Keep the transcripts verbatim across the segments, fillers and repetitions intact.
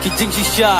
Ki jingshisha.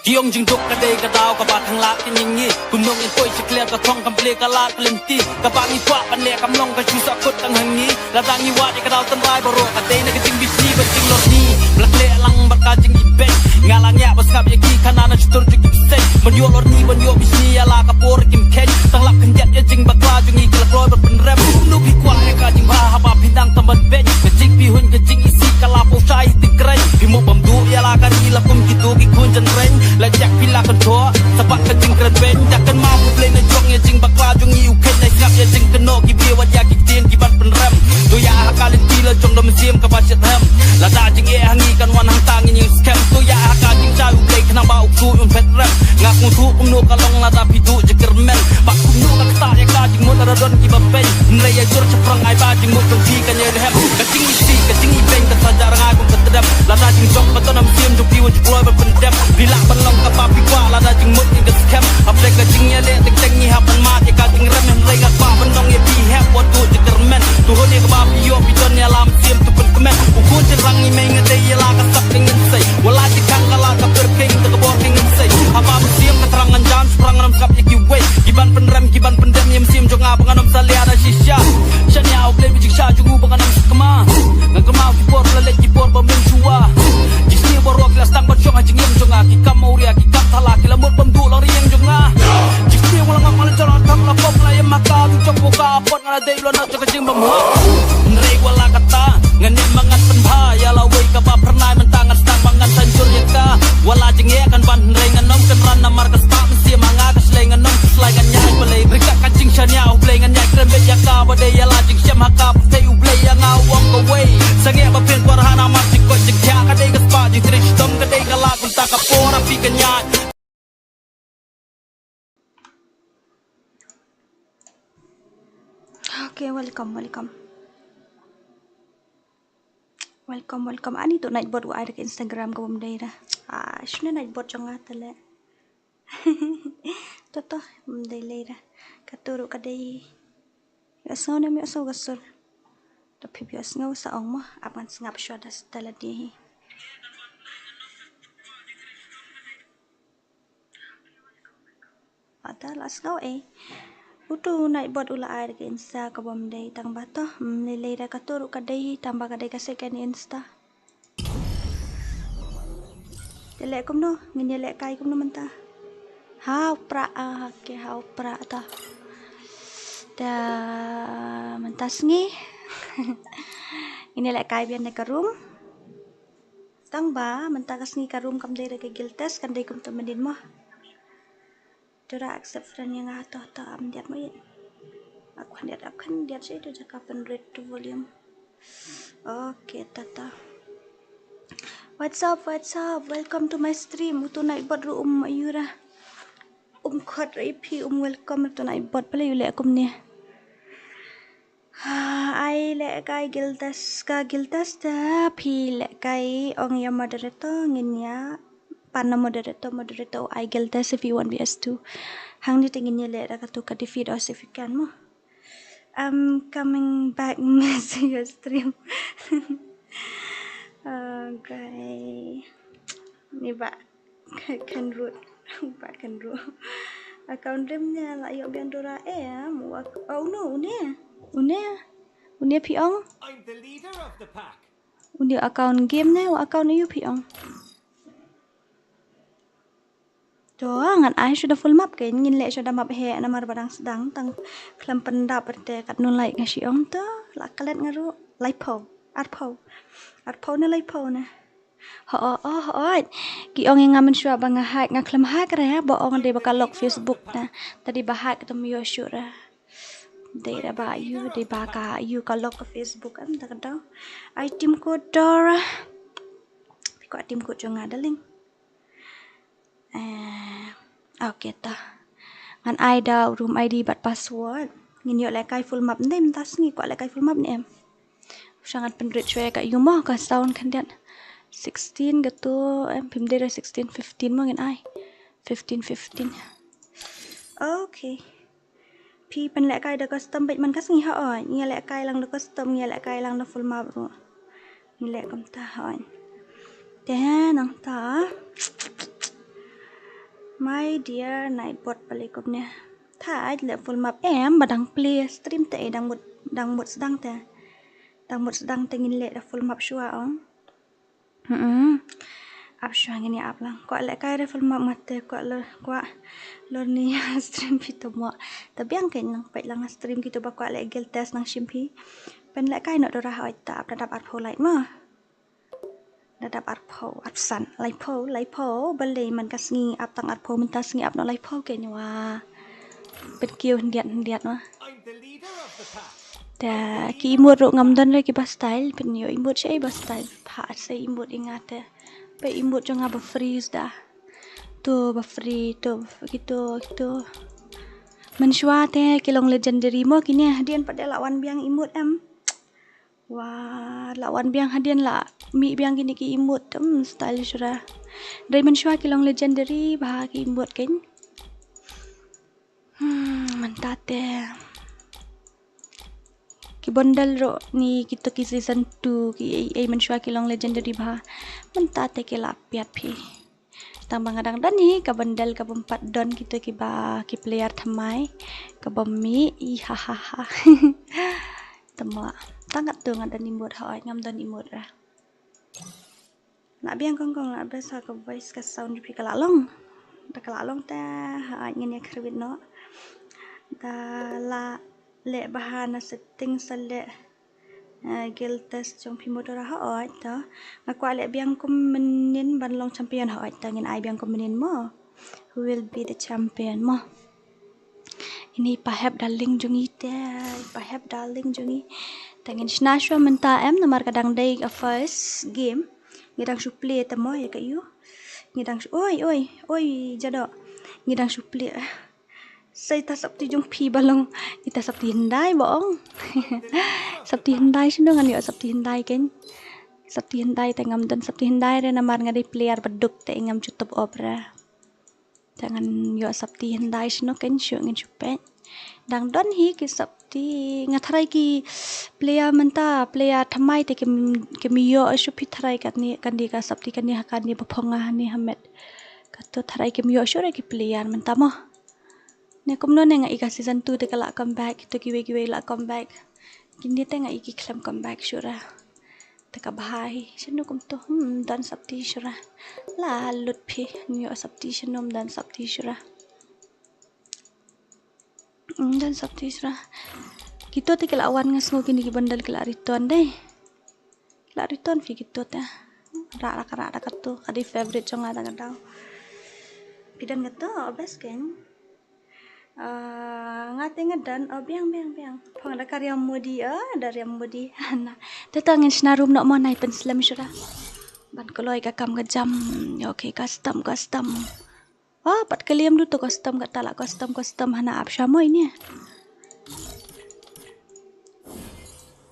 Ki ong jingduk ka dei ka daw kaba khang lad ki ngi. Kumno ngin poi sha clear ka thong kam plie ka lad ka lynti. Kaba ngi kwah ban leh kam long ka shu sah kut tang ha ngi. Lada ngi wad ïa ka daw tynrai baroh ka dei na ka jingbishni bad jinglorni. Ba la khleh lang bad ka jingibeiñ. Nga la ngiah ba sngap ïa ki khana na shutur jong ki bseiñ. Ban ïoh lorni ban ïoh bishni ïa la ka por kim kheiñ. Tang lap khyndiat ïa jingbakla jong ngi ki la kloi ban pynrem. Kumno phi kwah ïa ka jingbha haba phi nang tam ban beiñ. Ka jingpyrhuh ka jingisih ka la poi shai ti kren. Phi mo bam duh ïa la ka ri la kum kito ki khun jynreng. La jak phi la kan thoh sa bad ka jingkren beiñ. Dak kan ma U Blei na jong ïa jingbakla jong ngi u kheiñ na sngap ïa jingkynnoh ki bia wat ïa ki ktien ki ban pynrem. To ïa ha ka lynti la jong da mynsiem kaba shet hem. Lada jingeh ha ngi kan wan hangta ngin ïeng skhem. To ïa ha ka jingshai U Blei khnang ba u ksuid un phet rem. Nga sngewthuh kumno ka long lada phi duh jingkyrmen. Bad kumno ka ktah ïa ka jingmut lada don kiba peiñ. Hynrei ïa jur shaphrang ai ba jingmut jong phi kan ïai rhem. Ka jingisih ka jingibeiñ ka sa jah rngai kum ka tdem. Lada jingjop ba don ha mynsiem jong phi wat ju kloi ban pyndem. Phi lah ban long kaba phi kwah lada jingmut ngin ka skhem. Hapdeng ka jingïaleh teng teng ngi hap ban mad ïa ka jingrem. Hynrei nga kwah ban ong ïa phi hep wat duh jingkyrmen. To hun ïa kaba phi ïoh phi don ïa la mynsiem to pynkmen. U khun jynrang ngi mei nga dei ïa la ka sap ka ngin sei. Wat la jingkhang ka la ka pyrkhing da ka bor ka ngin sei. Haba mynsiem ka thrang ngan jan shaphrang ngam sngap ïa kiwei. Ki ban pynrem ki ban pyndem ïa mynsiem jong nga ba ngan ym salia da shisha. Shaniah U Blei ba jingshisha jong u ba ngan ym sakma. Ngan kynmaw ki por la leit ki por ba mynshuwa. Jingsniew baroh ki la sdang ban shong ha jingim jong nga. Ki kam awria ki kam thala ki la mut bam duh la ri ïing jong nga. Jingsniew nga la ngam nga la jala thang la pop la ïam ha ka tu jong ka pot nga la dei u la nok jong ka jingbymhok. Hynrei wat la katta ngan ïam ma ngan pynbha ïa la wei kaba phyrnai mynta ngan sdang ba ngan sa jur ïa ka. Wat la jingeh kan ban hynrei ngan ym kynran namar ka spah mynsiem ha nga ka shlei ngan ym khuslai ngan ïaid balei. Ryngkat ka jingshaniah U Blei ngan ïaid kren beit ïa ka ba dei ïa la jingshem ha ka pyrthei U Blei ïa nga u ong kawei. Sangeh ba phin kwah ha namar jingkoit jingkhiah ka dei ka spah jingtrei shitom ka dei ka lad kumta ka por ha phi kan ïaid. Okay, welcome, welcome. Welcome, welcome. Ani tu Nightbot wa ai da ka Instagram ka bym dei da. Ah, shne Nightbot jong nga tele. To to, bym dei lei da. Ka tu ruh ka dei. Ïa sngew ne ïa sngew ka sur. To phi ïa sngew sa ong mo, ap ngan sngap shwa da stela di hi. Ata la sngew eh. Utu Nightbot u la ai da ka Insta ka bym dei tang ba to. Hmm, lei lei da ka tu ruh ka dei hi tang ba ka dei ka second Insta. Te leh kumno, ngin ïa leh kai kumno mynta. Haw pra ah, ke haw pra ta. Ta mynta sngi. Ngin ïa leh kai bian da ka room. Tang ba mynta ka sngi ka room kam dei da ka guild test kan dei kumta mynnin mo. Tura accept friend ïa nga to to am diat mo ïa. Ak khyndiat ak khyndiat shi to jaka pynrit to volume. Okay tata. What's up, what's up? Welcome to my stream. Utu Nightbot ruh um ayura. Um khot ra ïa phi um welcome utu Nightbot pale yu leh kumne. Ai leh kai guild test ka guild test da phi leh kai ong ïa moderator ngin ïa pan na moderator moderator ai guild test if you want V S two. Hangne te ngin ïa leh da katu ka defeat us if you can mo. I'm coming back miss your stream. Okay. Ni ba. Khan root. Ba khan root. Account rim ne la yok bian dora eh. Mu ak- oh no, une. Une. Une phi ong. I'm the leader of the pack. Une account game ne, account ayu phi ong. To ngan ai shuh da full map ke ngin leh shuh da map he namar ba dang sdang tang khlem pyndap te kat nun lai nga shi ong to la klet nga ruh laiphew arphew arphew ne laiphew ne. Ho o o ho o. Ki ong ïa nga mynshuwa ba nga hack nga khlem hack re ba ong dei ba ka lock Facebook na. Tadi ba hack tam ïoh shuh re. Dei re ba yu dei ba ka yu ka lock ka Facebook am da ka dau. Ai team ko dor. Phi kwah team ko jong nga darling. Eh, okay ta. Ngan ai da room I D bad password. Ngin ïoh leh kai full map ndai mynta sngi kwah leh kai full map ne em. Sha ngan pynrit shwa ka yu mo ka sound khyndiat. Sixteen ka tu em phim dei da sixteen fifteen mo ngin ai. Fifteen fifteen. Okay. Phi pynleh kai da custom bad man ka sngi ha oi. Ngi leh kai lang da custom ngi leh kai lang da full map ruh. Ngi leh kumta ha oi. Te nangta. My dear Nightbot pale kumne. Thait leh full map em ba dang play stream te dang mut dang mut sdang te. Dang mut sdang te ngin leh da full map shuwa ong. Hmm. Ap shuwa ngin ïa ap lang. Kwah leh kai re full map mate kwah lor kwah lor ni stream phi to mo. Te biang ke nang peit lang stream kito ba kwah leh guild test nang shim phi. Pynleh kai noh Dora hoi ta ap da dap arphew like mo. Da dap arphew, arphew san, laiphew, laiphew, balei man ka sngi ap tang arphew mynta sngi ap noh laiphew ke nyawa. Pynkiew hyndiat hyndiat ma. Da ki emote ruh ngam don re kiba style, pynïoh emote sha i ba style. Pha sa emote i nga te. Ba emote jong nga ba free da. To ba free, to kito, kito. Mynshuwa te ki long legendary mo kine hadien pat de la wan biang emote em. Wa la wan biang hadien la mih biang kine ki emote em style shura. Dei mynshuwa ki long legendary ba ki emote ken. Hmm, mynta te. Ki bundle ruh ni kito ki season two ki ei ei mynshuwa ki long legendary ba. Mynta te ki la piat phi. Tang ba nga dang don hi ka bundle ka bym pat don kito kiba ki player thymmai ka bym mih i ha ha ha. Tama tang kat tu nga don emote hoi ngam don emote ra. Na biang kong kong na bes ha ka voice ka sound phi ka la long. Da ka la long te ha ngin ïa kyrwit noh. Da la leh ba ha na setting sa leh. Uh, guild test jong phi mo Dora hoi ta. Nga kwah leh biang kum mynnin ban long champion hoi ta ngin ai biang kum mynnin mo. Who will be the champion mo. Ini pa hep darling jong i te, pa hep darling jong i. Ta ngin shna shuwa mynta em namar ka dang dei ka first game. Ngi dang shu play te mo ïa ka ïu. Ngi dang shu oi oi oi jado. Ngi dang shu play. Sa ita sapti jong phi ba long ita sapti hyndai ba ong. Sapti hyndai shino ngan ïoh sapti hyndai ken. Sapti hyndai te ngam don sapti hyndai re namar nga dei player ba duk te ngam ju top up re. Te ngan ïoh sapti hyndai shino ken shu ngin shu peit. Dang don hi ki sapti nga tharai ki player mynta player thymmai te kim kim ïoh shu phi tharai katni kandi ka sapti kandi ha kandi ba phong nga hani ha met. Kato tharai kim ïoh shu re ki player mynta mo. Ne kumno ne nga i ka season two te ka la come back, to kiwei kiwei la come back. Kine te nga i ki khlem come back shuh ra. Te ka bha hi, shano kumto, hmm, don sapti shuh ra. La lut phi, nyo sapti shano don sapti shuh ra. Hmm, don sapti shuh ra. Kito te ki la wan nga sngew kine ki bundle ki la return dei. La return phi kito te. Ra ra ka ra ra kato ka dei favorite jong nga da ka dau. Phi don kato, oh, best ken. Ah, nga te nga don, oh, biang biang biang. Phong da ka riam modi, oh, da riam modi. Na. Te to ngin shna room noh mo nai pynslem shuh ra. Ban kloi ka kam ka jam. Okay, custom custom. Oh, pat ka liam du to custom ka ta la custom custom hana ap sha mo ini.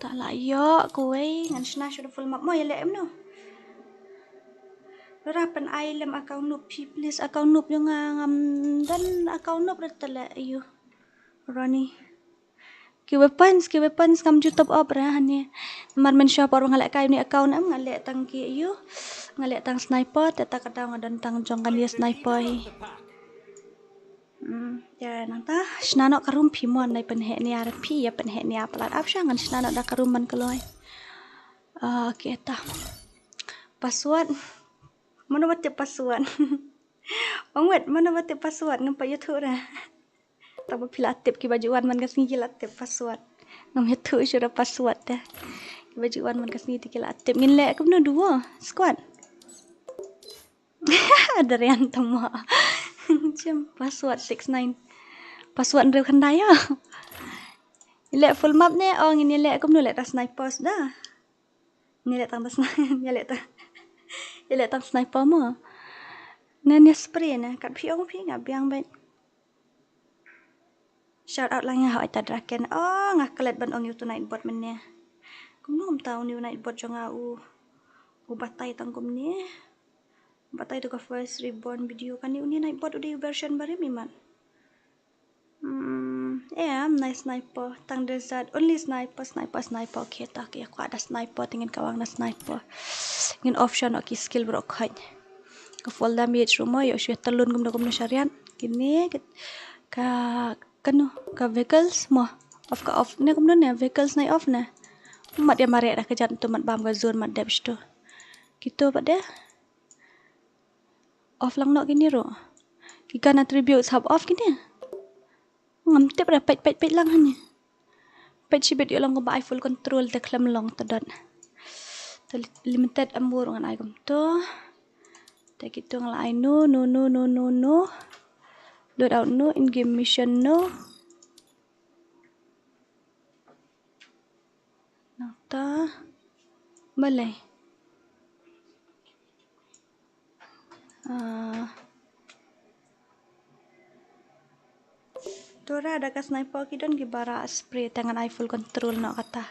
Ta la ïoh kawei ngan shna shuh da full map mo ïa leh em no. Ra pyn ai lem account noob phi please account noob jong nga ngam don account noob da ta leh ïu. Ronnie. Ki weapons, ki weapons ngam ju top up re hani. Namar mynshuwa por nga leh kai ni account em nga leh tang ki ïu. Nga leh tang sniper te ta ka daw nga don tang jong kane sniper hi. Hmm, te nangta shna noh ka room phi mo nai pynheh nia re phi ïa pynheh nia palat ap sha ngan shna noh da ka room ban kloi. Ah, okay ta. Password. Mano ba tip password? Ong wet, mano ba tip password ngam pat ïathuh re. Tang ba phi la tip kiba ju wan man ka sngi ki la tip password. Ngam ïathuh shuh da password te. Kiba ju wan man ka sngi te ki la tip ngin leh kumno duo squad. Darian tama. Jim password six nine. Password hynriew khyndai ïa. Leh full map ne ong ngin leh kumno leh ta sniper da. Ni leh tang da sniper, ni leh tang. Ni leh tang sniper mo. Ne ni spray ne kat phi ong phi nga biang bad. Shout out lang ïa hoi ta Draken. Oh, nga klet ban ong ïa utu Nightbot mynne. Kumno um ta uni u Nightbot jong nga u. U batai tang kumne. Batai to ka first reborn video kane uni Nightbot u dei u version barim imat. Hmm, em, nai sniper tang desert only sniper sniper sniper okay ta okay kwah da sniper te ngin kawang da sniper. ngin off shuwa noh ki skill baroh khoit. Ka fall damage ruh mo, ïoh shu ïa tylun kumno kumno sha riat. Kine ka, ka, kano, ka vehicles mo. Off ka off ne kumno ne, vehicles nai off ne. Mat ïa mareh da ka jat to, mat bam ka zone, mat dep shto. Kito pat de. Off lang noh kine ruh. Ki gun attributes hap off kine. Ngam tip re, peit, peit, peit lang hangne. Peit shibit ïoh long kumba ai full control te khlem long te dot. Te li-, limited ammo ruh ngan ai kumto. Te kito nga la ai no, no, no, no, no, no. Loadout no, in-game mission no. Nangta. Balei? Ah. Dora da ka sniper ki don kiba rah spray, te ngan ai full control noh kata.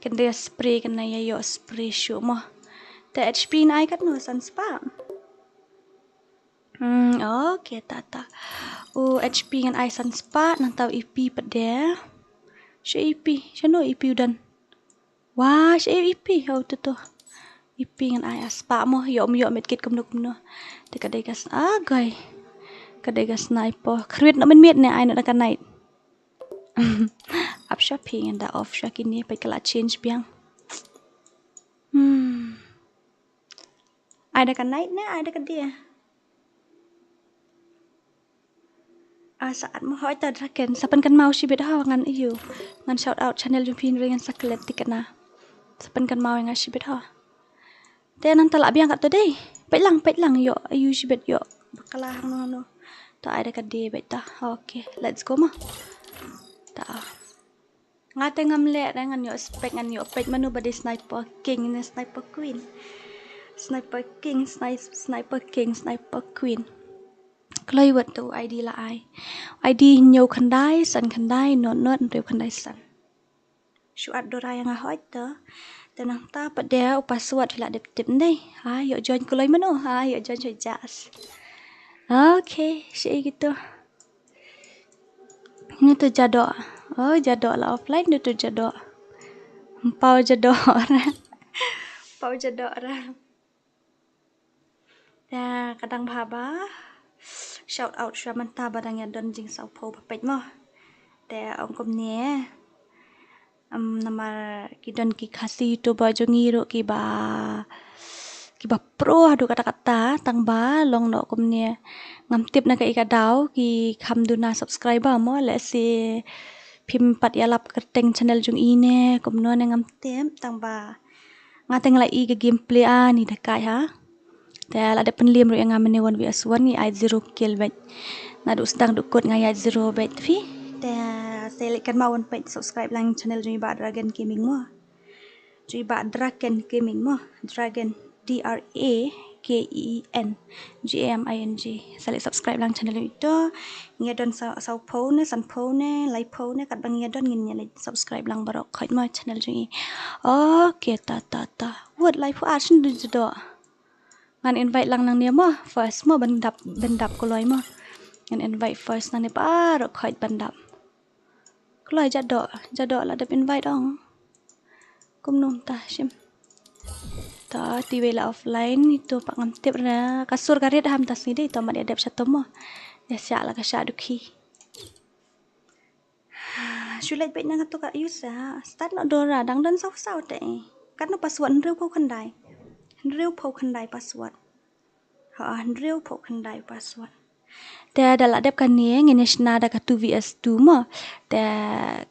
Kynda ïa spray, kynda ïa ïoh spray shuh mo. Te H P ngan ai katno, san spah? Hmm, okay, ta, ta. U H P ngan ai san spah, nangta u E P pat de. Sha E P, shano E P u don? Wah, sha E P, oh, to, to. E P ngan ai ar spah mo, ïoh ym ïoh medkit kumno kumno. Te ka dei ka s-, ah, guy. Ka dei ka sniper. Khrwit noh mynmiet ne, ai noh da ka night. Ap sha phi, ngan da off sha kine, peit ka la change biang. Hmm. Ai da ka night ne, ai da ka day? Ah, syaid mo, hooid ta Draken. Sa pynkynmaw shibit ho, ngan ïoh. Ngan shout out channel jong phi, ngan sa klet tik na. Sa pynkynmaw ïa nga shibit ho. Te nangta lah biang katto dei. Peit lang, peit lang, ïoh, ïoh shibit, ïoh. Bakla hangno hangno. Ta ai da ka day beit ta. Okay, let's go mo. Ta. Nga te ngam leh re, ngan ïoh spec, ngan ïoh peit mano ba dei sniper king ne sniper queen. Sniper king, sni-, sniper king, sniper queen. Kloi wat tu I D la ai. I D hynñiew khyndai, san khyndai, not not, hynriew khyndai san. Shu add Dora ïa nga hooid to. Te nangta pat de u password hi la dep tip ndei. Ha, ïoh join kloi mano. Ha, ïoh join shu jas. Okay, shi kito. Ini tu Jadoh. Oh, Jadoh la offline, ini tu Jadoh. Ym paw Jadoh ra. Ym paw Jadoh ra. Te ka dang bha ba shout out shuwa mynta ba dang ïa don jingsawphew ba peit mo. Te ong kumne. Em, namar ki don ki Khasi YouTuber jong ngi ruh kiba, kiba pro haduh katta katta, tang ba long noh kumne. Ngam tip na kaei ka daw ki kham duna subscriber mo, lehse phim pat ïalap kyrteng channel jong i ne kumno ne ngam tip, tang ba nga te nga la i ka gameplay ani da kai ha. Te la dep pynliem ruh ïa nga mynne one versus one, ngi ai zero kill beit. Naduh sdang duh kut nga ai zero beit phi. Te sa leit kynmaw wan peit, subscribe lang channel jong i Bah Dragon Gaming mo. Jong i Bah Dragon Gaming mo. Dragon, D R A K E N G A M I N G. Sa leit subscribe lang channel ito. Ngi ïa don sa, sawphew ne, sanphew ne, laiphew ne, katba ngi ïa don ngin ïa leit subscribe lang baroh khoit mo channel jong i. Okay, ta, ta, ta. Wat laiphew ar shen du Jadoh. Ngan invite lang nangne mo, first mo, ban dap, ban dap kloi mo. Ngan invite first nangne baroh khoit ban dap. Kloi Jadoh, Jadoh la dep invite ong. Kumno mynta shim. Ta, te iwei la offline, ito pat ngam tip re. Ka sur ka rit ha mynta sngi de, ito mat ïa dep sha to mo. Ïa shah la ka shah dukhi. Shu leit beit na kato ka use, ha. Start noh Dora, dang don saw saw te. Katno password, hynriewphew khyndai. Hynriewphew khyndai password. Ha, hynriewphew khyndai password. Te da la dep kane ngin ïa shna da ka two versus two mo. Te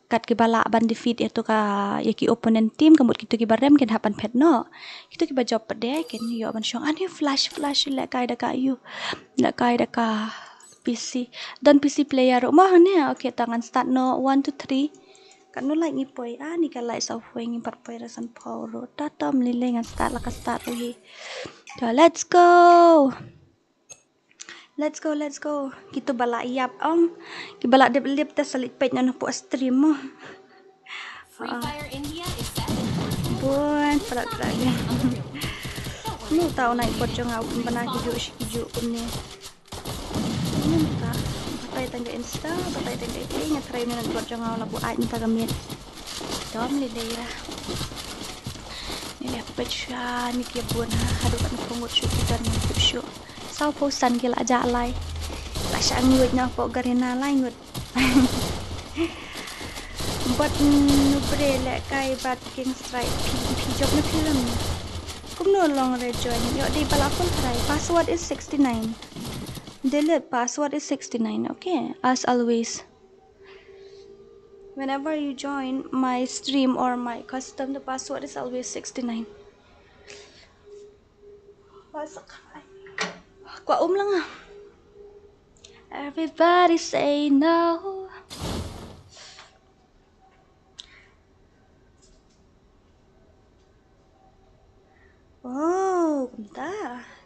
kat kiba lah ban defeat ïa to ka, ïa ki opponent team, ka mut kito kiba rem kin hap ban phet noh. Kito kiba jop pat de kin ïoh ban shong. Ani flash, flash, lehkai da ka ïu. Lehkai da ka P C. Don P C player ruh mo hangne. Okay, ta ngan start noh one, two, three. Katno light ngi poi? Ani ka light sawphew, ngi pat poi re sanphew ruh. Ta, ta ym lei lei, ngan start la ka start ruh hi. Ta, let's go. Let's go, let's go. Kito ba la ïap ong. Kiba la dep lip te sa leit peit noh na pdeng stream mo. Free Fire India is set. Bun, palat palat. Ni ta u nai bot jong nga, bana ki ju shi ki ju kumne. Ni ta. Batai tang ka Insta, batai tang ka iti, nga try ni nai bot jong nga la bu ai ni ta ka miet. Dom li dei ra. Ïa peit sha ni ki bun ha, haduh katno phew ngut shuh ki don, ngut shuh. Saw phew san ki la jah lai. La shah ngut na pok Garena lai ngut. Bot nu bre lehkai bad King Strike, phi, phi jop na phi lem. Kumno long re join, ïoh dei ba la full try. Password is sixty-nine. Delete password is sixty-nine, okay? As always. Whenever you join my stream or my custom, the password is always sixty-nine. Kwah um lang ah. Everybody say no. Oh, kumta.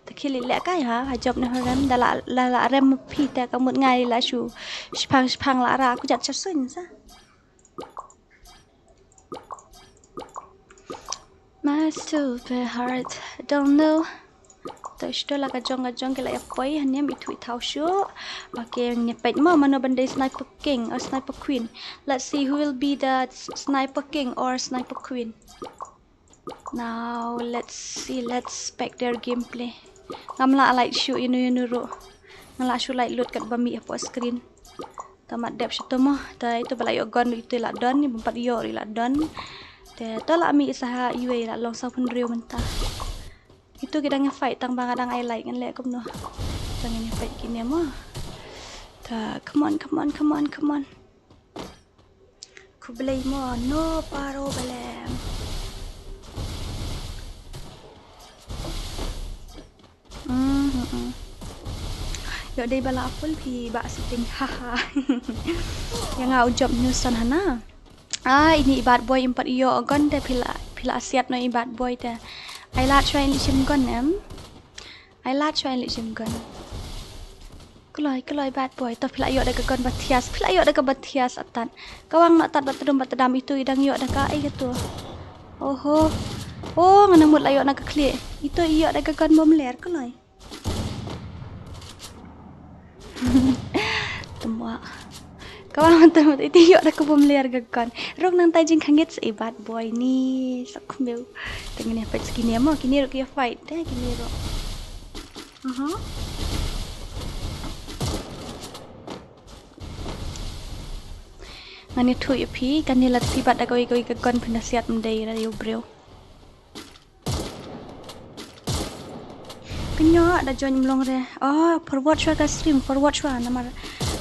Ta khie leh kai ha, ha jop ne ha rem, da la, la, la rem phi ta ka mut ngai la shu. Shipang, shipang la ra, ku jat char suin sa. My stupid heart, don't know. To sto la ka jong ka jong ki la ïa poi ha niam i thui thau shu. Okay, ngi peit mo mano ban dei sniper king or sniper queen. Let's see who will be the s- sniper king or sniper queen. Now let's see, let's spec their gameplay. Ngam lah light shu ïa nu ïa nu ruh. Nga lah shu light load kat ba mih hapoh screen. Ta mat dep sha to mo. Ta ito ba la ïoh gun ito la don, ni bym pat ïoh ri la don. Te to la mih sa ha iwei la long saw phew hynriew mynta. Ito ki dang ïa fight tang ba nga dang ai light ngan leh kumno. Tang ïa fight kine mo. Ta come on, come on, come on, come on. Khublei mo, no problem. Mm, mm, mm. Ïoh dei ba la full phi ba setting, haha. Ïa nga u jop nu san hana. Ah, ini i bad boy im pat ïoh gun te phi la, phi la siat no i bad boy te. Ai lad shuwa in leit shim gun em. Ai lad shuwa in leit shim gun. Kloi, kloi bad boy. To phi la ïoh da ka gun ba thias. Phi la ïoh da ka ba thias atat. Ka wang na tat ba tdum ba tdam ito i dang ïoh da ka ai ka to. Oho. Oh, nga nang mut la ïoh na ka khlieh. Ito i ïoh da ka gun bom ler kloi. Tymwa. Ka wang tymwa ito i ïoh da ka bom ler ka gun. Rung nang tai jingkhangit sa i bad boy ni. Sa khmeu. Tang ne fight kine mo, kine ruh ki fight te kine ruh. Aha. Ngani thu ïa phi, kani la phi bat da kawei kawei ka gun phin da siat mdei ra ïa u briew. Kynnoh da join mlong re. Oh, forward shuwa ka stream, forward shuwa namar.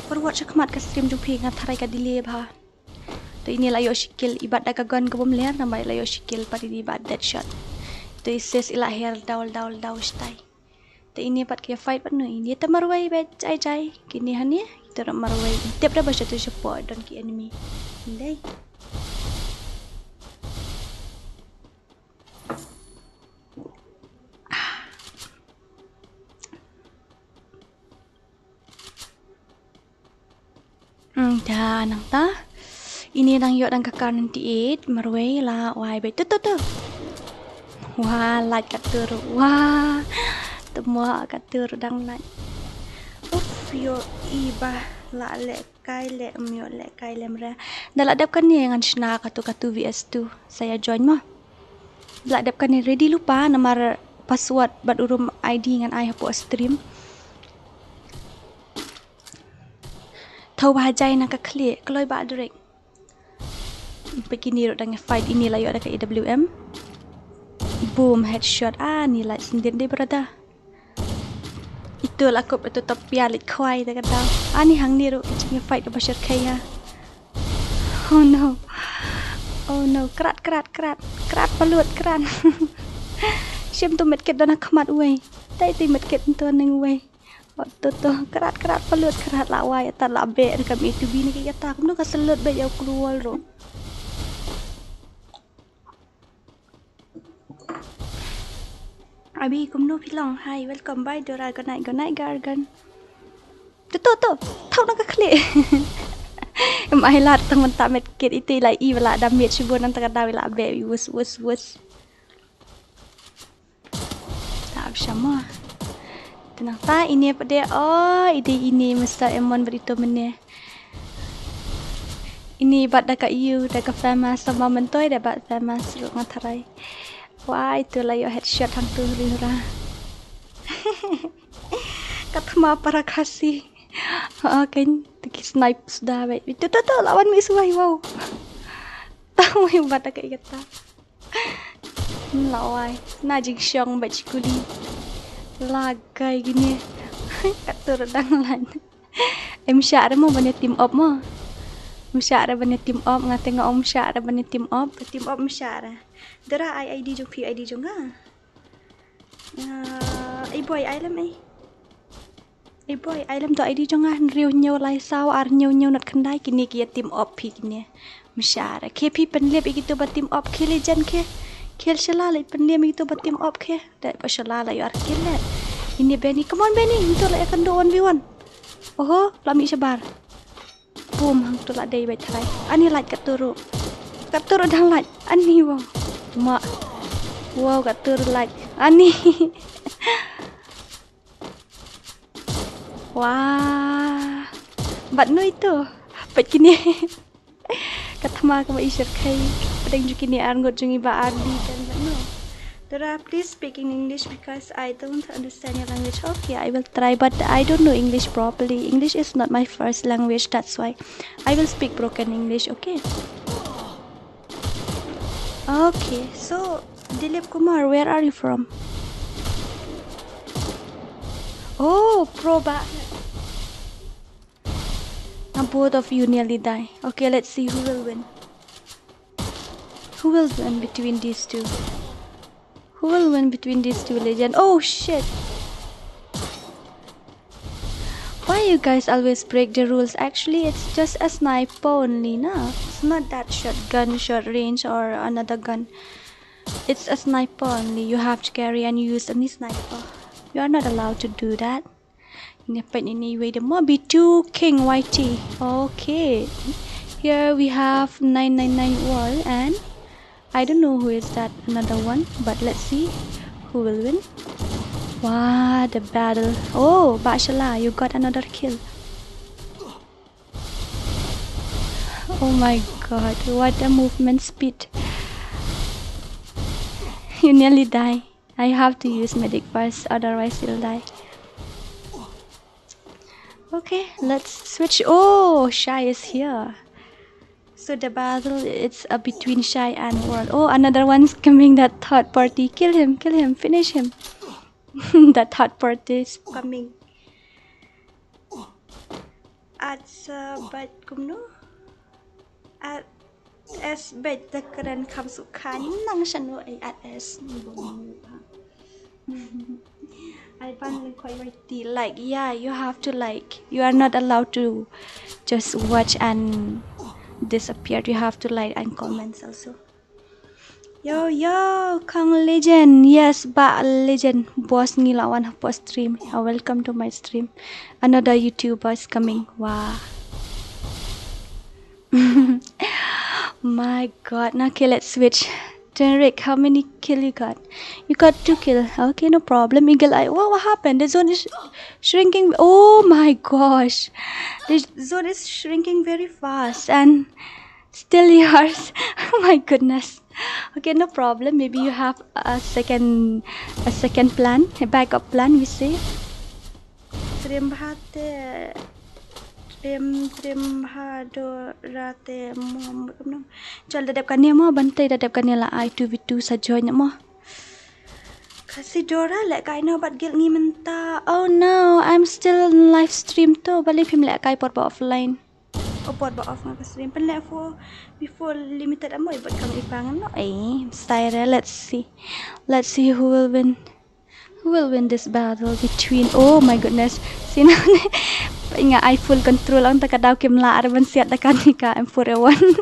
Forward shuwa khmat ka stream jong phi nga tharai ka delay bha. To ini la ïoh shi kill i bat da ka gun ka bom ler namar la ïoh shi kill pat ini i bat deadshot. To i ses i la her daw daw daw shtai. Te ini pat ki fight pat no ini te marwei ba jai jai. Kini hani te ra marwei. Tep da ba sha tu shapoh don ki enemy. Dei. Hmm, da nangta. Ini dang ïoh dang ka kar ninety eight marwei la wai bai tu tu tu. Wah, lait ka tur. Wah. Tymwa ka tur dang lait. Uf, ïoh i ba la leh kai leh, ym ïoh leh kai leh mra. Da la dep kane ngan shna ka tu ka tu V S two. Sa ïa join mo. La dep kane ready lypa namar password bad urum I D ngan ai hapoh stream. Thaw ba jai na ka khlieh, kloi ba drek. Peit kini ruh dang fight ini la ïoh da ka A W M. Boom, headshot. Ah, ni la sendin dei brother. Ito la kup ito top pia leit khwai da ka daw. Ah, ni hangne ruh ka jingïa fight da ba shyrkhei ha. Oh no. Oh no. Krat, krat, krat. Krat palut, krat. Shim tu medkit don ha khmat uwei. Tai tu medkit tu neng uwei. Oh, tu tu. Krat, krat palut, krat la wai. Tat la beh da ka mi tu bini ki kata. Kumno ka selut beh ïa u cruel ruh. Abi, kumno phi long? Hi, welcome, bye Dora, good night, good night Gargan. Tu tu tu, thaw na ka khlieh. Em ai lad tang mynta medkit iti la i wala da miet shibun nang ta ka daw i la beh i wus wus wus. Ta ab shama. Te nangta ini pat de, oh, i dei ini Mister Emon bad ito mynne. Ini bat da ka iu da ka famous, sama mentoi da bat famous ruh nga tharai. Wai, tu la ïoh headshot hangtu huri hura. Ka thma para Khasi. Ha, kan tu ki snipe suda bai. Tu tu tu, lawan mi suwai, wow. Tang mai bat ka ikata. Lawai, na jingshong bad shikuli. Lagai gini. Katur dang lan. Em shah re mo ban ïa team up mo. Em shah re ban ïa team up, nga te nga ong em shah re ban ïa team up, ka team up em shah re. Dara ai ID jong phi, ID jong nga. Ah, ai boy, ai lem ai. Ai boy, ai lem to ID jong nga, hynriew hynñiew lai saw ar hynñiew hynñiew nod khyndai, kine ki ïa team up phi kine. Mashar, ke phi pynlip ïa kito ba team up ke, legend ke. Ke shala leit pynlip ïa kito ba team up ke. Da ba shala la ïoh ar kill leh. Ini Benny, come on Benny, nto la ïa kynduh one v one. Oho, la mih shabar. Boom, hangto la dei beit tharai. Ani lait, katur ruh. Katur ruh dang lait. Ani, wow. Ma. Wow, katur ruh lait. Ani. Wah. Bad nui tu. Bad kine. Ka thma kaba i shyrkhei. Pdeng jong kine ar ngut jong i ba ar di kan bad no. Dora, please speak in English because I don't understand your language. Okay, I will try, but I don't know English properly. English is not my first language, that's why I will speak broken English, okay? Okay, so Dilip Kumar, where are you from? Oh, pro ba. Now both of you nearly die. Okay, let's see who will win. Who will win between these two? Who will win between these two, legend? Oh shit! Why you guys always break the rules? Actually, it's just a sniper only, na? It's not that shotgun, short range, or another gun. It's a sniper only. You have to carry and use any sniper. You are not allowed to do that. Ngi peit ine iwei de mo, B two King Y T. Okay. Here we have nine nine nine wall and I don't know who is that another one, but let's see who will win. Wah, the battle. Oh, Bah Shala, you got another kill. Oh my god, what a movement speed. You nearly die. I have to use medic first, otherwise you'll die. Okay, let's switch. Oh, Shy is here. So the battle, it's uh, between Shy and World. Oh, another one's coming, that third party. Kill him, kill him, finish him. That third party is coming. At sa bat kumno? At S bet da kren kham sukha nang shano ai at S. Ai ban le koi wai ti like, yeah, you have to like. You are not allowed to just watch and disappear. You have to like and comments also. Yo yo, Kang Legend. Yes, Bah Legend. Boss ngi la wan hapoh stream. Uh, welcome to my stream. Another YouTuber is coming. Wah. My god. Now, okay, let's switch. Tenrik, how many kill you got? You got two kill. Okay, no problem. Eagle Eye. What, what happened? The zone is shrinking. Oh my gosh. The zone is shrinking very fast. And still yours. Oh my goodness. Okay, no problem. Maybe you have a second, a second plan, a backup plan, we say. Trim bha te, trim, trim bha Dora te mo, mo, mo. Chal da dep kane mo, Bantei da dep kane la ai two v two sa join mo. Khasi Dora lehkai noh bad guild ngi mynta. Oh no, I'm still in live stream to. Balei phim lehkai por ba offline? Oh, por ba off nga ka stream. Pynleh for before limited amoi bad kam i pang no. Eh, mstai re, let's see. Let's see who will win. Who will win this battle between, oh my goodness. Sino ne? Nga ai full control, ang ta ka daw kim lah ar ban siat da kane ka M four A one.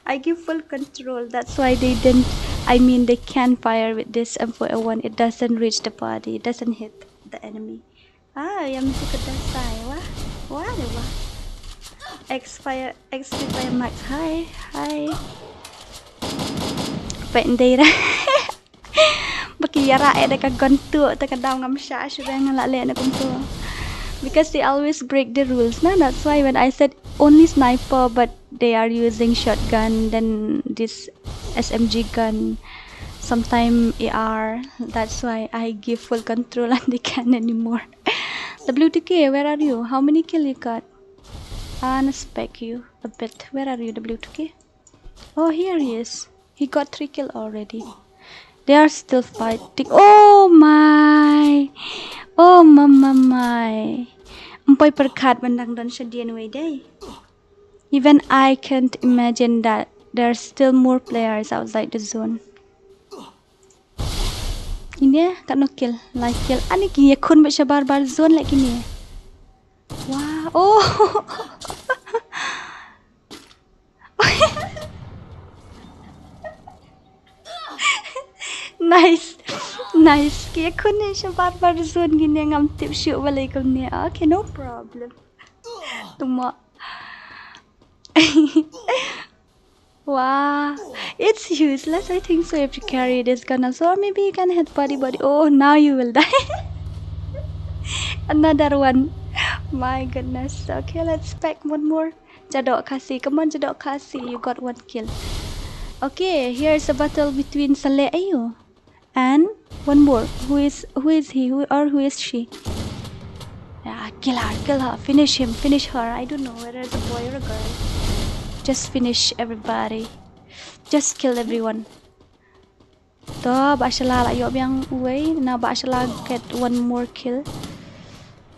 I give full control. That's why they didn't, I mean, they can't fire with this M four A one. It doesn't reach the body. It doesn't hit the enemy. Ah, yang tu kedai sai wah. Wah, deh wah. Expire, expire Max. Hi, hi. Peit ndei ra. Ba ki ïarap eh da ka gun tu, ta ka daw ngam shah shuh ba nga lah leh na kumtu. Because they always break the rules, na? That's why when I said only sniper, but they are using shotgun, then this S M G gun. sometime A R. That's why I give full control and they can't anymore. W two K, where are you? How many kill you got? I respect you a bit. Where are you, W two K? Oh, here he is. He got three kill already. They are still fighting. Oh my. Oh my my my. Ym poi pyrkhat ban dang don shadien wei dei. Even I can't imagine that there are still more players outside the zone. Ini katno kill, lai kill. Ani ki ïakhun bad shabar bar zone leh kine. Wow. Oh. Nice. Nice. Ki ïakhun ne shabar bar zone kine, ngam tip shuh balei kumne. Okay, no problem. Tuma. Wow. It's useless. I think so. You have to carry this gun also. Or maybe you can hit body body. Oh, now you will die. Another one. My goodness. Okay, let's pack one more. Jadok Khasi. Come on, Jadok Khasi. You got one kill. Okay, here's a battle between Saleh Ayu and one more. Who is who is he? Who or who is she? Yeah, kill her, kill her, finish him, finish her. I don't know whether it's a boy or a girl. Just finish everybody. Just kill everyone. To, Bashala la ïoh biang uwei, now Bashala get one more kill.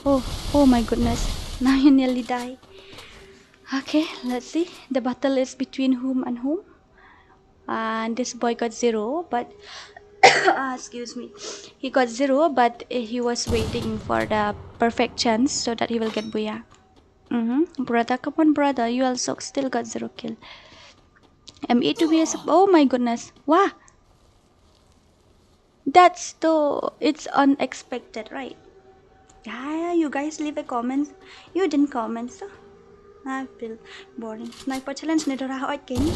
Oh, oh my goodness. Now you nearly die. Okay, let's see. The battle is between whom and whom? And this boy got zero, but ah, excuse me, he got zero, but he was waiting for the perfect chance so that he will get booyah. Mm-hmm. Brother, come on, brother. You also still got zero kill. M E two B S. Oh my goodness. Wow. That's too. It's unexpected, right? Yeah, yeah, you guys leave a comment. You didn't comment, so. I feel boring. Sniper challenge ne dora hot ken.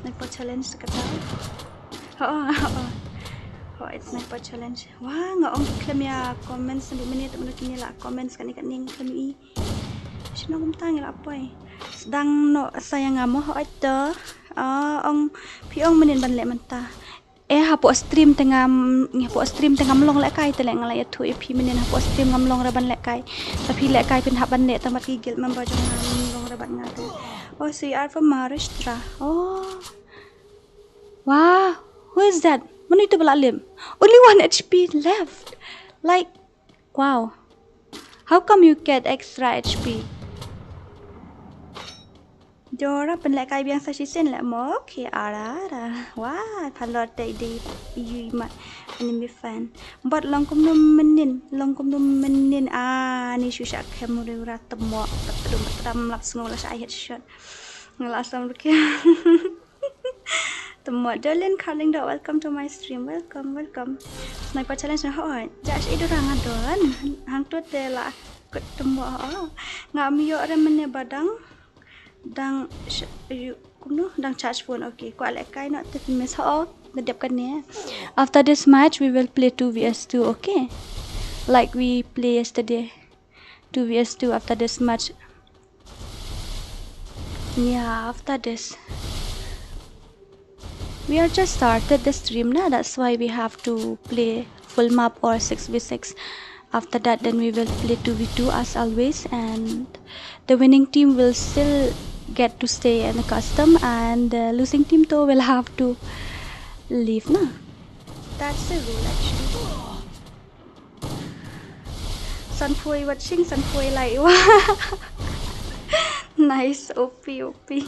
Sniper challenge kata. Oh, oh, oh. Oh, it's sniper challenge. Wah, nga ong khlem ïa comments naduh mynne, te mynne kine la comments kane kane khlem i. Shano kumta ngi la poi. Sdang noh sa ïa nga mo hot to. Ah, ong phi ong mynnin ban leh mynta. Eh, hapoh stream te ngam, hapoh stream te ngam long lehkai te leh nga la ïathuh ïa phi mynnin, hapoh stream ngam long re ban lehkai. Te phi lehkai phin hap ban leh tang bad ki guild member jong nga, ngam long re bad nga te. Oh, so you are from Maharashtra. Oh. Wow, who is that? Mano ito ba la lip? Only one H P left. Like, wow. How come you get extra H P? Dora pynlehkai biang sa shisien leh mo, ki ara ara. Wah, phalor te dei yu ma enemy fan. Bot long kumno mynnin, long kumno mynnin. Ah, ni shu sha kem uri ura temo. Patrum patram lap sngo la sha ai headshot. Ngala sam rukia. Temo Dolin Carling dot, welcome to my stream. Welcome, welcome. Sniper challenge na hoi. Josh idu rang adon. Hang tu te la kut temo ho. Ngam ïoh re mynne ba dang. Dang sh- yu kumno dang charge phone. Okay, kwah lehkai noh te miss ho. Nadep kane. After this match we will play two v two, okay? Like we play yesterday. Two v two after this match. Yeah, after this. We are just started the stream na, that's why we have to play full map or six v six. After that, then we will play two v two as always, and the winning team will still get to stay in the custom, and the losing team though will have to leave na. That's the rule actually. San phuai watching, san phuai like. Nice, O P, O P.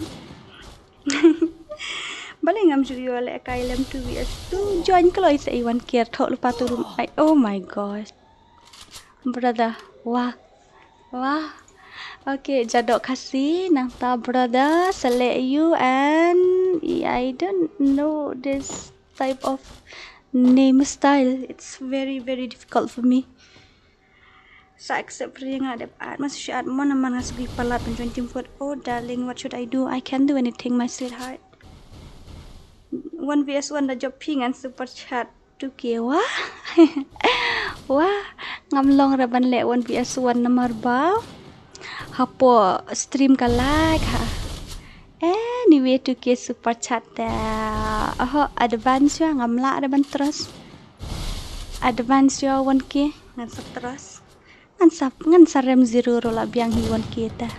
Balei ngam ju ïoh lehkai lem two v two. Join kloi sa i wan kiar thok lupa tu rum ai. Oh my gosh. Brother. Wah. Wah. Okay, Jadok Khasi, nangta brother, Saleh you and I don't know this type of name style. It's very, very difficult for me. Sa accept ri nga dep at mas shu at mon man nga sugui palat ban join team foot. Oh darling, what should I do? I can't do anything, my sweetheart. One v one da jop phi ngan super chat. Two K wah. Wah, ngam long re ban leh one v one namar ba hapoh stream ka lag ha. Anyway, two K super chat te. Oho, advance shuwa, ngam lah re ban trust. Advance shuwa one K, ngan sa trust. Ngan sa, ngan sa rem zero ruh lah biang hi one K te.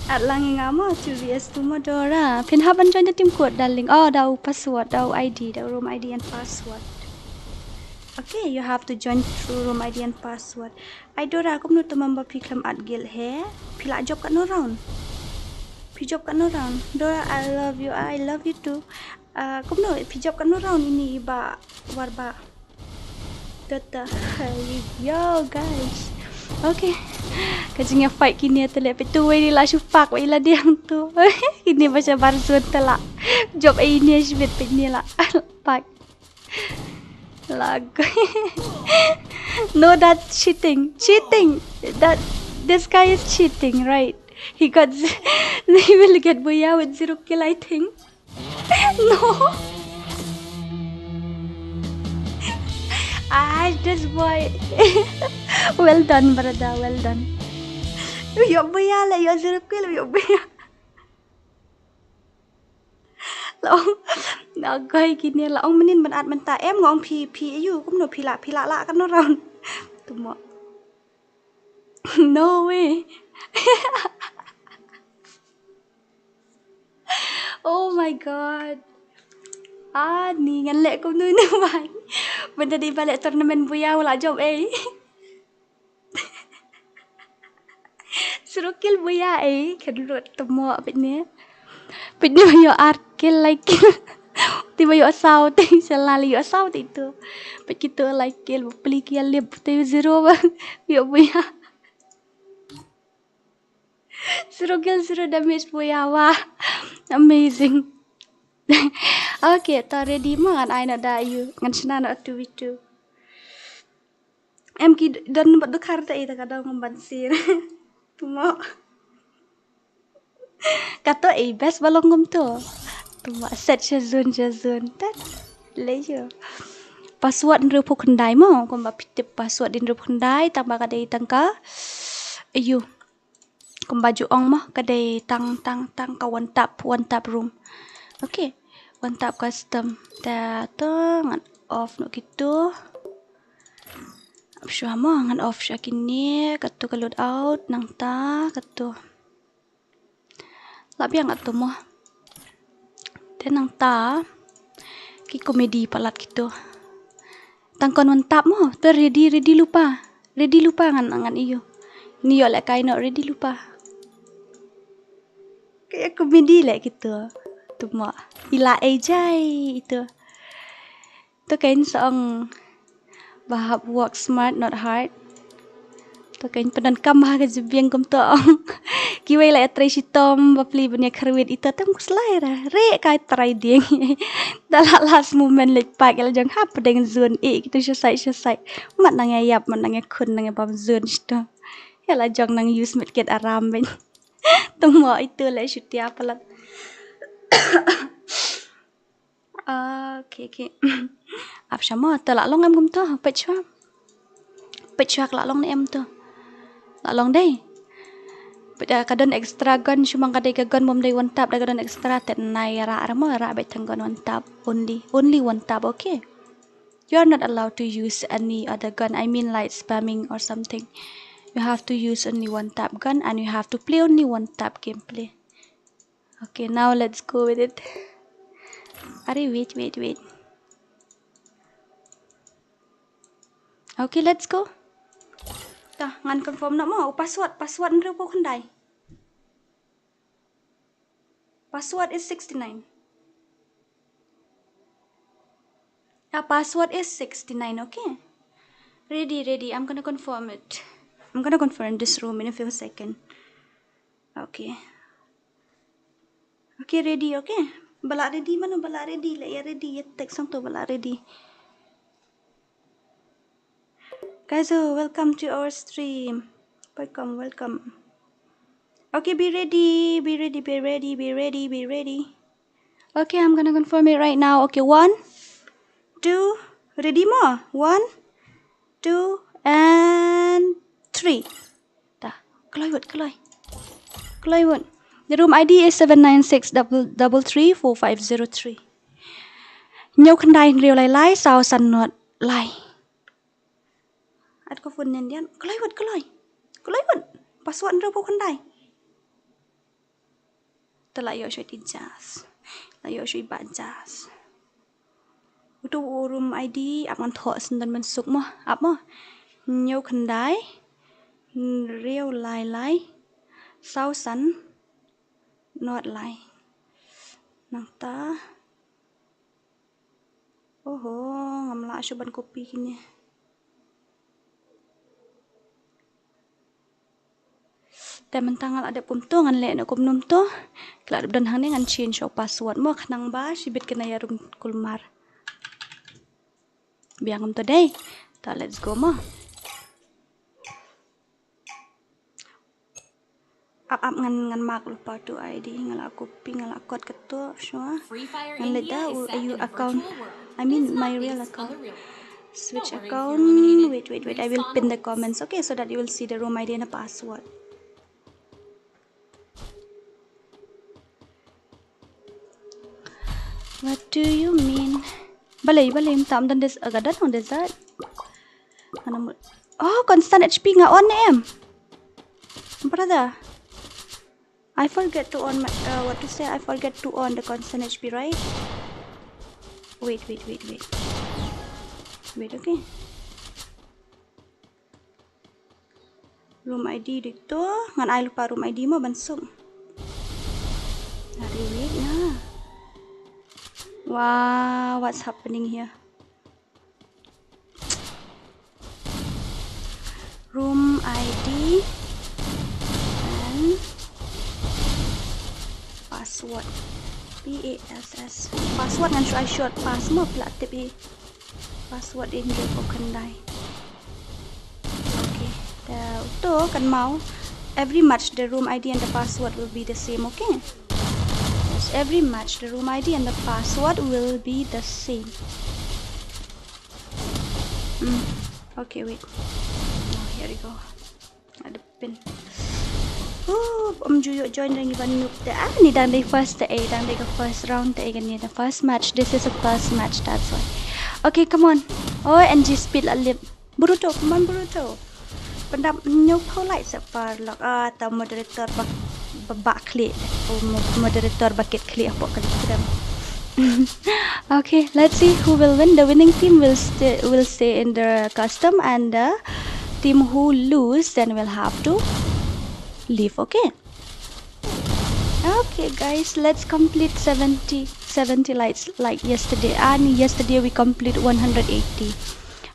At lang i nga mo, two V S two mo Dora. Phin hap ban join the team code, darling. Oh, da u password, da u I D, da u room I D and password. Okay, you have to join through room I D and password. Ai Dora, kumno te mamba phi khlem add guild he? Phi lah jop katno round? Phi jop katno round? Dora, I love you, I love you too. Ah, kumno phi jop katno round ini i Bah Warbah? Tata. Yo, guys. Okay. Ka jingïafight kine te leh, peit tu wei ni lah shu pak wei la diang tu. Kine ba shabar zone te lah jop ei ne shibit, peit ne lah pak. Lag. No, that's cheating. Cheating. That, this guy is cheating, right? He got z- he will get Booyah with zero kill, I think. No. Ah, this boy. Well done, brother. Well done. Ïoh Booyah leh, ïoh zero kill, ïoh Booyah. La ong, na goi kine la ong mynnin ban add mynta em, nga ong phi, phi aïu, kumno phi lah, phi lah lah katno round. Tuma. No way. Oh my God. Ah, ni ngan leh kumno ne bai. Bynta dei ba leh tournament Booyah u lah jop ei. Zero kill Booyah ei, khlem lut tymmo peit ne. Peit ne ïoh ar kill, lai kill. Te ba ïoh saw te, shalala ïoh saw te itu. Peit kito lai kill, ba pli ki ïalip te zero ba ïoh Booyah. Zero kill, zero damage Booyah, wah. Amazing. Okay, to ready mo, ngan ai noh da ïu, ngan shna noh two v two. Em ki don bad dkhar te ita ka dang ban sir. Tuma. Kato ei best ba long kumto. Tuma set sha zone sha zone. Tat. Lejo. Password hynriewphew khyndai mo, kumba phi tip password hynriewphew khyndai, tang ba ka dei tang ka. Aïu. Kumba ju ong mo, ka dei tang, tang, tang ka one tap, one tap room. Okay. One tap custom. Ta to ngan off noh kito. Ap shuwa mo, ngan off shuwa kine, kato ka loadout, nangta, kato. Lah biang kato mo. Te nangta ki comedy palat kito. Tang kon one tap mo, to ready, ready lypa. Ready lypa ngan, ngan ïoh. Ni ïoh leh kai noh ready lypa. Ka ïa comedy leh kito. Tuma. I la ei jai ito. To kein sa ong ba hap work smart, not hard. To kein pyndonkam bha ka jingbiang kumto ong. Kiwei la ïatrei shitom ba pli ban ïa kyrwit ito, te ym khuslai ra. Re kai trai dieng. Da la last moment leit pak ïa la jong hap pdeng zone, eh, kito sha side sha side. Mat nang ïa ïap, mat nang ïa khun, nang ïa bam zone shito. Ïa la jong nang use medkit aram beit. Tymmo ito leh shutia palat. Okay, okay. Ap sha mo, to lah long em kumto, peit shuwa. Peit shuwa ka lah long ne em to. Lah long dei. Peit, ah, ka don extra gun, shu mang ka dei ka gun bym dei one tap, da ka don extra, te nai rah re mo, rah beit tang gun one tap only. Only one tap, okay? You are not allowed to use any other gun. I mean, like, spamming or something. You have to use only one tap gun and you have to play only one tap gameplay. Okay, now let's go with it. Are, wait, wait, wait. Okay, let's go. Ta, ngan confirm noh mo, u password, password hynriewphew khyndai. Password is sixty-nine. Ah, password is sixty-nine, okay? Ready, ready. I'm gonna confirm it. I'm gonna confirm this room in a few seconds. Okay. Okay, ready, okay? Ba lah ready mano, ba lah ready, la ïa ready, ïa text hangto ba lah ready. Guys, oh, welcome to our stream. Welcome, welcome. Okay, be ready, be ready, be ready, be ready, be ready. Okay, I'm gonna confirm it right now. Okay, one, two, ready mo? One, two, and three. Ta, kloi wat, kloi. Kloi wut. The room I D is seven nine six double three four five zero three. Hynñiew khyndai hynriew lai lai saw san nod lai. At ko phone nen dian. Kloi wut, kloi. Kloi wut. Password hynriew phew khyndai. Te la ïoh shuh i Jas. La ïoh shuh i Bah Jas. Uto u room I D ap ngan thoh shen don mynsuk mo. Ap mo. Hynñiew khyndai hynriew lai lai saw san nod lai. Nangta. Oho, ngam lah shuh ban copy kine. Te mynta nga la dep kumto, ngan leh noh kumno kumto. Ki la dep don hangne, ngan change u password mo, khnang ba shibit kin ïarum kulmar. Biang kumto dei. Ta, let's go mo. Ap ap, ngan, ngan mark lypa tu I D, nga la copy, nga la kot kato, shuwa. Ngan leit da u, u account. I mean my real account. Switch account. Wait, wait, wait. I will pin the comments, okay, so that you will see the room I D and the password. What do you mean? Balei, balei mynta ym don des, aga don ong desert. Mana mul-, oh, constant H P nga on ne em. Brother, I forget to on my, uh, what to say, I forget to on the constant H P, right? Wait, wait, wait, wait. Wait, okay. Room I D dei to, ngan ai lypa room I D mo ban suk. Are, wait na. Wow, what's happening here? Room I D and password. P A S S. Password ngan shu ai short pass mo, phi la tip hi. Password in the open die. Okay. Te uto kan mau. Every match the room I D and the password will be the same, okay? Yes, every match the room I D and the password will be the same. Hmm. Okay, wait. Oh, here we go. Ada pin. Oh, ym ju ïoh join da ngi ban noob te. Ah, ni dang dei first te, eh, dang dei ka first round te, eh, kane the first match. This is a first match, that's why. Okay, come on. Oh, N G speed la lip. Bruto, come on, Bruto. Pyndap hynñiew phew like sa paralok. Ah, ta moderator ba, ba, ba khlieh. Oh, mo-, moderator ba kit khlieh hapoh ka screen. Okay, let's see who will win. The winning team will stay, will stay in the custom, and the team who lose then will have to leave, okay? Okay, guys, let's complete seventy, seventy lights like yesterday. And yesterday we complete one hundred eighty.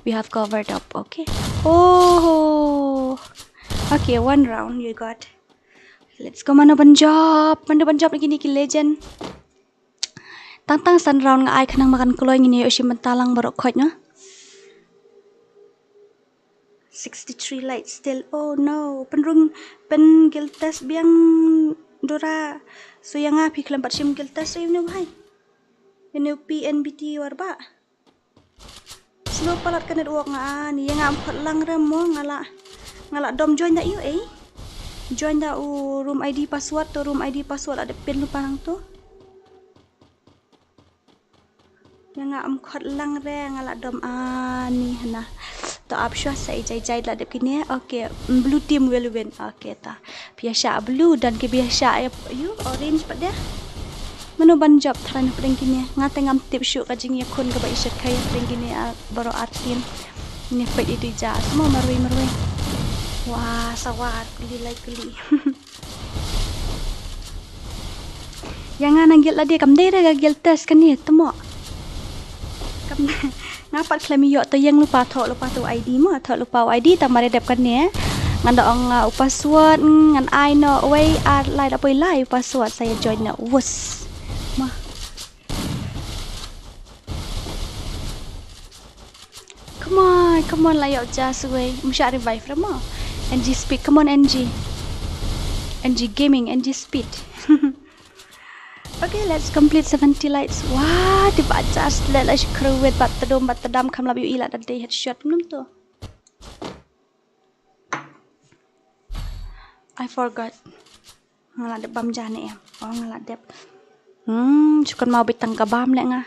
We have covered up, okay? Oh, okay, one round you got. Let's go, mano ban jop, mano ban jop lagi ni ki legend. Tang tang san round nga ai khnang ba kan kloi, ngin ïoh shim bynta lang baroh khoit, no? Sixty-three lights still. Oh no. Pynrung, pyn guild test biang Dora. So ïa nga phi khlem pat shim guild test ïa une u bhai. Ïa une u P N B T war ba. Slow palat ka network nga ani, ïa nga ym khot lang re mo, nga la, nga la dom join da ïa u, eh. Join da u room I D password to, room I D password la dep pin lypa nangto. Ïa nga ym khot lang re, nga la dom ani hana. To ap shuwa sa ijai jai la dep kine. Okay, blue team will win. Okay ta. Phi ïa shah blue, don ki ba ïa shah ïa, ïa orange pat de. Mano ban jop tharai na pdeng kine? Nga te ngam tip shuh ka jingïakhun kaba i shyrkhei na pdeng kine, ah, baroh ar team. Ngi peit ïa dei ja mo marwei marwei. Wah, sawa ar kuli lai kuli. Ïa nga na guild lade kam dei re ka guild test kane te mo. Kam, nga pat khlem ïoh, to ïeng lypa, thoh lypa to I D mo, thoh lypa I D tang ba dep kane. Ngan da ong, ah, u password, mm, ngan ai noh wei ar lai, da poi lai u password sa ïa join noh. Wus. Ma. Come on, come on, la ïoh ja suwei. Ym shah revive re mo. N G Speed, come on, N G. N G Gaming, N G Speed. Okay, let's complete seventy lights. Wah, te ba ja slet la shi khrewit, bat tdom, bat tdam, kham lap ïohi la da dei headshot num to. I forgot. Nga la dep bam ja ne em? Oh, nga la dep. Hmm, shu kynmaw beit tang ka bam leh nga.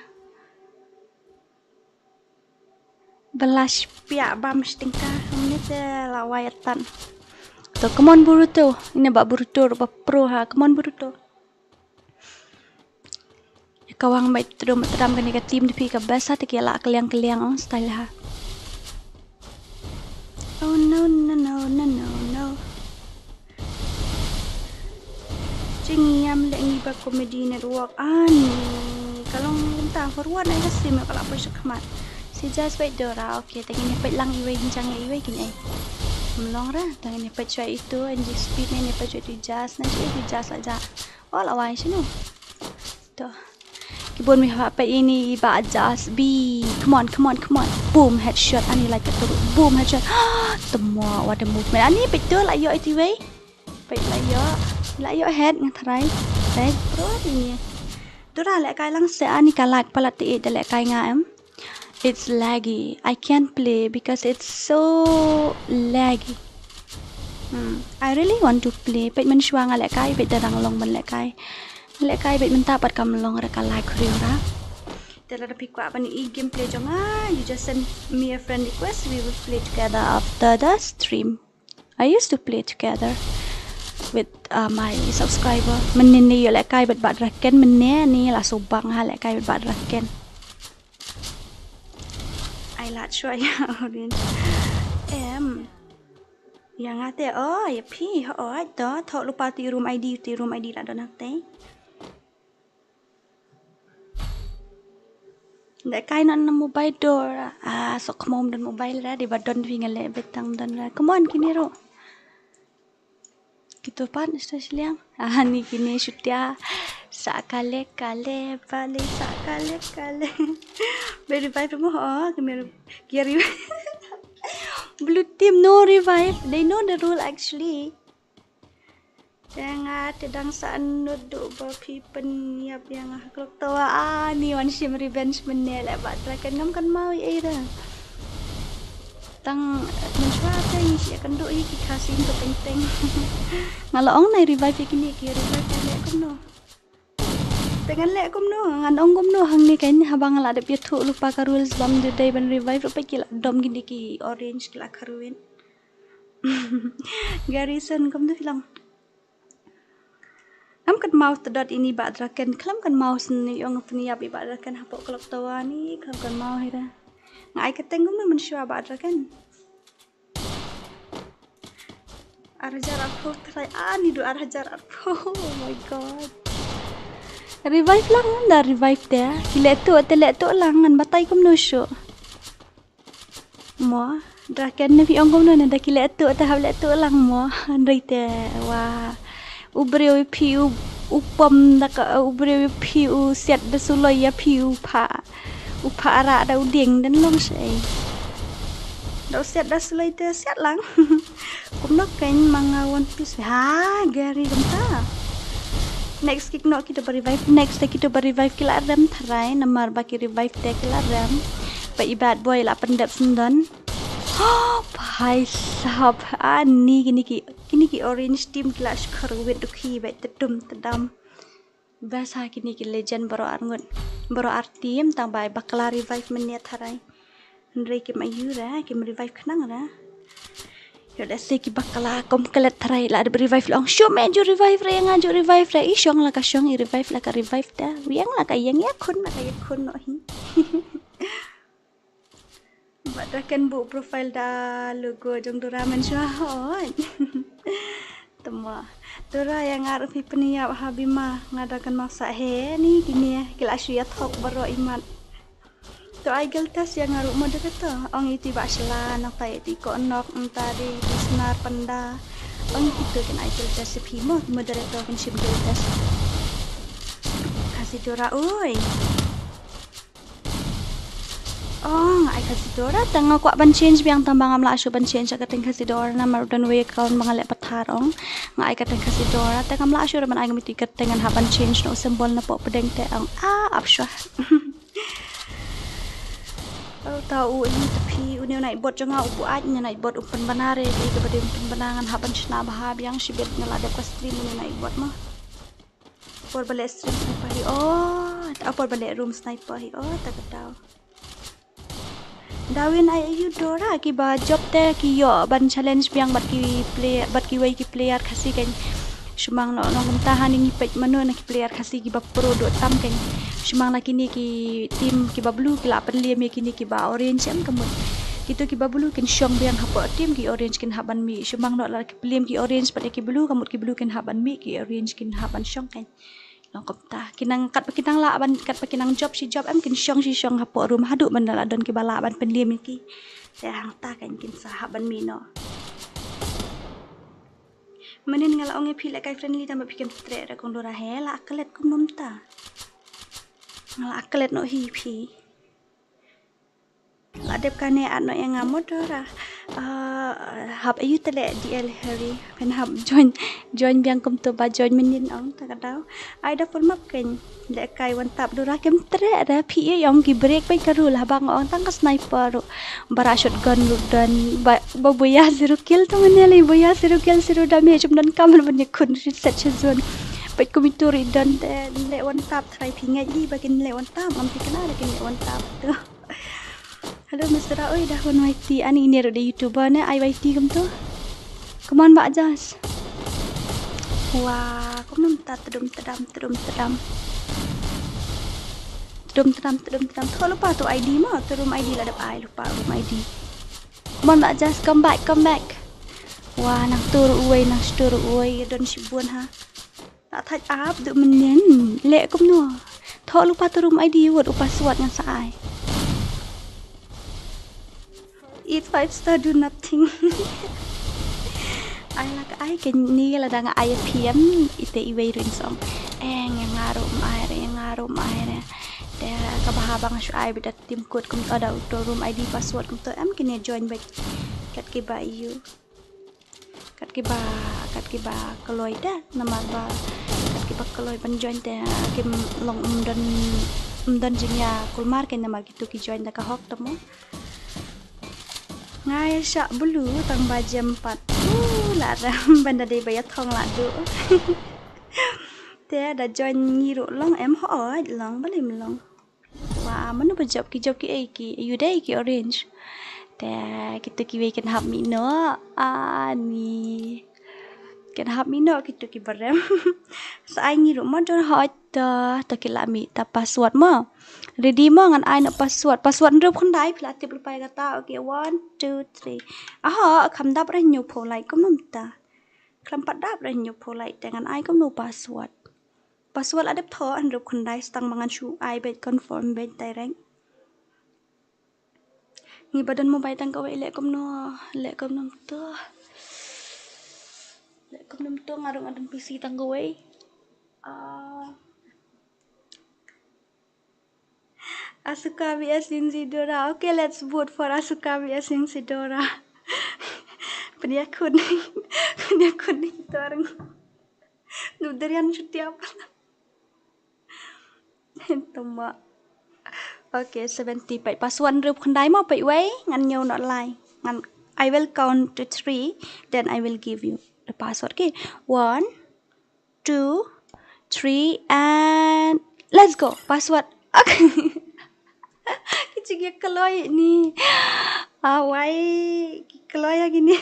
Bala shipia bam shtingka. Kumne te la wai atan. To, come on Boruto. Ine ba Boruto ruh ba pro ha. Come on Boruto. Ka wang bait trum tram kane ka team de phi ka best ha te ki la kaliang kaliang ong style ha. Oh no no no no no no. Jingïam leh ngi ba Comedy Network ani. Ka long kumta forward na ka sim ka la poi sha khmat. Si Jazz bait Dora, okay, te ngin ïa peit lang iwei, ngin jang ïa iwei kin ei. Mlong ra, te ngin ïa peit shuwa itu, N G Speed ngin ïa peit shuwa itu Jazz, na shuwa itu Jazz la ja. Oh, la wai shinu. To. Ki bun mi haba peit ini i ba Jazz bi. Come on, come on, come on. Boom, headshot. Ani like tu. Boom, headshot. Temo, what a movement. Ani peit tu la ïoh itu wei. Peit la ïoh. La ïoh head nga tharai. Peit pro ini. Dora lehkai lang se ani ka lag palat te da lehkai nga em. It's laggy. I can't play because it's so laggy. Hmm. I really want to play. Peit mynshuwa nga lehkai, peit da dang long ban lehkai. Lehkai beit mynta pat kam long re ka lag riew ra. Te lada phi kwah ban i gameplay jong nga, you just send me a friend request. We will play together after the stream. I used to play together with uh, my subscriber. Mynne ne ïoh lehkai bad Bah Draken, mynne ne la subang ha lehkai bad Bah Draken. Ai lad shuwa ïa orange. Em. Ïa nga te, oh, ïa phi, hooid to, thoh lypa te room I D, te room I D la don hangtei. Lehkai noh na mobile Dora. Ah, sok khmom don mobile ra, dei ba don phi nga leh beit tang don ra. Come on, kine ruh. Kito pat, sto shiliang. Ah, ni kine shutia. Sa kale kale, bale sa kale kale. Be revive mo, oh, kine ki revive. Blue team no revive. They know the rule actually. Te nga te dang sa nud du ba phi pynïap ïa nga ha klok tawa. Ah, ni wan shim revenge mynne leh Bah Draken, ngam kynmaw ei ei re. Tang mynshuwa te ngi shu ïakynduh ïa ki Khasi to teng teng. Nga la ong nai revive ïa kine ki revive ïa leh kumno. Te ngan leh kumno, ngan ong kumno hangne kein haba nga la dep ïathuh lypa ka rules bam ju dei ban revive ruh peit ki la dom kine ki orange ki la kharwit. Garrison, kumno phi long? Ngam kynmaw te dot ini Bah Draken, khlem kynmaw sni ong pynïap i Bah Draken hapoh klok tawa ni, khlem kynmaw hi ra. Nga ai kyrteng kumno mynshuwa Bah Draken. Ar hajar arphew trai, ah, ni du ar hajar arphew. Oh my god. Revive lang da revive te. Ki leh tuh te leh tuh lang ngan batai kumno shuh. Mo, Draken ne phi ong kumno ne da ki leh tuh te hap leh tuh lang mo. Hynrei te wa u briew ïa phi u, u pom da ka u briew ïa phi u siat da suloi ïa phi u pha. U pha ara da u dieng den long shei. Da u siat da suloi te siat lang. Kumno kein ma nga One Piece. Ha, Gary kumta. Next kito ba revive, next te kito ba revive ki la rem tharai namar ba ki revive te ki la rem. Ba i bad boy la pyndep syndon. Oh, bhai sahab. Ani kine ki, kine ki orange team ki la shkor wit dukhi ba te dum te dam. Best ha kine ki legend baroh arngut. Baroh ar team tang ba i bakla revive mynne tharai. Hynrei kim aiu ra, kim revive khnang ra. Ïoh lehse ki bakla kum klet tharai la dep revive long. Shu me ju revive re nga ju revive re. I shong la ka shong i revive la ka revive ta. Wiang la ka ïeng ïa khun la ka ïeng khun noh hi. Bad Draken buh profile da logo jong Dora mynshuwa hooid. Tama. Dora ïa nga ruh phi pynïap ha bima nga da kan mak sa he ni kine ki la shu ïa thok baroh imat. To ai guild test ïa nga ruh moderator. Ong iti ba shla nang ta iti ko nok nta di snar panda. Ong iti to kan ai guild test phi mo moderator kan shim guild test. Khasi Dora oi. Oh, nga ai Khasi Dora, tang nga kwah ban change biang tang ba ngam lah shuh ban change ka teng Khasi Dora namar don wei account ba nga leh pathar ong. Nga ai ka teng Khasi Dora, tang ngam lah shuh ban ai ngam iti ka teng ngan hap ban change noh symbol na poh pdeng te ong. Ah, ap shuh. Oh, ta u ini te phi, une u Nightbot jong nga u buaid, une u Nightbot um pynbna re, te kaba dei um pynbna ngan hap ban shna bha biang shibit nga la dep ka stream une u Nightbot mo. Por ba leh stream sniper hi. Oh, ta por ba leh room sniper hi. Oh, ta ka daw. Dawin ai ayu Dora kiba job te ki ïoh ban challenge biang bad ki player, bad kiwei ki player Khasi kan. Shu mang noh nongkynta ha ngi peit mano na ki player Khasi kiba pro doh tam kan. Shu mang na kine ki team kiba blue ki la pynliem ïa kine kiba orange em ka mut. Kito kiba blue kin shong biang hapoh team, ki orange kin hap ban mih. Shu mang noh la ki pynliem ki orange bad ïa ki blue ka mut ki blue kin hap ban mih, ki orange kin hap ban shong kan. Nongkynta ki nang, katba ki nang lah ban, katba ki nang job shi job em kin shong shi shong hapoh room haduh ban da la don kiba lah ban pynliem ïa ki. Te hangta kan kin sa hap ban mih noh. Mynnin nga la ong ïa phi lehkai friendly tang ba phi kem treh re kong Dora, he la klet kumno mynta. Nga la klet noh hi phi. La dep kane at noh ïa nga mo Dora. Ah, hap ayu te leh D L Harry. Phin hap join, join biang kumto ba join mynnin ong ta ka daw. Ai da full map kan. Lehkai wan tap Dora kem treh re, phi ïa ong ki break beit ka rule haba nga ong tang ka sniper ruh. Ba rah shotgun ruh don ba, ba buaid zero kill to mynne lei, buaid zero kill zero damage, um donkam ban ïakhun reset sha zone. Peit kum itu ruh i don te leh wan tap, try phi ngeit hi ba kin leh wan tap, ngam phi kynmaw da kin leh wan tap to. Hello Mister Aoi, dah wan Y T, ani ine ruh dei YouTuber ne ai Y T kumto. Come on Bah Jas. Wah, kumno mynta, tdum tdam, tdum tdam. Tdum tdam, tdum tdam. Thoh lypa to I D mo, to room I D la dep ai lypa room I D. Come on Bah Jas, come back, come back. Wah, nang tur uwei, nang stur uwei, don shibun ha. Nang thait ap duh mynnin, leh kumno. Thoh lypa to room I D wot u password ngan sa ai. Eat five star, do nothing. Ai la ka ai kane lada nga ai ïa phi em, ite iwei ruh in sa ong, eh, ïa nga ruh um ai re, ïa nga ruh um ai re. Te kaba haba nga shu ai beit da team code kumto, da uto room I D password kumto em kine join beit. Kat kiba ïoh. Kat kiba, kat kiba kloi te, namar ba kat kiba kloi ban join te kim long, um don, um don jingïakulmar kein namar kito ki join da ka hok te mo. Nga ïa shah blue tang ba jem pat. Uh, la ram ban da dei ba ïa thong la duh. Te da join ngi ruh long em, hooid long, balei ym long. Wah, mano ba jop ki, jop ki ei ki, ayu dei ki orange. Te kito kiwei kin hap mih noh, ani. Kin hap mih noh kito ki barem. Sa ai ngi ruh mo don, hooid to, to ki la mih ta password mo. Ready mo, ngan ai noh password. Password hynriew phew khyndai, phi la tip lypa ïa kata. Okay, one, two, three. Aho, kham dap re hynñiew phew lait kumno mynta. Khlem pat dap re hynñiew phew lait te ngan ai kumno password. Password la dep thoh hynriew phew khyndai, sa tang ba ngan shu ai beit, confirm beit direct. Ngi ba don mobile tang kawei, leh kumno, leh kumno to. Leh kumno to, nga ruh nga don P C tang kawei. Ah. Asuka V S Isidora. Okay, let's vote for Asuka V S Isidora. Pynïakhun. Pynïakhun ni torng. Nu derian chutia pala. Tama. Okay, seventy. Peit password hynriew phew khyndai mo, peit wei, ngan ñiew noh lai. Ngan, I will count to three, then I will give you the password. Okay, one, two, three, and let's go. Password. Okay. Ki jingïa kloi ni. Ah, wai. Ki kloi ïa kine.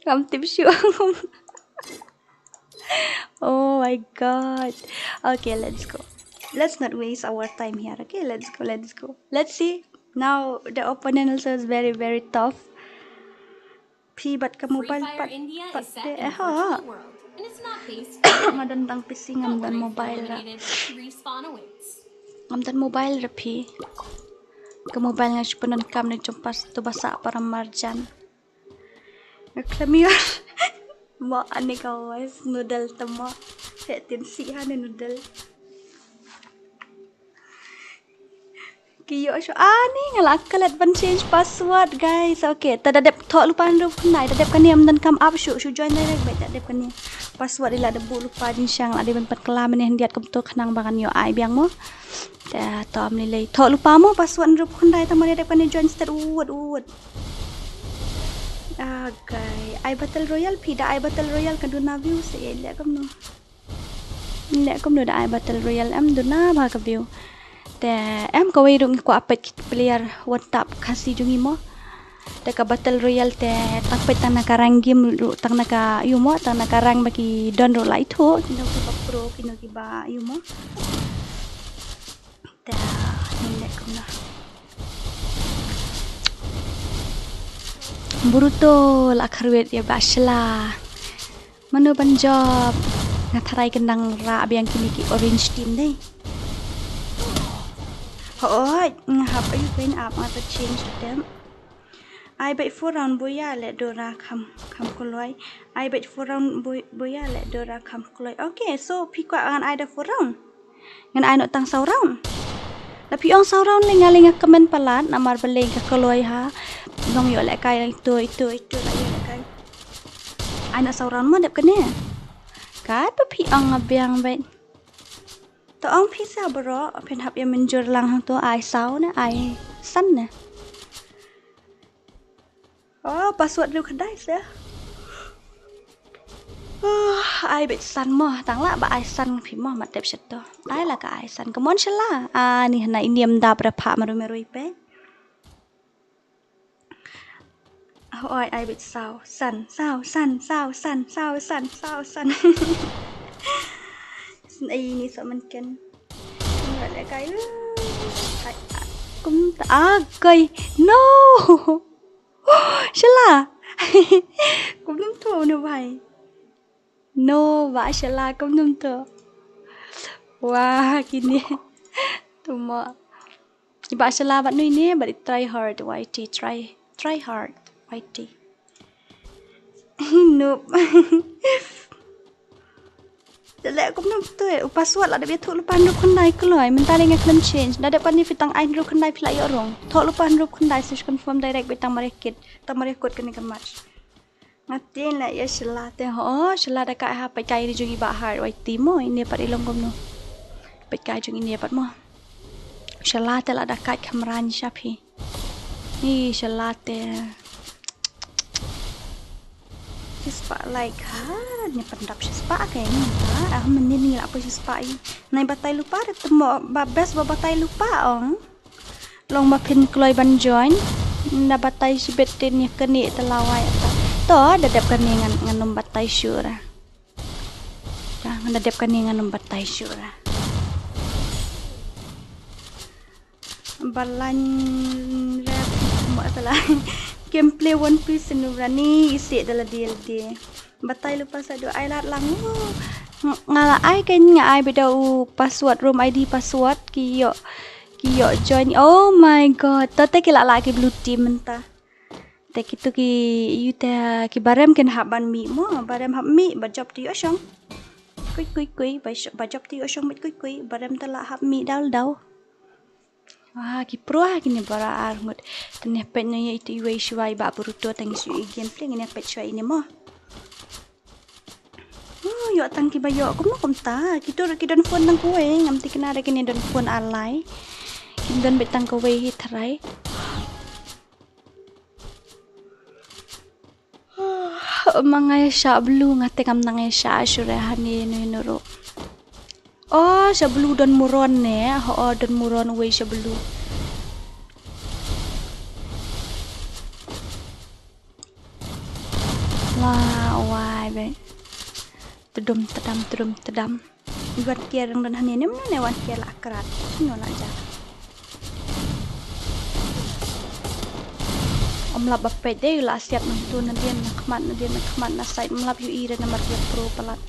Kam tip shuh. Oh my God. Okay, let's go. Let's not waste our time here. Okay, let's go, let's go. Let's see. Now the opponent also is very, very tough. Phi bad ka mobile pat, pat te, eh, ha. Nga don tang P C, ngam don mobile ra. Ngam don mobile ra phi. Ka mobile nga shu pyndonkam ne jong pas to ba sah para marjan. Nga khlem ïoh. Mo ani ka voice noodle te mo. Phet tin si ha ne noodle. Ki ïoh shuh. Ah, ni nga la klet ban change password, guys. Okay, ta da dep thoh lypa hynriew phew khyndai, ta dep kane, ym donkam ap shuh, shu join direct beit, ta dep kane. Password i la da buh lypa, jingshisha nga la dei ban pynkylla mynne khyndiat kumto khnang ba ngan ïoh ai biang mo. Te to ym lei lei. Thoh lypa mo password hynriewphew khyndai, tang ba dep kane join stet, wut wut. Okay, ai battle royale phi, da ai battle royale ka duna view se, leh kumno. Leh kumno da ai battle royale, em duna bha ka view. Te em kawei ruh ngi kwah peit ki player one tap Khasi jong ngi mo. Te ka battle royale te tang peit tang na ka rank game ruh, tang na ka, ïu mo, tang na ka rank ba ki don ruh la ithuh, kino kiba pro, kino kiba, ïu mo. Te ngin leh kumno. Bruto la kharwit ïa Bah Shla. Mano ban jop? Nga tharai kan dang rah biang kine ki orange team dei. Hooid, nga hap, ayu, kein ap, nga ta change item. Ai beit four round, buya leh Dora, kham, kham kloi. Ai beit four round, buy-, buya leh Dora, kham kloi. Okay, so phi kwah ngan ai da four round? Ngan ai noh tang saw round. Da phi ong saw round lei, nga lei nga kmen palat, namar balei ka kloi ha. Nong ïoh lehkai ito, ito, ito, la ïoh lehkai. Ai noh saw round mo dep kane. Kat ba phi ong nga biang beit. To ong phi sa baroh, phin hap ïa mynjur lang hangto, ai saw ne, ai san ne. Oh, password hynriew khyndai se. Oh, ai beit san mo, tang lah ba ai san phi mo, mat tep shet to. Ai la ka ai san. Come on Shla. Ah, ni hana i niam da pra pha maru maru ipe. Oh, ai, ai beit saw. San, saw, san, saw, san, saw, san, saw, san. San, ai ni sa man ken. Ni le kai. Ai, kum ta, ah, kai. No. Shla. Kumno to no bhai. No, Bah Shla, kumno to. Wah, kine. Tumo. Bah Shla bad nui ne, bad i try hard, Y T, try, try hard, Y T. Noob. Te leh kumno to, eh, u password la dep ïathuh lypa hynriewphew khyndai kloi, mynta lei nga khlem change, da dep kane phi tang ai hynriewphew khyndai phi la ïoh rong. Thoh lypa hynriewphew khyndai, search confirm direct, beit tang mar ïa kit, tang mar ïa kut kane ka match. Nga tieng la ïa Shla te, ho, Shla da kai ha, peit kai ri jong i Bah Hard, Y T mo, ine pat i long kumno. Peit kai jong ine pat mo. Shla te la da kai kham ran sha phi. Ni Shla te. Shispah like ha, ni pyndap shispah ka ni ha, ah, mynnin ni la poi shispah i. Nai batai lypa re te mo, ba best ba batai lypa ong. Long ba phin kloi ban join. Na batai shibit te ni kane te lawai ata. To da dep kane ngan, ngan ym batai shuh ra. Ka ngan da dep kane ngan ym batai shuh ra. Balan rep mo tala. Gameplay One Piece nu rani isi dala D L D. Batai lypa sa du ai lad lang. Nga la ai kein nga ai beit da u password, room I D password ki ïoh, ki ïoh join. Oh my god. To te ki la la ki blue team mynta. Te kitu ki ïu te ki barem kin hap ban mih mo, barem hap mih ba jop te ïoh shong. Kui kui kui ba jop te ïoh shong, mih kui kui, barem te la hap mih daw daw. Wah, ki pro ha kine bara ar ngut. Te ne peit ne ïa itu iwei shuwa i Bah Bruto, tang i shu i gameplay, ngin ïa peit shuwa ine mo. Oh, ïoh tang kiba ïoh kumno kumta. Kitu ruh ki don phone tang kawei, ngam thikna da kine don phone ar lai. Kin don beit tang kawei hi tharai. Ma nga ïa shah blue, nga te ngam nang ïa shah shuh re ha ne nu nu ruh. Oh, sha blue don muron ne. Oh, don muron wei sha blue. Wah, wai be. Tedum tedam, tedum tedam. Wan kiar dang don hane, ne mno ne wan kiar la krat. Sino la ja. Ym lap ba peit de, la siat nangtu nadien na khmat, nadien na khmat na side, ym lap ïohi re namar ïa pro palat.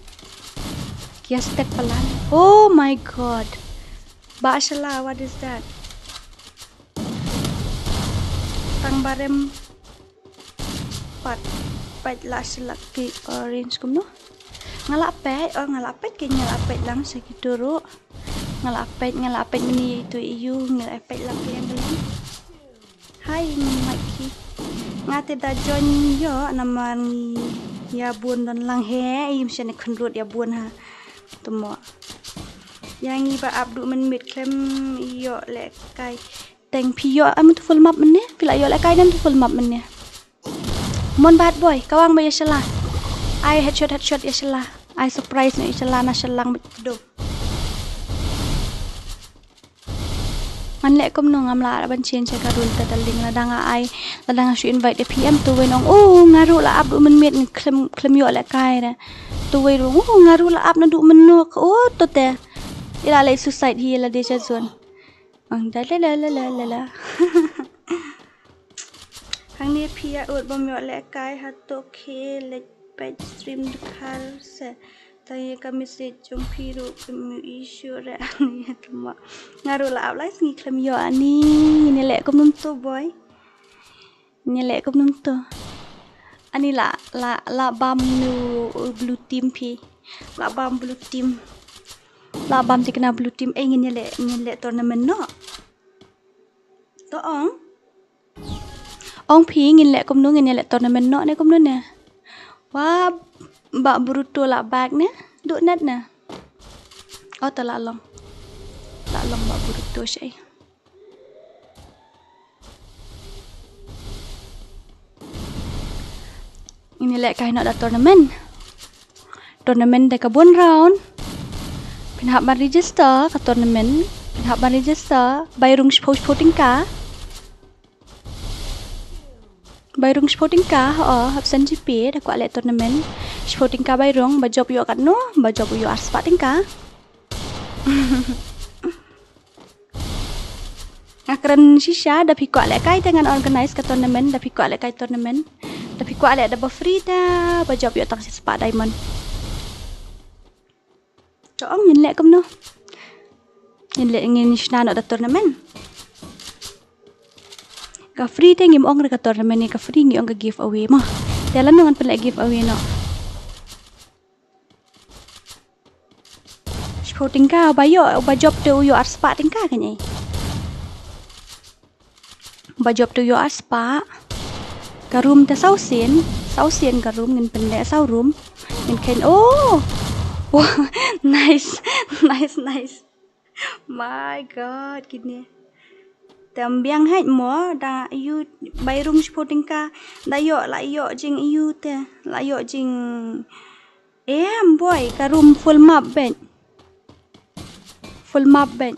Ki ïa stek palat. Oh my god. Ba shala, what is that? Tang barem pat, peit la shala ki orange kumno. Nga la peit, oh nga la peit, ki nga la peit lang sha kitu ruh. Nga la peit, nga la peit mynne itu iu, nga la peit lang ki yang. Hai, Mikey. Nga te da join ïoh namar ngi Ïa bun don lang he, im shen khun rut ïa bun ha. Tumo. Ïa ngi ba ap du mynmiet khlem ïoh lehkai. Teng phi ïoh am tu full map mynne, phi la ïoh lehkai nam tu full map mynne. Mon bad boy, kawang ba ïa shala. Ai headshot headshot ïa shala. Ai surprise no ïa shala na shalang ba do. Ngan leh kumno ngam lah ban change ka rule ta darling, lada nga ai, lada nga shu invite ïa phi em tu wei nong. Oh, nga ruh la ap du mynmiet khlem, khlem ïoh lehkai re. Tu wei ruh, oh, nga ruh la ap na du mynno. Oh, to te. Ila leh suicide hi la de cha zone. Ang da la la la la la la. Hangne phi ïa ud bym ïoh lehkai hato khie leit peit stream dkhar se. Tang ïa ka message jong phi ruh kim ïoh issue re ani ïa tuma. Nga ruh la ap lai sngi khlem ïoh ani. Ngin ïa leh kumno to boy. Ngin ïa leh kumno to. Ani la, la, la bam nu, uh, blue team phi. La bam blue team. La bam tikna blue team. Eh, ngin ïa leh, ngin leh tournament noh. To ong. Ong phi ngin leh kumno, ngin ïa leh tournament noh ne kumno ne. Wa ba Bruto la back ne. Duh net ne. Oh, to la long. La long ba Bruto shai. Ngin ïa lehkai noh da tournament. Tournament da ka bun round. Phin hap ban register ka tournament. Phin hap ban register. Bai rung shiphew shiphew tyngka. Bai rung shiphew tyngka, oh, hap send GPay da kwah leh tournament. Shiphew tyngka bai rung, ba jop ïoh katno, ba jop ïoh arspah tyngka. Nga kren shisha, da phi kwah lehkai te ngan organize ka tournament, da phi kwah lehkai tournament. Da phi kwah leh da ba free te, ba jop ïoh tang shispah diamond. To ong ngin leh kumno. Ngin leh ngin shna noh da tournament. Ka free te ngim ong re ka tournament ne ka free ngi ong ka giveaway mo. Te lano ngan pynleh giveaway noh. Shiphew tyngka ba ïoh, ba jop te u ïoh arspah tyngka kan ei. Ba jop te u ïoh arspah. Ka room te saw sien, saw sien ka room ngin pynleh saw room. Ngin khein oh. Wah, nice, nice, nice. My God, kine. Te ym biang hait mo, da ïoh bai rung shiphew tyngka, da ïoh, la ïoh jing ïoh te, la ïoh jing. Em boy, ka room full map beit. Full map beit.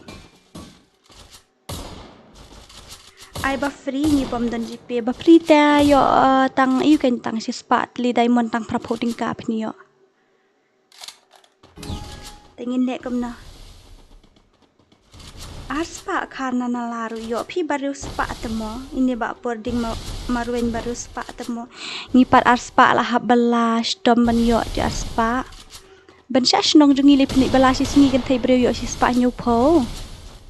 Ai ba free ngi bym don GPay, ba free te ïoh, eh, tang ïoh kan tang shispah tylli diamond tang phraphew tyngka phin ïoh. Te ngin leh kumno. Arspah kha na na la ruh ïoh phi ba riewspah te mo. Ine ba por ding ma, marweiñ ba riewspah te mo. Ngi pat arspah la hap ba la shitom ban ïoh te arspah. Ban shah shnong jong ngi lei pynleit ba la shi sngi kan thei briew ïoh shispah hynñiewphew.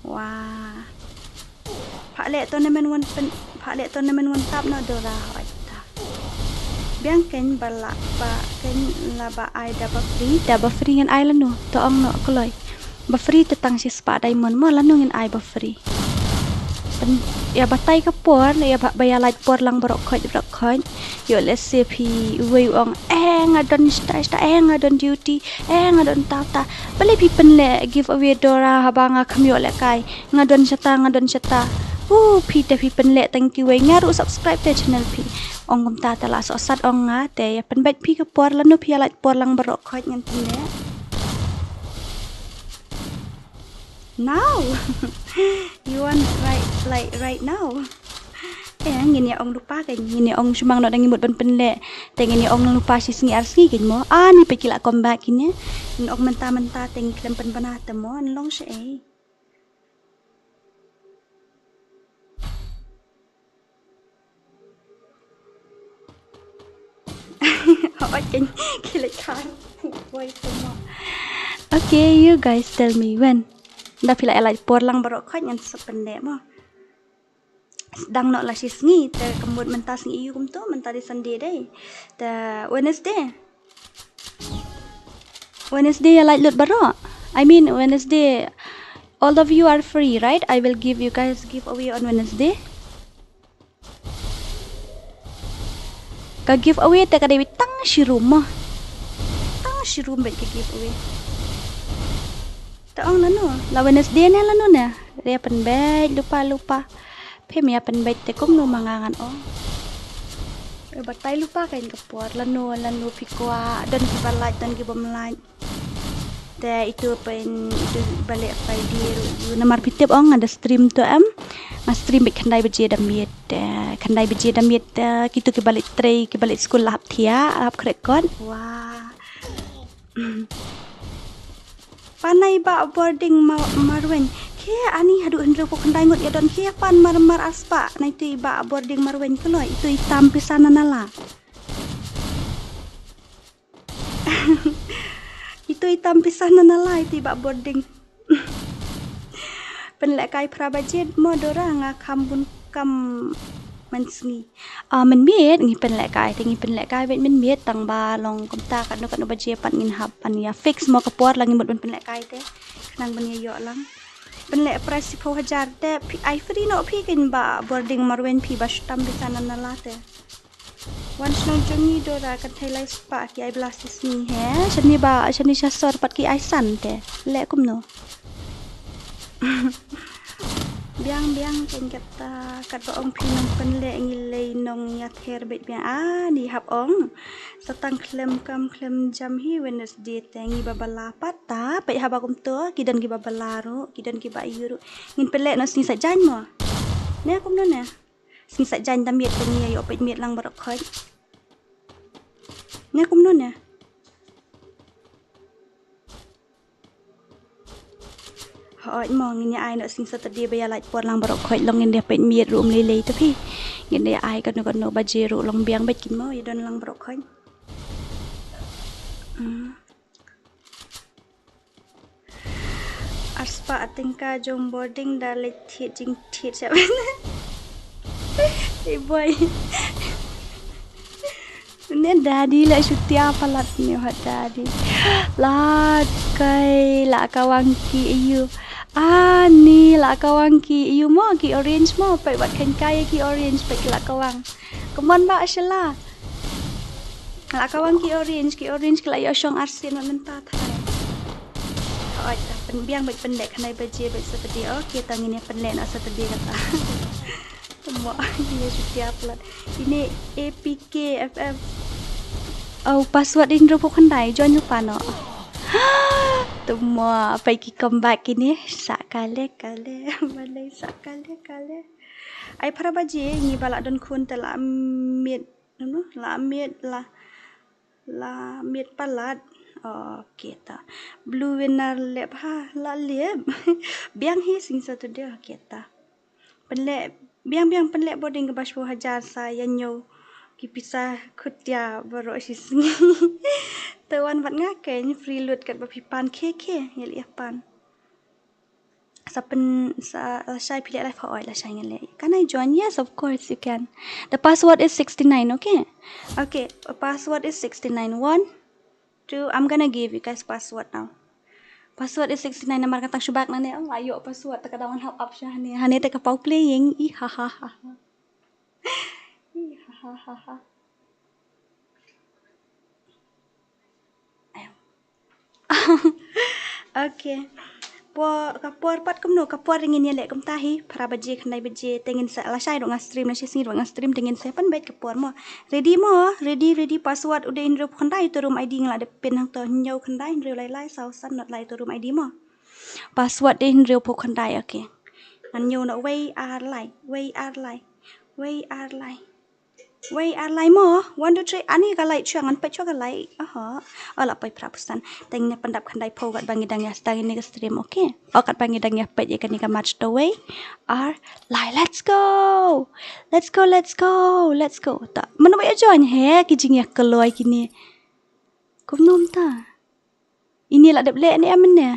Wah. Phah leh tournament wan pyn, phah leh tournament wan tap noh Dora hoi ta. Biang kein ba la ba kein la ba ai da ba free, da ba free ngan ai lano, to ong noh kloi. Ba free te tang shispah diamond mo lano ngin ai ba free. Pyn, ïa batai ka por, ïa ba, ba ïa lait por lang baroh khoit, baroh khoit. Ïoh lehse phi uwei u ong, eh, nga don shata, shata, eh, nga don duty, eh, nga don ta, ta. Balei phi pynleh giveaway Dora haba nga kham ïoh lehkai. Nga don shata, nga don shata. Uh, phi te phi pynleh tang kiwei, nga ruh subscribe te channel phi. Ong kumta te la sohsat ong nga te ïa pynbeit phi ka por lano phi ïa lait por lang baroh khoit ngan pynleh. Now. You want right, like, right now? Eh, ngin ïa ong lypa kein, ngin ïa ong shu mang noh da ngi mut ban pynleh. Te ngin ïa ong lypa shi sngi ar sngi kein mo. Ani peit ki la come back kine. Ngin ong mynta mynta te ngi khlem pynbna te mo, ngan long shaei. Hooid kein, ki leit khan. Woi, tuma. Okay, you guys tell me when. Da phi la ïa lait por lang baroh khoit ngan sa pynleh mo. Sdang noh la shi sngi, te ka mut mynta sngi ïu kumto, mynta dei Sunday dei. Te Wednesday. Wednesday ïa lait lut baroh. I mean Wednesday, all of you are free, right? I will give you guys giveaway on Wednesday. Ka giveaway te ka dei beit tang Shi room mo. Tang shi room bad ka giveaway. Ta ong lano, la Wednesday ne lano ne. Re pynbeit lypa lypa. Phi mia pynbeit te kumno ma nga ngan ong. Re batai lypa kein ka por lano lano phi kwah don kiba lait don kibym lait. Te itu pyn itu ba leh Friday ruh namar phi tip ong nga da stream to em. Nga stream beit khyndai baje da miet. Te khyndai baje da miet te kitu kiba leit trei kiba leit skul la hap thiah la hap khreh kot. Wah. Pan nai ba boarding ma-, marweiñ. Khie ani haduh hynriew phew khyndai ngut ïa don khie pan mar mar arspah nai tu i ba boarding marweiñ kloi itu i tam pisa na nala. Itu i tam pisa na nala itu i ba boarding. Pynlehkai phra baje mo Dora nga kham bun kam mynsngi. Ah, mynmiet ngi pynlehkai te ngi pynlehkai bad mynmiet tang ba long kumta katno katno baje pat ngin hap ban ïa fix mo ka por la ngi mut ban pynlehkai te. Khnang ban ïa ïoh lang. Pynleh price shiphew hajar te phi ai free noh phi kein ba boarding marweiñ phi ba shu tam pisa na nala te. Wan shnong jong ngi Dora kan thei lai spah ki ai bla shisngi he. Shane ba shane sha sor pat ki ai san te. Leh kumno. Biang biang kein kata katba ong phi nong pynleh ngi lei nong ïa ther beit biang ani hap ong. Sa tang khlem kam khlem jam hi Wednesday te ngi ba bala pat ta peit haba kumto ki don kiba bala ruh ki don kiba ïu ruh. Ngin pynleh noh sngi Saitjaiñ mo. Ne kumno ne. Sngi Saitjaiñ da miet te ngi ïa ïoh peit miet lang baroh khoit. Ne kumno ne. Hooid mo ngin ïa ai noh sngi Saturday ba ïa lait por lang baroh khoit long ngin ïa peit miet ruh um lei lei te phi. Ngin ïa ai kano kano baje ruh long biang beit kin mo ïa don lang baroh khoit. Hmm. Arspah tyngka jong boarding da leit thied jingthied sha ban. Hey boy. Ne daddy la shutia palat ne ha daddy. La kai la kawang ki ayu. Ani la kawang ki ayu mo ki orange mo peit wat khein kai ki orange peit la kawang. Come on ba shala. La kawang ki orange, ki orange ki la ïoh shong arsien wat mynta thai. Oi, ta pynbiang bad pynleh khyndai baje bad Saturday. Okay, ta ngin ïa pynleh na Saturday kata. Tamo, ïa shutia palat. Ini A P K F F. Oh, password in rupo khyndai, join rupa no. Tamo, apa ki comeback ini? Sa kale kale, malai sa kale kale. Ai phra baje, ngi ba la don khun te la miet. Nunu la miet la la miet palat. Okay ta. Blue winner lep ha la lep. Biang hi sing Saturday okay ta. Pynleh biang biang pynleh boarding ka ba shiphew hajar sa ïa ñiew ki pisa khutia baroh shi sngi. Te wan bad nga kein free loot kat ba phi pan khe khe ïa leh ïa pan. Sa pyn sa lashai phi leh live ha oi lashai ngan leh. Can I join? Yes, of course you can. The password is sixty-nine, okay? Okay, password is sixty-nine. One, two, I'm gonna give you guys password now. Password is sixty-nine namar ka tang shubak na ne ang la ïoh password ta ka dawan hap up sha hane hane ta ka pau playing i ha ha ha ha. I ha ha ha ha. Okay. Por ka por pat kumno ka por ngin ïa leh kumta hi phra baje khyndai baje te ngin sa lashai ruh nga stream lashai sngi ruh nga stream te ngin sa pynbeit ka por mo. Ready mo, ready ready password u dei hynriew phew khyndai to room I D nga la dep pin hangto hynñiew khyndai hynriew lai lai saw san not lai to room I D mo. Password dei hynriew phew khyndai okay. Ngan ñiew noh wei ar lai wei ar lai wei ar lai. Wei ar lai mo, one, two, three, ani ka lai chua ngan peit chua ka lai. Aha. Ala peit phra phew san. Teng ne pyndap khyndai phew kat ba ngi dang ïa stang ne ka stream okay. O kat ba ngi dang ïa peit ïa kane ka match to wei ar lai. Let's go. Let's go, let's go, let's go. Ta mano ba ïa join he ki jingïa kloi kine. Kumno mynta. Ini la dep leh ne em ne.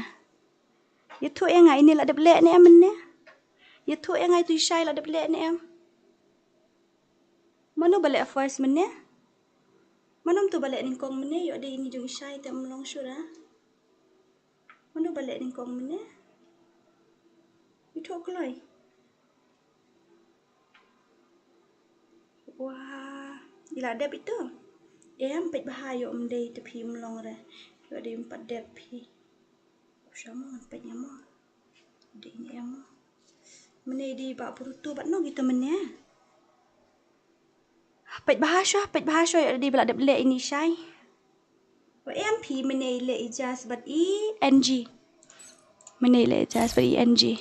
Ïathuh ïa nga ini la dep leh ne em ne. Ïathuh ïa nga itu i shai la dep leh ne em. Mano ba leh first mynne? Mano mtu ba leh nyngkong mynne? Ïoh dei ini jong i shai te ym long sure. Mano ba leh nyngkong mynne? Ïathuh kloi. Wah, i la dep itu. Em peit bha ïoh ym dei te phi ym long re. Ïoh dei ym pat dep phi. Sha mo ngan peit ïa mo. Dei ne em mo. Mynne dei ba Bruto bad no gitu mynne. Peit bha sha, peit bha sha ïoh dei ba la dep leh ini shai. Wa em phi mynne leh i Jas bad i N G. Mynne leh i Jas bad i N G.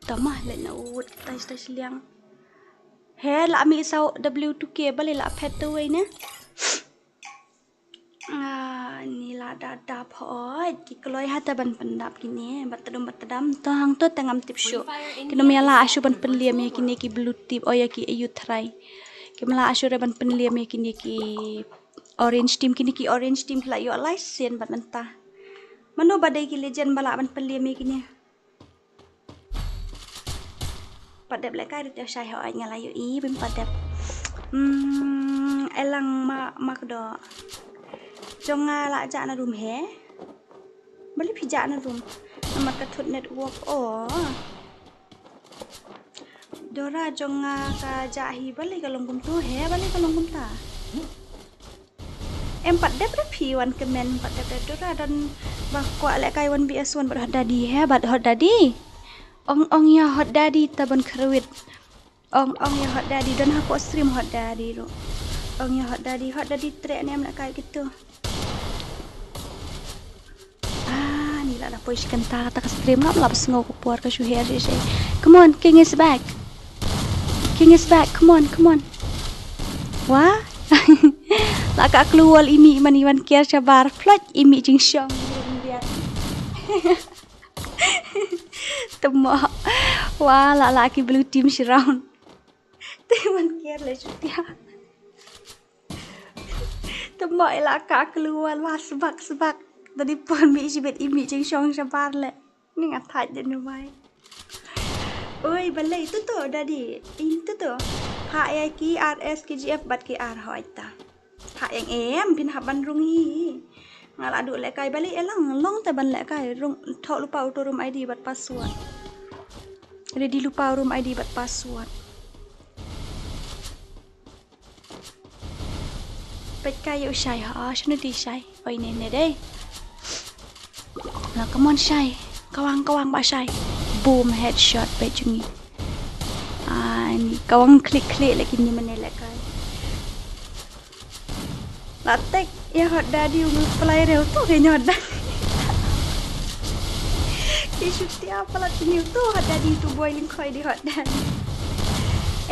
Tama leh na ut tai tai liang. He la mi sau W two K bale la phet tu wei ne. Ah, ni la da da phoi ki kloi ha ta ban pyndap kine bat tadam bat tadam to hang to tangam tip shu. Kino mi la ashu ban pynliam ïa kine ki blue tip o ïa ki ayu trai. Ki mala ashu re ban pynliam ïa kine ki orange team kine ki orange team ki la ïoh lai sien bat mynta. Mano ba dei ki legend ba la ban pynliam ïa kine. Pat dep leh kai ruh te shai ho ai nga la ïoh i bim pat dep. Hmm, elang ma ma kdo. Jong nga la ja na room he. Bali phi ja na room. Namar ka thut network o. Dora jong nga ka ja hi bali ka long kumtu he bali ka long kumta. Em pat dep re phi wan kmen pat dep re Dora don ba kwah leh kai wan B S one bad hot daddy he bad hot daddy. Ong ong ïa hot daddy ta ban khrwit. Ong ong ïa hot daddy don ha ko stream hot daddy ruh. Ong ïa hot daddy hot daddy treh ne em leh kai kitu. Ah, ni la la poi shi kynta kata ka stream ngam la sngew ko por ka shu her shi shi. Come on, King is back. King is back. Come on, come on. Wah. La ka klur wal imi man iwan kiar shabar. Plot imi jingshong. Temo. Wah, la la ki blue team shi round. Te wan kiar le chutia. Temo ila ka klur wal sbak sbak. Tadi pon mi shibet imi jingshong shabar le. Ni nga thait de nu mai. Oi, balei tu tu dadi. In tu tu. Ha ya ki R S ki G F bat ki R hoi ta. Ha yang em phin hap ban rung hi. Nga la du leh kai balei elang long te ban leh kai rung thok lupa uto room I D bat password. Ready lupa room I D bat password. Peit ka ïa u shai ha, shano dei shai? Oi ne ne dei. Na come on shai. Kawang kawang ba shai. Boom headshot peit jong ngi. Ani kawang klik klik lagi ni mane leh kai. La tek ïa hot daddy u ngi play reu tu ke nyot dan. Ki shutia palat ni tu hot daddy tu boy ling khoi di hot daddy.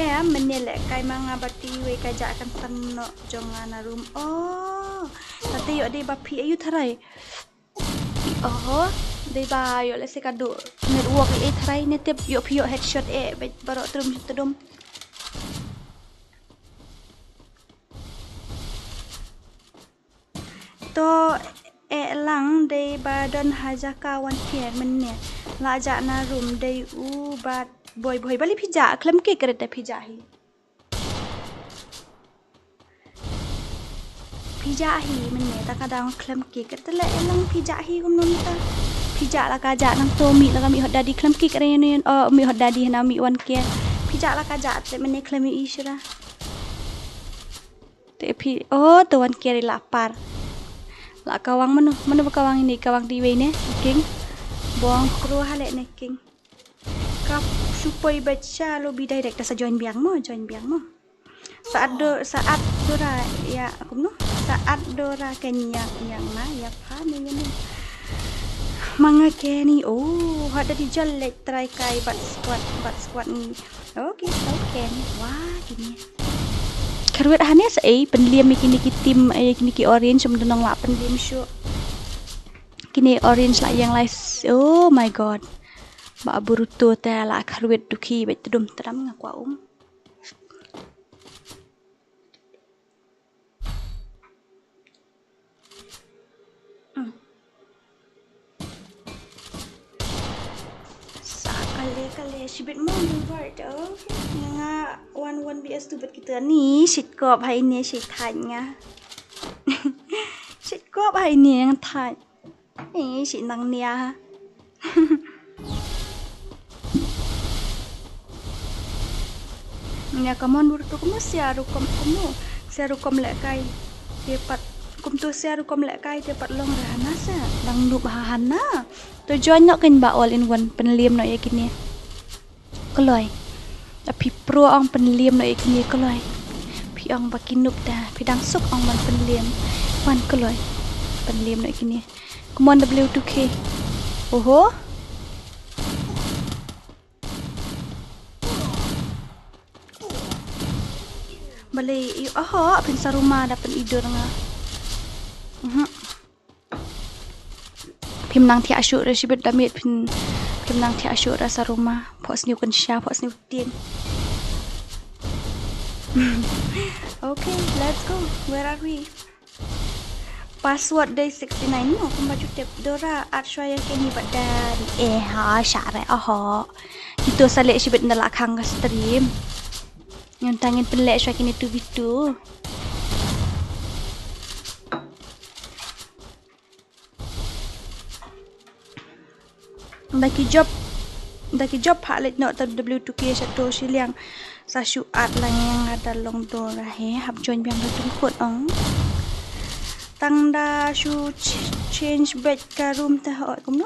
Eh mane leh kai ma nga bati wei ka ja kan tan no jong nga na room. Oh. Tati yo dei ba phi ayu tharai. Oh. Dei ba yo leh se ka du network e tharai ne tip yo phi yo headshot e ba baro trum trum. To eh lang dei ba don ha jaka wan phi mynne la ja na room dei u bat boi boi bali phi ja khlem ki kret da phi ja hi. Phi ja hi mynne ta ka dang khlem ki kret le eh lang phi ja hi kum nun ta. Phi ja la ka ja nang to mi la ka mi hot dadi khlem ki kret ne o mi hot dadi na mi wan ke. Phi ja la ka ja te mynne khlem i shira. Te phi oh to wan keri lapar. La kawang mano mano ba kawang ini kawang di wei ne king. Bong kru hale ne king. Ka supoi bacha lo bi direct sa join biang mo join biang mo. Saat do saat dora ya aku no. Saat dora kenya yang na ya pa ne ya ne. Manga keni oh hada di jol lek try kai bat squad bat squad ni. Okay, okay. Wah, kini. Kharwet hane sa ei pynliam ïa kini ki team ïa kini ki orange um denong la pynliam shu. Kini orange la yang lai. Oh my god. Ba Boruto te la kharwet duki ba tdum tram nga kwa um. Sa kale kale shibit mo mo bar do. Nga wan wan B S tu bet kita ni shit kop hai ni shit thai nga. Shit kop hai ni yang thai. Ni shit nang nia. Ïa, come on, bro, to kumno sia rukom kumno. Sia rukom lehkai. Te pat kumto sia rukom lehkai te pat long re hana sa. Dang noob ha hana. To join noh kein ba all in one pynliem noh ïa kine. Kloi. Da phi pro ong pynliem noh ïa kine kloi. Phi ong ba ki noob da. Phi dang suk ong ban pynliem. Wan kloi. Pynliem noh ïa kine. Come on W two K. Oho. Balei, oho, phin saruma da phin idur nga. Mhm. Phim nang thiah shuh re shibit da miet phin, phim nang thiah shuh re saruma. Phohsniew kynsha, phohsniew tieng. Okay, let's go. Where are we? Password day sixty-nine mo, kumba ju tip. Dora, add shwa ïa kine bad dad. Eh, ha, shah re, oho. Kito sa leh shibit na la khang ka stream. Ngan tang ngin pynleh shwa kine two v two. Da ki job, da ki job ha leit noh ta W two K sha to shiliang. Sa shu add lang ïa nga da long Dora he, hap join biang da jingkut ong. Tang da shu ch-, change beit ka room te hoi kumno.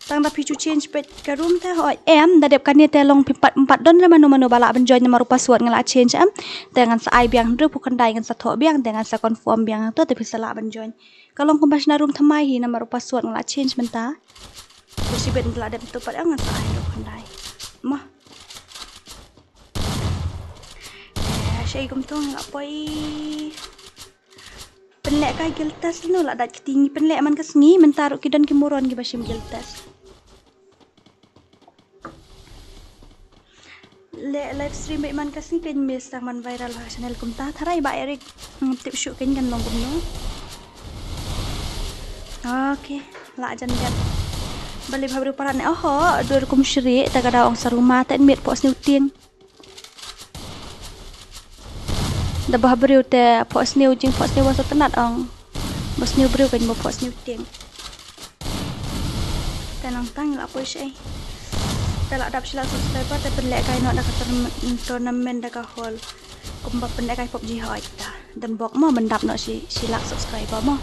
Tang da phi shu change beit ka room te hoi. Em, da dep kane te long phi pat, pat don re mano mano ba lah ban join namar u password nga la change em. Te ngan sa ai biang hynriewphew khyndai ngan sa thoh biang, te ngan sa confirm biang to te phi sa lah ban join. Ka long kumba shna room thymmai hi namar u password nga la change mynta. Te shibit nda la dep tu pat nga sa ai ruh khyndai. Mo. Eh, shei kumto nga la poi. Pynleh ka guild test no la dat kti ngi pynleh man ka sngi mynta ruh ki don ki moron kiba shim guild test. Leh live stream bad man ka sngi kein miss tang man viral ha channel kumta tharai ba Eric. Hmm, tip shuh kein kan long kumno. Okay, la jan jan. Balei bha briew palat ne oho, dur kum shri, ta ka daw ong saruma, ta en miet phohsniew tieng. Da bha briew te phohsniew jing phohsniew wa sa tnat ong. Phohsniew briew kein ba phohsniew tieng. Te nang tang la poi shei. Te la dap shi lak subscriber te pynlehkai noh da ka tourna-, tournament da ka hall. Kumba pynlehkai PUBG hoi ta. Don bok mo ban dap noh shi, shi lak subscriber mo.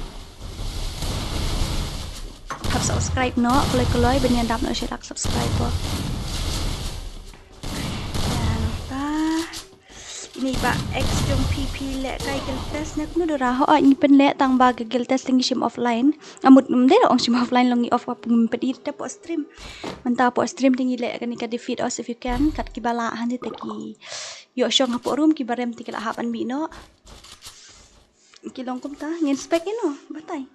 Hap subscribe noh, kloi kloi ban ïa dap noh shi lak subscriber. Ïa nang ta. Ini ba ex jong phi phi lehkai guild test ne kumno Dora hoi ngi pynleh tang ba ka guild test ngi shim offline. Amut mde ong shim offline long ngi off ap ngim pynit te phoh stream. Mynta phoh stream te ngi leh kane ka defeat us if you can kat kiba lah hangne te ki ïoh shong hapoh room kiba rem te ki la hap ban mih noh. Ki long kumta ngin spec ïa no batai.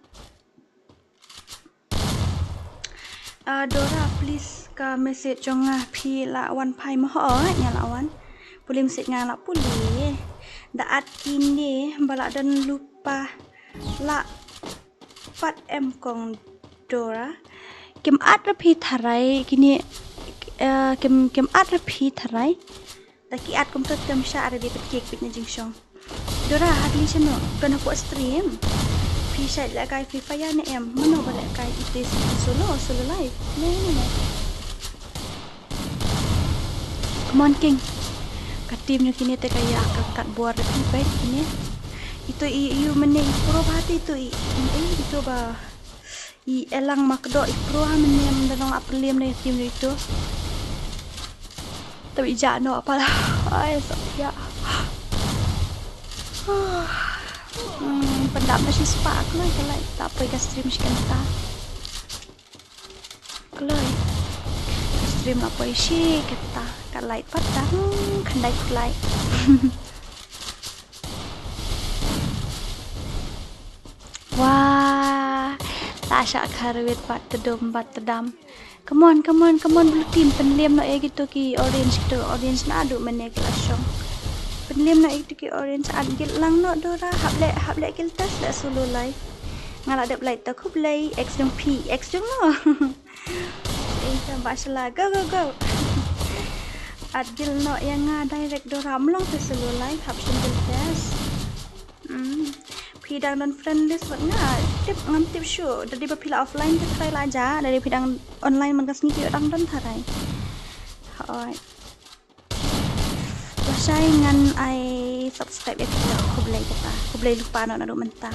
Ah, Dora, please ka message jong nga phi la wan phai mo ho, nga la wan. Pule message nga la pule. Da add kine ba la don lypa la pat em kong Dora. Kim add ra phi tharai kine, eh, kim, kim add ra phi tharai. Da ki add kumta te ym shah re dei pat kiek pit na jingshong. Dora, hap leh shano, pynhap stream. Phi shait lehkai Free Fire ne em, mano ba lehkai ite solo, solo live. Ne, ne, ne. Come on, King. Ka team nyo kine te ka ïa ka kat bor re phi peit kine. Ito i, i, yu mene i pro ba te ito i, i, eh, ito ba. I elang ma kdo i pro ha mene mda nong la pynliem na i team ito. Tabi ja no apa lah. Ai, so ya. Hmm, pyndap na shi spah kloi ka light. Ta poi ka stream shi kynta. Kloi. Ka stream la poi shi kynta. Ka light pat dang khyndai phew light. Wah, la shah kharwit pat tdum pat tdam. Come on, come on, come on, blue team, pynliem noh ïa kito ki orange, kito orange naduh mynne ki la shong. Pynliem noh ïa kito ki orange, add guild lang noh Dora, hap leh, hap leh guild test leh solo live. Nga la dep light ta khublei, ex jong phi, ex jong no. Eh, ka ba shala, go, go, go. Add guild noh ïa nga direct Dora, mlong te solo live, hap shim guild test. Hmm. Phi dang don friend list bad nga, tip ngam tip shuh. Da dei ba phi la offline te tharai la ja, da dei phi dang online man ka sngi te dang don tharai. Hooid. La Chai ngan ai subscribe ïa phi. Khublei kata. Khublei lypa noh naduh mynta.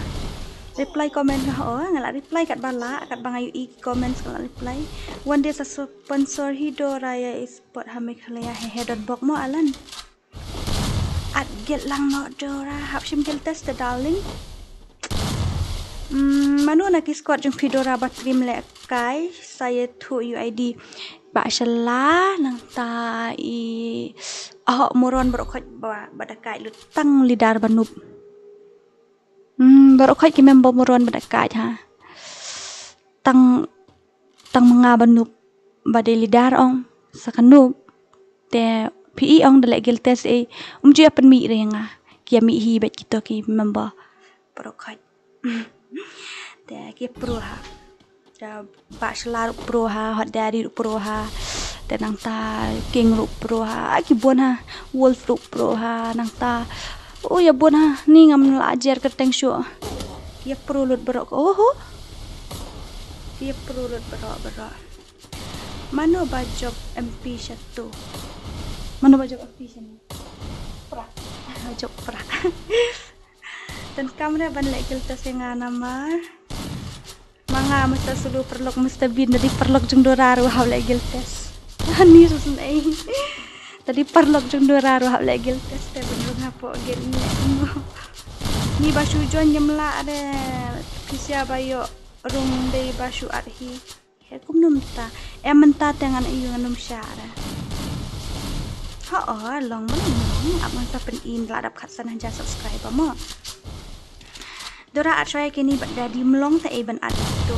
Reply comment nga, oh, nga la reply katba lah, katba nga ïohi ki comments nga la reply. One day sa sponsor hi Dora ïa i sport ha Meghalaya, he he don bok mo Alan. At guild lang noh Dora, hap shim guild test te darling. Hmm, mano na ki squad jong phi Dora ba trim lehkai, sa ïathuh U I D. Bah Shala, nangta i Ahok Moron baroh khoit ba, ba da kai lut tang leader ba noob. Hmm, baroh khoit ki member Moron ba da kai ha. Tang, tang ma nga ba noob, ba dei leader ong, sa ka noob. Te phi i ong da leh guild test ei, um ju ïa pynmih re nga. Ki ïa mih hi bad kito ki member. Baroh khoit. Te ki pro ha. Da Bah Shala ruh pro ha, Hot Daddy ruh pro ha. Te nangta King ruh pro ha, ki bun ha. Wolf ruh pro ha, nangta. Oh, ïa bun ha, ni ngam lah jer kyrteng shuh. Ki ïa pro lut baroh, oh ho. Ki ïa pro lut baroh, baroh. Mano ba jop M P shatu? Mano ba jop M P shane? Pra. Jop pra. Donkam re ban leh guild test ïa nga namar ma nga Mister Sulu paralok Mister Bean, da dei paralok jong Dora ruh hap leh guild test. Ani ruh snei. Da dei paralok jong Dora ruh hap leh guild test te ban rung hapoh guild ni. Ni ba shu join ngam lah re. Pisa ba ïoh rung dei ba shu at hi. He kumno mynta? Em mynta te ngan ïoh ngan ym shah re. Ha o long ban long ap ngan sa pyn-i la dap khatsan hajar subscriber mo. Dora at shuwa kini bad da dei mlong te ei ban at to.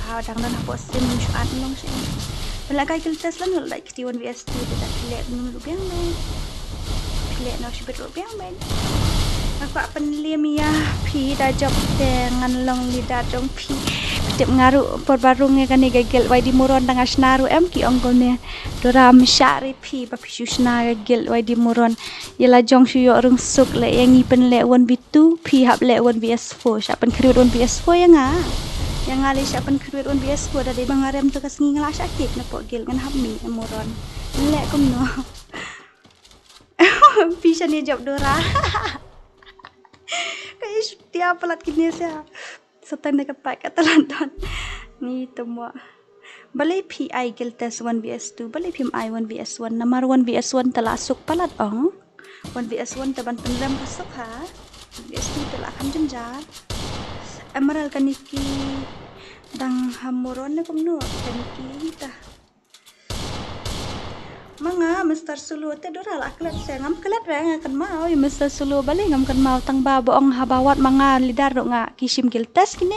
Ha dang don hapoh sim shu at mlong sha. Pynlehkai guild test lan la dei kti one V S two te da phi leh kum ruh biang bad. Phi leh noh shibit ruh biang bad. Nga kwah pynlem ïa phi da jop te ngan long leader jong phi. Phi tip nga ruh por ba rung ïa kane ka guild Y D Moron da nga shna ruh em ki ong kumne. Dora ym shah re phi ba phi shu shna ka guild Y D Moron. Ïa la jong shu ïoh rung suk leh ïa ngi pynleh one v two, phi hap leh one v s four, shah pynkhriut one v s four ïa nga. Ïa nga lei shah pynkhriut one v s four, da dei ba nga rem to ka sngi nga la shah kick napoh guild ngan hap mih ïa Moron. Leh kumno. Phi shane jop Dora. Ka ish tia palat kine sia. Sa tang da ka pack ka talan don. Ni temo. Balei phi ai guild test one v s two, balei phim ai one v s one, namar one v s one te la suk palat ong. One v s one te ban pynrem ka suk ha. One v s two te la kham jynjar. Emerald kane ki dang ha Moron ne kumno kane ki ta. Ma nga Mister Sulu te Dora la klet se ngam klet re nga kynmaw ïa Mister Sulu balei ngam kynmaw tang ba ba ong haba wat ma nga leader ruh nga ki shim guild test kine.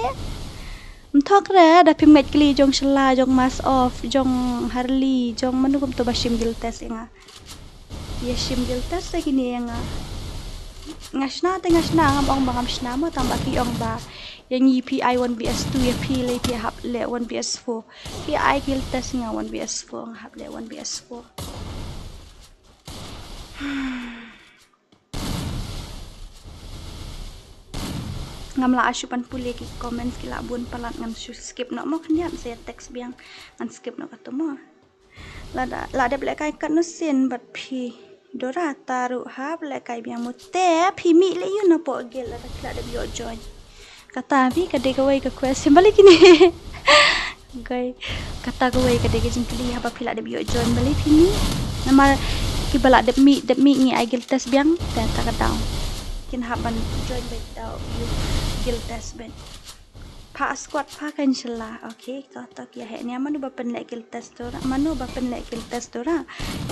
Mthok re da phim ngeit kli jong Shala jong Mass of jong Harley jong mano kumto ba shim guild test ïa nga. Ïa shim guild test te kine ïa nga. Nga shna te nga shna ngam ong ba ngam shna mo tang ba ki ong ba ïa ngi phi ai one v s two ïa phi lei phi hap leh one v s four. Phi ai guild test nga one v s four nga hap leh one v s four. Ngam lah shuh ban pule ki comments ki la bun palat ngan shu skip noh mo khyndiat sa ïa text biang ngan skip noh kato mo. Lada la dep lehkai katno sien bad phi Dora ta ruh hap lehkai biang mo te phi mih leh ïa u napoh guild lada phi la dep ïoh join. Kata phi ka dei kawei ka question balei kine. Guys, kata kawei ka dei ka jingkylli haba phi la dep ïoh join balei phi mih. Namar kiba la dep mih dep mih ngi ai guild test biang te ta ka daw. Kin hap ban join beit daw ïa guild test beit. Pha squad pha kan shala. Okay, ka ta ki heh nia manu ba pynleh guild test Dora. Manu ba pynleh guild test Dora.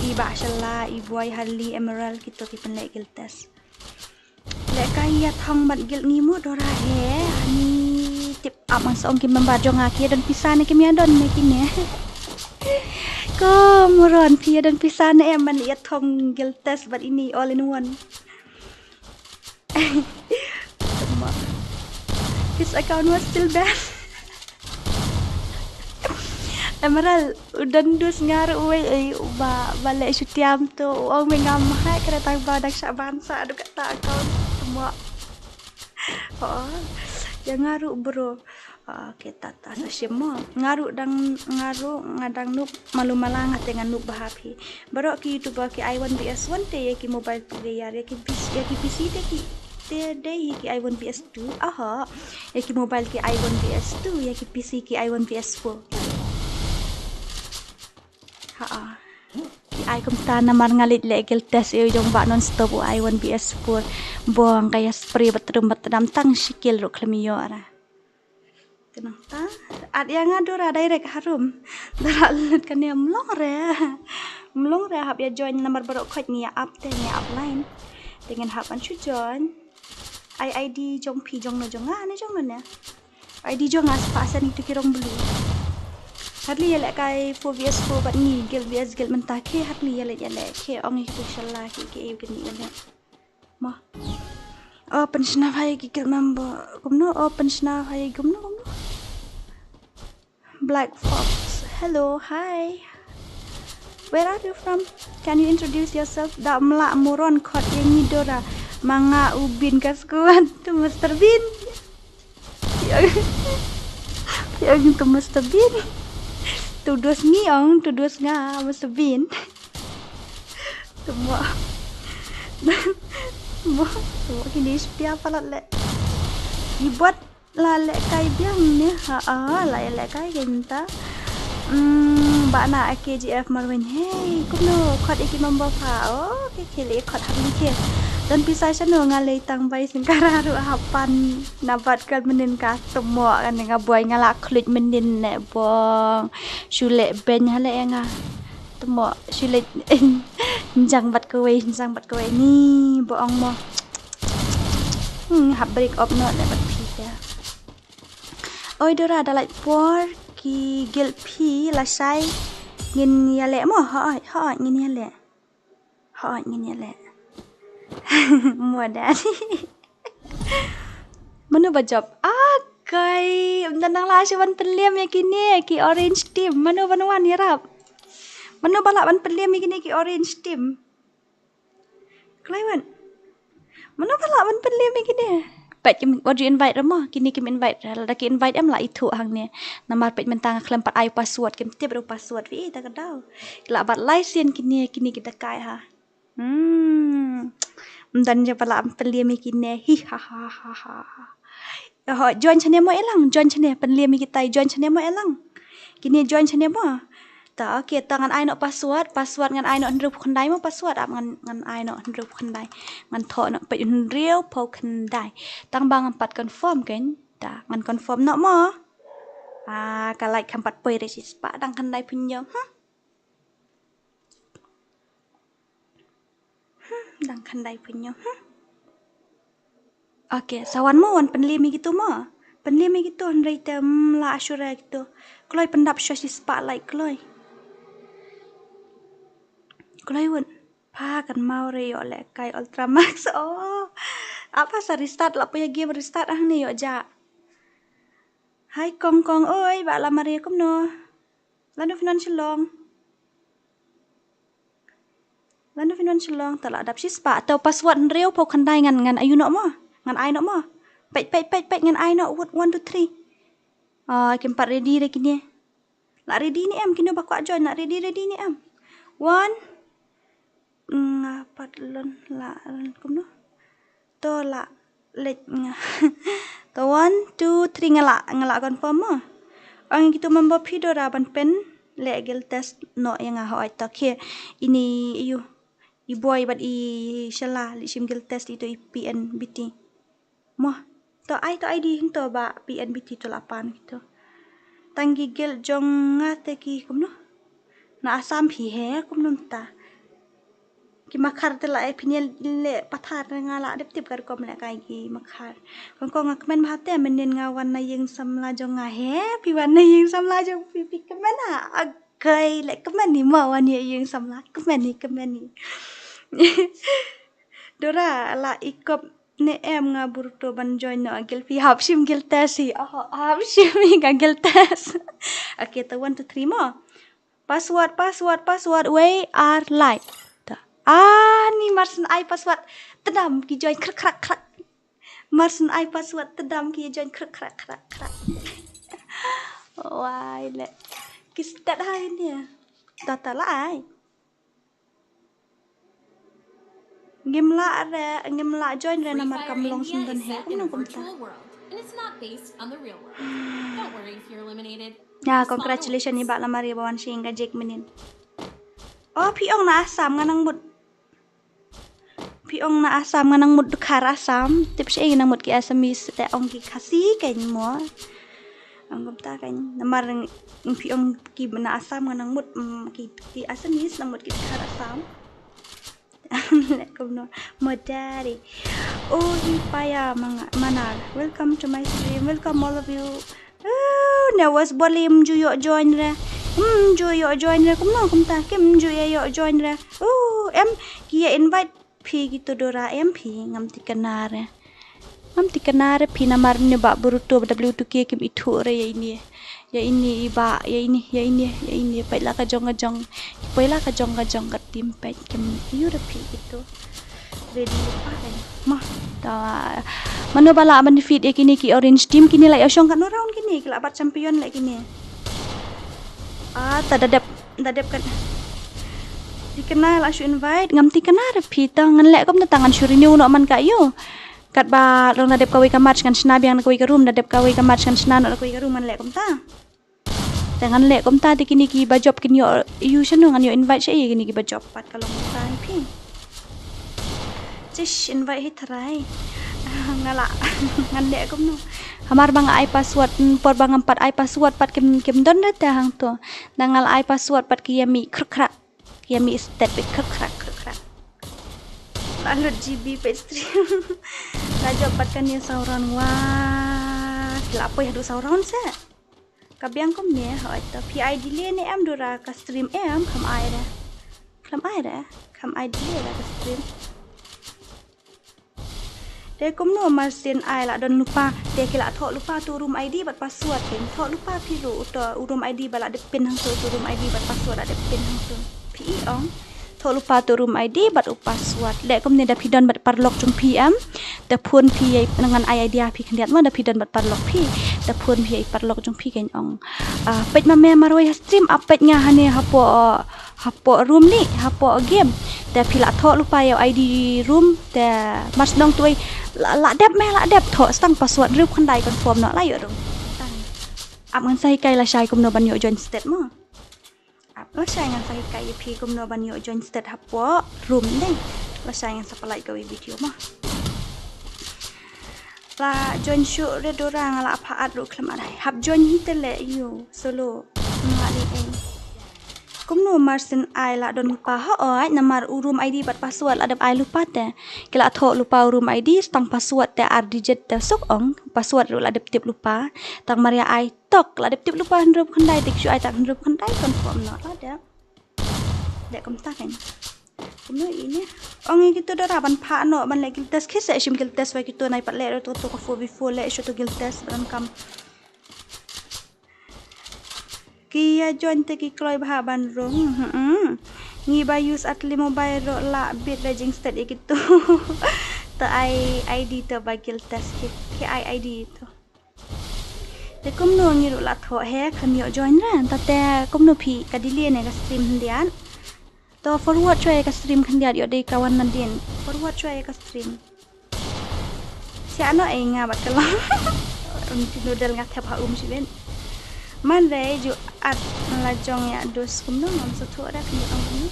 I Bah Shala, i Boy Harley, Emerald kito ki pynleh guild test. Lehkai ïa thong bad guild ngi mo Dora he. Ani tip ap man song ki member jong nga ki don pisa ne kim ïa don ne kine. Ko Moron phi ïa don pisa ne em ban ïa thong guild test bad ini all in one. His account was still banned. Emerald, u don dus nga ruh uwei ei uba ba leh shu tiam to u ong me ngam hai kare tang ba dak shah ban sa duk kata account mo. Oh, ïa nga ruh bro. Okay, ta ta sa shim mo. Nga ruh dang, nga ruh nga dang nuk malu mala, nga te nga nuk bha phi. Baroh ki YouTuber ki ai one B S one te ïa ki mobile player, ïa ki PC, ïa ki PC te ki te dei hi ki ai one B S two. Aha. Ïa ki mobile ki ai one B S two, ïa ki PC ki ai one B S four. Ha. Ki ai kumta namar nga leit leh guild test ïa u jong Bah Non Stop, u ai one B S four. Bong ka ïa spray bat trum bat tdam, tang shi kill ruh khlem ïoh ra. Te nangta, add ïa nga Dora direct harum. Dora lut kane, mlong re. Mlong re, hap ïa join namar baroh khoit ngi ïa up te, ngi ïa up line. Te ngin hap ban shu join. Ai ID jong phi, jong no, jong nga ne jong no ne? ID jong nga spah sani tu ki rong blue. Hardly ïa leh kai four V S four bad ngi, guild V S guild mynta, ke hardly ïa leh, ïa leh ke ong ïa ki shala ki, ke ïa kini ïa leh. Mo. Oh, pynshna bha ïa ki guild member. Kumno? Oh, pynshna bha ïa kumno, kumno? Black Fox. Hello, hi. Where are you from? Can you introduce yourself? Da mla moron khot ïa ngi Dora. Ma nga u Bin ka skuan. Tu Mister Bin. Ïa, ïa, tu Mister Bin. Tu dos ngi ong, tu dos nga, Mister Bin. Tu mo. Mo, tu mo kini spia palat leh. Ibot la leh kai biang ne, ha, ah, la leh kai kynta. Hmm, ba na a K G F Marwin. Hey, kumno, khot ïa ki member pha. Oh, ke ke leh khot ha ni ke. Don pisa shano, nga leh tang bai singkara ruh hapan. Na bat kan mynnin ka tumo kan nga boi, nga la khluit mynnin ne bong. Shu leh ben ha leh nga. Tumo, shu leh. Jang bat kawei, jang bat kawei ni bong mo. Hmm, hap break up noh leh bad phi ka. Oi Dora, da lait por ki guild phi lashai ngin ïa leh mo, hooid, hooid ngin ïa leh. Hooid ngin ïa leh. Mo da. Mano ba jop? Ah, kai, ym don nang la shu ban pynlem ïa kine, ki orange team. Mano ban wan ïarap? Mano ba lah ban pynlem ïa kine ki orange team? Kloi wan. Mano ba lah ban pynlem ïa kine? Peit kim, wat ju invite ra mo, kine kim invite ra. Lada ki invite em lah ithuh hangne. Namar peit mynta nga khlem pat ai password, kim tip ruh password, wi ta ka daw. Ki lah bat lai sien kine, kine ki dakai ha. Hmm. Ym don ja ba lah pynlem ïa kine. Hi ha ha ha ha. Ho, join chane mo elang, join chane, pynlem ïa kitai, join chane mo elang. Kine join chane mo. Ta, okay, ta ngan ai noh password, password ngan ai noh hynriewphew khyndai mo password, ap ngan, ngan ai noh hynriewphew khyndai. Ngan thoh noh peit hynriewphew khyndai. Tang ba ngam pat confirm kein, ta ngan confirm noh mo. Ah, ka like kham pat poi re shispah, dang khyndai phew hynñiew. Hmm. Hmm, dang khyndai phew hynñiew. Hmm. Okay, sa wan mo, wan pynlem ïa kito mo. Pynlem ïa kito, hynrei te, mm, la sure kito. Kloi pyndap shuwa shispah like kloi. Kloi wut. Pha kan mau re ïoh leh kai Ultra Max. Oh. Apa sa restart la poi ïa game restart hangne ïoh ja. Hai Kong Kong, oi, ba la mari kumno. Lano phi wan Shillong. Lano phi wan Shillong, ta la dap shispah. Ta password hynriewphew khyndai ngan, ngan ai noh mo. Ngan ai noh mo. Peit, peit, peit, peit, ngan ai noh wut one, two, three. Ah, kim pat ready re kine. La ready ne em, kine ba kwah join, la ready, ready ne em. One. Nga pat lon la lon kumno. To la leit nga. To one, two, three, nga la, nga la confirm mo. Ong ïa kito member phi Dora ban pyn leh guild test noh ïa nga, hooid, to khie. Ini ïu. I boi bad i shala leit shim guild test ito i P N B T. Mo, to ai to I D hangto ba P N B T to la pan kito. Tang ki guild jong nga te ki kumno. Na Assam phi he kumno mynta. Ki makhar te la ai phin ïa leh pathar, nga la dep tip ka rukom leh kai ki makhar. Kong Kong, nga kmen bha te mynnin nga wan na ïing samla jong nga he, phi wan na ïing samla jong phi, phi kmen ha. Akai leh kmen ni mo wan ïa ïing samla, kmen ni, kmen ni. Dora, la ikop ne em nga Boruto ban join noh guild phi, hap shim guild test hi. Oh, hap shim hi ka guild test. Okay, to one, two, three mo. Password, password, password, where are light. Ta. Ah, ni mar syn ai password. Tdam ki join krak krak krak. Mar syn ai password tdam ki join krak krak krak krak. Wai le. Ki stat hai ni. Data la ai. Ngim lah re, ngim lah join re namar kam long sngewdon hi. Kumno kumta. Ya, congratulations i Bah Lamari ba wan sha ïing ka Jake mynnin. Oh, phi ong na Assam nga nang mut. Phi ong na Assam nga nang mut dkhar Assam. Tip sha ïing nang mut ki Assamese te ong ki Khasi kein mo. Ong kumta kein. Namar phi ong ki na Assam nga nang mut, mm, ki, ki Assamese nang mut ki dkhar Assam. Kumno. Modari. Oh, hi paya manga-, manar. Welcome to my stream. Welcome all of you. Oh, ne was bolim ju yo join re. Hmm, ju yo join re. Kumno kumta. Kim ju ye yo join re. Oh, em ki ye invite phi ki to Dora em phi ngam tikna re. Ngam tikna re phi namar ne ba buru to W two K kim ithuh re ya ini. Ya ini i Bah, ya ini, ya ini, ya ini. Pait la ka jong ka jong. Pait la ka jong ka jong ka team pait kim yu re phi ki to. Ready pa re. Ma, ta. Mano ba la ban defeat ya kini ki orange team kini la ya shong katno round kini ki la bat champion la kini. Ah, ta da dep, da dep kan. Tikna la shu invite, ngam tikna re phi ta ngan leh kumta ngan shu renew noh man ka ïoh. Katba long da dep kawei ka match ngan shna biang na kawei ka room, da dep kawei ka match ngan shna noh na kawei ka room ngan leh kumta. Te ngan leh kumta te kini ki ba jop kin ïoh ïoh shano ngan ïoh invite sha ïa kini ki ba jop pat ka long kumta hi phi. Chish invite hi tharai. Nga la ngan leh kumno. Hamar ba nga ai password, mm, por ba ngam pat ai password pat kim, kim don re te hangto. Da nga la ai password pat ki ïa mih khruk khrak. Ki ïa mih stet beit khruk khrak khruk khrak. La lut G B peit stream. La jop pat kane saw round wah. Ki la poi haduh saw round se. Ka biang kumne, hooid to. Phi ai delay ne em Dora ka stream em, kham ai re. Kham ai re, kham ai delay re ka stream. Te kumno mar sien ai la don lypa, te ki la thoh lypa tu room I D bad password te. Thoh lypa phi ruh uto u room I D ba la dep pin hangto, tu room I D bad password la dep pin hangto. Phi i ong. Thoh lypa tu room I D bad u password. Leh kumne da phi don bad paralok jong phi em. Da phone phi ïa ngan ai idea phi khyndiat mo da phi don bad paralok phi. Da phone phi ïa paralok jong phi kein ong. Ah, peit ma me marwei ha stream, ah, peit nga hane hapoh, hapoh room ni, hapoh game. Da phi la thoh lypa ïa I D room, da mar shnong tuai la, la dep me la dep thoh stang password rup khyndai confirm noh la ïoh room. Ap ngan sa hikai lashai kumno ban ïoh join stet mo. Ap lashai ngan sa hikai ïa phi kumno ban ïoh join stet hapoh room dei. Lashai ngan sa pynlait kawei video mo. La join shuh re Dora nga la pha at ruh khlem at ai. Hap join hi te leh ïoh solo. Nga la dei ei. Kumno mar sien ai la don lypa hooid namar u room I D bad password la dep ai lypa te. Ki la thoh lypa u room I D stang password te ar digit te suk ong. Password ruh la dep tip lypa. Tang mar ïa ai tok la dep tip lypa hynriew khyndai te ki shu ai tang hynriew khyndai confirm noh la dep. Dep kumta kein. Kumno ine. Ong ïa kito Dora ban pha noh ban leh guild test, khie seh shim guild test wei kito nai pat leh ruh to, to ka four v four leh shuh to guild test ban kam. Ki ïa join te ki kloi bha ban rung. Hmm. Ngi ba use atli mobile ruh la bit re jingstet ïa kito. To ai I D to ba guild test ki, ki ai I D to. Te kumno ngi ruh la thoh he khlem ïoh join re. Ta te kumno phi ka delay ne ka stream khyndiat. To forward shuwa ïa ka stream khyndiat ïoh dei ka wan nadien. Forward shuwa ïa ka stream. Sia no ei nga bad ka long. Um, ti noodle nga thep ha um shibit. Man re ju at la jong ïa dos kumno ngam sngewthuh re kumno ong kumno.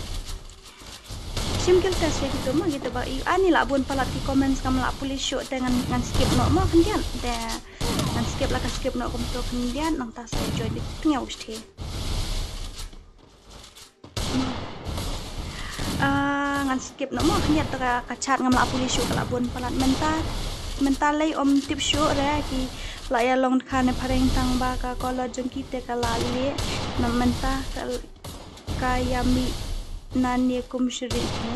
Shim guild test ïa kito ma kito ba ïoh ani la bun palat ki comments kam la pule shuh te ngan, ngan skip noh ma khyndiat te ngan skip la ka skip noh kumto khyndiat nangta sa join dei tnga u shthe. Ah, ngan skip noh mo khyndiat to ka, ka chat ngam la pule shuh ka la bun palat mynta. Mynta lei ym tip shuh re ki la ïa long dkhar ne phareng tang ba ka caller jong ki te ka la leh. Na mynta ka, ka ïa mih na ne kum shuh re he.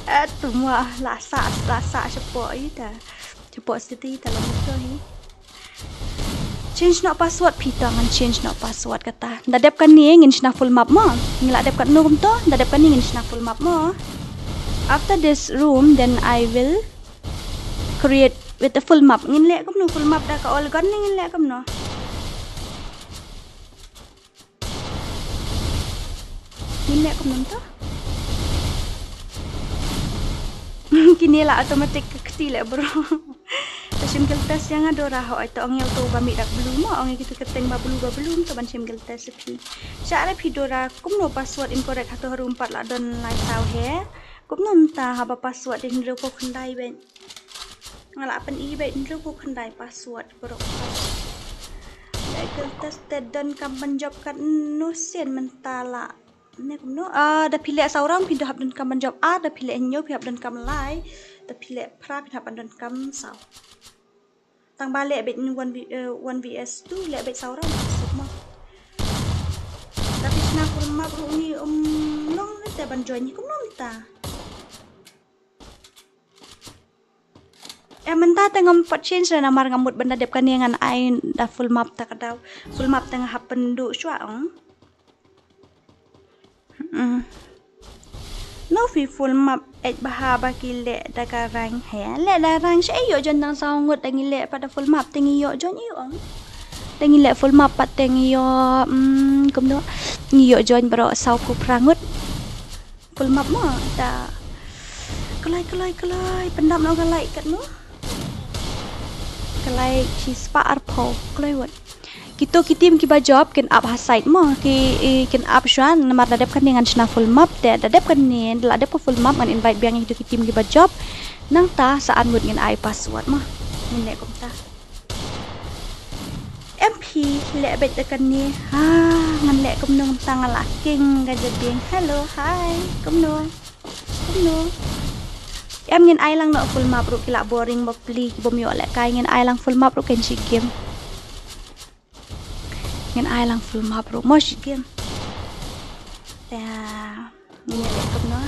Eh, tu mo la sa, la sa shapoh ita. Shapoh city ta long to hi. Change noh password phi to ngan change noh password kata. Da dep kane ngin shna full map mo. Ngi la dep katno kumto, da dep kane ngin shna full map mo. After this room, then I will create with a full map. Ngin leh kumno full map da ka all gun ne ngin leh kumno. Ne kumnam to. Kine la automatic ka kti le bro. Ta shim kill test ïa nga Dora hoi, ta ong ïa uto ba mih dak blue mo, ong ïa kitu ka teng ba blue ba blue, to ban shim kill test ïa phi. Sha re phi Dora, kumno password incorrect hato harum pat la don lai saw he. Kumno mynta haba password dei hynriew phew khyndai beit. Nga la pyni beit hynriew phew khyndai password baroh. Dei kill test te don kam ban jop katno sien mynta la. Ne kumno? Ah, da phi leh saw round phi hap donkam ban jop ar, da phi leh hynñiew phi hap donkam lai, da phi leh phra phi hap ban donkam saw. Tang ba leh beit one v, eh, one v s two, leh beit saw round phi suk mo. Da phi shna full map ruh ngi um long ne te ban join hi kumno mynta. Eh, mynta te ngam pat change re namar nga mut ban da dep kane ngan ai da full map ta ka daw. Full map te nga hap pynduh shuwa ong. Mm. No phi full map eh bha ba ki leh da ka rank he. Leh da rank sha ïoh join tang saw ngut da ngi leh pat da full map te ngi ïoh join ïoh ong. Da ngi leh full map pat te ngi ïoh, mm, kumno. Ngi ïoh join baroh saw phew phra ngut. Full map mo ta. Kloi kloi kloi pyndap no ka like katno. Ka like shispah arphew kloi wat. Kito ki team kiba jop kin ap ha side mo ki, eh, kin ap shuwa namar da dep kane ngan shna full map te da dep kane da la dep ka full map ngan invite biang ïa kito ki team kiba jop. Nangta sa ar ngut ngin ai password mo. Ngin leh kumta. Em phi leh beit da kane. Ha, ngan leh kumno mynta nga la king ka jabieng. Hello, hi. Kumno? Kumno? Em ngin ai lang noh full map ruh ki la boring bapli ki bym ïoh lehkai ngin ai lang full map ruh kan shi game. Ngin ai lang full map ruh mo shi game. Ta ngin leh kumno?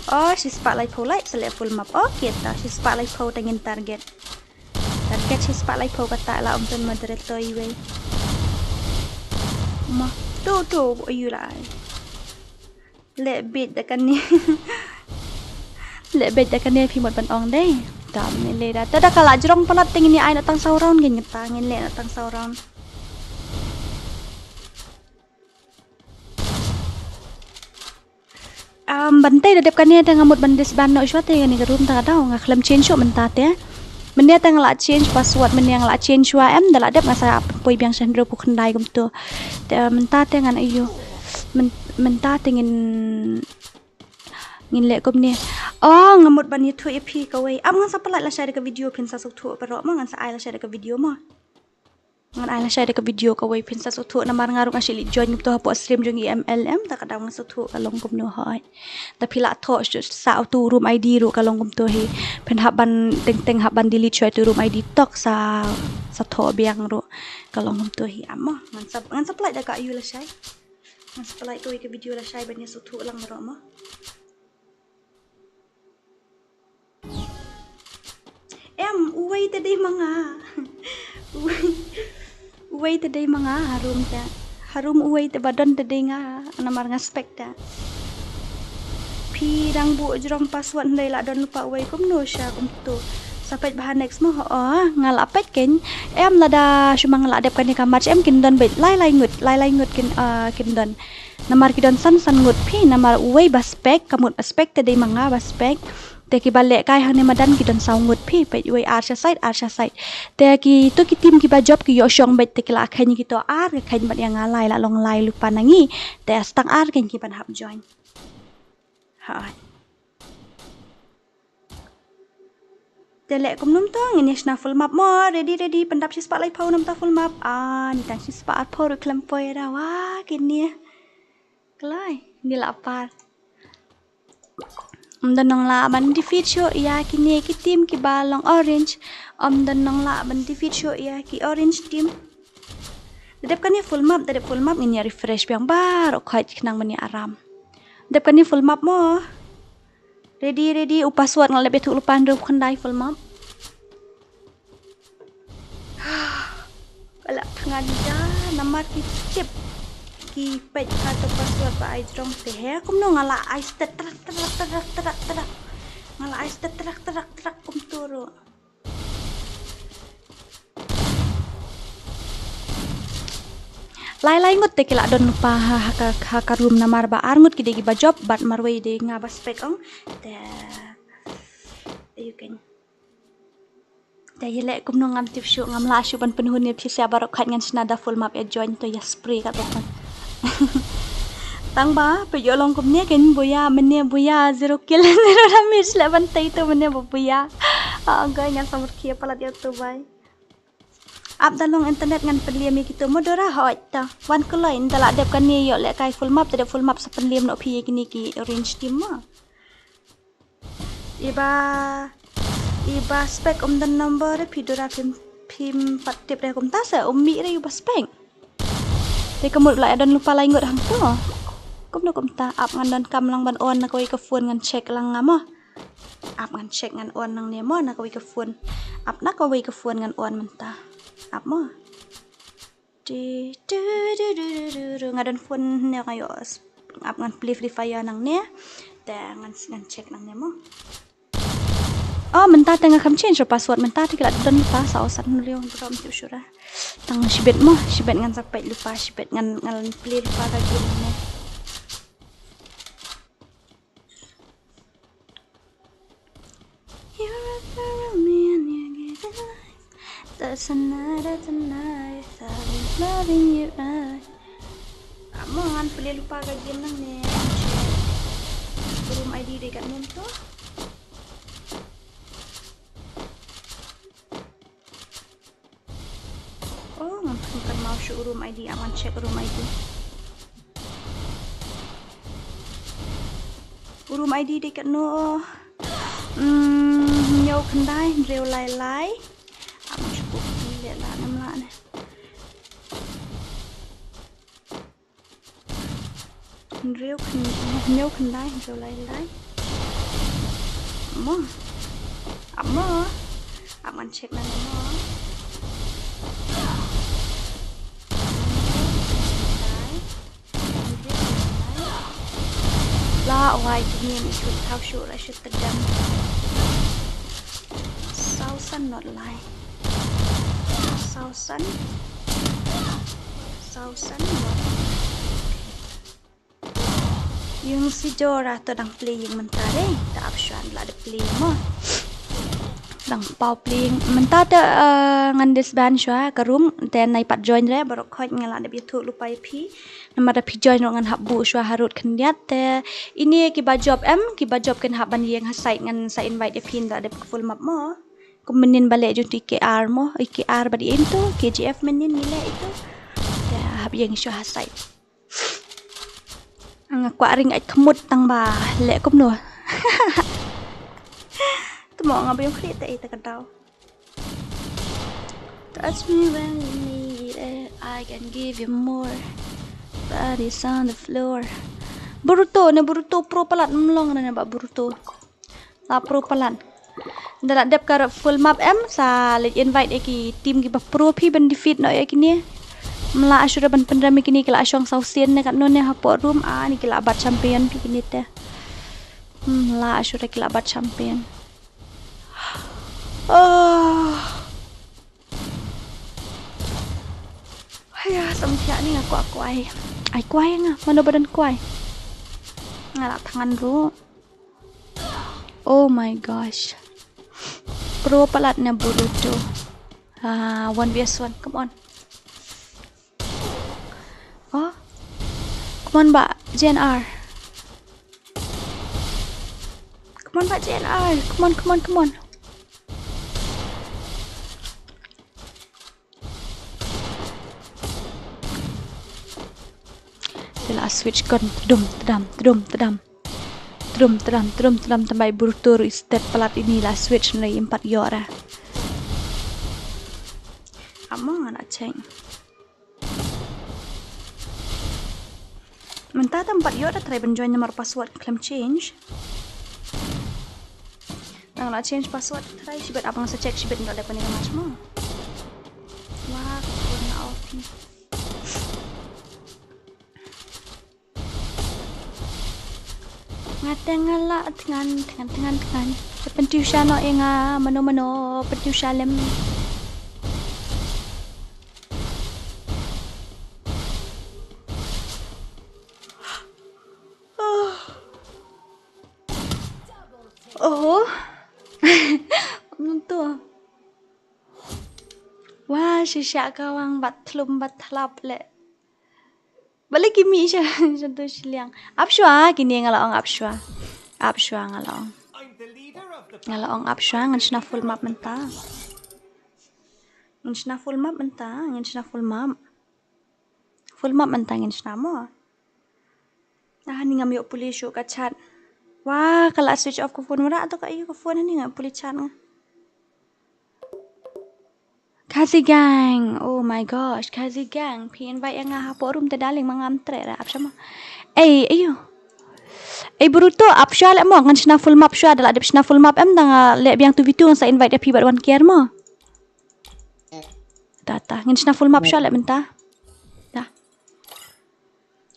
Oh, shispah laiphew like sa leh full map. Okay ta shispah laiphew ta ngin target. Target shispah laiphew kata la ong ton moderator iwei. Ma, tu tu bo yu lai. Leh beit da kane. Leh beit da kane phi mut ban ong dei. Dam ne leh da. Ta da ka la jrong palat te ngin ai na tang saw round ngin ngta ngin leh na tang saw round. Um, ban tei da dep kane te nga mut ban disband noh shuwa te kane ka room ta ka daw nga khlem change shuh mynta te. Mynne te nga la change password mynne nga la change shuwa em da la dep nga sa pynpoi biang sha hynriew phew khyndai kumto. Te mynta te ngan aiu. Myn-, mynta te ngin, ngin leh kumne. Oh, nga mut ban ïathuh ïa phi kawei. Am ngan sa pynlait lashai da ka video phin sa sngewthuh baroh mo ngan sa ai lashai da ka video mo. Ngan ai lashai da ka video kawei phin sa sngewthuh namar nga ruh nga shu leit join kumto hapoh stream jong i M L M ta ka daw nga sngewthuh ka long kumno hoi. Ta phi la thoh shu sa uto room I D ruh ka long kumto hi. Phin hap ban teng teng hap ban delete shuwa uto room I D tok sa, sa thoh biang ruh ka long kumto hi am mo. Ngan sa, ngan sa pynlait da ka aiu lashai. Ngan sa pynlait kawei ka video lashai ban ïa sngewthuh lang baroh mo. Em, uwei te dei ma nga. Uwei, uwei te dei ma nga, harum te. Harum uwei te ba don te dei nga, namar nga spek te. Phi dang buh jrong password hynrei la don lypa uwei kumno sha kumto. Sa peit bha next mo, oh, nga la peit kein. Em lada shu ma nga la dep kane ka match em kin don beit lai lai ngut, lai lai ngut kin, ah, kin don. Namar ki don san san ngut phi, namar uwei ba spek, ka mut ba spek te dei ma nga ba spek. Te kiba lehkai hangne madan ki don saw ngut phi, peit uwei ar sha side, ar sha side. Te kito ki team kiba jop ki ïoh shong beit te ki la kheiñ kito ar, ka kheiñ bad ïa nga lai la long lai lypa na ngi. Te sa tang ar kein ki ban hap join. Ha. Te leh kumno mynta ngin ïa shna full map mo, ready ready pyndap shispah laiphew namar ta full map. Ah, ni tang shispah arphew ruh khlem poi da wa kine. Kloi, ni la par. Ym don nong lah ban defeat shuh ïa kine ki team kiba long orange. Ym don nong lah ban defeat shuh ïa ki orange team. Da dep kane full map, da dep full map ngin ïa refresh biang baroh khoit khnang ban ïa aram. Dep kane full map mo. Ready, ready, u password nga la dep ïathuh lypa hynriew khyndai full map. Ka la thngan ja namar ki tip ki peit ka to password ba ai jrong te he kumno nga la ai stet trak trak trak trak trak. Nga la ai stet trak trak trak kumto ruh. Lai lai ngut te ki la don lypa ha, ha ka, ha ka room namar ba ar ngut ki dei kiba jop bad marwei dei nga ba spec ong. Te, te ïa kane. Te ïa leh kumno ngam tip shuh, ngam lah shuh ban pynhun ïa phi sha baroh khoit ngan shna da full map ïa join to ïa spray katba pon. Tang ba phi ïoh long kumne kein buya mynne buya zero kill zero damage leh ban tei to mynne ba buya. Ah, ong kane ngan sa mut khie palat ïa to bai. Ap da long internet ngan pynliem ïa kito mo Dora hooid ta. Wan kloi nda la dep kane ïoh leh kai full map, te dep full map sa pynliem noh phi ïa kine ki orange team mo. Iba, iba spec um don number phi Dora phim, phim pat tip re kumta sa um mih re iba spec. Te ka mut la don lypa lai ngut hangto. Kumno kumta ap ngan don kam lang ban on na kawei ka phone ngan check lang nga mo. Ap ngan check ngan on nangne mo na kawei ka phone. Ap na kawei ka phone ngan on mynta. Ap mo. Ti, tu, du, du, du, du, du. Nga don phone ne nga ïoh s-, ap ngan play Free Fire nangne. Te ngan, ngan check nangne mo. Oh, mynta te nga kham change password mynta te ki la don lypa saw san hynriew hynriew ym tip shuh ra. Tang shibit mo, shibit ngan sa peit lypa, shibit ngan, ngan play lypa ka game mo. You're a Romeo and you get the lies. That's another tonight. I've been loving you right. Amo ngan play lypa ka game nangne. Room I D dei katno to. Oh, ngam pyn kynmaw shuh u room I D, ap ngan check u room I D. U room I D dei katno? Hmm, hynñiew khyndai hynriew lai lai. Ap ngan check u room I D leh lah ne ym lah ne. Hynriew khyn-, hynñiew khyndai hynriew lai lai. Mo. Ap mo. Ap ngan check nangne mo. La wai kine ni shu thaw shu ra shu tedam. Saw san not lai. Saw san. Saw san not. Yung si Jora to dang playing mynta re, ta ap shuwa la da playing mo. Dang paw playing mynta te, eh, ngan disband shuwa ka room te nai pat join re, baroh khoit nga la da biatu lupa ïa phi. Namar da phi join ruh ngan hap buh shuwa harud khyndiat te. Ini kiba job em, kiba job kin hap ban ïeng ha site ngan sa invite ïa phi nda dep full map mo. Kum mynnin ba leh jong tu i K R mo, i K R ba dei im tu, K G F mynnin ngi leh itu. Te hap ïeng shuwa ha site. Nga kwah ring ait khmut tang ba leh kumno. Te mo nga ba ïong khlieh te ita ka daw. Touch me when you need it, I can give you more. Bodies on the floor. Boruto ne Boruto pro palat mlong ne ba Boruto. La pro palat. Da la dep ka full map em sa leit invite ïa ki team kiba pro phi ban defeat noh ïa kine. Mla asura ban pynrem ïa kine ki la shong saw sien ne katno ne hapoh room a ne ki la bat champion phi kine te. Hmm, la asura ki la bat champion. Oh. Haya, samthiah ni nga kwah kwai. Ai kwai nga, mano ba don kwai. Nga la thngan ruh. Oh my gosh. Pro palat na Boruto. Ah, one v one, come on. Oh. Come on ba, J N R. Come on ba, J N R. Come on, come on, come on. Te la switch kon tdum tdam tdum tdam. Tdum tdam tdum tdam tambai Boruto ruh i stet palat ini la switch nai im pat ïoh ra. Amo nga na cheng. Mynta tam pat ïoh da try ban join namar password khlem change. Nang la change password try shibit abang sa check shibit nda dep kane ka match mo. Wah, ka phone na off ni. Nga te nga la thngan thngan thngan thngan. Te pyntiw sha no e nga mano mano pyntiw sha lem. Oh. Nonto. Wah, shisha ka wang bat thlum bat thlap le. Bale ki mih sha, sha tu shiliang. Ap shwa, kine nga la ong ap shwa. Ap shwa nga la ong. Nga la ong ap shwa, ngan shna full map mynta. Ngan shna full map mynta, ngan shna full map. Full map mynta ngan shna mo. Ah, ni ngam ïoh pule shuh ka chat. Wah, ka la switch off ka phone, wara to ka ïoh ka phone ni ngam pule chat nga. Kazi Gang, oh my gosh, Kazi Gang, phi invite ïa nga hapoh room te darling, ma ngam treh ra, ap shwa mo. Ei, ayo. Ei, Bruto, ap shwa le mo, ngan shna full map shwa, da la dep shna full map em, da nga leh biang tu vitu, ngan sa invite ïa phi bad wan care mo. Ta, ta, ngan shna full map shwa le mynta. Ta.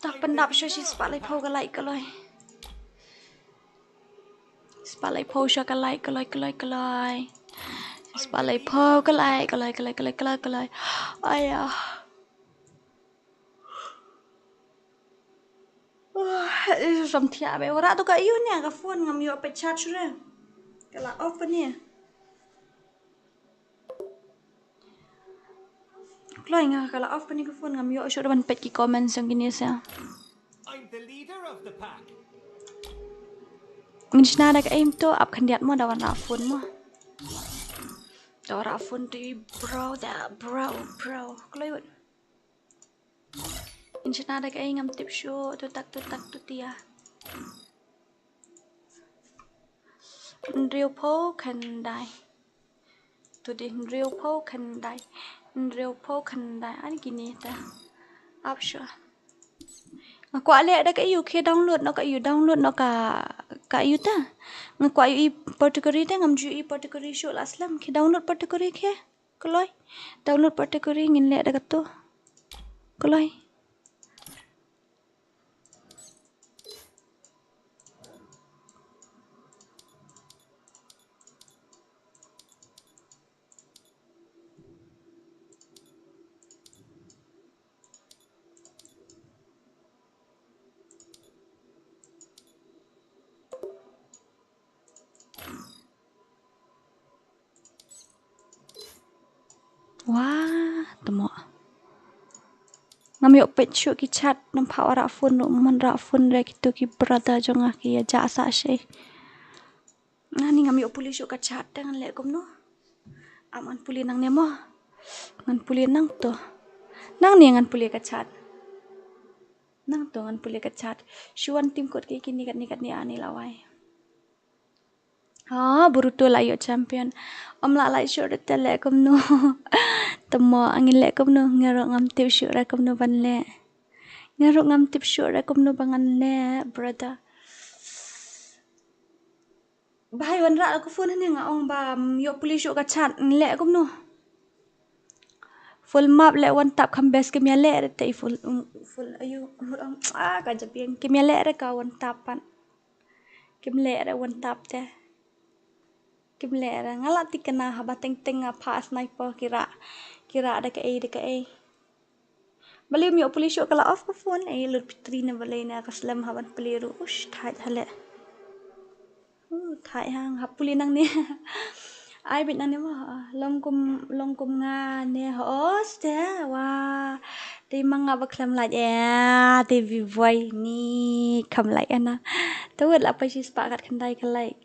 Ta pyndap shuh shi spah laiphew ka like ka loi. Spah laiphew shuh ka like ka loi, ka loi, ka loi. Spah laiphew ka like ka loi, ka loi, ka loi, ka loi, ka loi. Aya. Oh, eh, sam thiah be. Wara to ka ïoh ne ka phone ngam ïoh peit chat shuh re. Ka la off ne. Kloi nga ka la off kane ka phone ngam ïoh shuh ban peit ki comments jong kine sa. I'm the leader of the pack. Ngin shna da ka aim to ap khyndiat mo da wan rah phone mo. Da wan rah phone to bro da bro bro. Kloi wut. Ngin shna da ka aim ngam tip shuh tu tak tu tak tu tia. Hynriew phew khyndai. Tu dei hynriew phew khyndai. Hynriew phew khyndai. Ani kine ta. Ap shuwa. Nga kwah leh da ka ïu, khie download noh ka ïu, download noh ka, ka ïu ta. Nga kwah ïu i particularly ta, ngam ju ïu i particularly shuh la slem. Khie download particularly khie. Kloi. Download particularly ngin leh da katu. Kloi. Wah, temo. Ngam ïoh peit shuh ki chat, ngam pat rah phone ruh, man rah phone re kitu ki brother jong nga ki ïa jah sah shi. Nga ni ngam ïoh pule shuh ka chat te ngan leh kumno. Am ngan pule nangne mo. Ngan pule nangto. Nangne ngan pule ka chat. Nangto ngan pule ka chat. Shu wan tim kut ki kine katne katne ani lawei. Ha, Boruto la ïoh champion. Ym lah lait shuh re te leh kumno. Temo ngin leh kumno, nga ruh ngam tip shuh re kumno ban leh. Nga ruh ngam tip shuh re kumno ba ngan leh, brother. Bhai wan rah ka phone hangne nga ong ba, mm, ïoh pule shuh ka chat, ngan leh kumno. Full map leh one tap kham best kim ïaleh re te full, mm, full ayu, mm, ah, ka jabiang kim ïaleh re ka one tap pat. Kim leh re one tap te. Kim leh re nga la thikna haba teng teng nga pha sniper ki rah. Ki rah da kaei da kaei. Balei ym ïoh pule shuh ka la off ka phone. Ei lut pitri ne balei ne ka slem haban pule ruh. Ush thait haleh. Uh, thait hang hap pule nangne. Ai bit nangne mo. Long kum, long kum nga ne ho ste wa. Te ma nga ba khlem lait eh. Te bi boy ni kham lait eh na. Te wat la poi shi spah kat khyndai ka lait.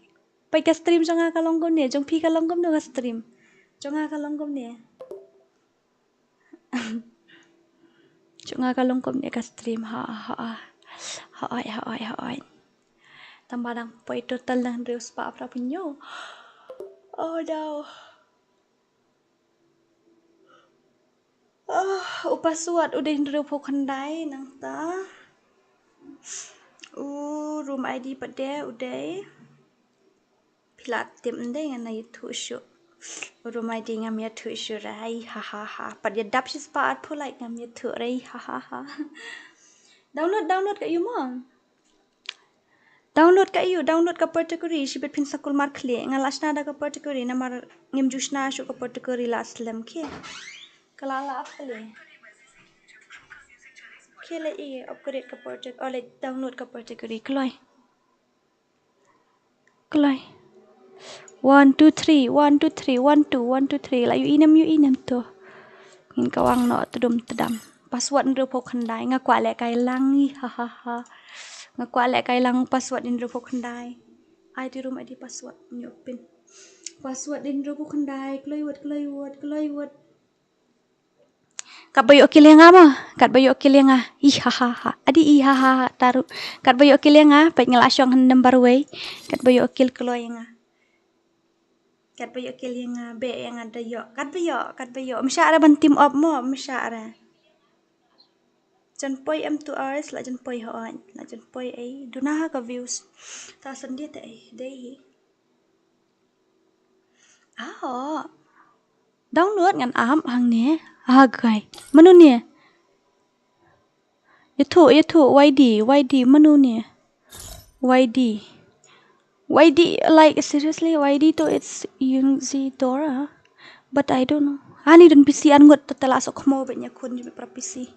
Peit ka stream jong nga ka long kumne, jong phi ka long kumno ka stream. Jong nga ka long kumne. Jong nga ka long kumne ka stream, ha, ha, ha. Ha, oi, ha, oi, ha, oi. Tang ba dang poi total dang hynriew spah phra phew hynñiew. Oh, no. Ah, u password u dei hynriew phew khyndai nangta. U room I D pat de u dei. Phi la tip ym dei ngan ïathuh shuh. U room I D ngam ïathuh shuh re, ha ha ha. Pat ïa dap shi spah arphew like ngam ïathuh re, ha ha ha. Download, download ka ïu mo. Download ka ïu, download ka particularly, shibit phin sa kulmar khlieh, nga la shna da ka particularly, namar ngim ju shna shuh ka particularly la slem khie. Ka la la upgrade. Khie la i upgrade ka particularly, oh, la download ka particularly, kloi. Kloi. One, two, three, one, two, three, one, two, one, two, three. La ïohi ne em, ïohi ne em to. Ngin kawang noh tdum tdam. Password hynriewphew khyndai. Nga kwah lehkai lang, ih, ha, ha, ha. Nga kwah lehkai lang password hynriewphew khyndai. Ai ti rum ai ti password, ñiuh pin. Password hynriewphew khyndai. Kloi wut, kloi wut, kloi wut. Katba ïoh kill ïa nga mo, katba ïoh kill ïa nga. Ih, ha, ha, ha. Adi, ih, ha, ha, ha, taru. Katba ïoh kill ïa nga, peit nga la shong ha number wei. Katba ïoh kill kloi ïa nga. Katba ïoh kill ïa nga, beh ïa nga da ïoh. Katba ïoh, katba ïoh. Ym shah re ban team up mo, ym shah re. Jan poi em two hours, la jan poi hooid. La jan poi ei. Duna ha ka views. Ta san dia te ei. Dei hi. Ah. Download ngan ap hangne. Ah, guy. Mano ne? Ïathuh, ïathuh, Y D, Y D, mano ne? Y D. Y D, like, seriously, Y D to it's Yungzi Dora. But I don't know. Ani don P C ar ngut, te la sok khmo bet nya khun jubit pra P C.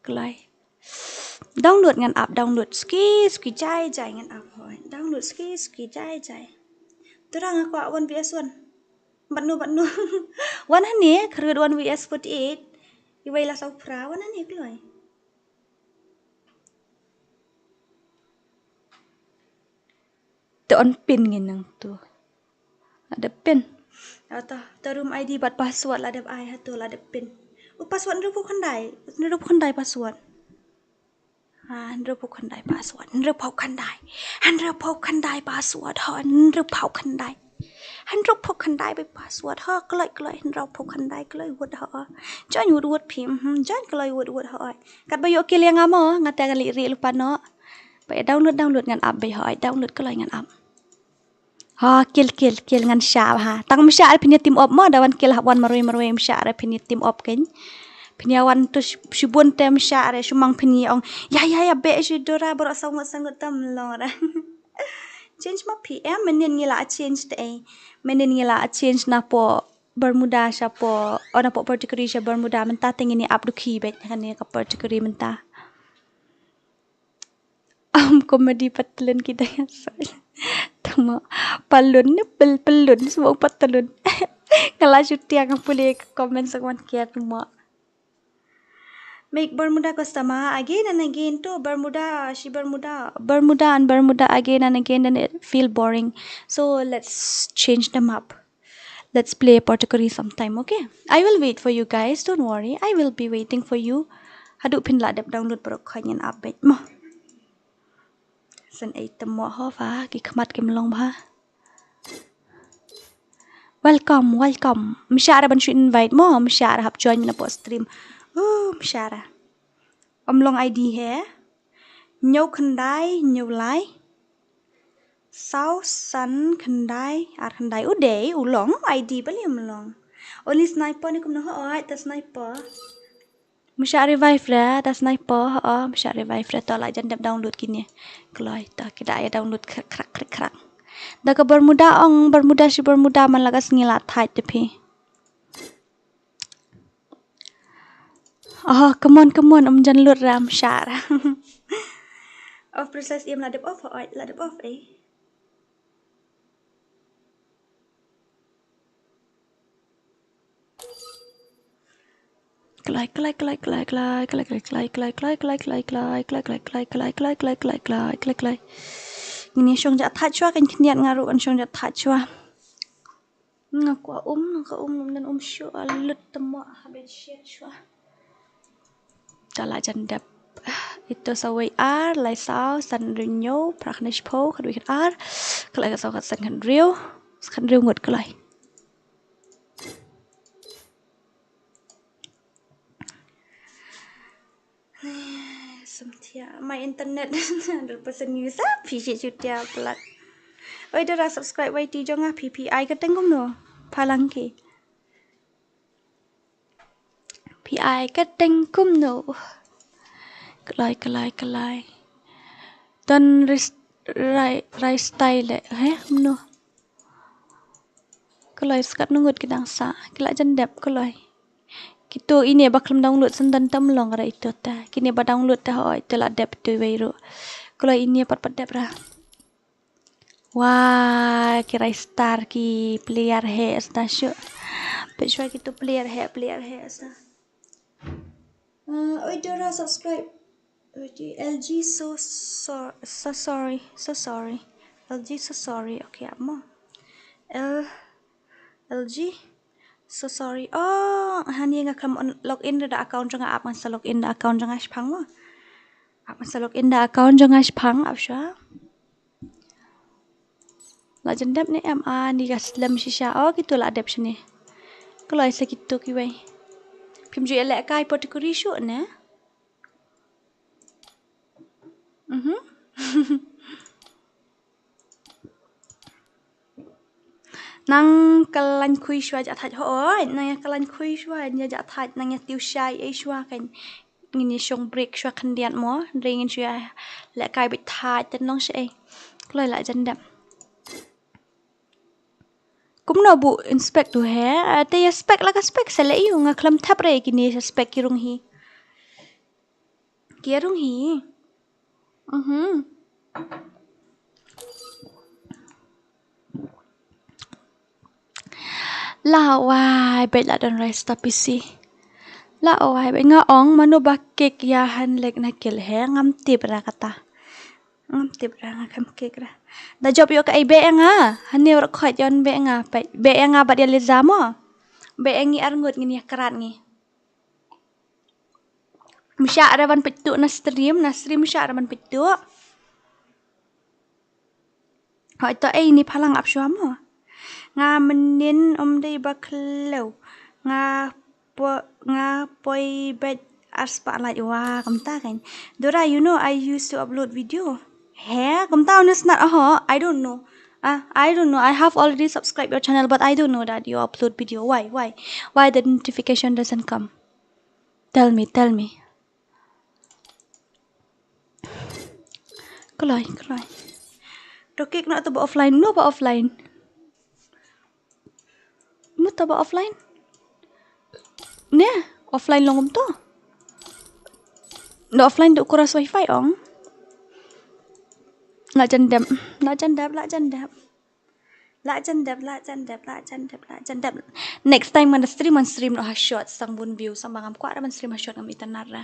Kloi. Download ngan ap, download. Ski, ski jai, jai ngan ap hoi. Download ski, ski jai, jai. Turang aku wan V S one. Bat no, bat no. Wan hani, kharud wan V S forty-eight. Iwei la saw pra, wan hani kloi. Te on pin ngin nang tu. La dep pin. Ata, te rum I D bad password la dep ai ha tu, la dep pin. U password hynriewphew khyndai, hynriewphew khyndai password. Ha, hynriewphew khyndai password, hynriewphew khyndai. Hynriewphew khyndai password, ha, hynriewphew khyndai. Hynriewphew khyndai ba password, ha, kloi, kloi, hynriewphew khyndai, kloi, wut, ha. Join wut, wut, phi, mhm, join kloi, wut, wut, ha. Katba ïoh kill ïa nga mo, nga te nga lih ri lupa no. Ba download, download ngan ap ba, ha, download kloi ngan ap. Ha, kill, kill, kill ngan shah ha. Tang ym shah re phin ïa team up mo, da wan kill hap wan marwei, marwei ym shah re phin ïa team up kein. Phin ïa wan tu sh-, shibun te ym shah re, shu mang phin ïa ong. Ya, ya, ya, beh shi Dora, baroh saw ngut, saw ngut tam long re. Change ma P M, mynnin ngi la change te ei. Mynnin ngi la change na po Bermuda sha po, oh, na po particularly sha Bermuda, mynta te ngin ïa ap dukhi beit, kane ka particularly mynta. Am comedy patlun ki dang ïa soi. Tama palun ne pel pelun sbong patlun. Nga la shu tiang pule ka comment sa wan kiar tama. Make Bermuda customer again and again to Bermuda, shi Bermuda. Bermuda and Bermuda again and again, then it feel boring. So let's change them up. Let's play Pottery sometime, okay? I will wait for you guys. Don't worry. I will be waiting for you. Haduh phin la dep download baroh khoit ngan ap beit mo. San ei tamo ho ba ki khmat kim long ba. Welcome, welcome. Ym shah re ban shu invite mo, ym shah re hap join mynne po stream. Oh, ym shah re. Ym long I D he. Hynñiew khyndai, hynñiew lai. Saw san khyndai, ar khyndai. U dei, u long, I D balei ym long. Only sniper ne kumno hooid, ta sniper. Ym shah revive re, ta sniper, hooid, ym shah revive re, to la jan dep download kine. Kloi, to ki da ïa download khrik khrak, khrik khrak. Da ka Bermuda ong, Bermuda shi Bermuda man la ka sngi la thait te phi. Oh, come on, come on, ym jan lut re, ym shah re. Off precise im la dep off, hooid, la dep off, eh. Kloi, kloi, kloi. Ngin ïa shong ja thait shuwa, kan khyndiat nga ruh kan shong ja thait shuwa. Nga kwah um, nga kwah um, um, dan um shuwa, lut tamo ha bedsheet shuwa. Ta la jan dep. Ito sa wei ar, lai saw, san hynriew hynñiew, phra khyndai shiphew, khatwei khatar, kloi ka saw khat san khathynriew, khathynriew ngut kloi. Sumtia, my internet hundred percent use, ah, phi shi chutia plat. Oi, dara subscribe Y T jong nga, phi, phi ai ka teng kumno? Phalang ki. Phi ai ka teng kumno? Kloi, kloi, kloi. Don ris-, rai, rai style, he, kumno? Kloi skat nungut ki dang sa, ki la jan dep kloi. Kito ine ba khlem download sendon tam long ra ito ta. Kine ba download ta hoi ito la dep ito wei ruh. Kloi ine pat pat dep ra. Wah, ki rai star ki player heh star shu. Peit shuwa kitu player heh, player heh star. Uh, oi Dora subscribe. Oi, L G so, so, so sorry, so sorry. L G so sorry. Okay, ap mo. L L G so sorry. Oh, hani nga khlem on, log in da account jong nga, ap ngan sa log in da account jong nga shipang mo. Ap ngan sa log in da account jong nga shipang, ap shuwa. La jan dep ne em? Ani ka slem shisha. Oh, kitu la dep shane. Kloi sa kitu kiwei. Phim ju ïalehkai por tikuri shuh ne? Mhm. Nang ka lain khui shuwa ja thait hooid, nang ïa ka lain khui shuwa ja thait, nang ïa tiew shai ei shuwa kan. Ngin ïa shong break shuwa khyndiat mo, hynrei ngin shu ïalehkai beit thait tang long sha ei. Kloi la jan dep. Kumno bu inspect tu he? Te ïa spec la ka spec sa leh ïu, nga khlem thap re kine spec ki rung hi. Ki rung hi. Mhm. La wai beit la don rai sta P C. La wai beit nga ong mano ba kick ïa Hanlek na kill he, ngam tip ra kata. Ngam tip ra, nga khlem kick ra. Da jop ïoh kaei beh ïa nga. Hane ruh khoit ïoh beh ïa nga. Beh ïa nga bad ïa Liza mo. Beh ïa ngi arngut ngin ïa krat ngi. Msha ra ban peit tu na stream, na stream msha ra ban peit tu. Hoi to ei ni phalang ap shuwa mo. Nga mynnin ym dei ba khlaw. Nga po, nga poi beit ar spah like wa kumta kan. Dora, you know I used to upload video. He, kumta une snar aho, I don't know. Ah, I don't know. I have already subscribed your channel, but I don't know that you upload video. Why? Why? Why the notification doesn't come? Tell me, tell me. Kloi, kloi. To kick noh to ba offline, no ba offline. Mut to ba offline? Ne, offline long um to. No offline du kuras wifi ong. La jan dep, la jan dep, la jan dep. La jan dep, la jan dep, la jan dep, la jan dep. Next time ngan stream, ngan stream noh ha short, sang bun view, sang ba ngam kwah ra ban stream ha short ngam itynnad ra.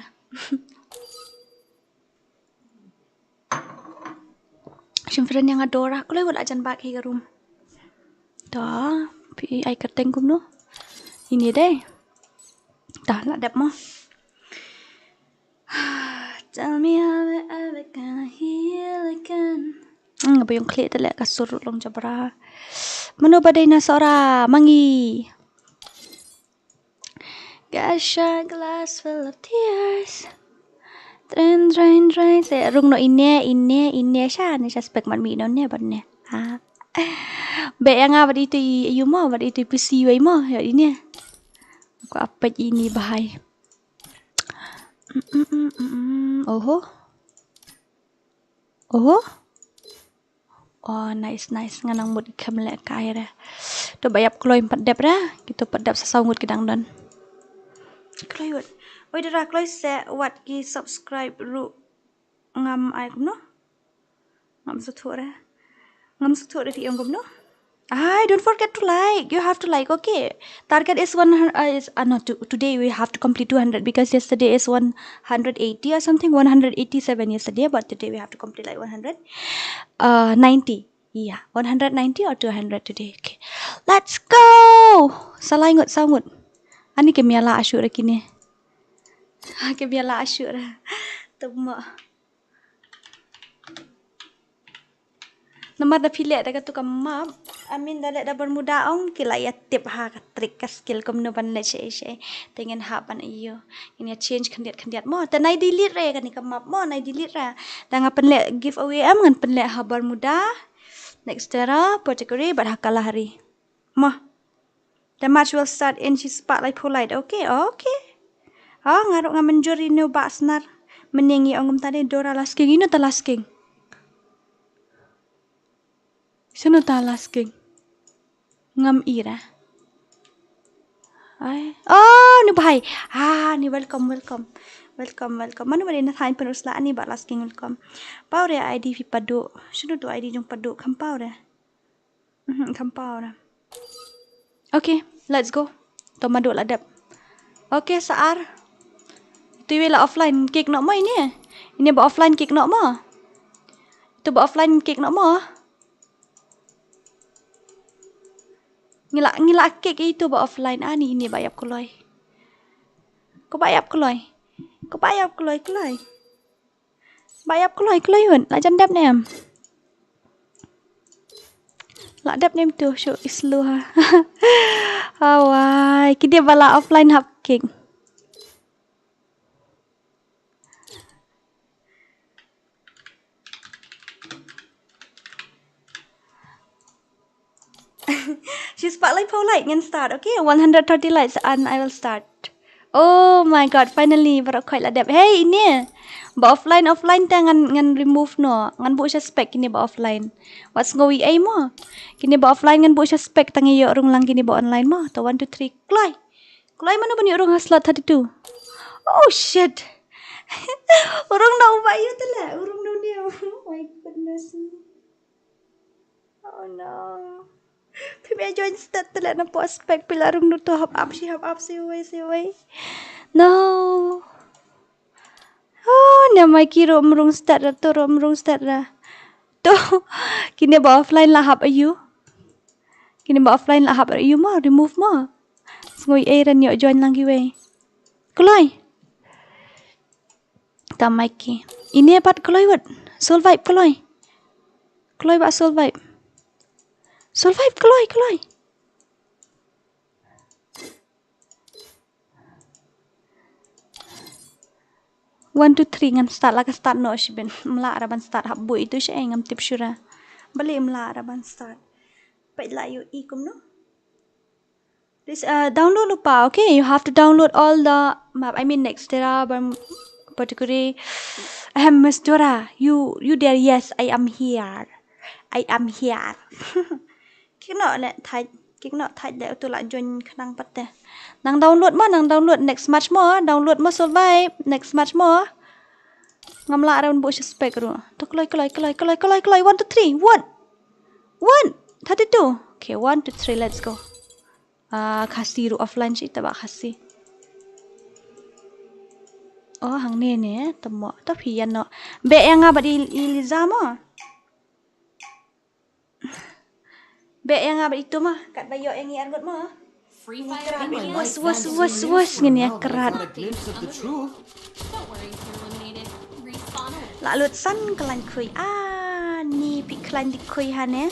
Shim friend ïa nga Dora, kloi wat la jan bak hi ka room. To, phi ai kyrteng kumno? Ini dei. To, la dep mo. Tell me how the other gonna heal again. Hmm, nga ba ïong khlieh te leh ka sur long jabra. Mano ba dei na sora mangi. Got a shot glass full of tears. Drain, drain, drain. Te rung noh ine, ine, ine sha ne sha spek mat mi noh ne bad ne. Ha. Beh ïa nga bad itu i, ïu mo, bad itu i P C wei mo, ïa ine. Ko apet ini bahai. Mm, mm, mm, mm, mm. Oho. Oho. Oh, nice, nice. Nga nang mut kham leh kai re. To ba ïap kloi pat dep re. Kito pat dep sa saw ngut ki dang don. Kloi wat. Oi, Dora, kloi se wat ki subscribe ruh ngam ai kumno? Ngam sngewthuh re. Ngam sngewthuh re ki ong kumno? Ai, don't forget to like. You have to like, okay? Target is one hundred, uh, is, uh, no, to, today we have to complete two hundred because yesterday is one hundred eighty or something, one hundred eighty-seven yesterday, but today we have to complete like one hundred, uh, ninety. Yeah, one hundred ninety or two hundred today. Okay. Let's go! Sa lai ngut, saw ngut. Ani ki mia la ashu re kine. Ha, ki mia la ashu re. Tuma. Namar da phi leh da katu ka map, I mean da leh da Bermuda ong ki la ïa tip ha ka trick ka skill kumno ban leh sha ei sha ei. Te ngin hap ban ïoh. Ngin ïa change khyndiat khyndiat mo. Te nai delete re kane ka map mo, nai delete re. Da nga pynleh giveaway em ngan pynleh ha Bermuda. Next Terra, Pochakuri bad ha Kalahari. Mo. The match will start in shispah laiphew lait. Okay, okay. Oh, nga ruh nga mynjur ïa une u bah snar. Mynne ngi ong kumta de Dora Lasking. Ino ta Lasking? Sino ta Lasking? Ngam i ra. Ai. Oh, ni bhai. Ah, ni welcome, welcome. Welcome, welcome. Mano ba dei na thaiñ pynrus la ani ba la sking welcome. Paw re I D phi Padu. Shinu tu I D jong Padu kham paw re. Mhm, kham paw re. Okay, let's go. To Madu la dep. Okay, sa ar. Tu iwi la offline kick noh mo ini. Ini ba offline kick noh mo. Tu ba offline kick noh mo. Ngi la, ngi la kick itu ba offline ani ini ba ïap kloi. Ko ba ïap kloi. Ko ba ïap kloi kloi. Ba ïap kloi kloi un. La jan dep ne em. La dep ne em tu shu islu ha. Awai, ki dei ba la offline hap kick. She's spotlight for light ngan start, okay? One hundred thirty likes and I will start. Oh my god, finally, baroh khoit la dep. Hey, ini. Ba offline, offline te ngan, ngan remove noh. Ngan buh sha spec kini ba offline. Wat sngew ei mo. Kini ba offline ngan buh sha spec tang ïoh rung lang kini ba online mo. To one, two, three, kloi. Kloi mano ban ïoh rung ha slot thirty-two. Oh shit. Urung da uba ïoh tele. Urung da unia. Oh my goodness. Oh no. Phi me join stat tele na po spec pila rung nu to hap ap shi hap ap shi wei shi wei. No. Oh, ne mai ki ro mrung stat ra to ro mrung stat ra. To. Kini ba offline la hap ayu. Kini ba offline la hap ayu ma remove ma. Sngui ei ran ïoh join lang ki wei. Kloi. Ta mai ki. Ini pat kloi wat. Soul vibe kloi. Kloi ba soul vibe. Soul vibe kloi kloi. One, two, three ngan start la ka start noh shibin. Mla ra ban start hap bui itu shi ngam tip shura. Bali mla ra ban start. Pait la yu i kumno. This uh, download lupa, okay? You have to download all the map. I mean, next Terra, Bam, particularly, ahem, Miss Dora, you, you there? Yes, I am here. I am here. Kino le thait, kino thait le utu la join khnang pat te. Nang download mo, nang download next match mo, download mo survive next match mo. Ngam la ra un bu suspect ru. To kloi kloi kloi kloi kloi kloi one, two, three. One. One. Thirty-two. Okay, one, two, three, let's go. Ah, Khasi ruh offline shi taba Khasi. Oh, hangne ne, tamo. To phi ïa no. Be ïa nga bad i, i Liza mo. Be ïa nga bad itu mo. Kat ba ïoh ïa ngi arngut mo. Free fire. Wes, wes, wes, wes, ngin ïa krat. A glimpse of the truth. Don't worry, you're eliminated. Respawn. La lut san klan khui. Ah, ni pi klan di khui hane.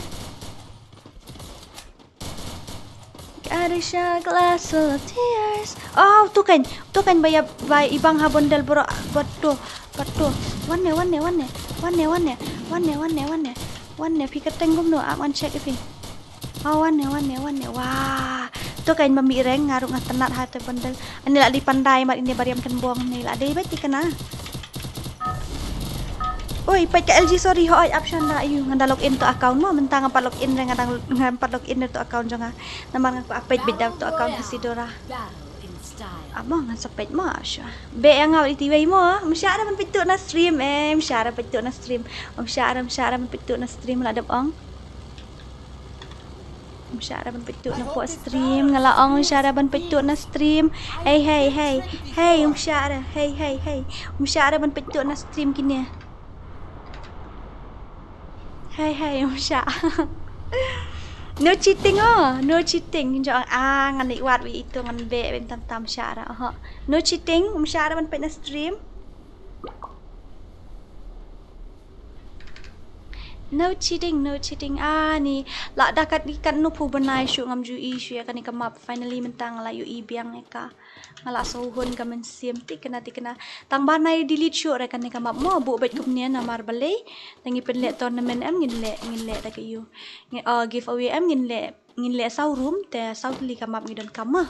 Gotta share a glass full of tears. Oh, tu kan, tu kan ba ïa, ba i bang ha bondel bro, batu, batu. Wan ne, wan ne, wan ne, wan ne, wan ne, wan ne, wan ne, wan ne, wan ne, phi ka teng kumno, ah, wan check phi. Oh, wan ne, wan ne, wan ne, wah. Tu kan ba mi reng, nga ruh nga tnat ha te bondel. Ani la dei pandai mat ini ba riam kan bong ni la dei ba ti kana. Oi, peit ka L G, sorry, hooid, ap shan da, ayu, ngan da log in to account mo, mynta nga pat log in re, nga dang, nga pat log in re to account jong nga. Namar nga kwah peit beit da to account ka Sidora. Ap mo, ngan sa peit mo, ap sha. Be ïa nga iti wei mo, ym shah re ban peit to na stream, eh, ym shah re peit to na stream. Ym shah re, ym shah re ban peit to na stream la dep ong. Ym shah re ban peit to na po stream, nga la ong ym shah re ban peit to na stream. Hey, hey, hey, hey, ym shah re, hey, hey, hey, ym shah re ban peit to na stream kine. Hey, hey, ym shah. No cheating oh, no cheating. Jong ah ngan leit wad wi itu ngan be ben tam tam shah re. Oho. No cheating, ym shah re ban peit na stream. No cheating, no cheating. Ah, ni la da kat ni kat nu phu bnai shu ngam ju i shu ïa kane ka map. Finally mynta nga la ju i biang ïa ka. Nga la shu hun ka mynsiem ti kena ti kena. Tang ba nai delete shu re kane ka map mo bu beit kumne namar balei. Tang ngi pynleh tournament em ngin leh ngin leh da ka yu. Ngi uh, giveaway em ngin leh ngin leh saw room te saw tylli ka map ngi don kam ma.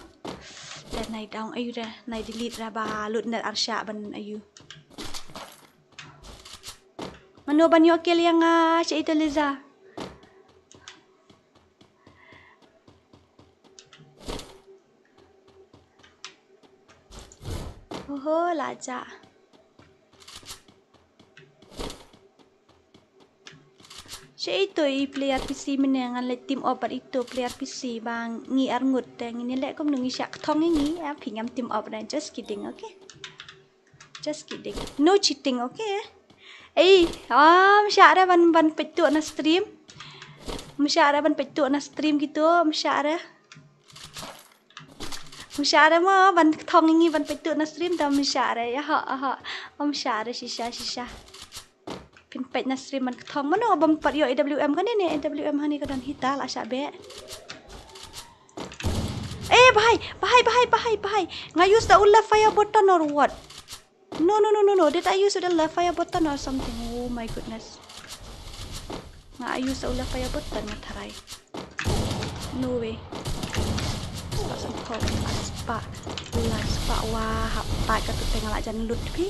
Te nai daung ayu re nai delete ra ba lut net arshah ban ayu. Mano ban ïoh kill ïa nga sha ito Liza. Oho, la ja. Sha ito i player P C mynne ngan leit team up bad ito player P C ba ngi arngut te ngin ïaleh kumno ngi shah kthong ïa ngi, ah, phi ngam team up re. Just kidding, okay? Just kidding. No cheating, okay? Ei, ah, ym shah re ban, ban peit tuh na stream. Ym shah re ban peit tuh na stream kito, ym shah re. Ym shah re mo ban kthong ïa ngi ban peit tuh na stream te ym shah re. Ïa ho, ho. Ym shah re shisha, shisha. Phin peit na stream ban kthong. Mano bym pat ïoh A W M kane ne, A W M hangne ka don hi ta la shah beh. Eh, bhai, bhai, bhai, bhai, bhai. Nga use da u left fire button or what? No, no, no, no, no. Did I use the left fire button or something? Oh my goodness. Nga use da u left fire button nga tharai. No way. Spah san phaw, spah, spah. Lai spah, wah, hap pat ka tu teng la jan lut phi.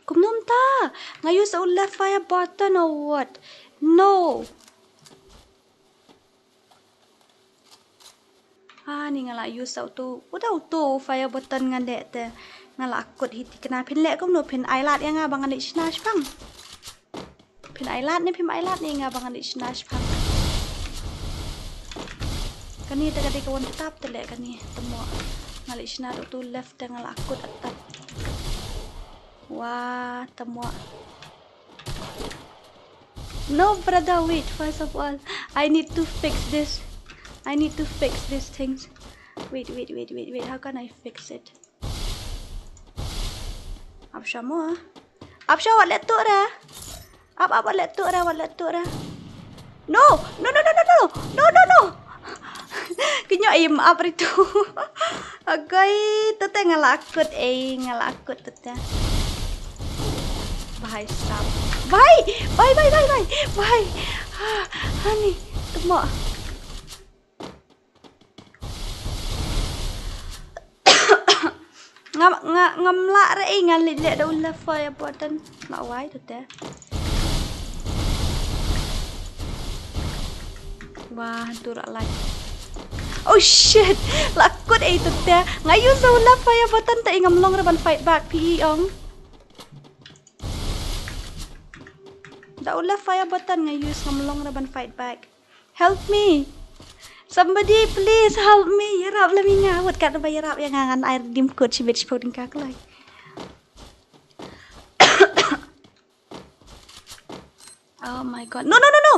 Kumno mynta? Nga use u left fire button or what? No. Ah, ni nga la use uto. Uta uto fire button nga dei te. Nga la kut hi thikna. Phin leh kumno phin ai lad ïa nga ba ngan leit shna shipang. Phin ai lad ne phim ai lad ne ïa nga ba ngan leit shna shipang. Kane te ka dei ka one tap te leh kane. Te mo. Nga leit shna da uto left te nga la kut atat. Wah, te mo. No, brother, wait, first of all, I need to fix this. I need to fix these things. Wait, wait, wait, wait, wait. How can I fix it? Ap sha mo. Ap sha wat leh tuh re. Ap, ap, wat leh tuh re, wat leh tuh re. No, no, no, no, no, no. No, no, no. Kynjoh im ap ritu. Agai, tete nga la kut, eh, nga la kut tete. Bhai sab. Bhai, bhai, bhai, bhai, bhai. Bhai. Ah, honey, te mo. Nga, nga, ngam lah re, eh, nga leh, leh da u left fire button. Lah wai tu te. Wah, tu rak lai. Oh shit! Lah kut, eh, tu te. Nga use da u left fire button te, eh, ngam long re ban fight back, phi ong. Da u left fire button nga use ngam long re ban fight back. Help me. Somebody please help me. Ïarap lem ïa nga. Wat kat ba ïarap ïa nga ngan ai redeem code shibit shiphew tyngka kloi. Oh my god. No, no, no, no.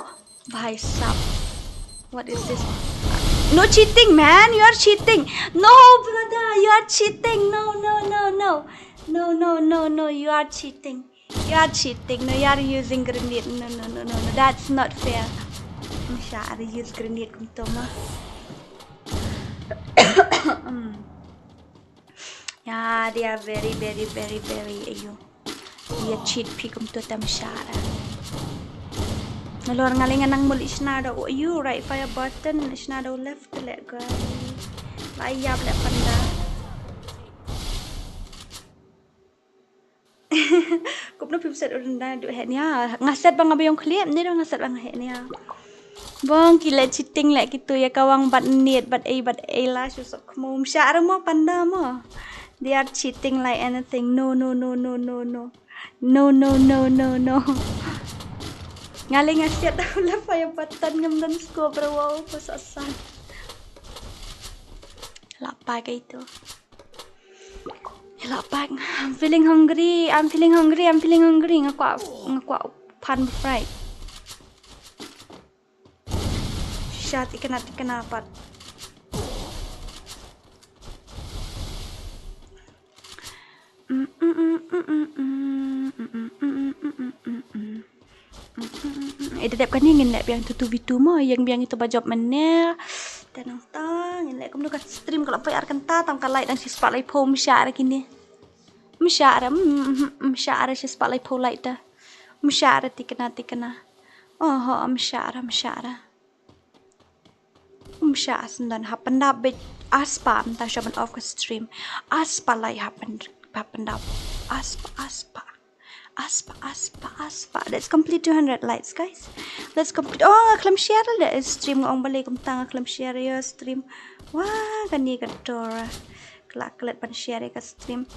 Bhai sab. What is this? No cheating, man. You are cheating. No, brother. You are cheating. No, no, no, no. No, no, no, no. You are cheating. You are cheating. No, you are using grenade. No, no, no, no, no. That's not fair. Ym shah re use grenade kumto mo. Hmm. Yeah, they are very, very, very, very, ayo. Ïa cheat phi kumto te ym shah re. Nalor nga lei nga nang mut leit shna da u, ayo, right fire button, leit shna da u left te leh guys. La ïap leh panda. Kumno phim set u dang duh heh nia. Nga set ba nga ba ïong khlieh, ne dang nga set ba nga heh nia. Bong ki leh cheating leh kitu ïa ka wang bad net bad ei bad ei la shu sok khmu. Ym shah re mo panda mo. They are cheating like anything. No, no, no, no, no, no. No, no, no, no, no. Nga lei nga set da u left fire button ngam don scope re, wow, ko sa san. Lah pack ïa itu. Lah pack. I'm feeling hungry. I'm feeling hungry. I'm feeling hungry. Nga kwah, nga kwah pan fried. Shisha thikna thikna pat. Eh, da dep kane ngin leh biang tu two v two mo, ïeng biang itu ba jop mynne. Te nangta ngin leh kumno ka stream ka la poi ar kynta, tang ka light dang shispah laiphew, ym shah re kine. Ym shah re, mm, mm, mm, ym shah re shispah laiphew light da. Ym shah re thikna thikna. Oh, ho, ym shah re, ym shah re. Ym shah sngewdon, hap pyndap beit ar spah mynta sha ban off ka stream. Ar spah light hap pyn-, hap pyndap. Ar spah, ar spah. Ar spah, ar spah, ar spah. Let's complete two hundred likes, guys. Let's complete. Oh, nga khlem share ïa ka stream, nga ong balei kumta nga khlem share ïa ka stream. Wah, kane ka dor. Ka la klet ban share ïa ka stream.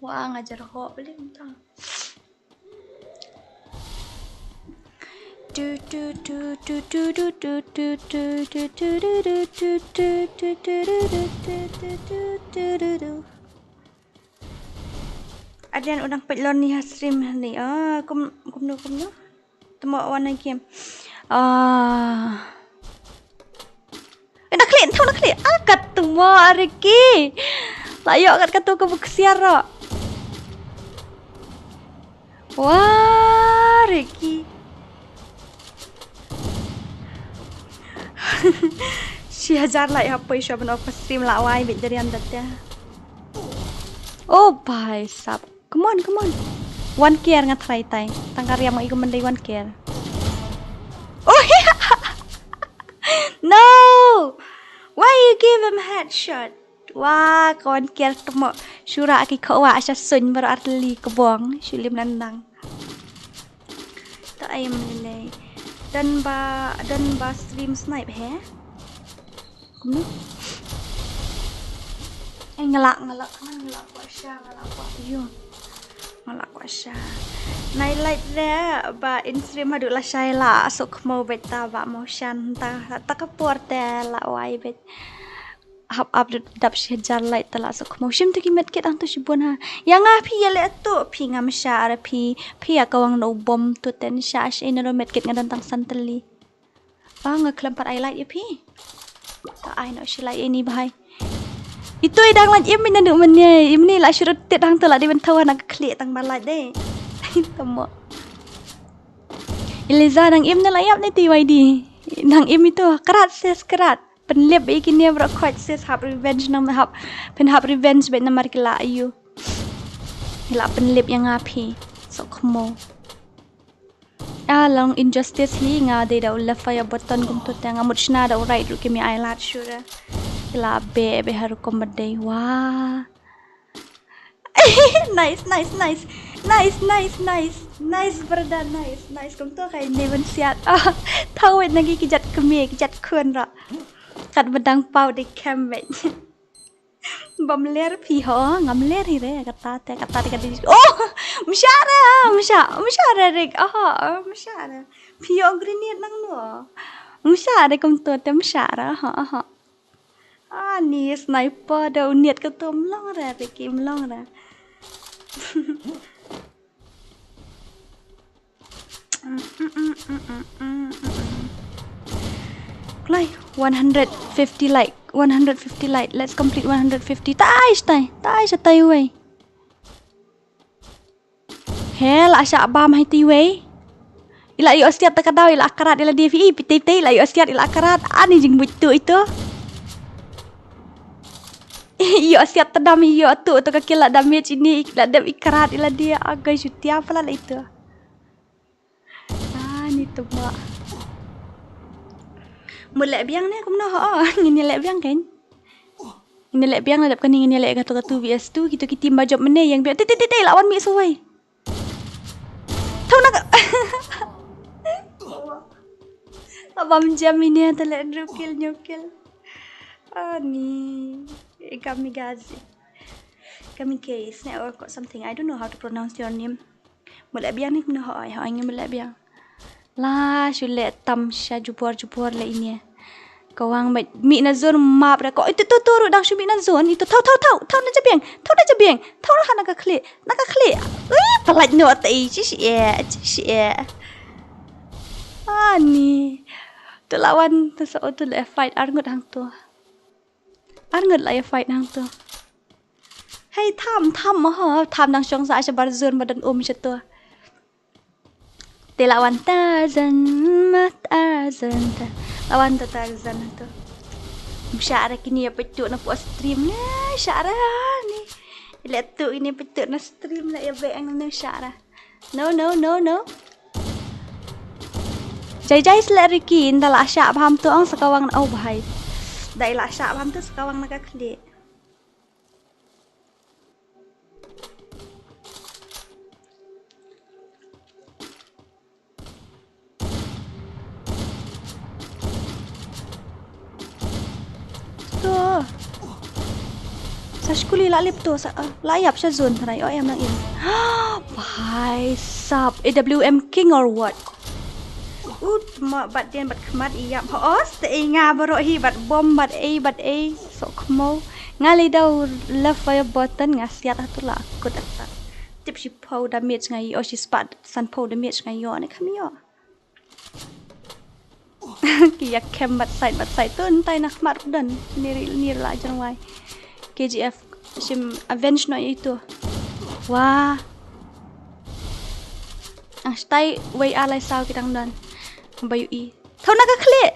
Wa nga jar ho beli entang. Adrian u dang peit lor ni ha stream ni. Ah, kum kumno kumno. Temo wan na game. Ah. Eh, na klik, thaw na klik. Ah, kat temo Ricky. La ïoh kat katu ka buk siar ro. Wah, Ricky. Shi hajar la ïa poi shuwa ban off stream la wai bit darian dat ya. Oh, bhai sab. Come on, come on. One care nga try tai. Tang ka riam nga i kumandai one care. Oh, no! Why you give him headshot? Wa, ka one care temo. Shura ki kho wa asha suñ bar arteli kebong. Shulim nandang. Ta ai mlelei. Dan ba, dan ba stream snipe he. Kumno? Eh, ngelak, ngelak, ngelak kwah sha, ngelak kwah. Yo. Ngelak kwah sha. Nai light re ba in stream haduh la shai la sok mo bet ta ba mo shan ta, ta ka por te la wai bet. Hap ap dap shi hajar light ta la sok mo. Shim tu ki medkit ang tu shibun ha. Ya nga phi ya le tu phi ngam sha ara phi. Phi ya kawang no bom tu ten sha shi ina ro medkit nga dan tang santeli. Ah, nga khlem pat ai light ïa phi. Ta ai noh shi light ïa ni bhai. Itu i dang light im ina nuk mane. Imni la shurut tit hang tu la di benthaw na ka khlieh tang ba light de. Tamo. Eliza dang im na la ïap ne T Y D. Dang im itu krat ses krat. Pynlip i kine bro khot ses hap revenge nang hap. Pyn hap revenge bet namar ki la ayu. Ki la pynlip ïa nga phi. Sok mo. Ah, long injustice hi nga dei da u left fire button kumtu te nga mut shna da u right ruh ki mi ai lad shuh re. Ki la be be ha rukom ba dei wa. Nice, nice, nice. Nice, nice, nice. Nice, brother, nice. Nice, kumtu kai ne ban siat. Ah, thaw wet na ki ki jat kmie, ki jat khun ra. Kat ba dang paw dei kem wet. Bam ler phi ho, ngam ler hi re, kata te, kata te, kata te. Oh, msha re, msha, msha re, Rick, oh, msha re. Phi yo grenade nang no. Msha re kumtu te msha re, oh, oh. Ah, ni sniper da u niet ka tu mlong re, Ricky mlong re. Kloi, one hundred fifty like, one hundred fifty like. Let's complete one hundred fifty. Tai, tai, tai, tai wei. He, la shah bam hai ti wei. Ila yu asiat ta ka daw, ila karat, ila D V E, piti, piti, ila yu asiat, ila karat. Ani jingbuit tu itu. Yu asiat ta dam, yu atu, tu ka kila damage ini, ila dam i karat, ila dia, agai jutia pala la itu. Ah, ni tu ba. Mut leh biang ne, kumno ho, ngin leh biang kan? Ngin leh biang la dap kani ngin leh katu katu V S two, kitu ki team ba jop mene yang biang. Te, te, te, te, lawan mi suwai. Tau nak. Abam jam ini ata leh drew kill, new kill. Ani. Kami gazi. Kami case network or something. I don't know how to pronounce your name. Mut leh biang ni kumno ho ai, ho ai ngi mut leh biang. La shu leh tam sha jubor jubor leh ini. Ka wang ba mih na zone map re ko. Itu tu tu ruh dang shu mih na zone. Itu thaw thaw thaw thaw na jabiang. Thaw na jabiang. Thaw na hana ka khlieh. Na ka khlieh. Ui, palat no ta i chi shi e. Chi shi e. Ani. Tu lawan tu sa tu leh fight arngut hang tu. Arngut la ya fight hang tu. Hei, tham, tham, ma ho, tham dang shong sa shabar zone ba don um sha tu. Te lawan Tarzan, ma Tarzan, ta. Lawan ta Tarzan tu. Msha ra kini ya petu na pu stream ne, sha ra ni. Ile tu ini petu na stream la ya be ang ne sha ra. No, no, no, no. Jai jai sle Ricky, nda la shah bham tu ang sa kawang, oh bhai. Dai la shah bham tu sa kawang na ka khlieh. Tu. Tashkuli la lip to sa, ah, la ïap sha zone trai, oh, em nang im. Bhai sab, A W M king or what? Ut ma bat dien bat khmat ïap. Ho os te ei nga baroh hi bat bom bat ei bat ei. Sok khmo. Nga le dau left fire button nga siat hatu la kut atat. Tip shi pau damage nga ïoh, shi spah san pau damage nga ïoh ne kham ïoh. Ki ïa kem bat side bat side tu ntai na khmat rudan. Niri nir la jrong wai. K G F shim avenge no itu. Wah. Ang stai wei alai saw ki dang don. Bayu i. Thaw na ka khlieh.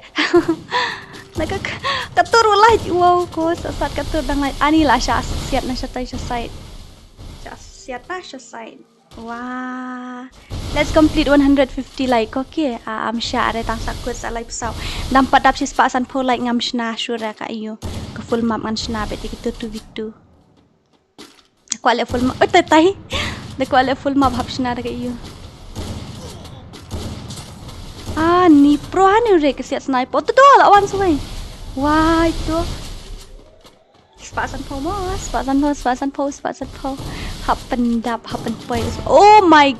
Na ka k-, ka tur u lai. Wow, ko sat sat ka tur dang lai. Ani la sha siat na sha tai sha side. Sha siat na sha side. Wah. Let's complete one hundred fifty like, okay? Ah, am sha are tang sakut sa lai psaw. Dam pat dap shi spah san pho like ngam shna shura ka iyo. Ka full map ngan shna bet ki tu tu vitu. Kwa le full map. Oh, tai tai. Da kwa le full map hap shna da ka iyo. Ah, ni pro ha ni re ka siat sniper. Oh, tu tu la wan suai. Wah, itu. Spah san pho mo, spah san pho, spah san pho, spah san pho. Hap pyndap, hap pynpoi. Oh my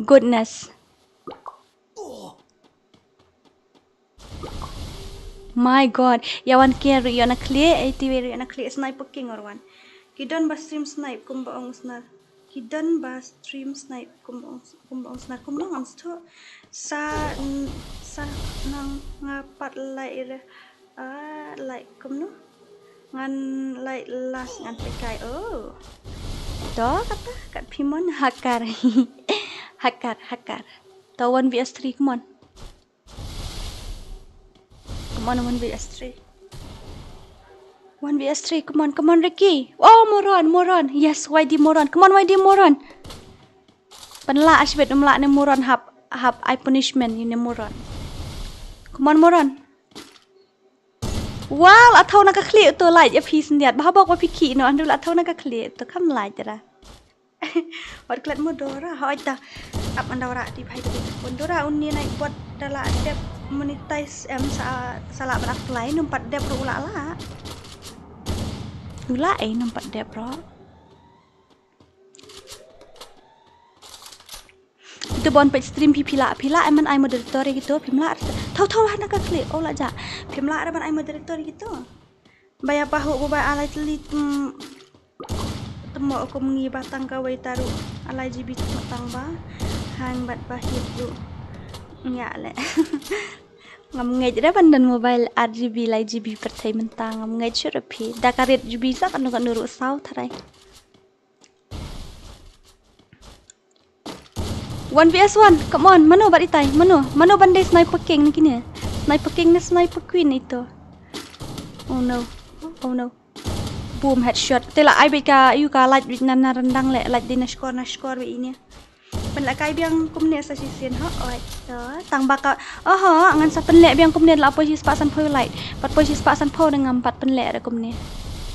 goodness. My God. Ïa wan ke ru ïa na kle, eh, ti ru ïa na kle, sniper king or one. Ki don ba stream snipe, kum ba ong snar. Ki don ba stream snipe, kum ba ong, kum ba ong snar, kum ba ong snar. Sa, n-, sa nang nga pat lai ira. Ah, like kumno? Ngan like last ngan pekai. Oh. To kata kat phi mon hakar. Hakar, hakar. To one V S three, come on. Come on, one V S three. One V S three, come on, come on, Ricky. Oh, moron, moron. Yes, Y D moron. Come on, Y D moron. Pynlah ashbet um lah ne moron hap, hap ai punishment ïa ne moron. Come on, moron. Wah, la thaw na ka khlieh to, like ïa phi syndiat. Ba ha bok ba phi khih no, andu la thaw na ka khlieh to, kam like ra. Wat klet mo Dora, hoi ta. Ap mandau ra ti phai to. Bon Dora un ni nai bot da la dep monetize em sa, sa la ban apply num pat dep ru la la. U la ei num pat dep ro. Kito bon page stream phi phi lah, phi lah em man ai moderator ïa kito, phim lah. Thaw thaw ha na ka khlieh, oh la ja. Phim lah ra ban ai moderator ïa kito. Ba ïa pahuh ba ba alai tli, mm, temo kum ngi ba tang kawei taru. Alai G B temo tang ba. Hang bat ba hit ru. Ngi ale. Ngam ngeit re ban don mobile ar G B lai G B pyrthei mynta, ngam ngeit shuh re phi. Da ka rit G B sa kanu kanu ruh saw tharai. One V S one, come on, mano bat itai, mano, mano ban dei sniper king ni kine. Sniper king ne sniper queen ito. Oh no, oh no. Boom, headshot. Te la ai beit ka, yu ka light beit na, na rendang le, light dei na shkor, na shkor beit ine. Pynleh kai biang kumne sa shisien ho, oi. To, tang ba ka, oho, ngan sa pynleh biang kumne la poi shi spah san phew light. Pat poi shi spah san phew ne ngam pat pynleh re kumne.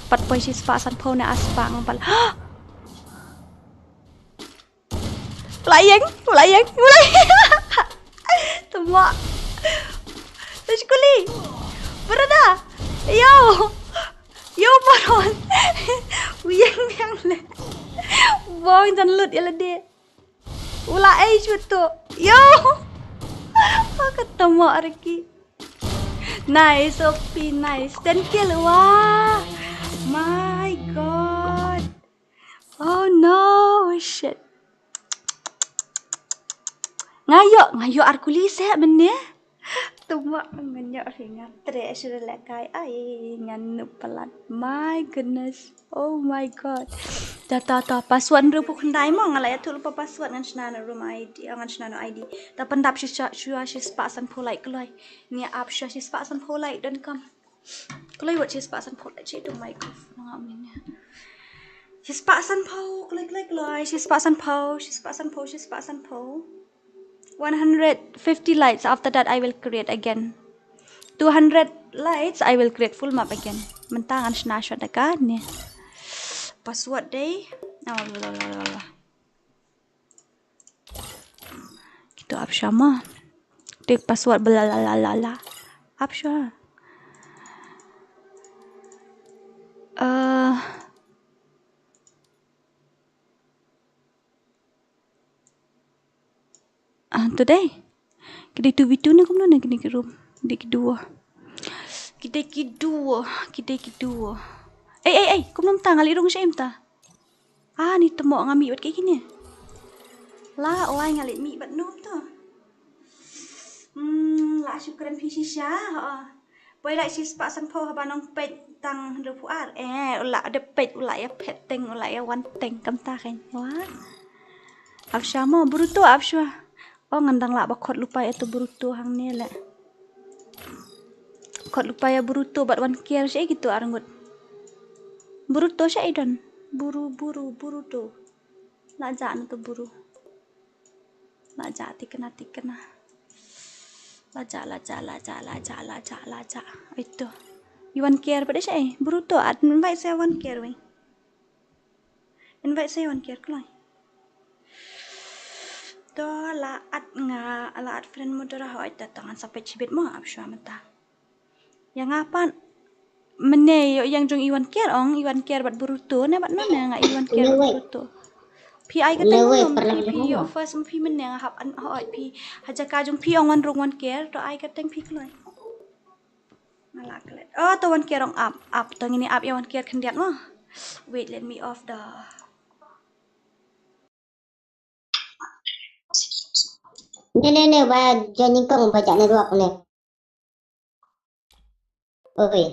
Pat poi shi spah san phew ne ar spah ngam pat. Playing, playing, playing. Tuma. Tashkuli. Brother. Yo. Yo, moron. Uyang yang le. Bong jan lut ya lede. Ula ai shuto. Yo. Kata mo arki. Nice, O P, nice. Ten kill. Wah. My God. Oh no, shit. Ngayo, ngayo arkuli se mene. Tuma nganyo ringa tre shire lekai ai ngan nupalat. My goodness. Oh my God. Ta ta ta password nru pu khyndai mo, nga la ïathuh lypa password ngan shna na room I D, ngan shna na I D. Ta pyndap shi sha, shuwa shi spah san phew like kloi. Ngi ap shuwa shi spah san phew like don kam. Kloi wat shi spah san phew like shi tu microphone nga min. Shi spah san phew kloi kloi kloi, shi spah san phew, shi spah san phew, shi spah san phew. One hundred fifty likes, after that I will create again. Two hundred likes, I will create full map again. Mynta ngan shna shot da ka ne. Password dei. Oh, la, la, la, la. Kito ap shuwa ma. Tik password bla la la la la. Ap shuwa. Eh, ah, to dei. Ki dei two v two ne kumno ne kine ki room? Ki dei ki duo. Ki dei ki duo. Ki dei ki duo. Ei, ei, ei, kumno mynta, nga leh rung sha ei mynta? Ah, ni te mo nga mih bad ki kine. La, oi, nga leh mih bad no to. Hmm, la shu kren phi shisha, ho. Poi la shispah sanphew haba nang peit tang hynriewphew ar. Eh, u la dep peit, u la ïa phet teng, u la ïa wan teng, kumta kein. Wah. Ap shuwa mo, Boruto, ap shuwa. Oh, ngan dang lah ba khot lypa ïa to Boruto hangne leh. Khot lypa ïa Boruto bad One Care, shaei kito arngut? Boruto shaei don? Buru, Buru, Boruto. La jah na to Buru. La jah tikna, tikna. La jah, la jah, la jah, la jah, la jah, la jah. Ito. I One Care pat shaei? Boruto, at invite sa One Care wei. Invite sa One Care kloi. To la add nga, la add friend mo to ra, hoi, to, to ngan sa peit shibit mo, ap shuwa mynta. Ïa nga pat mynne ïoh ïa jong i One Care ong, i One Care bad Boruto ne bad none nga i One Care bad Boruto. Phi ai ka teng mo, phi, phi ïoh first mo phi mynne nga hap an, hoi, phi ha jaka jong phi ong wan rung One Care, to ai ka teng phi kloi. Nga la klet. Oh, to One Care ong ap, ap, to ngin ïa ap ïa One Care khyndiat mo. Wait, let me off the Ne, ne, ne, ba join nyngkong ba jah network ne. Oi.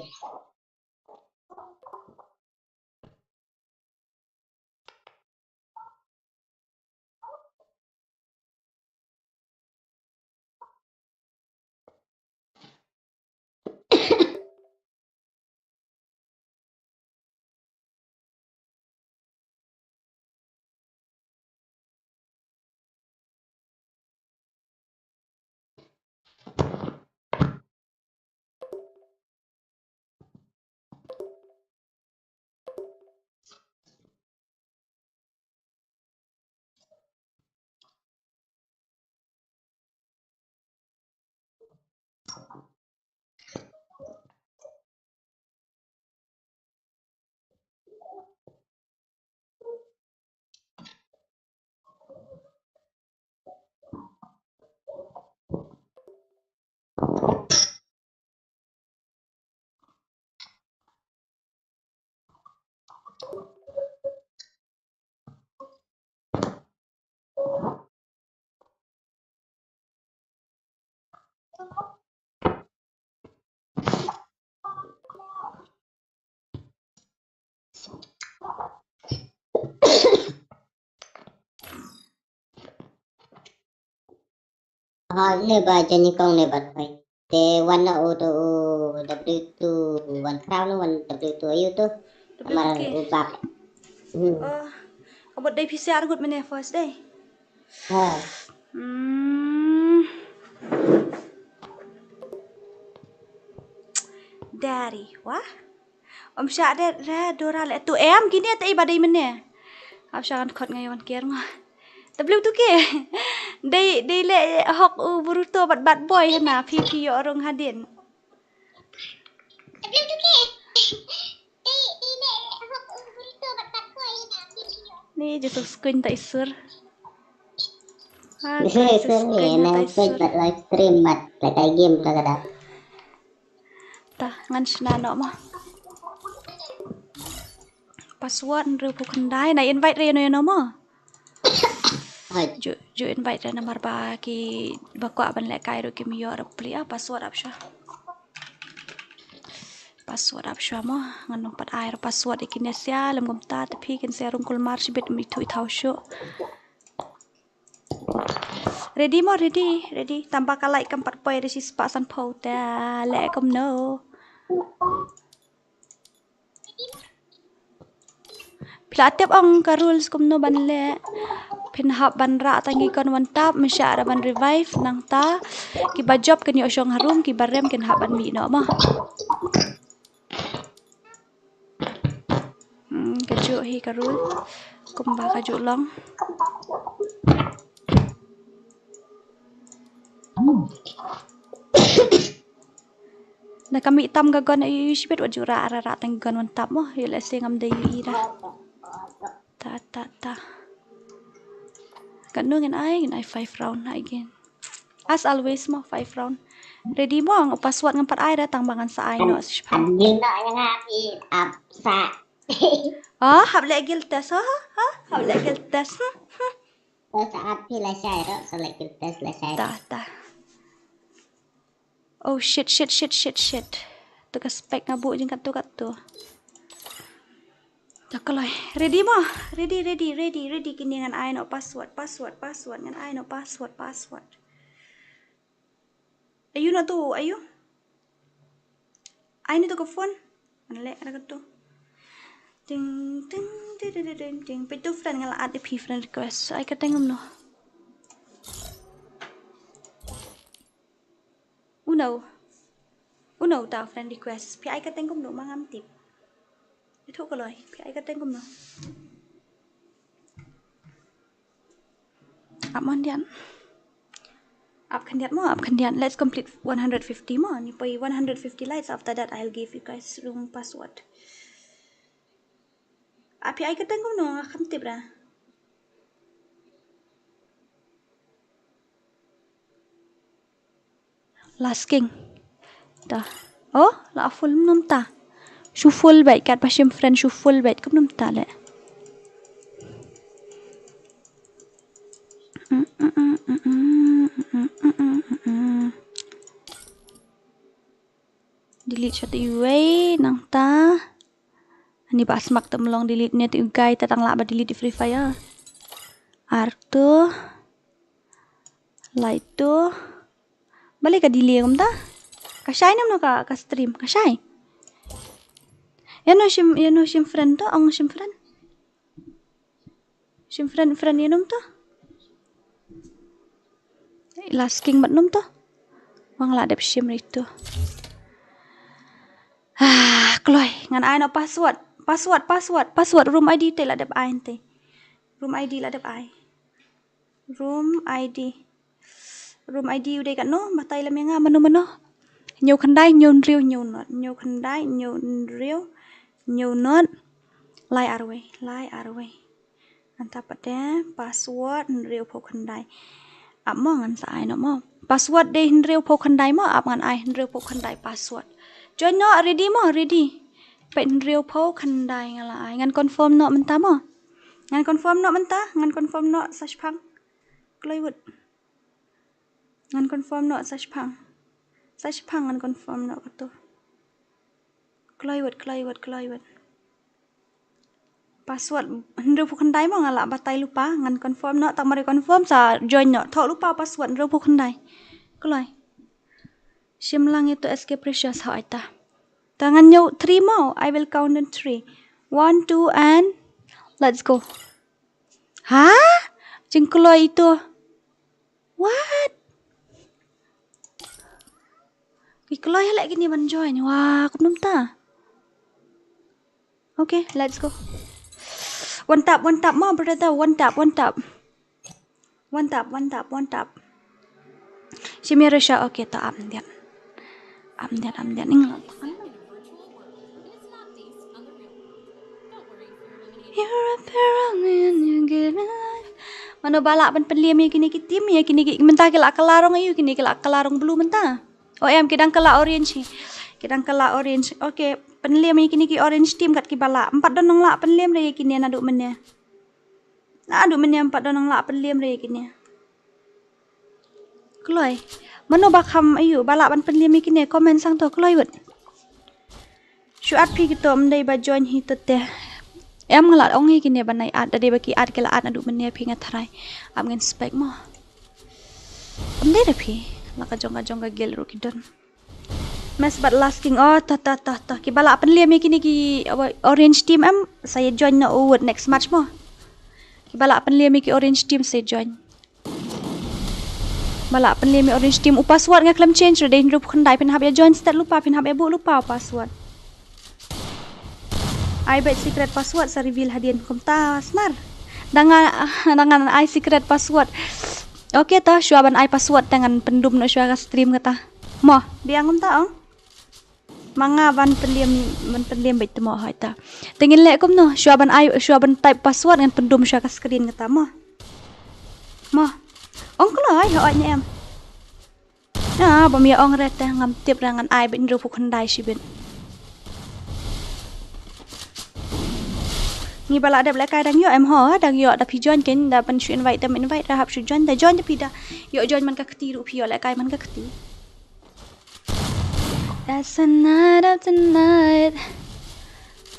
Ha, ne ba join nyngkong ne ba hoi. Te wan na u to u W two, wan crown, wan W two ayu to. Amar W two K. U bak. Hmm. Oh, ka bot dei pisa argut mene first dei. Ha. Hmm. Dari, wah. Om sha de re dora le tu em kine te i ba dei mene. Ap sha kan khot ngai wan ker ma. W two K. Dei, dei le hok u Boruto bad bad boy hana phi phi ïoh rung hadien. W two K. Dei, dei le hok u Boruto bad bad boy hana phi phi ïoh. Ni je suk screen ta isur. Ha, isur isur ni na page bad live stream bad le kai game ka kada. Ta ngan shna noh mo. Password hynriewphew khyndai, na invite re ïano ïano mo. Hai. Ju, ju invite re namar ba ki ba kwah ban lehkai ruh kim ïoh ruh pli ah, password ap shuwa. Password ap shuwa mo, ngan ym pat ai ruh password ïa kine sia, lem kumta te phi kin sia rung kulmar shibit, ym ithuh ithaw shuh. Ready mo, ready, ready. Tang ba ka light kam pat poi re shispah sanphew te leh kumno. Phi la tip ong ka rules kumno ban leh. Phin hap ban rah tang ki kon wan tap, mynshwa ra ban revive nangta. Kiba jop kin ïoh shong harum, kiba rem kin hap ban mih noh mo. Hmm, kajuh hi ka rule. Kumba kajuh long. Na ka mih tam ka gun ïa u shibit wat ju rah rah rah tang gun wan tap mo. Ïa lehse ngam dei ïa u ira. Ta ta ta. Katno ngin ai, ngin ai five round again. As always mo, five round. Ready mo, nga password ngam pat ai da tang ba ngan sa ai noh sa shipang. Abdina nga i ap sa. Ah, hap leh guild test ha? Ha? Hap leh guild test. Hmm, hmm. Sa ap phi la shai ro, sa leh guild test la shai. Ta ta. Oh shit shit shit shit shit. Tu ka spec nga buh jingkatto katto. Ta kloi. Ready mo? Ready ready ready ready kine ngan ai noh password password password ngan ai noh password password. Ayu noh tu ayu. Ai noh tu ka phone. Ngan leh da katu. Ting ting ting ting ting ting. Peit tu friend nga la add ïa phi friend request. Ai ka teng kumno? Uno. Uno ta friend request. Phi ai ka teng kumno ma ngam tip. Ithuh kloi. Phi ai ka teng kumno? Ap khyndiat. Ap khyndiat mo, ap khyndiat. Let's complete one hundred fifty mo. Ngi poi one hundred fifty likes. After that, I'll give you guys room password. Ap phi ai ka teng kumno, nga kham tip ra. Last king. Ta. Oh, la full mnum ta. Shu full bait kat pa shim friend shu full bait kum mnum ta le. Delete shot iwei nang ta. Ani ba smak ta mlong delete ne tu guy ta tang la ba delete Free Fire. Artu. Lai tu. Balik ka delay kumta. Ka shai ne mno ka, ka stream. Ka shai. Ïa no shim, ïa no shim friend to, ong shim friend. Shim friend, friend ïa no mta. Last king bat no mta. Wang la dep shim ri tu. Ah, kloi. Ngan ai no password. Password, password, password. Room I D te la dep ai te. Room I D la dep ai. Room I D. Room I D u dei katno, batai lem ïa nga mano mano. Hynñiew khyndai, hynñiew hynriew, hynñiew not. Hynñiew khyndai, hynñiew hynriew, hynñiew not. Lai arwei, lai arwei. Ngan tap pat de, password hynriew phew khyndai. Ap mo ngan sa ai noh mo. Password dei hynriew phew khyndai mo, ap ngan ai hynriew phew khyndai password. Join noh, ready mo, ready. Peit hynriew phew khyndai nga la ai. Ngan confirm noh mynta mo. Ngan confirm noh mynta, ngan confirm noh sa shipang. Kloi wut. Ngan confirm noh sa shipang. Sa shipang ngan confirm noh katu. Kloi wut, kloi wut, kloi wut. Password hynriew phew khyndai mo nga la batai lypa, ngan confirm noh, tang mar ïa confirm sa join noh. Thoh lypa password hynriew phew khyndai. Kloi. Shim lang ïa tu S K Precious ha ai ta. Ta ngan ñiew three mo, I will count in three. One, two and let's go. Ha? Jingkloi itu. What? Ki kloi haleh kini ban join. Wah, kumno mynta? Okay, let's go. One tap, one tap mo brother, one tap, one tap. One tap, one tap, one tap. Shimia Russia, okay, to am dian. Am dian, am dian. Ning. You're a parent and you give me life. Mano ba lah ban pynliem ïa kine ki team, ïa kine ki mynta ki la kylla rong aïu, kine ki la kylla rong blue mynta. O em, ki dang kylla orange hi. Ki dang kylla orange. Okay, pynliem ïa kine ki orange team kat ki ba lah. Ym pat don nong lah pynliem re ïa kine naduh mynne. Naduh mynne ym pat don nong lah pynliem re ïa kine. Kloi. Mano ba kham aïu ba lah ban pynliem ïa kine, comment sang to kloi wut. Shu add phi kito ym dei ba join hi to te. Em nga la ong ïa kine ban ai add, da dei ba ki add ki la add naduh mynne phi nga tharai. Ap ngin spek mo. Ym dei da phi. La ka jong ka jong ka gel ruh ki don. Mes bad last king. Oh, ta ta ta ta. Ki ba lah pynliem ïa kine ki, uh, orange team em sa ïa join na u wut next match mo. Ki ba lah pynliem ïa ki orange team sa ïa join. Ba lah pynliem ïa orange team. U password nga khlem change re, dei hynriew phew khyndai, phin hap ïa join stet lypa, phin hap ïa buh lypa u password. Ai bad secret password sa reveal hadien kumta smart. Da nga, da ngan ai secret password. Okay to, shuwa ban ai password te ngan pyndum noh shuwa ka stream kata. Mo, biang kumta ong. Ma nga ban pynliem, ban pynliem beit te mo hoi ta. Te ngin leh kumno, shuwa ban ai, shuwa ban type password ngan pyndum shuwa ka screen kata mo. Mo. Ong kloi hoi ne em. Ah, bym ïa ong re te ngam tip re ngan ai beit hynriewphew khyndai shibit. Ngi ba la dep lehkai dang ïoh em ho, dang ïoh da phi join kein da ban shu invite da invite ra hap shu join da join da phi da. Ïoh join man ka kti ruh phi ïoh lehkai man ka kti. That's the night of the night.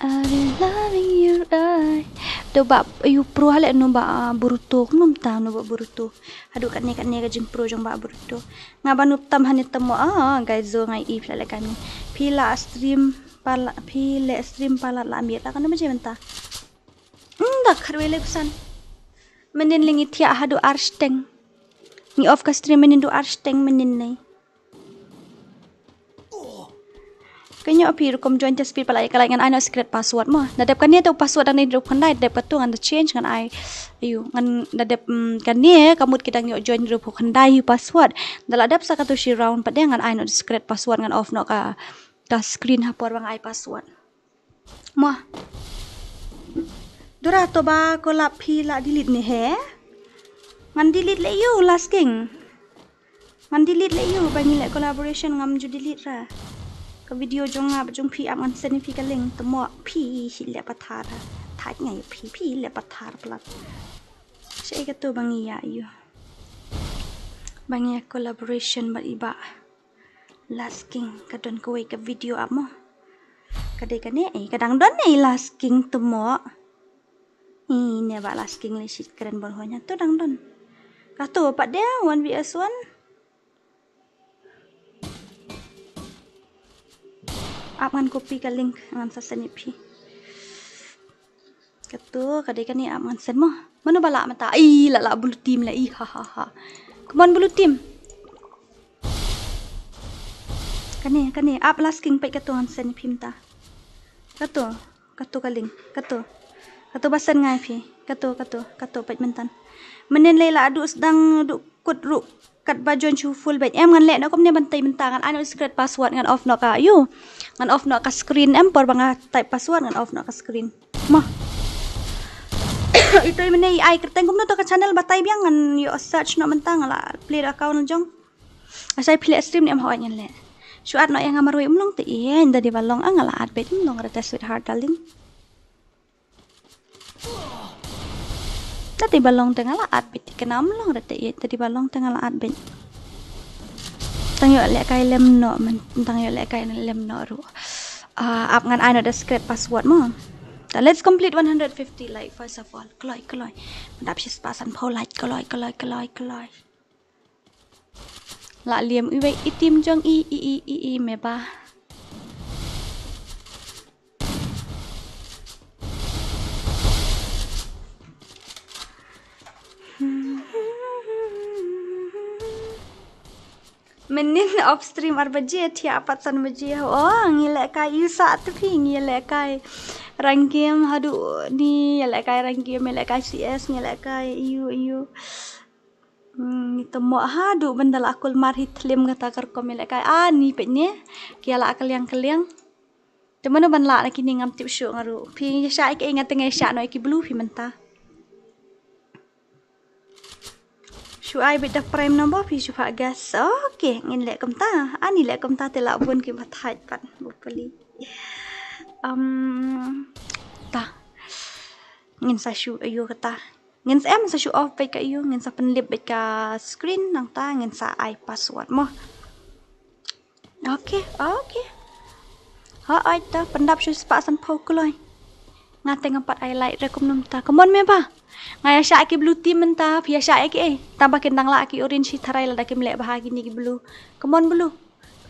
I've been loving you right. To ba yu pro hale no ba ah, Boruto, kumno mynta no ba Boruto. Haduh katne katne ka jingpro jong ba Boruto. Nga ba nup tam hane tam mo ah guys zo ngai i phi la lehkai ni. Phi la stream pala phi la stream pala la miet la kan ba je mynta. Hmm, da kharwe le kusan. Menin lingi thiah haduh ar steng. Ngi off ka stream menin du ar steng menin nei. Ka nyoh phi rukom join test speed pala ka lai ngan ai no secret password mo. Da dep kane to password dang hynriewphew khyndai da dep katu ngan da change ngan ai. Ayu ngan da dep mm, kane ka mut ki dang ïoh join hynriewphew khyndai yu password. Da la dep sa katu shi round pat de ngan ai no secret password ngan off no ka ka screen ha por ba nga ai password. Mo. Dora to ba ko la phi la delete ne he. Ngan delete le yu last king. Ngan delete le yu ba ngi le collaboration ngam ju delete ra. Ka video jong nga ba jong phi ap ngan send phi ka link to mo phi hi le pathar. Thaj ngai phi phi le pathar plat. Shi ka to ba ngi ya yu. Ba ngi ya collaboration ba i ba. Last king ka don kawei ka video ap mo. Ka dei kane eh ka dang don eh last king to mo. Ine ba last king le shit kren bor honya to dang don. Ka to pat de one v s one. Ap ngan copy ka link ngan sa send ïa phi. Katu ka dei kane ap ngan send mo. Mano ba lah mynta. Ai la lah blue team la i ha ha ha. Come on blue team. Kane kane ap last king peit katu ngan send ïa phi mynta. Katu katu ka link katu. Katu ba send ngai phi. Katu katu katu peit mynta. Mynnin lei la adu sdang du kut ruh. Kat ba join shu full beit em ngan leh no kumne ban tei mynta ngan ai no secret password ngan off no ka yu. Ngan off no ka screen em por ba nga type password ngan off no ka screen. Mo. Ito i mene i ai kyrteng kumno to ka channel ba tai biang ngan ïoh search no mynta nga la play da account jong. Asai phi leh stream ne em hoi ngan leh. Shu at no ïa nga marwei um long te ïa nda di ba long a nga la at beit um long rete sweetheart darling. Tadi ba long te nga la at beit kena um long rete ïa tadi ba long te nga la at beit. Tang ïoh leh kai lem no men tang ïoh leh kai lem no ruh. Ah, ap ngan ai no da secret password mo. Ta let's complete one hundred fifty like first of all. Kloi kloi. Dap shi spah san phew like kloi kloi kloi kloi. La liam i wei i tim jong i i i i i me ba. Mynnin off stream ar baje thia pat san baje. Oh ngi leh kai yu sa tu phi ngi leh kai. Rank game hadu ni leh kai rank game leh kai C S ngi leh kai yu yu. Hmm, ngi temo ha du ban da la kulmar hi thlim kata kar kom ïa leh kai ani peit ne. Ki la kaliang kaliang. Te mano ban la na kini ngam tip shu ngaru. Phi ïa sha ki nga te ngai sha no ki blue phi mynta. Shu ai bit da prime number phi shu pha gas. Okay, ngin leh kumta. Ani leh kumta te la bun ki ba thait pat bu pali. Um, ta. Ngin sa shu ayu kata. Ngin sa em sa shu off bad ka ïu, ngin sa pynlip bad ka screen nangta ngin sa ai password mo. Okay, okay. Ha ai ta pyndap shu spah san phew kloi. Nga te ngam pat ai light re kumno mynta. Come on me ba. Nga ïa shah ki blue team mynta, phi ïa shah ïa ki ei. Tang ba kin dang lah ki orange hi tharai lada kim leh bha kine ki blue. Come on blue.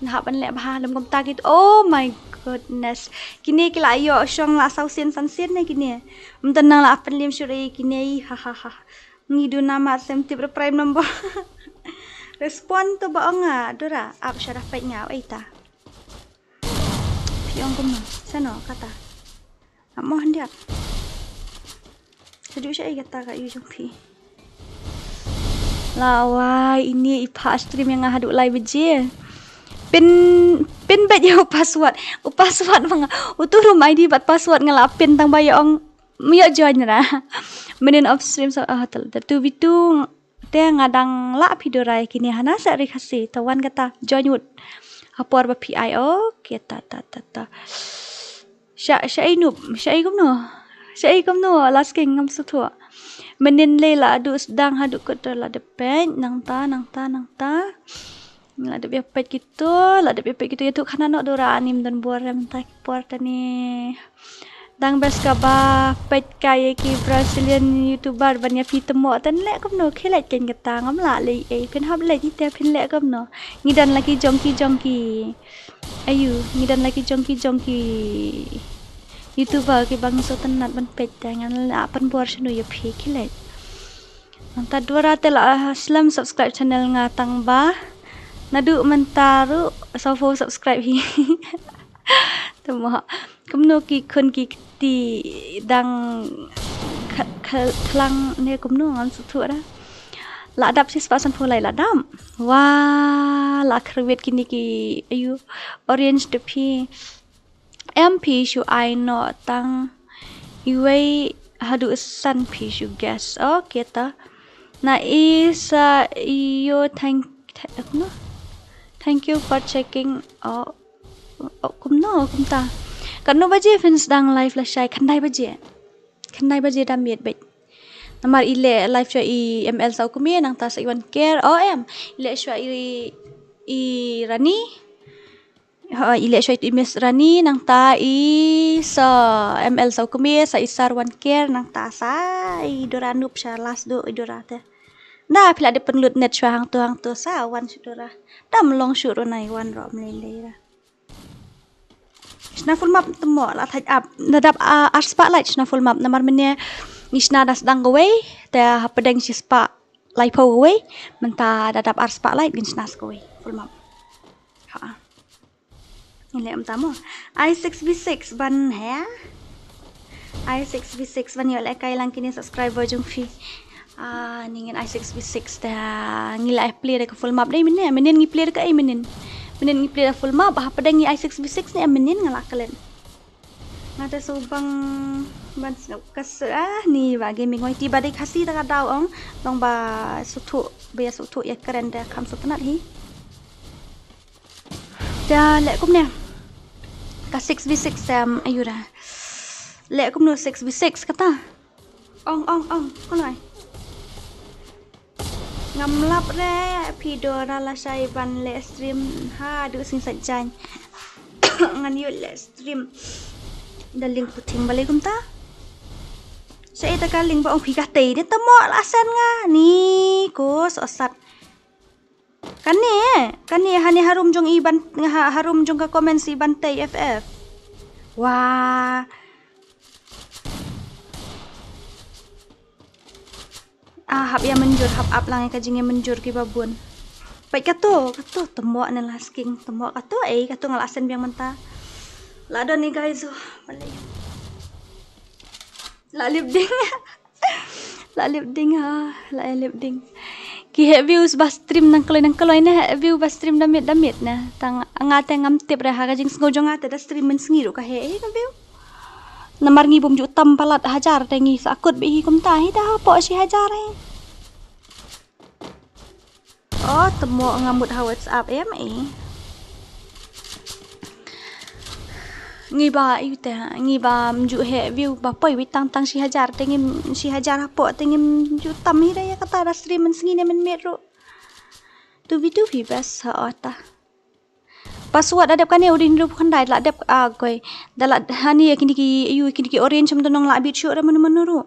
Nahap ban leh bha lem kumta kit. Oh my goodness. Kine ki la ïoh shong la saw sien san sien ne kine. Mynta nang la pynliem shuh re kine. Ha ha ha. Ngi duna mar sem tip re prime number. Respond to ba ong nga Dora ap sha da peit nga ei ta. Phi ong kumno sano kata. Amo hyndiat. Haduh sha ei kata ka ïu jong phi. Lawai ini i pha stream ïa nga haduh lai baje. Pyn pin bad ïa u password. U password ma nga. U tu rum I D bad password nga la pin tang ba ïa ong. Ïa join ra. Mynnin off stream so ah, hotel. Te tu bitu te nga dang lah phi Dora ïa kine hana sa ri Khasi. Te wan kata join wut. Ha por ba phi ai. Okay, ta, ta, ta, ta. Sha, sha i nup, sha i kumno. Sha i kumno, last king ngam sngewthuh. Mynnin lei la duh sdang haduh kut la dep peit, nangta, nangta, nangta. La dep ïa peit kito, la dep ïa peit kito, ïathuh khana noh Dora, ani ym don bor re mynta ki por tani. Dang best kaba peit kai ïa ki Brazilian YouTuber ban ïa phi tymmo tan leh kumno, khie leit kein kata ngam lah lei ei, phin hap leit ite phin leh kumno. Ngi don la ki jong ki jong ki. Ayu, ngi don la ki jong ki jong ki YouTuber kiba ngi sngewtynnat ban peit te ngan lah pynbor shano ïa phi khie leit. Mynta Dora te la, ah, slem subscribe channel nga tang ba naduh mynta ruh sawphew subscribe hi. Te mo kumno ki khun ki kti dang kha-, kha-, khlang ne kumno ngam sngewthuh ra. La dap shispah sanphew lai la dap. Wah, la kyrwit kine ki ayu orange te phi. Em phi shu ai noh tang iwei haduh san phi shu guess. Okay ta. Na i sa ïoh thank, thank, no? Thank you for checking. Oh, oh, kumno, kumta. Katno baje phin sdang live lashai, khyndai baje. Khyndai baje da miet bad. Namar i leh live shuwa i M L sa u kmie nangta sa i Wan Ker. Oh em. I leh shuwa i, i Rani. Ha, i leh shuwa i Miss Rani nangta i sa M L sa u kmie sa i Sar Wan Ker nangta sa i Dora Nup sha last duh i Dora te. Na phi la dep pynlut net shuwa hangto hangto sa wan shu Dora. Dam long shu ro na i wan ro mlei lei ra. Shna full map tymmo la thait ap. Na dap, ah, ar spah light shna full map namar mynne ngi shna da sdang kawei te hapdeng shispah laiphew kawei mynta da dap ar spah light ngin shna sa kawei full map. Ha. Ngin leh mynta mo. I six V six ban he. I six V six ban ïoh lehkai lang kine subscriber jong phi. Ah, ni ngin I six V six te ngi la play da ka full map dei mynne. Mynnin ngi play da ka ei mynnin. Mynnin ngi play da full map hapdeng ngi I six V six ne mynnin nga la klet. Nga te shu bang ban sngap ka su ah ni ba gaming wai ti ba dei Khasi ta ka daw ong. Long ba sngewthuh ba ïa sngewthuh ïa kren da kham sngewtynnat hi. Da leh kumne. Ka six v six em ayu da. Leh kumno six v six kata. Ong ong ong kulai. Ngam lap re phi Dora lashai ban leh stream haduh sing sa jan. Ngan ïoh leh stream. Da link puting balei kumta. Sa ita ka link ba ong phi ka tei de tamo la sen nga ni ko sosat. Kane, kane hane harum jong i ban ha, harum jong ka comment si ban tei F F. Wah. Ah, hap ïa mynjur, hap ap lang ïa ka jingïa mynjur kiba bun. Peit kato, kato temo na la sking temo kato ei, kato nga la send biang mynta. La don ni guys, oh, balei. La lip ding. La lip ding ha, la lip ding. Ki heh views ba stream nang kloi nang kloi ne, heh view ba stream da miet da miet ne. Tang nga te ngam tip re ha ka jingsngew jong nga te da stream mynsngi ruh ka heh ei ka view. Namar ngi bym ju tam palat hajar te ngi sa kut beit hi kumta hi da hapoh shi hajar hi. Oh, temo nga mut ha WhatsApp em eh. Ngi ba yu te, ngi ba mju heh view ba poi wei tang tang shi hajar te ngim shi hajar hapoh te ngim ju tam hi da ïa kata da stream mynsngi ne mynmiet ruh. Tu bi tu bi best ha ota. Password da dep kane u dei hynriew phew khyndai da la dep a koi. Da la hani ïa kine ki yu kine ki orange mdon nong la bit shuh da mano mano ruh.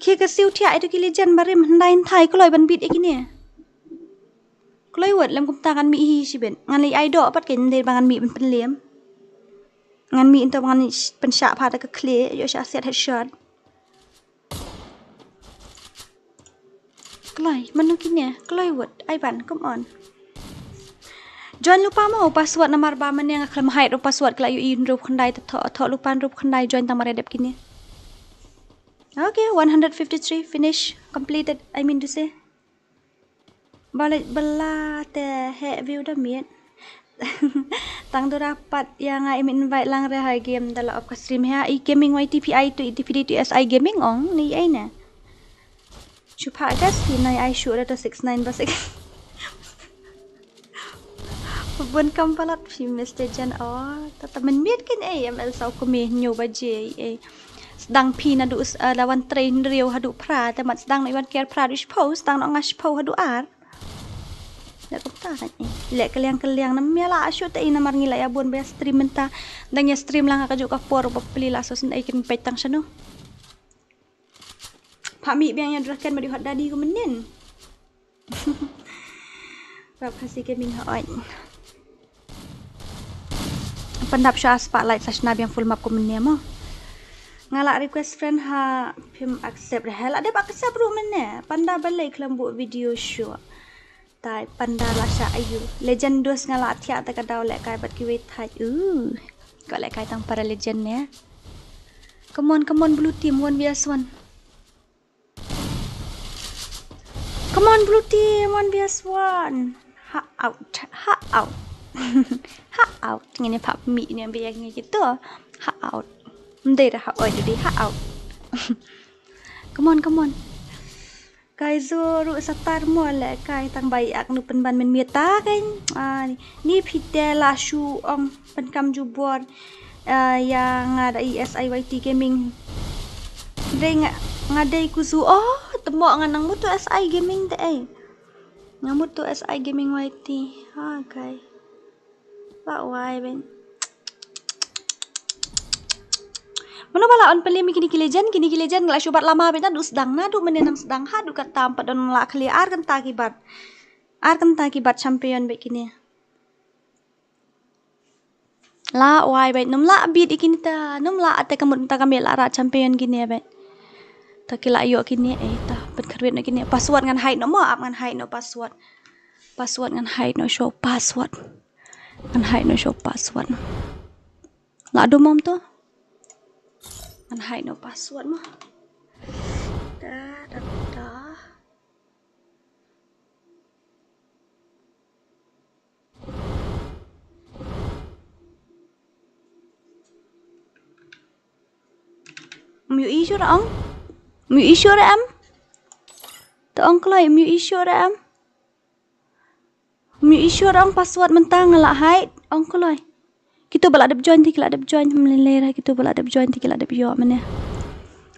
Khie ka siew thiah ïa tu ki legend ba rim hyndai hynthai kloi ban bit ïa kine. Kloi wot lem kumta ngan mih hi shibit. Ngan leit ai doh pat kein dei ba ngan mih ban pynlem. Ngan mih nto ba ngan pynshah pha da ka khlieh ïoh shah siat headshot. Kloi, mano kine? Kloi wot, ai ban, come on. Join lypa mo, password namar ba mane nga khlem hide ruh password ka la ïohi hynriew phew khyndai te thoh, thoh lypa hynriew phew khyndai join tang mar ïa dep kine. Okay, one hundred fifty-three finish, completed, I mean to say. Ba leit bylla te heh view da miet. Tang dura pat ïa nga im invite lang re ha game da la off ka stream ha i gaming Y T P I tu I T P D tu S I gaming ong ni ai ne. Chupa gas ki nai ai shu da six nine ba six. Bun kam palat phi Mister Jan o. Tata men miet kin ai M L sau kumi nyu ba je ai. Sdang phi na du s- uh, lawan train riu hadu pra te mat sdang na iwan kiar pra du shpau sdang na nga shpau hadu ar. Dak kumta kan eh. Lek keliang keliang na mia la asyu te ina mar ngi la ya bun ba stream menta. Dang ya stream lang ka juk ka por ba peli la sos na ikin pet tang shanu. Pha mi biang ya draken ba di hot daddy ko menin. Ba pha si gaming ha oi. Pandap sha spotlight sa shna biang full map ko menin mo. Nga la request friend ha phim accept ha la dep accept ru menin. Panda balai klam bu video show. Tai panda la sha ayu. Legend dos nga la thiah ta ka daw leh kai bad kiwei thait. Uh. Ko leh kai tang para legend ne. Come on, come on, blue team, one v one. Come on, blue team, one v one. Ha out, ha out. Ha out. Ngini pap mi ni biang ngi gitu. Ha out. Mdei dah ha oi jadi ha out. Come on, come on. Kai zu ruh satar mo leh kai tang bai ak nu pynban men miet ta kan. Ah, ni phite la shu ong pynkam jubor. Ah, ya nga da i S I Y T gaming. Dei nga, nga dei ku zu. Oh, temo nga nang mutu S I gaming te ai. Nga mutu S I gaming Y T. Ha kai. Ba wai ben. Mano ba la on pynliem kini ki legend, kini ki legend nga la shu bat lama beit na du sdang na du mene nang sdang ha du katta pat don la khali ar kynta ki bat. Ar kynta ki bat champion beit kini. La wai beit num la bit i kini ta num la ate kamut ta kami la ra champion kini beit. Ta ki la ïoh kini eh ta pynkhyrwit na kini password ngan hide no mo ap ngan hide no password. Password ngan hide no show password. Ngan hide no show password. La du mom to. Ngan hide no password mo. Da da da. Myu i sure ong. Myu i sure em. To ong kloi myu i sure em. Myu i sure ong password mynta nga la hide ong kloi. Kitu ba la dep join ti ki la dep join hum lele ra kitu ba la dep join ti ki la dep yo mane.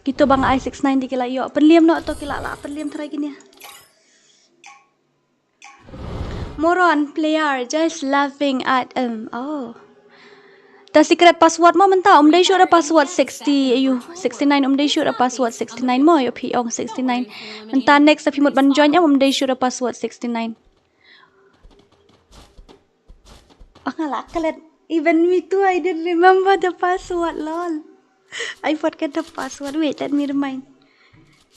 Kitu ba nga ai six nine ti ki la yo. Pynliem no to ki la la pynliem trai kini. Moron player just laughing at em. Oh. Ta secret password mo mynta um dei sure password sixty ayu sixty nine um dei sure password sixty nine mo yo phi ong sixty nine. Mynta next phi mut ban join em um dei sure password sixty nine. Anga la kalet. Even me too, I didn't remember the password, lol. I forget the password. Wait, let me remind.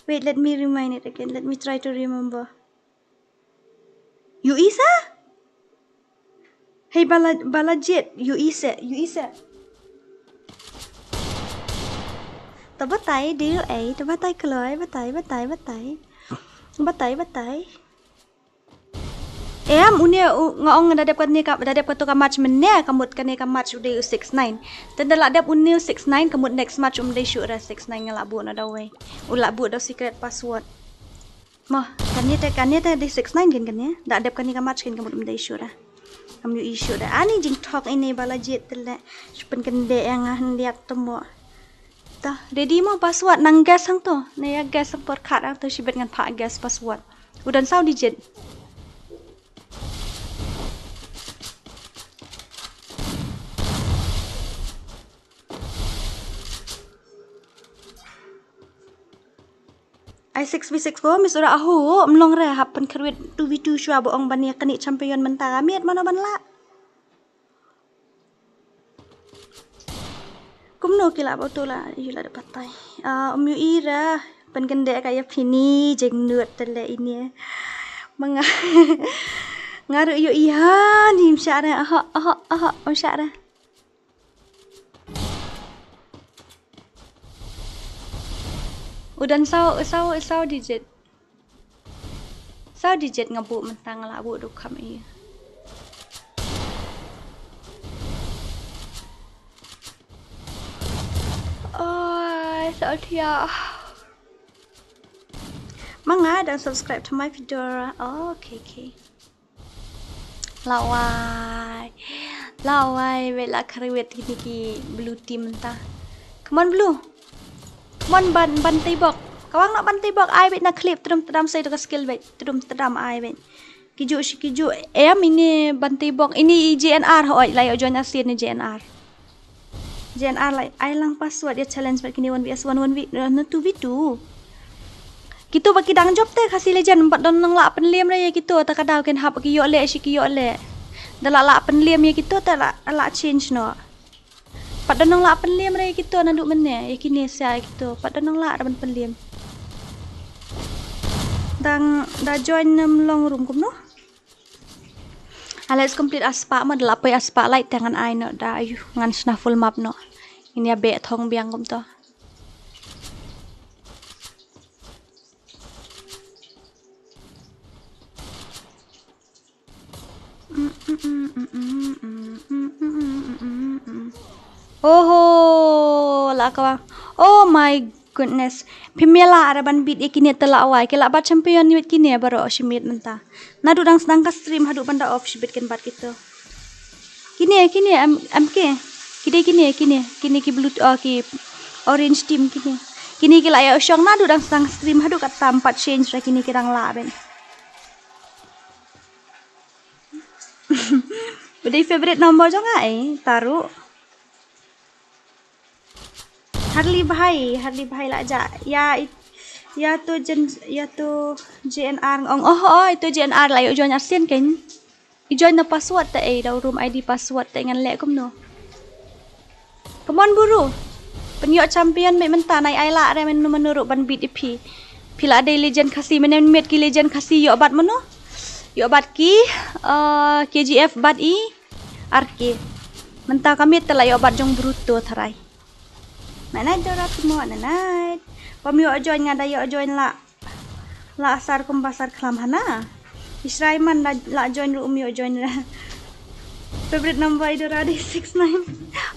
Wait, let me remind it again. Let me try to remember. You isa? Hey, Bala, Balajit, you isa, you isa. Ta batai, do you, eh? Ta batai, kloi, batai, batai, batai. Batai, batai. Em, une u, nga ong da dep kane ka, da dep kato ka match mynne, ka mut kane ka match u dei u six nine. Tang da la dep une u six nine, ka mut next match um dei shuh ra six nine nga la buh na da wei. U la buh da secret password. Mo, kane te, kane te dei six nine kin kane. Da dep kane ka match kin ka mut um dei shuh ra. Am yu i shuh ra. Ani jingthok ine Balajit te le. Shu pynkyndeh ïa nga hyndiat te mo. Ta, ready mo password nang guess hangto. Ne ïa guess hang por khat hangto shibit ngan phah guess password. U don saw digit. Ai six v six ko, Miss Ura, aho, mlong re hap pynkhyrwit two v two shuwa ba ong ban ïa kane champion mynta ka miet mano ban lah. Kumno ki la ba to la ïa la da batai. Ah, um yu i ra pynkyndeh ka ïa phi ni jingnud te le ine. Ma nga nga ruh yu i ha ni ym shah ra. Aha, aha, aha, ym shah ra. U don saw, saw, saw digit. Saw digit nga buh mynta nga la buh du kham i. Oi, Satya. Ma nga dang subscribe to my video. Oh, okay, okay. La wai. La wai, wei la kharwit kine ki blue team mynta. Come on, blue. Come on, ban, ban tei bok. Kawang na ban tei bok, ai bit na clip, trum tram sai to ka skill bit, trum tram ai bit. Kiju shi kiju, em ini ban tei bok, ini i J N R hoi, la yo join asin ni J N R. J N R lai, ai lang password ya challenge bad kini one V S one, one V, eh, na two V two. Kitu ba ki dang jop te Khasi Legend, bad don nang la pynlem re ya kitu, ta ka daw ken hap ki yo le, shi ki yo le. Da la la pynlem ya kitu, ta la, la change no. Pat don nang la pynlem re ya kitu, na du mene, ya kini sia ya kitu. Pat don nang la ra ban pynlem. Dang da join nam long room kum no. Ah, let's complete a spah mo, da la poi a spah light te ngan ai no da, ayu, ngan sna full map no. Ini ya be thong biang kum to. Oho, la ka wang. Oh my goodness. Phim ïa lah ra ban beat ïa kine te la wai. Ki la bat champion ni wit kine baroh shi miet mynta. Naduh dang sdang ka stream haduh ban da off shibit ken bat kito. Kine, kine, em, em ke. Kine, kine, kine. Kine ki blue, oh, ki orange team kine. Kine ki la ïa u shong naduh dang sdang stream haduh katta em pat change ra kine ki dang lah ben. Ba dei favorite number jong nga eh, taruh. Harli Bhai, Harli Bhai la ja. Ya, i-, ya to Jen, ya to J N R ong. Oh, oh, ito J N R la ïoh join arsien ken. I join na password te eh, da room I D password te ngan leh kumno. Come on buru. Pynïoh champion mei mynta nai ai lah re mynno mynno ruh ban beat ïa phi. Phi la dei legend Khasi, mynne miet ki legend Khasi ïoh bat mynno. Ïoh bat ki, uh, K G F bat i R K. Mynta ka miet te la ïoh bat jong Bruto tharai. Night night Dora Timo, night night. Pom ïoh join nga da ïoh join la. La sar kumba sar khlam hana. Israel man la, la join ruh um ïoh join ra. Favorite number i Dora dei six nine.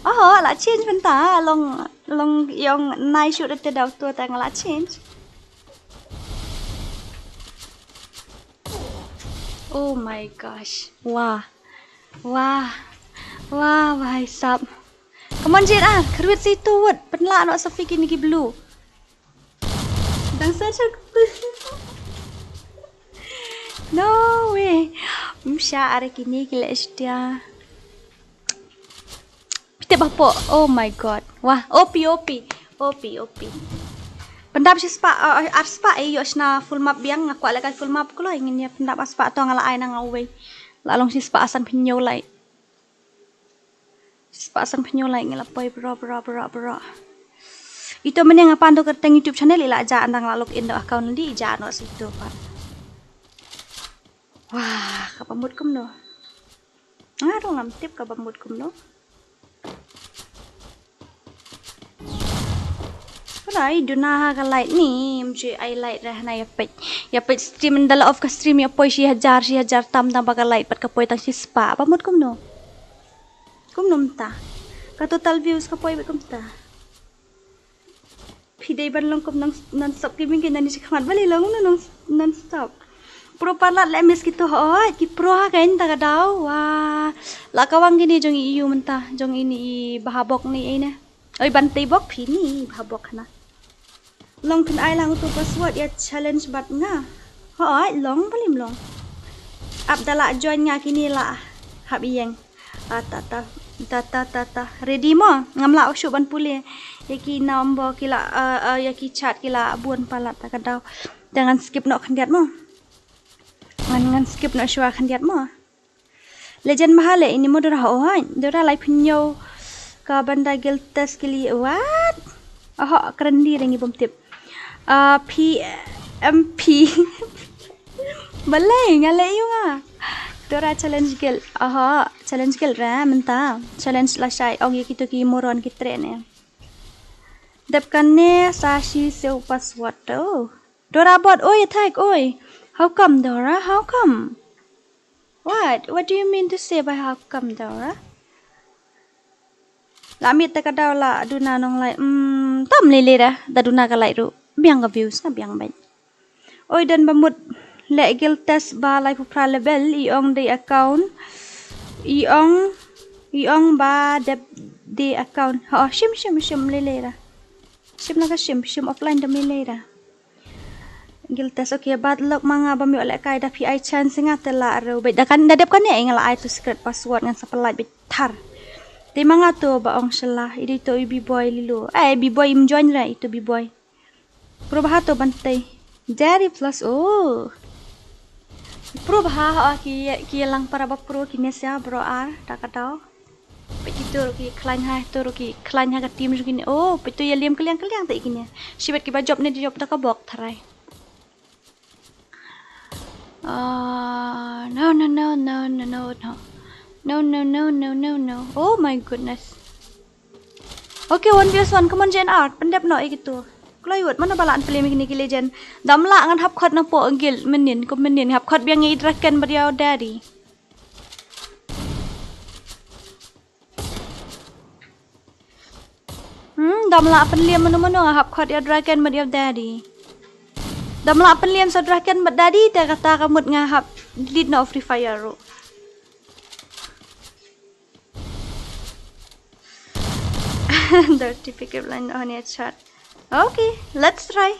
Oh, la change mynta long long yong nai shoot te daw to tang la change. Oh my gosh. Wah. Wah. Wah, bhai sab. Come on, Jade, ah, kharwit si tu wut. Pynlah noh sa phi kini ki blue. Dang sa chak. No way. Msha are kini ki le shtia. Pite bapo. Oh my god. Wah, O P, O P. O P, O P. Pyndap shi spah, uh, ar spah eh, ïoh shna full map biang, nga kwah leh kai full map kloi, ngin ïa pyndap ar spah to nga la ai na nga uwei. La long shi spah san phew lai. Shi spah san phew lai ngi la poi bro, bro, bro, bro. Ito mynne nga pan to kyrteng YouTube channel i la ja, ndang la log in do account di ja no situ pat. Wah, kaba mut kumno. Nga ruh ngam tip kaba mut kumno. Pynai duna ha ka light ni, mju ai light reh na ïa peit. Ïa peit stream da la off ka stream ïa poi shi hajar, shi hajar tam tang ba ka light pat ka poi tang shi spah. Ba mut kumno. Kumno mynta. Ka total views ka poi beit kumta. Phi dei ban long kum non, non stop gaming ke nani shi khmat balei long non, non stop. Pro palat le miss kito hoi, ki pro ha ka inta ka daw. Wah. La ka wang kini jong i yu mynta, jong ini i bahabok ni ine. Oi ban tei bok phi ni bahabok na. Long phin ai lang tu password ïa challenge bat nga. Hoi long balim long. Ap da la join nga kini la hap ïeng. Ah, ta, ta, ta, ta, ta, ta. Ready mo? Ngam lah u shu ban pule. Ïa ki number ki la, ah, ah, ïa ki chat ki la bun palat ta ka daw. Te ngan skip noh khyndiat mo. Ngan, ngan skip noh shuwa khyndiat mo. Legend mahale ini mo dora ho hai. Dora lai pynñiew ka banda guild test ke liye wat. Oho, kren di ringi bom tip. Ah, P M P. Balei nga leh ïa nga. Dora challenge guild. Oho, challenge guild ra mynta. Challenge lashai ong ïa kito ki moron ki treh ne. Dep kane sa shi siew password to. Dora bot oi attack oi. How come Dora? How come? What? What do you mean to say by how come Dora? La miet ta ka daw la duna nong lai. Hmm. Tam lele da, da duna ka like ruh. Biang ka views, nga biang bad. Oi, don ba mut leh guild test ba laiphew phra level, i ong dei account. I ong, i ong ba dep dei account. Ho, shim, shim, shim lele da. Shim la ka shim, shim offline da lele da. Guild test, okay, bad lok ma nga ba mi leh kai da phi ai chance nga te la ro. Bad da kan da dep kane nga la ai tu secret password ngan sa pynlait bad thar. Te ma nga to ba ong shala, i dei to i B-boy lilo. Eh, B-boy im join ra i to B-boy. Pro bha to ban tei. Daddy plus, oh. Pro bha ha ki, ki lang para ba pro ki ne sia bro ar, da ka dau. Peit kito ruh ki khlaiñ ha, kito ruh ki khlaiñ ha ka team ruh kine. Oh, peit to ïa liam kylliang kylliang te kine. Shibet kiba jop ne di jop da ka bok tharai. Ah, no, no, no, no, no, no, no. No, no, no, no, no, no. Oh my goodness. Okay, one versus one. Come on, J N R. Pyndep noh ïa kito. Kloi wut, mano ba lah pynliem ïa kine ki legend. Dam lah ngan hap khot na poh guild mynnin, kum mynnin. Hap khot biang ïa i Draken bad ïa u Daddy. Hmm, dam lah pynliem mano mano nga hap khot ïa Draken bad ïa Daddy. Dam lah pynliem sa Draken bad Daddy te kata ka mut nga hap delete noh Free Fire ruh. Dirty pickup line on your chat. Okay, let's try.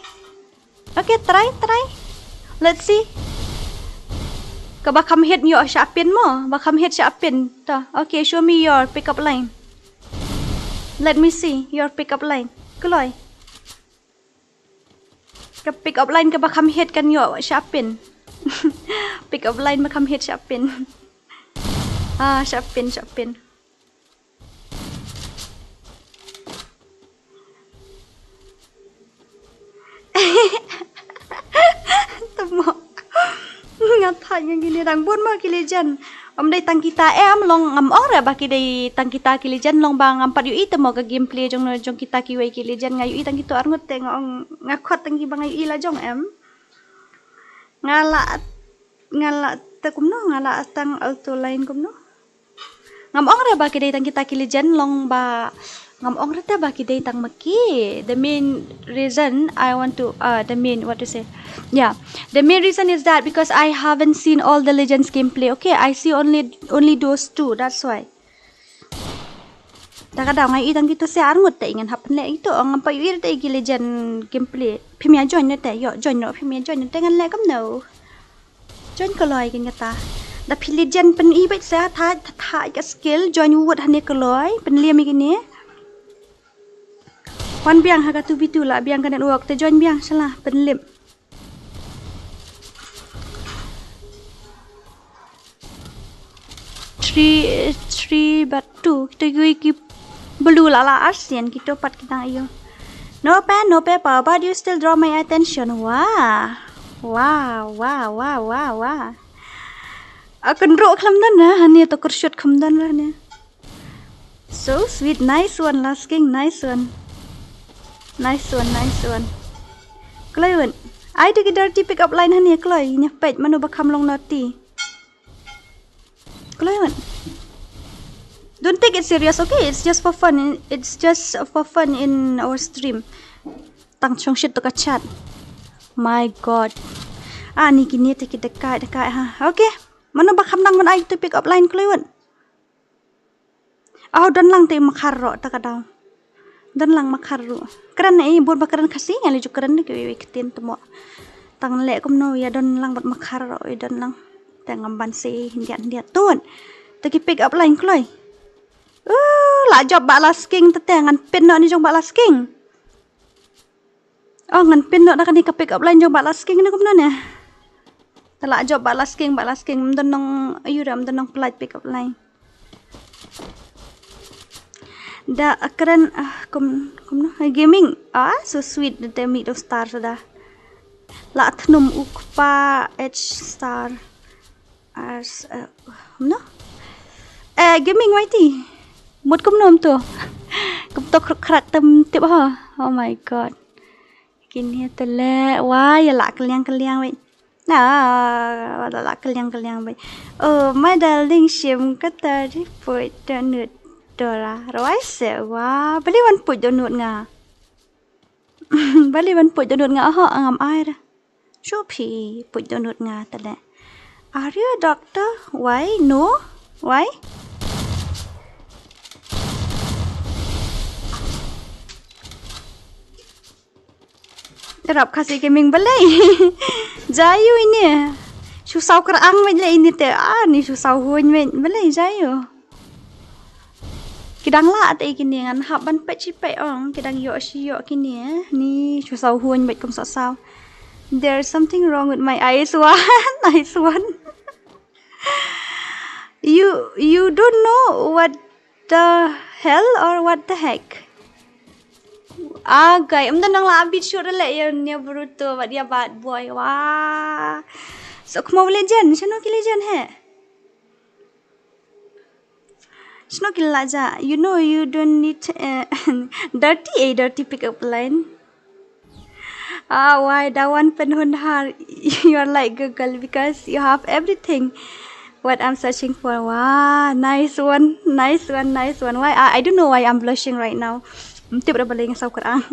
Okay, try, try. Let's see. Ka ba kham hit ïoh sha pin mo, ba kham hit sha pin. To, okay, show me your pickup line. Let me see your pickup line. Kloi. Ka pickup line ka ba kham hit kan ïoh sha pin. Pickup line ba kham hit sha pin. Ah, sha pin, sha pin. Tamo. Nga thait ngi kine dang bun ma ki legend. Ym dei tang kita em long ngam ong re ba ki dei tang kita ki legend long ba ngam pat ïohi tamo ka gameplay jong no jong kita kiwei ki legend nga ïohi tang kito arngut te nga ong nga khot tang ki ba nga ïohi la jong em. Nga la nga la te kumno nga la tang auto line kumno. Ngam ong re ba ki dei tang kita ki legend long ba ngam ong re te ba ki dei tang ma ki. The main reason I want to uh the main what to say. Yeah. The main reason is that because I haven't seen all the legends gameplay. Okay, I see only only those two. That's why. Ta ka daw nga ïohi tang kito se arngut te ngan hap ne ito ngam pat ïohi te ki legend gameplay. Phim ïa join ne te ïoh join no phim ïa join ne te ngan leh kumno. Join kloi kin kata. Da phi legend pyn i bad sa tha tha ka skill join wut hane kloi pynliem ïa kine. Wan biang ha ka two v two la biang ka network te join biang shala pynliem. Three, three bad two. Kito ki ki blue la la arsian kito pat ki dang ayo. No pen, no paper, but you still draw my attention. Wah. Wah, wah, wah, wah, wah. Akun ro khlam dan na, hani to kurshut kham dan na. So sweet, nice one, Last King, nice one. Nice one, nice one. Kloi wan. Ai to ki dirty pick up line hani kloi, nya pet manu ba kham long naughty. Kloi wan. Don't take it serious, okay? It's just for fun. It's just for fun in our stream. Tang chong shit to ka chat. My god. Ani kini te ki dekai dekai ha. Okay. Manu ba kham nang man ai to pick up line kloi wan. Aw don lang te makhar ro ta ka daw. Don lang makhar ro. Kren ei bun ba kren Khasi nga le ju kren ki wei wei ktien tmo. Tang le kumno ïa don lang bad makhar ro ïa don lang. Te ngam ban se hyndiat hyndiat tun. Te ki pick up line kloi. Uh, la jop ba Last King te te ngan pin no ni jong ba Last King. Oh ngan pin noh da kane ka pick up line jong ba Last King ne kumno ne. Te la jop ba Last King ba Last King mdon nong ayu da mdon nong pynlait pick up line. Da akren ah kum kumno gaming ah so sweet da te mi do star da. La thnum u kpa H star. Ars, eh, no? Eh, gaming Y T. Mut kumno to. Kum to krak krak tem tip ha. Oh my god. Kini tele wa ya la keliang keliang wei. Na wa la la keliang keliang wei. Oh my darling shim kata di put donut dora. Rawai se wa beli wan put donut nga. Balei ban put dohnud nga, ho ngam ai re. Shu phi put dohnud nga tale. Are you a doctor? Why? No? Why? Rap Khasi Gaming balei. Jayu ini. Shu saw kyrang met le ini te. Ah, ni shu saw huñ met balei jayu. Ki dang lah te kine, ngan hap ban peit shi peit ong, ki dang ïoh shi ïoh kine, eh. Ni shu saw huñ met kum saw saw. There's something wrong with my eyes. One, nice one. You, you don't know what the hell or what the heck? Ah, guy, em dang lah bit shoot le ya, ya Boruto, but ya bad boy. Wah. So, kmo legend, shano ki legend he? Shano ki la ja? You know, you don't need, eh, dirty, eh, dirty pickup line. Ah, why? Dawan Penhunhar, you are like Google because you have everything what I'm searching for. Wow, nice one, nice one, nice one. Why? I, I don't know why I'm blushing right now. Tip da baleng sa Quran.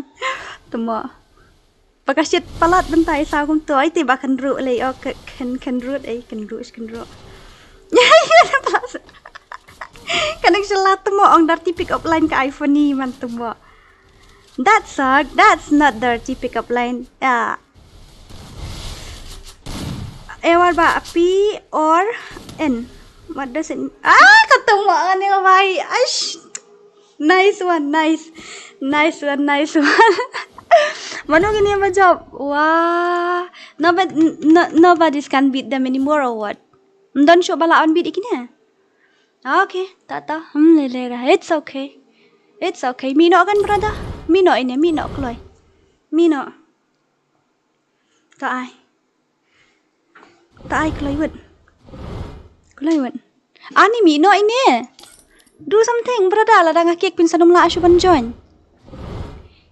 Temo. Pakashit palat bentai sa kum tu. Ai ti ba kan ru lei, oh, ke-, kan, kan ru, eh, kan ru, kan ru. Kan ing shala temo ong dirty pickup line ka iPhone ni man temo. That suck. That's not dirty pickup line. Yeah. Eh, what about P or N? What does it, ah, kata mo ani bai. Aish. Nice one, nice. Nice one, nice one. Mano kini ba jawab? Wah. Nobody, no, nobody's can beat them anymore or what? Don shu bala on beat ikine. Okay, tata. Hmm, le le ra. It's okay. It's okay. Mino kan brother. Mino ini, mino kloi. Mino. Ta ai. Ta ai kloi wet. Kloi wet. Ani mino ini. Do something brother, la dang akik pin sanum la ashu ban join.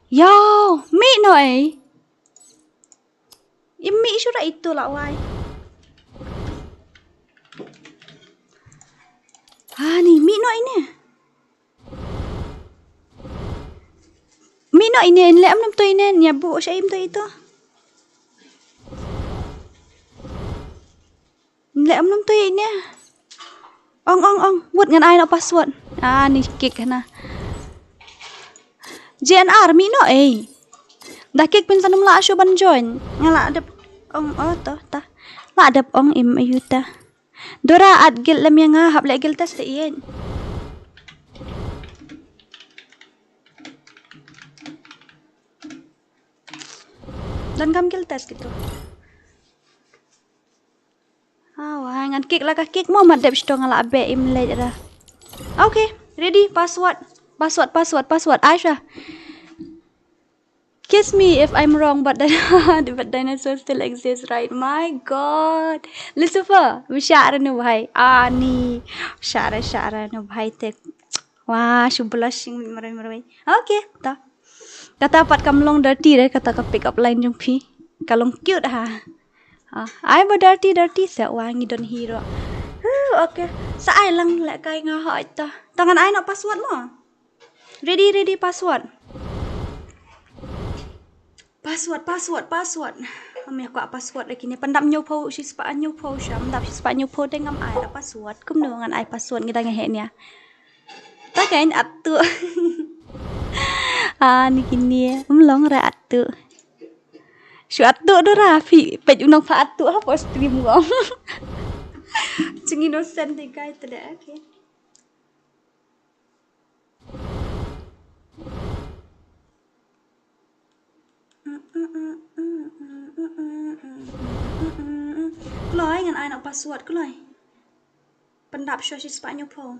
Yo, mino eh. Imi shu ra itu la wai. Ani mino ini. Mino ini, le am nam to ini, nya bu sha im to itu. Le am nam to ini. Ong, ong, ong. Wut ngan ai no password. Ah, ni kik na. J N R, mino eh. Da kik pin sanum la ashu ban join. Nga la dep ong, oh, to, ta. La dep ong im ayu ta. Dora at gil lem ya nga hap le gil test ien. Dan kam gil test gitu. Ah, wah, ngan kik la ka kik mo mat dep shtong la be im le ra. Okay, ready, password. Password, password, password. Aisha. Kiss me if I'm wrong, but, but dinosaurs still exist, right? My God. Lucifer, mashara nu bhai. Ani, mashara, shara nu bhai te. Wah, shu blushing marai marai. Okay, ta. Kata pat kam long dirty re, kata ka pick up line jong phi. Ka long cute ha. Ah, ai ba dirty, dirty sa wah ngi don hero. Huh, okay. Sa ai lang le kai nga ha ta. Tangan ai no password mo. Ready, ready, password. Password, password, password. Am ya kwah password lagi ni. Pyndap hynñiew phew, shispah hynñiew phew, sham dap shispah hynñiew phew dei ngam ai la password. Kumno ngan ai password ngi dang heh nia. Ta kein atu. Ah, ni kini. Em long re atu. Shu atu do ra phi. Pej unong pha atu ha po stream ngong. Jing innocent dei guy tede, okay. Kloi ngan ai noh password kloi. Pyndap shuwa shispah hynñiew phew.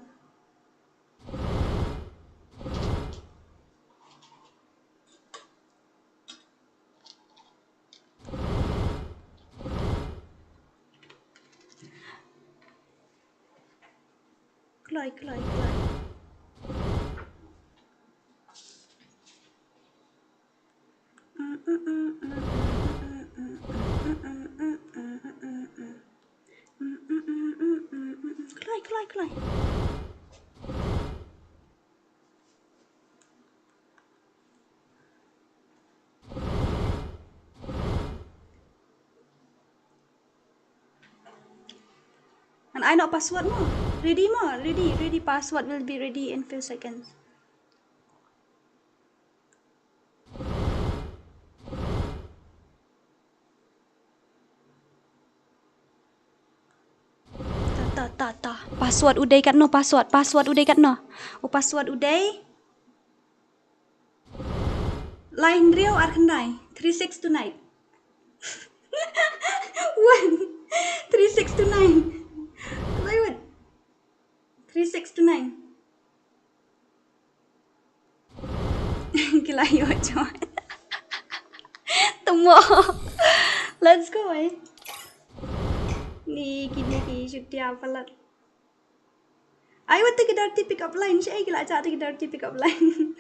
Kloi, kloi, kloi. Kloi, kloi, kloi. Ngan ai noh password mo. Ready mo, ready, ready, password will be ready in few seconds. Ta, ta, ta, ta. Password u dei katno, password, password u dei katno. U password u dei. Lai hynriew ar khyndai. Three six two nine. One. Three six two nine. Lai wat. Three six two nine. Ki la ïoh join. Tamo. Let's go, eh. Ni kine ki shu tiar palat. Ai wat te ki dirty pick up line, shaei ki la jah te ki dirty pick up line.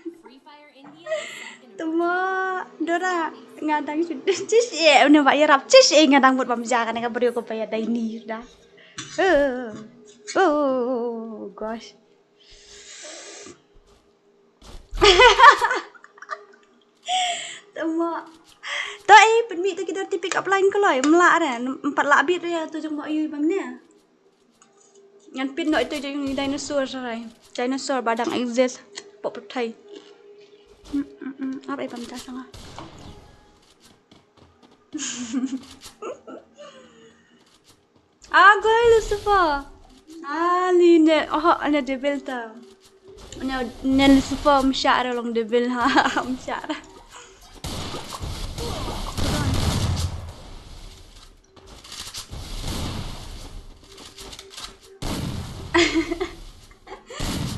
Tamo, Dora, nga dang shu, shish, eh, une ba ïarap, shish, eh, nga dang mut bam ja kane ka briew ko ba ïadei ni da. Oh, oh, gosh. Tamo. To, eh, pynmih to ki dirty pick up line ko loi, mlah re, em pat lah bit re, to jong mo ïu bam ne. Ngan pyn noh ito jong i dinosaur sarai. Dinosaur ba dang exist hapoh pyrthei. Mm, mm, mm. Ap ai bam ta sanga. Ah, goi Lucifer. Ah, li ne, oh, ne devil ta. Ne, ne Lucifer mshah ra long devil ha, mshah ra.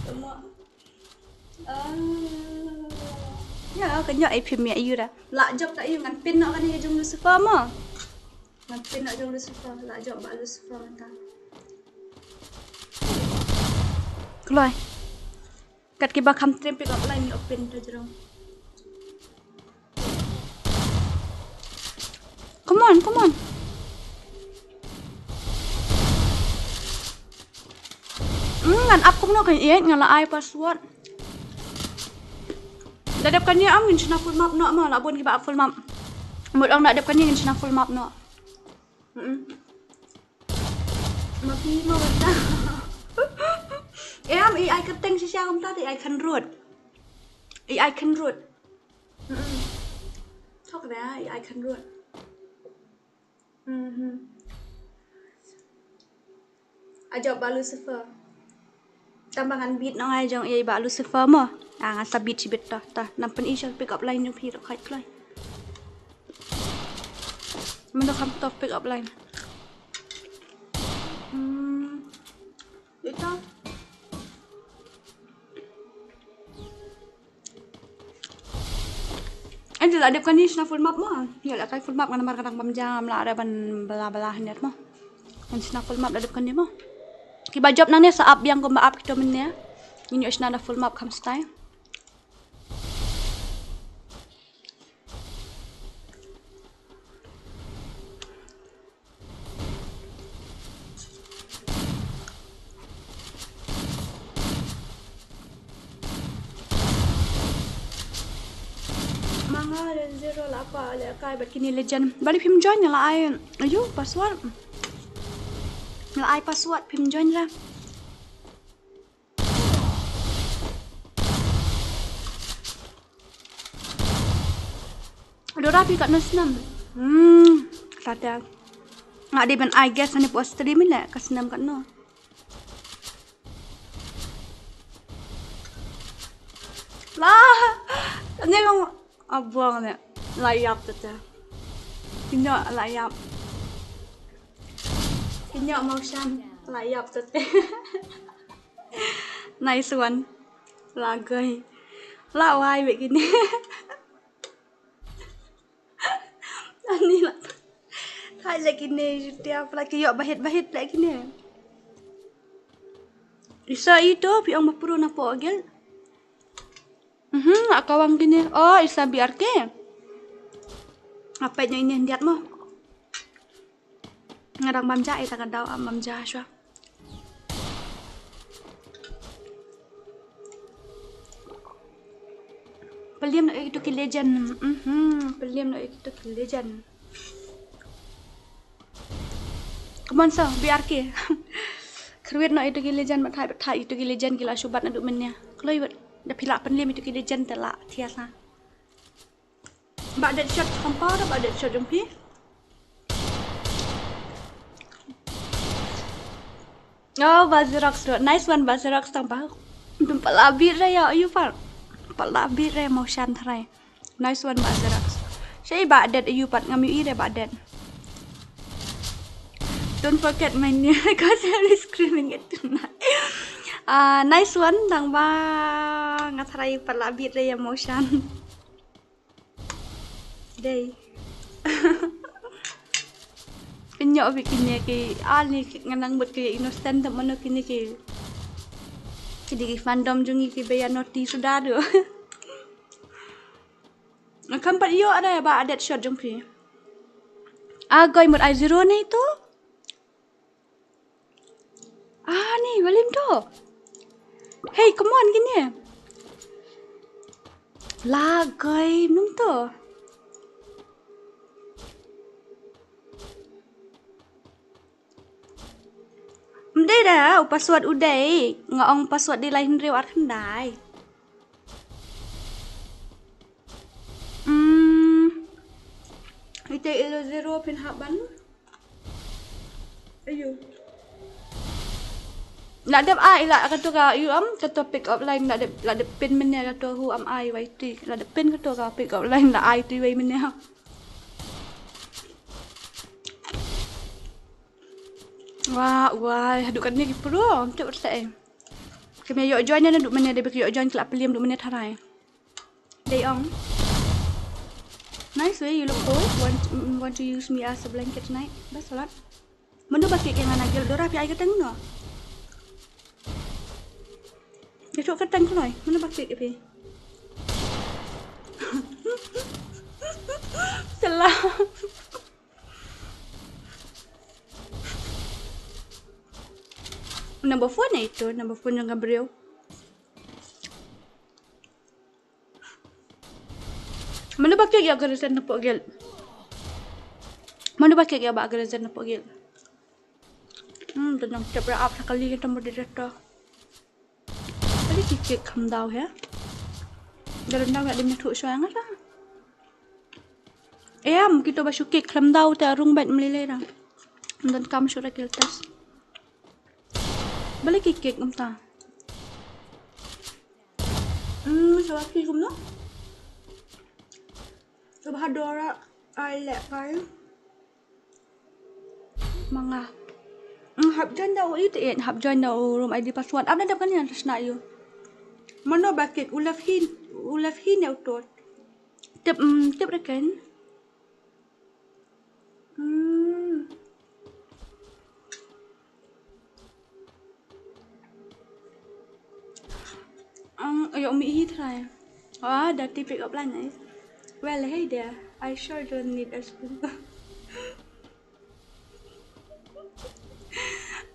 Tamo. Ah. Ya, ka nyok ai phim ïa ïu da. Lah jop ka ïu ngan pyn noh kane ka jong Lucifer mo. Ngan pyn noh jong Lucifer, lah jop ba Lucifer mynta. Kloi. Kat kiba kham trim pick up line ïa u pyn ta jrong. Come on, come on. Hmm, ngan ap kumno kan ïeit, ngan la ai password. Da dep kane am ngin shna full map noh ma, la bun kiba ap full map. Mut ong da dep kane ngin shna full map noh. Mm-mm. Ma phi ma bata. Em, i ai kyrteng shisha kumta te i ai Khan Road. I ai Khan Road. Mm-mm. Thok da, i ai Khan Road. Mhm. Ajok ba Lucifer. Tang ba ngan beat nong ai jong i ba Lucifer mo. Ah, ngan sa beat shibit ta, ta. Nang pyn i shall pick up line jong phi rok khait kloi. Mano kham tough pick up line. Hmm. Ito. Ai, la dep kane shna full map mo. Ïa la kai full map ngan namar ka dang bam jam la da ban bala bala hyndet mo. Ngan shna full map la dep kane mo. Kiba jop nangne sa ap biang kumba ap kito mynne. Ngin ïoh shna da full map kham style. Ma nga len zero la pa le kai bad kine legend. Bali phim join la ai. Ayo, password. La ai password phim join ra. Dora phi katno snem? Hmm, kata. Nga dei ban ai guess ani post tadi mila ka snem katno. La, ne long abang ne. La ïap tete. Kino la ïap. Kino mau shan la ïap tete. Nice one. La gai. La wai be kine. Ani la. Thai la kine jutia pala ki yok bahit bahit la kine. Isa ito pi ong mapuru na po agel. Mhm, la kawang kine. Oh, isa B R K. Apa nya ini ndiat mo. Ngadang bam ja, eh, tak ada bam ja shwa. Peliam na itu ki legend. Mhm, peliam na itu ki legend. Come on, so, B R K. Thruit no itu ki legend, bat thai, bat thai itu ki legend ki la shu bat naduh mynne. Kloi wat da phi lah pynliem itu ki legend te la thiah sa. Ba det shot kham paw da ba det shot jong phi. Oh, Bazirox tu. Nice one, Bazirox tang ba. Dum pala bit re ya, ayu par. Pala bit re motion tharai. Nice one, Bazirox. Shei ba det ayu pat ngam yu i re ba det. Don't forget my new cause I'm screaming it tonight. Ah, nice one, tang ba nga tharai pala bit re ya motion. Dei. Pynyoh bit kine ki, ah, ni ki ngan nang bit ki innocent te mano kine ki. Ki dei ki fandom jong ngi ki ba ïa naughty suda do. Nga kham pat ïoh ada ba adet shot jong phi. Ah, goi mut ai zero ne tu. Ah, ni, balim to. Hey, come on, gini. Lagai, num to. Mdei da, u password u dei. Nga ong password dei lai hynriew ar khyndai. Hmm. Ite ilo zero phin hap ban. Ayo. La dep ai la kato ka yu am kato pick up line la dep la dep pin mynne kato hu am ai wai ti la dep pin kato ka pick up line la ai ti wai mynne ha. Wa wa haduh katne ki pro te ur te. Kemne ïoh join na duh mynne de bek ïoh join ki la pylliam duh mynne tharai. Dei ong. Nice way, you look cool. Want, mm, want to use me as a blanket tonight? Best a lot. Mano ba kik ïa nga na guild Dora phi ai ka teng no? Ïa thok ka teng kloi. Mano ba kik ïa phi? Salah. Number phone na itu, number phone jong ka briew. Mano ba kik ïa ka reason na pok guild? Mano ba kik ïa ba ka reason na pok guild? Hmm, tu nang tep ra ap sa kali kita moderator. Kali kik kik kham daw he. Dalam daw yak dim nyak thuk shwa ngat lah. Em, kito ba shu kik kham daw te arung bait mlilai ra. Don kam shu ra kil tas. Balik kik kik kumta. Hmm, sa ba ki kumno? Sa ba Dora ai lek kai. Manga. Hmm, hap join da u it it, hap join da u room I D password. Ap na dap kan yan tasna yu. Mano ba kik u left hin, u left hin ya u tot. Tip, hmm, tip reken. Hmm. Ang ayo mi hi try. Ah, da ti pick up line eh. Well, hey there. I sure don't need a spoon.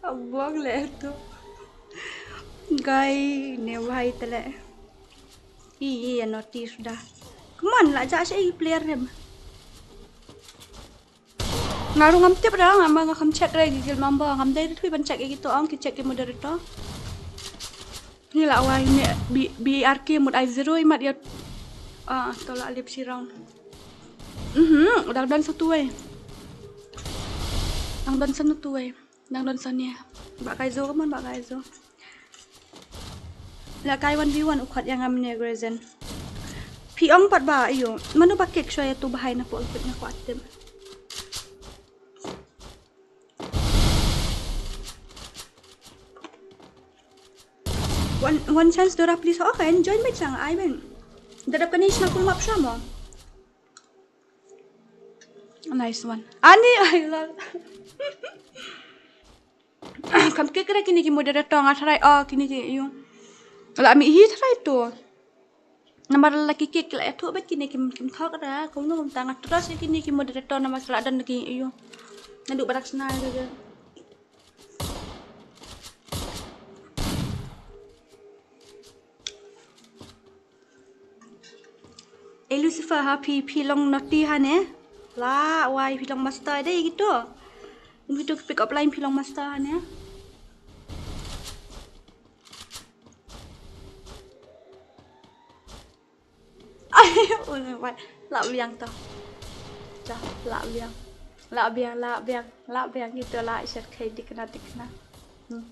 Abang le tu. Guy ne wahai tele. Ih, ih, ya notice dah. Come on, lah jak sha player rim. Nga ruh ngam tip ra, nga ma nga kham check ra ïa ki guild member, ngam dei thui ban check ïa kito, ong ki check ki moderator. Ni la wai ne B, B R K mut ai zero i mat ïa. Ah, to la lip shi round. Mhm, dang don satu wei. Dang don satu wei. Dang don sania. Ba kai zo, come on, ba kai zo. La kai one v one u khot ïa nga mne Grazen. Phi ong pat ba ïo. Mano ba kik shwa ïa tu bahai na pok kik na kwah tip. One, one chance Dora please. Okay, join bait sang ai ben. Dadap kane shna full map shwa mo. Nice one. Ani, I love. Kam kik ra kine ki moderator nga tharai, oh, kine ki ïu. La mi hi tharai tu. Namar la ki kik la ïathuh bad kine kim, kim thok ra, kumno kumta nga trust ïa kine ki moderator namar la don ki ïu. Naduh barak sna ïa ka. Eh, Lucifer ha phi, phi long naughty ha ne? La wai phi long master dei gitu. Gitu pick up line phi long master ha ne? Lah biang to. Cha, lah biang. Lah biang, lah biang, lah biang ito lah shet kai dikna dikna. Hmm.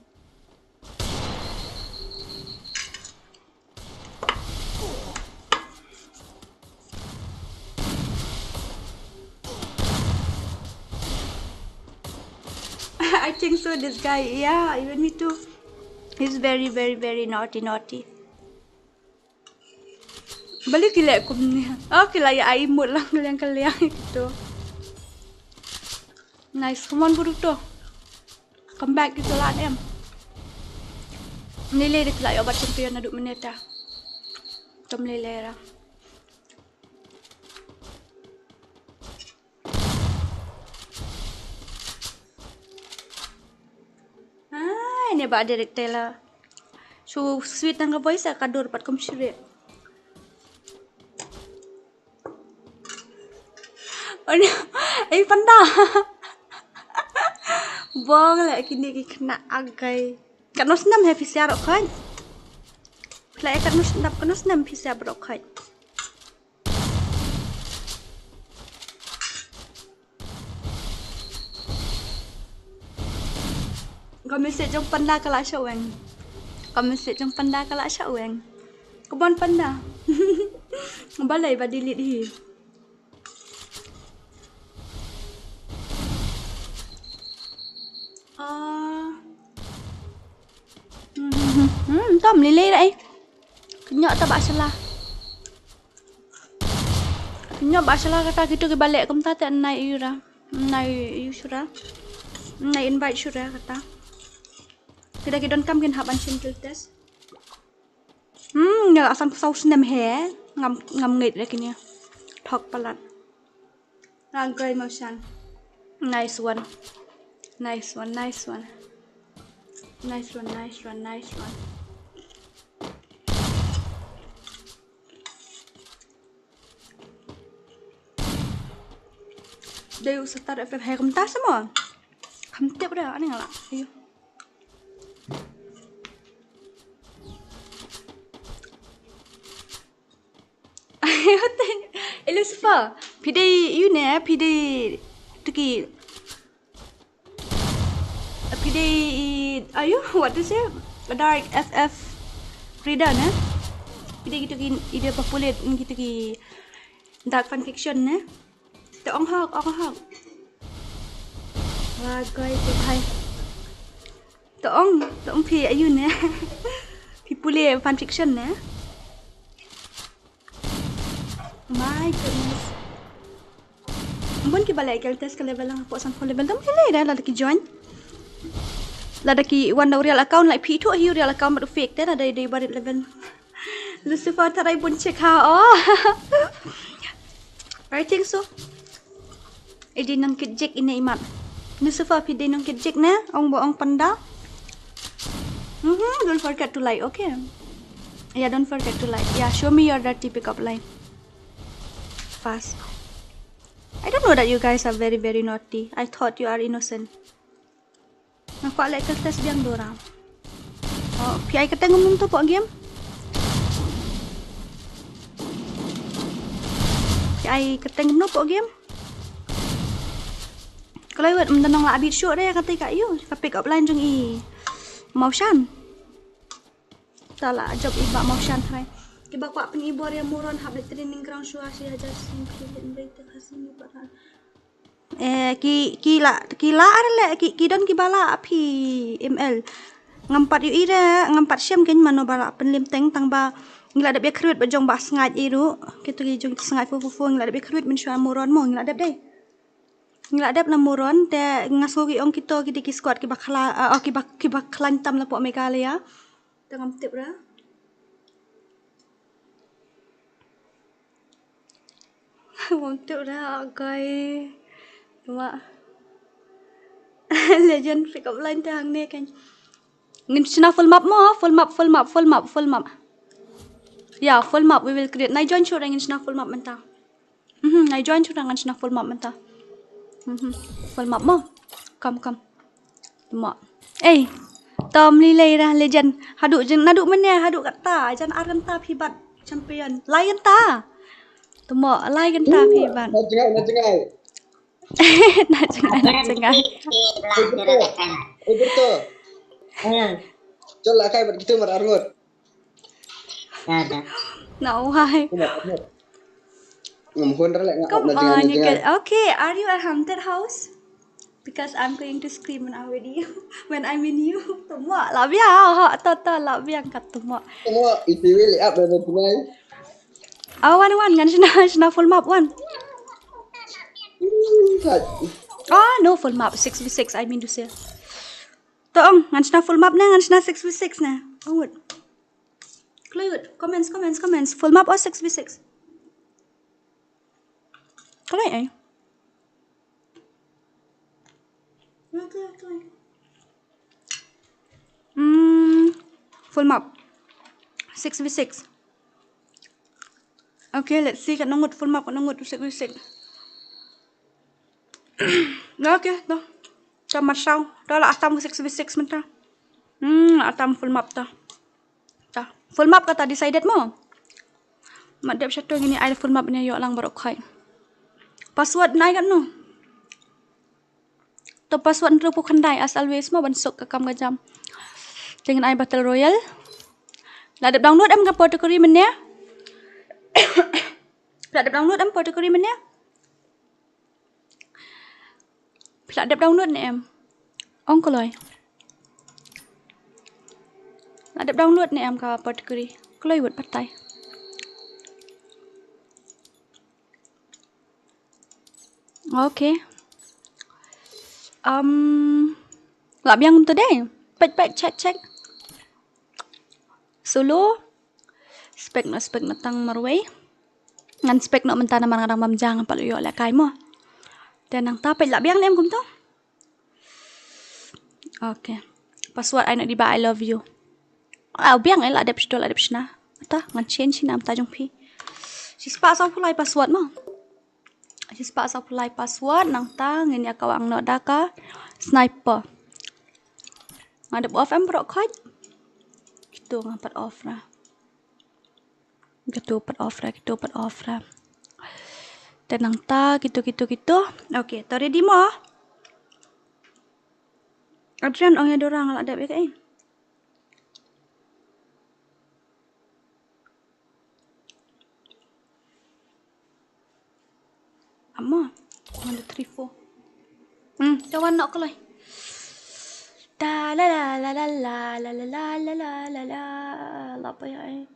I think so, this guy. Yeah, even me too. He's very, very, very naughty, naughty. Balik ki leh kumne. Oh, ki la ïa ai mut lang kaliang kaliang gitu. Nice, come on, Boruto. Come back, kita lah em. Nilai deh lah ïa obat champion aduk meneta. Tom lele ra. Ai, ne ba Derek Taylor. So sweet nang ka voice ka dur pat kum shire. Oh no. Ai panda. Bong le kini ki kena agai. Kat no snem he phi siar ok khan. Phi la kat no snem, kat no snem phi siar ok khan. Ka message jong panda ka la shah weng. Ka message jong panda ka la shah weng. Ka bon panda. Balei ba delete hi. Ah. Hmm, tom lilei rai. Kenyok ta ba shala. Kenyok ba shala kata kitu ki balek kumta te nai yura. Nai yu shura. Nai invite shura kata. Kita ki don kam kin hap an shim kill test. Hmm, nya asan phew saw snem he. Ngam, ngam ngeit re kini. Thok palat. Rangkai Mawshan. Nice one. Nice one, nice one. Nice one, nice one, nice one. Dei u Star F F he kumta samo. Kam tip re ani nga la. Ayo. Ayo te. Eh, Lucifer. Phi dei yu ne, phi dei tuki. Phi dei, ayo, what to say? Dark F F reader ne. Phi dei kitu ki, ide popular kitu ki dark fan fiction ne. To ong hok, ong hok. Wah, guys, hai. To ong, to ong phi ayu ne. Phi pule fan fiction ne. My goodness. Bun ki ba leh kill test ka level lang hapoh sanphew level. Dam ki leh da lada ki join. Lada ki wan da u real account, like phi ithuh hi u real account bad u fake te lada dei barit level. Lucifer tharai bun check ha. Oh. I think so. Iji nang kit jik ine imat. Lucifer phi dei nang kit jik ne, ong ba ong panda. Mhm, don't forget to like, okay? Yeah, don't forget to like. Yeah, show me your dirty pickup line. Fast. I don't know that you guys are very, very naughty. I thought you are innocent. Nga kwah leh kill test biang Dora. Oh, phi ai kyrteng kumno to poh game? Phi ai kyrteng kumno poh game? Kalai wet, ym da nang lah bit shuh re, kata ka ïu, ka pick up line jong i Mawshan. Ta la jop i Bah Mawshan hai. Kiba kwah pyn-i bor ïa Muron hap leh training ground shuwa shi hajar sing ki leh break te khasi ni para. Eh, ki, ki la, ki la ar leh, ki, ki don kiba la phi M L. Ngam pat ïohi re, ngam pat shem kein mano ba la pynlem teng tang ba ngi la dep ïa khrwit ba jong Bah Sngaid i ruh. Kito ki jong Sngaid four four four ngi la dep ïa khrwit mynshuwa Muron mo ngi la dep dei. Ngi la dep na Muron te nga sngew ki ong kito ki dei ki squad kiba khla, ah, oh, kiba, kiba khlaiñ tam la poh Meghalaya. Te ngam tip re. Ngam tip re, okay. Cuma Legend pick up line te hangne kan. Ngin shna full map mo, full map, full map, full map, full map. Ya, full map we will create. Nai join shuh re ngin shna full map mynta. Mhm, nai join shuh re ngan shna full map mynta. Mhm, full map mo. Kam, kam. Mo. Ei. Tom lilei ra Legend. Haduh jin, naduh mynne, haduh kata. Jan ar kynta phi bat champion. Lai kynta. Tymmoh, lai kynta phi ban. Na jngai, na jngai. Na jngai, na jngai. Roberto. Roberto. Hmm. Jol la kai bad kito mar arngut. Ada. Na wai. Mar arngut. Ngam hun rale nga. Come on, you can. Okay, are you a haunted house? Because I'm going to scream when I'm with you. When I'm in you. Tymmoh, lah biang, ha, to, to, lah biang ka tymmoh. Tymmoh, iti wili ap na jngai. Oh, wan, wan, ngan shna, shna full map, wan. Hmm, kat. Oh, no, full map, six v six, I mean to say. To ong, ngan shna full map ne, ngan shna six v six ne. Ong wut. Kloi wut, comments, comments, comments. Full map or six v six? Kloi ai. Kloi, kloi, kloi. Hmm, full map. Six v six. Okay, let's see, katno ngut full map, katno ngut six v six. Okay, to. To marsaw. To la atam six v six mynta. Hmm, la atam full map to. To. Full map kata decided mo. Mat dep shato ngin ai full map ne ïoh lang baroh khoit. Password nai katno? To password hynriewphew khyndai as always mo ban suk ka kam ka jam. Te ngin ai battle royale. La dep download em ka Apothecary mynne? La dep download em Apothecary mynne? Phi la dep download ne em? Ong kloi. La dep download ne em ka Apothecary? Kloi wut batai. Okay. Um, lah biang today. Peit, peit, check, check. Solo. Spec noh, spec noh tang marwei. Ngan spec noh mynta namar nga dang bam ja, ngam pat ïoh lehkai mo. Te nangta peit lah biang ne em kumto. Okay. Password ai noh dei ba I love you. Ah, biang eh, lah dep sdor, lah dep shna. Ata ngan change shi namta jong phi. Shispah sawphew lai password mo. Shispah sawphew lai password, nangta ngin ïa kawang noh da ka sniper. Nga dep off em baroh khoit? Kito nga pat off ra. Kito pat off ra, kito pat off ra. Te nangta kito, kito, kito. Okay, to ready mo? Adrian ong ïa Dora nga lah dep ïa kaei. Amo. One, two, three, four. Hmm, te wan noh kloi. Da la la la la la la la la la la la la. Apa ya, eh?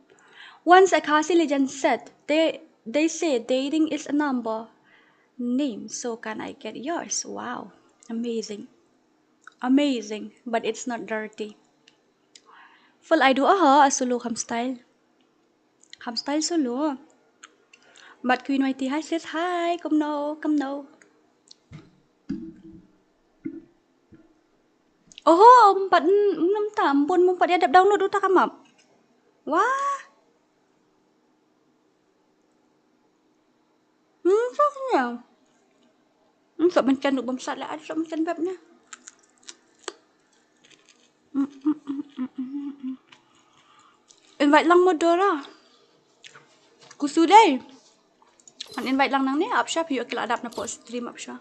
Once a Khasi legend said, they, they say dating is a number name, so can I get yours? Wow, amazing. Amazing, but it's not dirty. Full I do, aha, a solo kham style. Kham style solo. But Queen Y T, hi sis, hi, kumno, kumno. Oho, ym pat, ym, ym, tam, bun, ym pat ïa dep download uta ka map. Wah. Hmm, sok nya. Hmm, sok mencan duk bamsat la, ada sok mencan bab nya. Hmm, hmm, hmm, hmm, hmm, hmm. Invite lang mo Dora. Ku shu dei. An invite lang nangne, ap sha phi ïoh ki la dap na pok stream ap sha.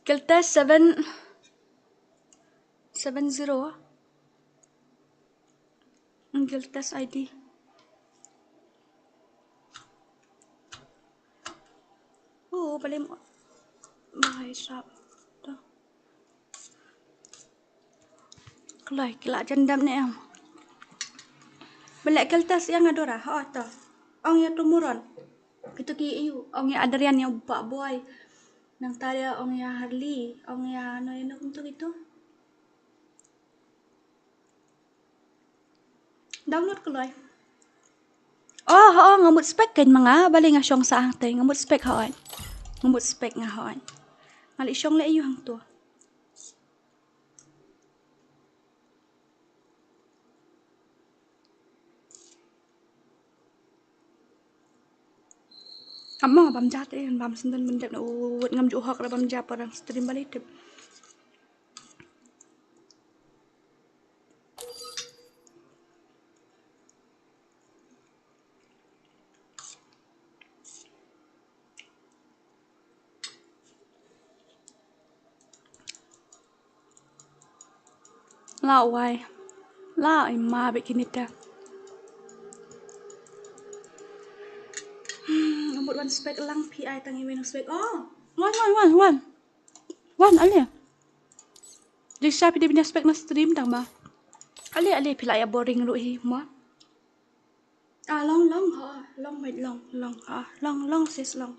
Guild test seven, seven zero. Guild test I D. Oh, bale mo. Bhai sahab. To. Kloi, ki la jan dap ne em. Bale guild test ïa nga Dora, ho to. Ong ïa to Muron. Kito ki ïu, ong ïa Adrian ïa u Bah Boy. Nangta ïa ong ïa Harley, ong ïa no ïa no kumto kito. Download kloi. Oh, oh, nga mut spec kein ma nga, bale nga shong sa hangtei, nga mut spec hoi. Nga mut spec nga hoi. Nga leh shong leh ïu hangto. Amo bam ja te, bam sendon mendep na ut ngam ju hok ra bam ja parang stream balik tip. La wai. La i ma bit kine te. Hmm, mut wan spek lang phi ai tang i wen spek. Oh, wan wan wan wan. Wan ale. Jing sha phi dei ban ïa spek na stream tang ba. Ale ale phi la ïa boring ruh hi ma. Ah, long long ha, long mate long long ha, long long sis long.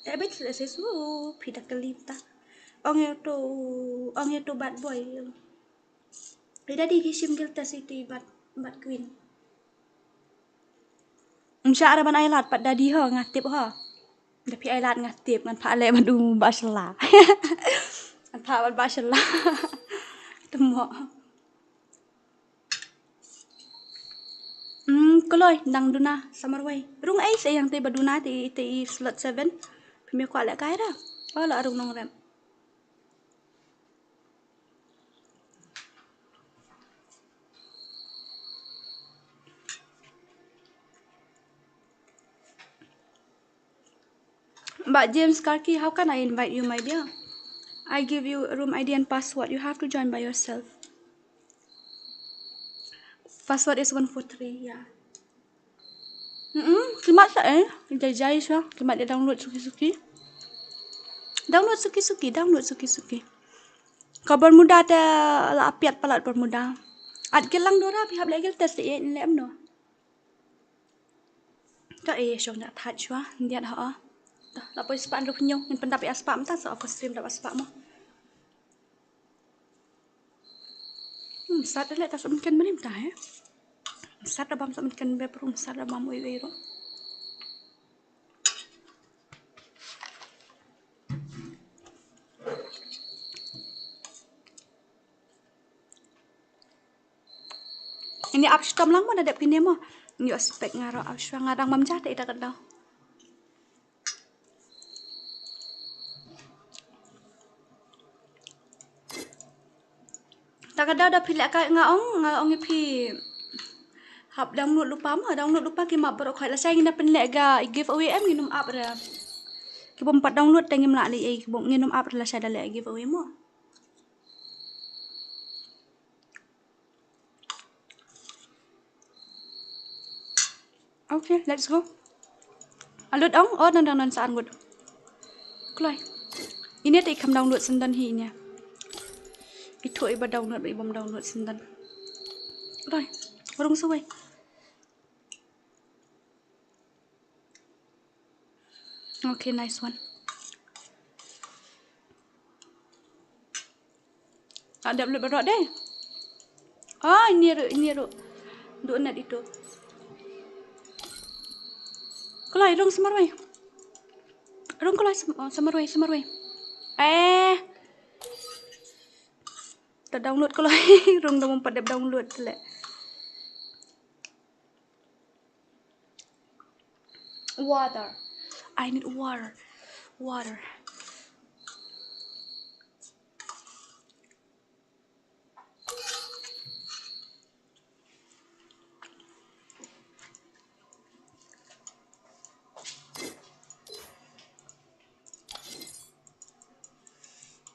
Eh, bet sila sis, uh, phi da kali ta. Ong ïa tu, ong ïa tu bad boy. Ida di ki shim gil ta city bad bad queen. Ym shah ra ban ai lad pat da di ho nga tip ho. Da phi ai lad nga tip ngan pha leh bad u ba shala. Ngan pha bad ba shala. Temo. Hmm, kloi dang duna sa marwei. Rung ei sa ïa te ba duna te te i slot seven. Phi me kwah leh kai ra. Oh la rung nongrep. But James Karki, how can I invite you, my dear? I give you room I D and password. You have to join by yourself. Password is one four three, yeah. Hmm, kimat sa eh. Jai jai sa, kimat ïa download suki suki. Download suki suki, download suki suki. Ka Bermuda te la apiat palat Bermuda. At kilang dora phi hap leh gil test eh leh em no. Ta eh shong da that shwa, ndiat ha. Ta la poi spah ruh nyo, ngin pyndap ïa spah mynta sa ka stream da spah mo. Hmm, sat da leh ta sa mynken mrim ta eh. Sat da bam sa mynken be prum sat da bam ui ui ruh. Ini ap shitom lang mo na dep kine mo. Ngi expect nga ro ap shwa nga dang mam ja te ita ka daw. Ta ka daw da phi leh ka nga ong nga ong ïa phi. Hap download lupa mo download lupa ki map baroh khoi la shai ngin da pynleh ga giveaway em ngin ym ap re. Ki bym pat download te ngim lah leh ei ki bym ngin ym ap re la shai da leh giveaway mo. Okay, let's go. Alut ong, oh, nang nang nang saan gut. Kloi. Ini te i kham download sendon hi ini. Itu iba download, iba download sendon. Kloi. Rung sawai. Okay, nice one. Ada upload baru deh. Ah, ini ru, ini ru. Donat itu. Kelai rung semarwai. Rung kelai sem, oh, semarwai, semarwai. Eh. Tak download kelai rung dah empat download le. Water. I need water. Water.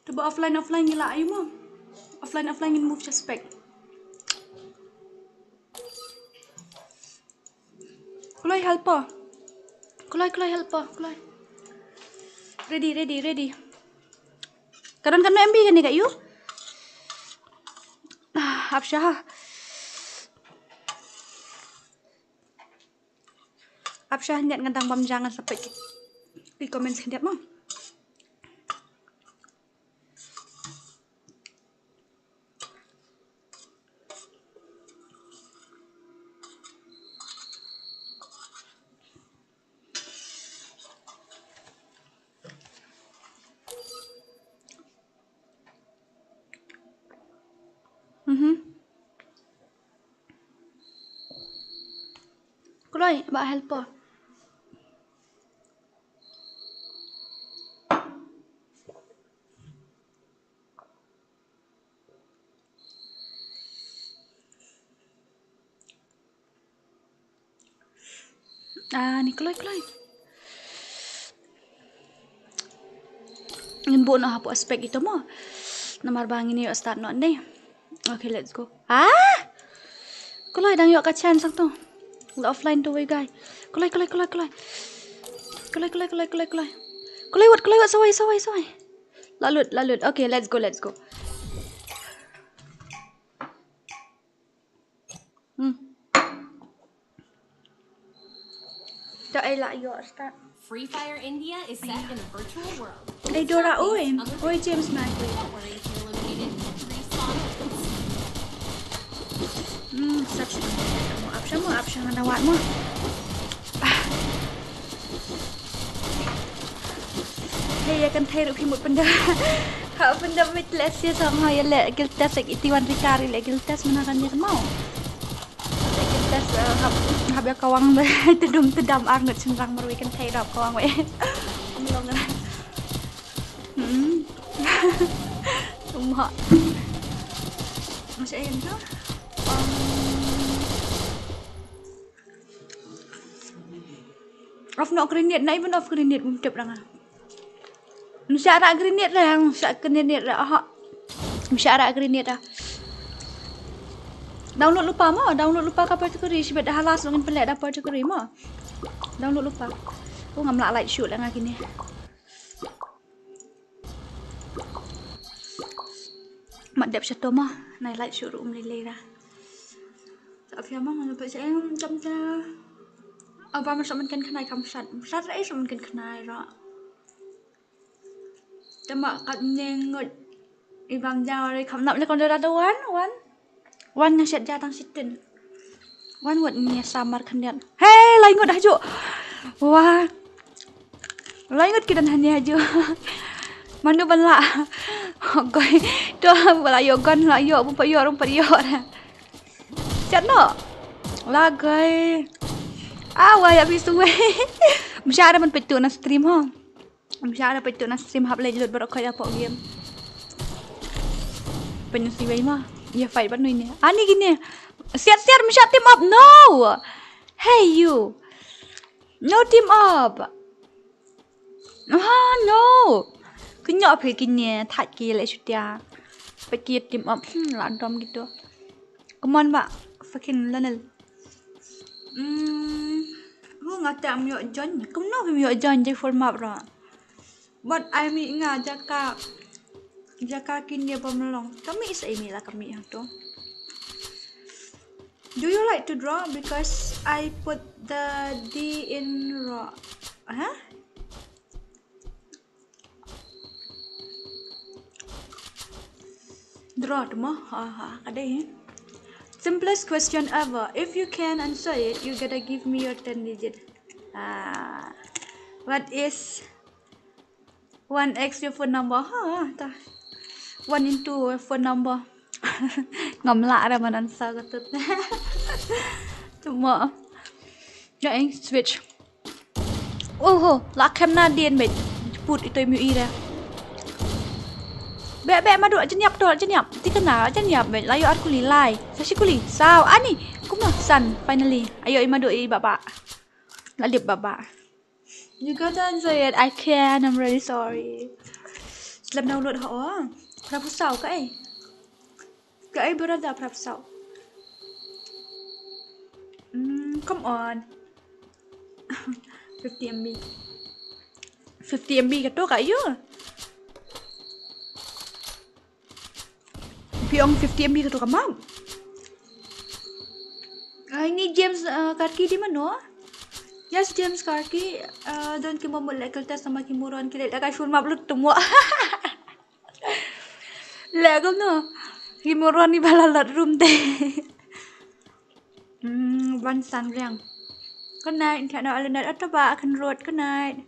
Tuba offline offline ngi la ayu mo. Offline offline ngin move suspect. Kloi helper. Kloi kloi helper kloi. Ready ready ready. Karan kan M B kan ni ka yu. Ah, hap sha ha. Ap sha hyndiat ngan dang bam jang ngan sa peit ki comments hyndiat mo. Mhm. Kloi ba helper. Ah, ni kloi kloi. Ngin buh noh hapoh spec ito mo. Namar ba ngin ïoh start noh ne. Okay, let's go. Ah! Kloi, dang ïoh ka chance to. La offline to wei guy. Kloi, kloi, kloi, kloi. Kloi, kloi, kloi, kloi, kloi. Kloi wat, kloi wat, sawai, sawai, sawai. La lut, la lut. Okay, let's go, let's go. Hmm. Da ai la ïoh start. Free Fire India is set in a virtual world. Ei Dora, oi. Oi James Michael. Don't worry if you're eliminated. Three spot. Hmm, sat sat. Mo ap sha, mo ap sha, nga na wat mo. Ah. Hei, ïa kynthei ruh phi mut pynda. Ha pynda mit leh sia sa, nga ïa leh guild test ek iti wan rikari leh guild test mana kan ïa kynmaw. Leh guild test, eh, hap, hap ïa kawang ba tdum tdam ar ngut shynrang marwei kynthei ruh kawang wei. Ym long. Hmm. Ym hok. Masih ayam tu. Um, Off noh grenade, na even off grenade, bym tip ranga. Msha ra grenade ra, msha grenade ra, aha. Msha ra grenade ra. Download lypa mo, download lypa ka particular, shibit da halas ngin pynleh da particular mo. Download lypa. Ko ngam lah light shoot la nga kine. Mat dep shato mo, nai light shoot ruh um lei lei ra. Sa phia mo, ngam pek sa em, jam ta. Aba ma sa man kan khnai kam sat. Sat ra ei sa man kan khnai ra. Te ma kat ne ngut. Ibang jaw re kam nap le kon da da wan, wan. Wan nga shet ja tang sitin. Wan wat ngi samar khyndiat. Hei, lai ngut haju. Wah. Lai ngut ki don hane haju. Manu ban la. Goi. To ba la ïoh gun la ïoh, bym pat ïoh, bym pat ïoh. Chat no. La goi. Ah, wah ïa bi suwe. Msha da ban peit tu na stream ho. Msha da peit tu na stream hap leit lut baroh khoit hapoh game. Peit na siwei ma. Ïa fight bad nui ne. Ani kine. Siat siat msha team up. No. Hey you. No team up. Ah, no. Kynnoh phi kine thait ki leh shutia. Peit ki team up. Hmm, la dom gitu. Come on ba. Fucking Lionel. Hmm. Hu nga te am ïoh join. Kumno phim ïoh join jai full map ra. But ai mih nga jaka, jaka kine bym long. Ka mih sa ei mih la ka mih hangto. Do you like to draw? Because I put the D in raw. Huh? Draw to mo? Ha ha, ka dei. Simplest question ever. If you can answer it, you gotta give me your ten digit. Ah, what is one X your phone number? Ha, ta. One into phone number. Ngam lah ra ban answer ka tut. Cuma. Ya, eh, switch. Oh, ho, la khem na dien, mate. Put ito im yu ira. Be, be, madu, jeniap to, jeniap. Ti kena, jeniap, mate. Layo ar kuli, lai. Sa shi kuli, saw, ani. Kumno, san, finally. Ayo, i madu, i baba. La lip baba. You gotta answer it. I can. I'm really sorry. Slap download ha, oh. Pra phu saw ka ei. Ka ei brother pra phu saw. Mm, come on. Fifty M B. Fifty M B ka to ka yu. Phi ong fifty M B ka to ka map. Ah, ini James, ah, Karki di mano? Yes, James Karki, ah, don ki mo mut leh kill test namar ki moron ki leh da ka shun map lut tum wa. Leh kumno. Ki moron ni ba la lat room te. Hmm, ban san riang. Good night, in kano alen at ba kan road, good night.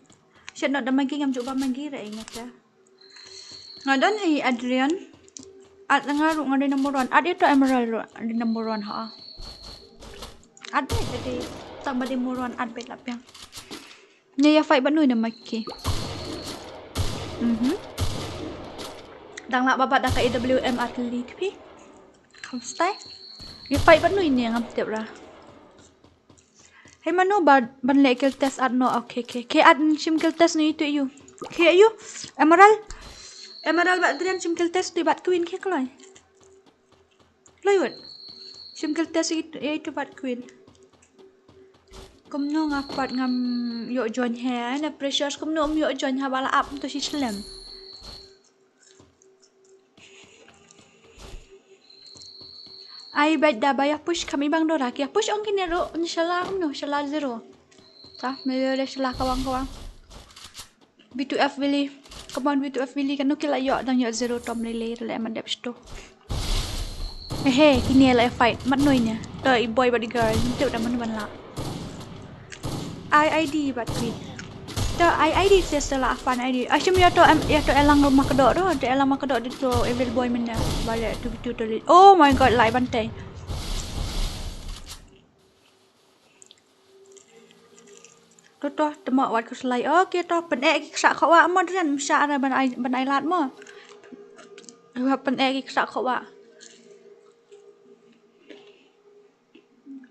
Shet not da magi ngam ju ba magi ra ingat ya. Nga don hi Adrian. At nga ru nga dei number one. At ito Emerald ru dei number one ha. At dei tadi tak ba dei number one at bet lap yang. Nya ya fight bad nui na maki. Mhm. Dang lah babat da ka A W M at li kpi. Kam stai. Ya fight bad nui ni ngam tip ra. Hei mano ba ban leh kill test at no, okay, okay. Ke at shim kill test ni tu yu. Ke yu. Emerald. Emerald bad Adrian shim kill test tu bad Queen ke kloi. Playwood. Shim kill test ïa itu bad queen. Kumno nga pat ngam ïoh join he, na pressures kumno um ïoh join ha ba la ap to shi slem. Ai bad da ba ïa push kam ibang dora ki ïa push ong kine ruh, ni shala kumno, shala zero. Ta, me ïoh da shala kawang kawang. B two F Willy. Come on, B two F Willy. Kan nukil la ïoh dang ïoh zero tom lele rele man dep sto. He he, kine la fight. Mat noi ne. To i boy bad i girl. Ntuk da man ban la. I ID bad queen. To I ID test la fan ID. Ashim ïa to em ïa to elang rumah kedok tu. To elang rumah kedok di to evil boy mena. Balik tu B two to li. Oh my god, lai bantai. To to, temo wat ku slai. Okay to, pyneh ki ksa khawa mo dren, msha ara ban ai, ban ai lad mo. Wa pyneh ki ksa khawa.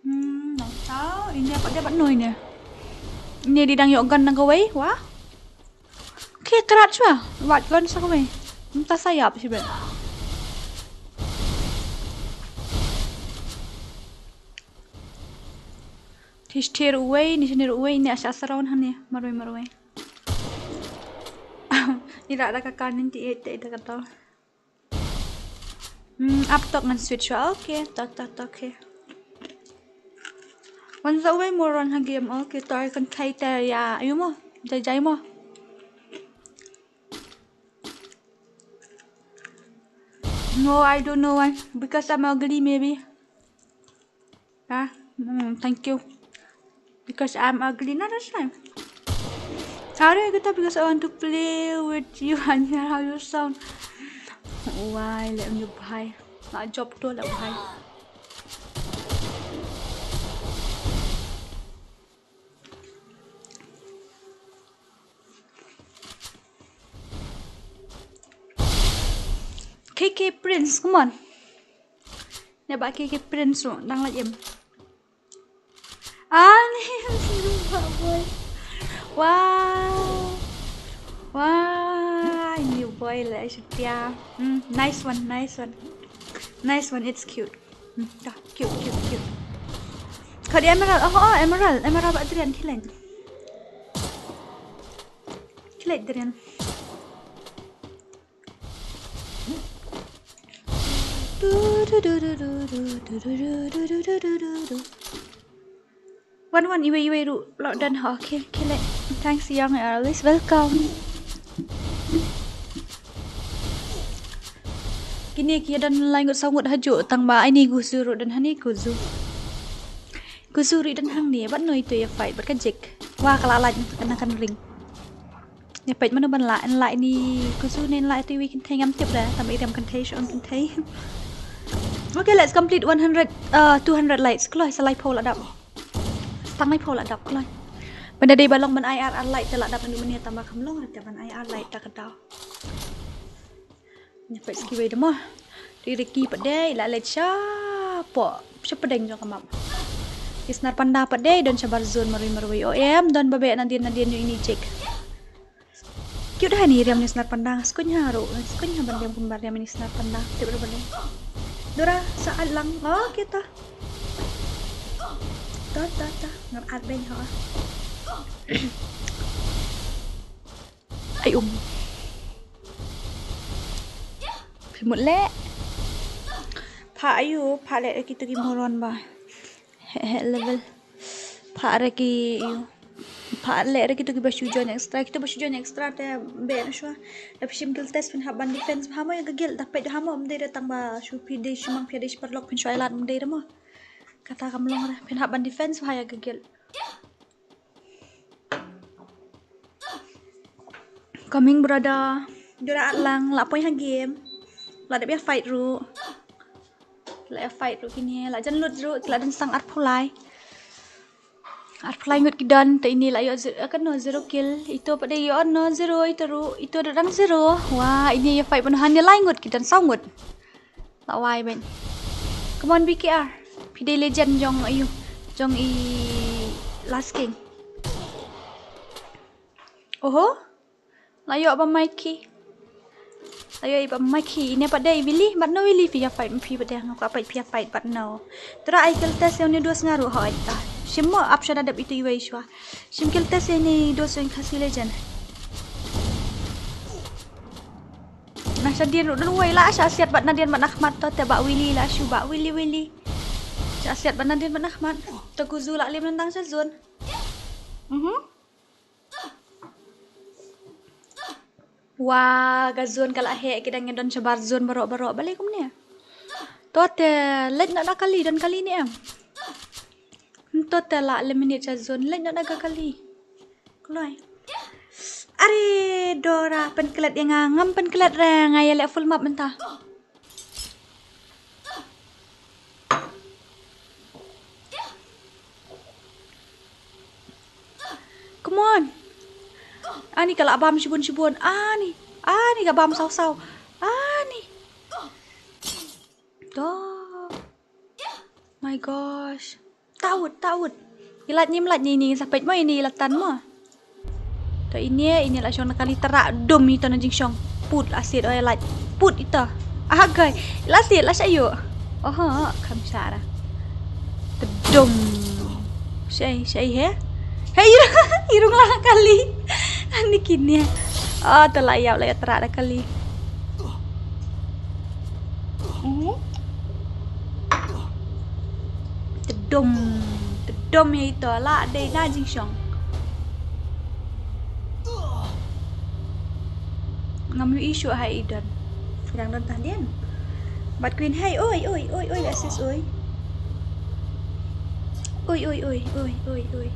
Hmm, nang tau, ini apa dia bat noi ne. Ini di dang ïoh gun nang kawei, wa. Okay, krat shwa. Wat gun sa kawei. Mynta sayap shi bet. Tish tier uwei, ni shnir uwei, ni asha saron hane, marwei marwei. Ira da ka kan ninety eight te da ka to. Hmm, ap tok ngan switch wa, okay, tok tok tok, okay. Wan sa uwei moron ha game, okay, to I can play te ya, ayu mo, jai jai mo. No, I don't know why. Because I'm ugly, maybe. Ah, mm, thank you. Because I'm ugly, no, that's fine. Are you good? Because I want to play with you and hear how you sound. Why? Let me buy. Not job to let buy. K K Prince, come on. Ne ba K K Prince ruh dang la jem. Ani boy. Wow. Wow, new boy la setia. Hmm, nice one, nice one. Nice one, it's cute. Hmm, dah, cute, cute, cute. Kau di emerald. Oh, oh, emerald. Emerald bak Adrian, kilat. Kilat Adrian. Wan wan iwei iwei ruh lock down ha. Okay, okay, like, thanks young, always welcome. Kine ki don lai ngut saw ngut ha ju tang ba ai ni gu zu ruh don hani gu zu. Gu zu ruh don hang ni bat noi tu ya fight bat ka jik. Wa ka la lai na kan ring. Ïa peit mano ban lah, yn lah ini kuzu ne yn lah ïa tu iwei kynthei ngam tip da, tang ba i riam kynthei shu ong kynthei. Okay, let's complete one hundred, uh, two hundred likes. Kloi sa laiphew la dap. Tang laiphew la dap kloi. Ban da dei ba long ban ai ar ar like te la dap naduh mynne tang ba kam long te ban ai ar like ta ka daw. Ïa peit ski wei da mo. Ri Ricky pat dei la leit shapoh, sha pdeng jong ka map. Ki snar panda pat dei don shabar zone marwei marwei. O em don ba beh nadien nadien ïa ini jik. Cute hani riam ni snar panda, skunya ruh, skunya ban riam kumba riam ini snar panda. Tip ruh ban riam. Dora sa at lang. Oh, kita. Ta ta ta ngar at beng ha. Ai um. Phi mut leh. Pha ayu, pha leh kitu ki moron ba. He he level. Pha re ki yu. Pha leh re kitu ki ba shu join extra, kitu ba shu join extra te be na shwa. Da phi shim guild test phin hap ban defense ha mo ïa ka guild, da peit ha mo ym dei re tang ba shu phi dei shu mang phi dei shu paralok phin shu ai lad ym dei re mo. Kata kam long re phin hap ban defense ha ïa ka guild. Coming brother. Dura at lang la poi ha game. La dep ïa fight ruh. La ïa fight ruh kine la jan lut ruh la dang sang arphew lai. Arphew lai ngut ki don te ini la ïoh ze-, eh, kano zero kill. Ito pat dei ïoh no zero ito ruh. Ito da dang zero. Wah, ini ïa fight ban han ïa lai ngut ki don saw ngut. La wai ben. Come on B K R. Phi dei legend jong ayu. Jong i Last King. Oho. La ïoh ba Mikey. Ayo, i ba maki, ine pat dei Willy, bad no Willy phi ïa fight, phi pat dei nga ka fight, phi ïa fight bad no. Tara ai kill test ïa une dos nga ruh hoi ta. Shim mo ap shada dep itu iwei shwa. Shim kill test ïa une dos ïa Khasi Legend. Na shadien ruh don wei la sha siat bad nadien bad na khmat to te ba Willy la shu ba Willy Willy. Sha siat bad nadien bad na khmat. To ku zu la lim nang sha zone. Mhm. Wa, ka zone ka la heh, ki dang ïa don shabar zone baroh baroh, balei kumne? To te leit noh da kali, don kali ne em? To te la eliminate sha zone, leit noh da ka kali. Kloi. Are Dora, pynklet ïa nga, ngam pynklet re, nga ïa leh full map mynta. Come on. Ani ka la bam shibun shibun. Ani. Ani ka bam saw saw. Ani. Doh. My gosh. Taut, taut. Ilat ni, ilat ni, ni sa peit mo ini ilatan mo. To ini, ini la shong na kali terak dum ito na jingshong. Put la sit oi lait. Put ito. Ah, gai. La sit la sha yu. Oho, kam sara. Tedum. Shai, shai he. Hei, irung, irung la kali. Ani kini. Oh, to la ïap la ïap terak da kali. Mhm. Tedum, tedum ïa ito la dei na jingshong. Ngam ïohi shuh ha i don. Phi dang don tang dien. Bad Queen, hei, oi, oi, oi, oi, assist, oi. Oi, oi, oi, oi, oi, oi.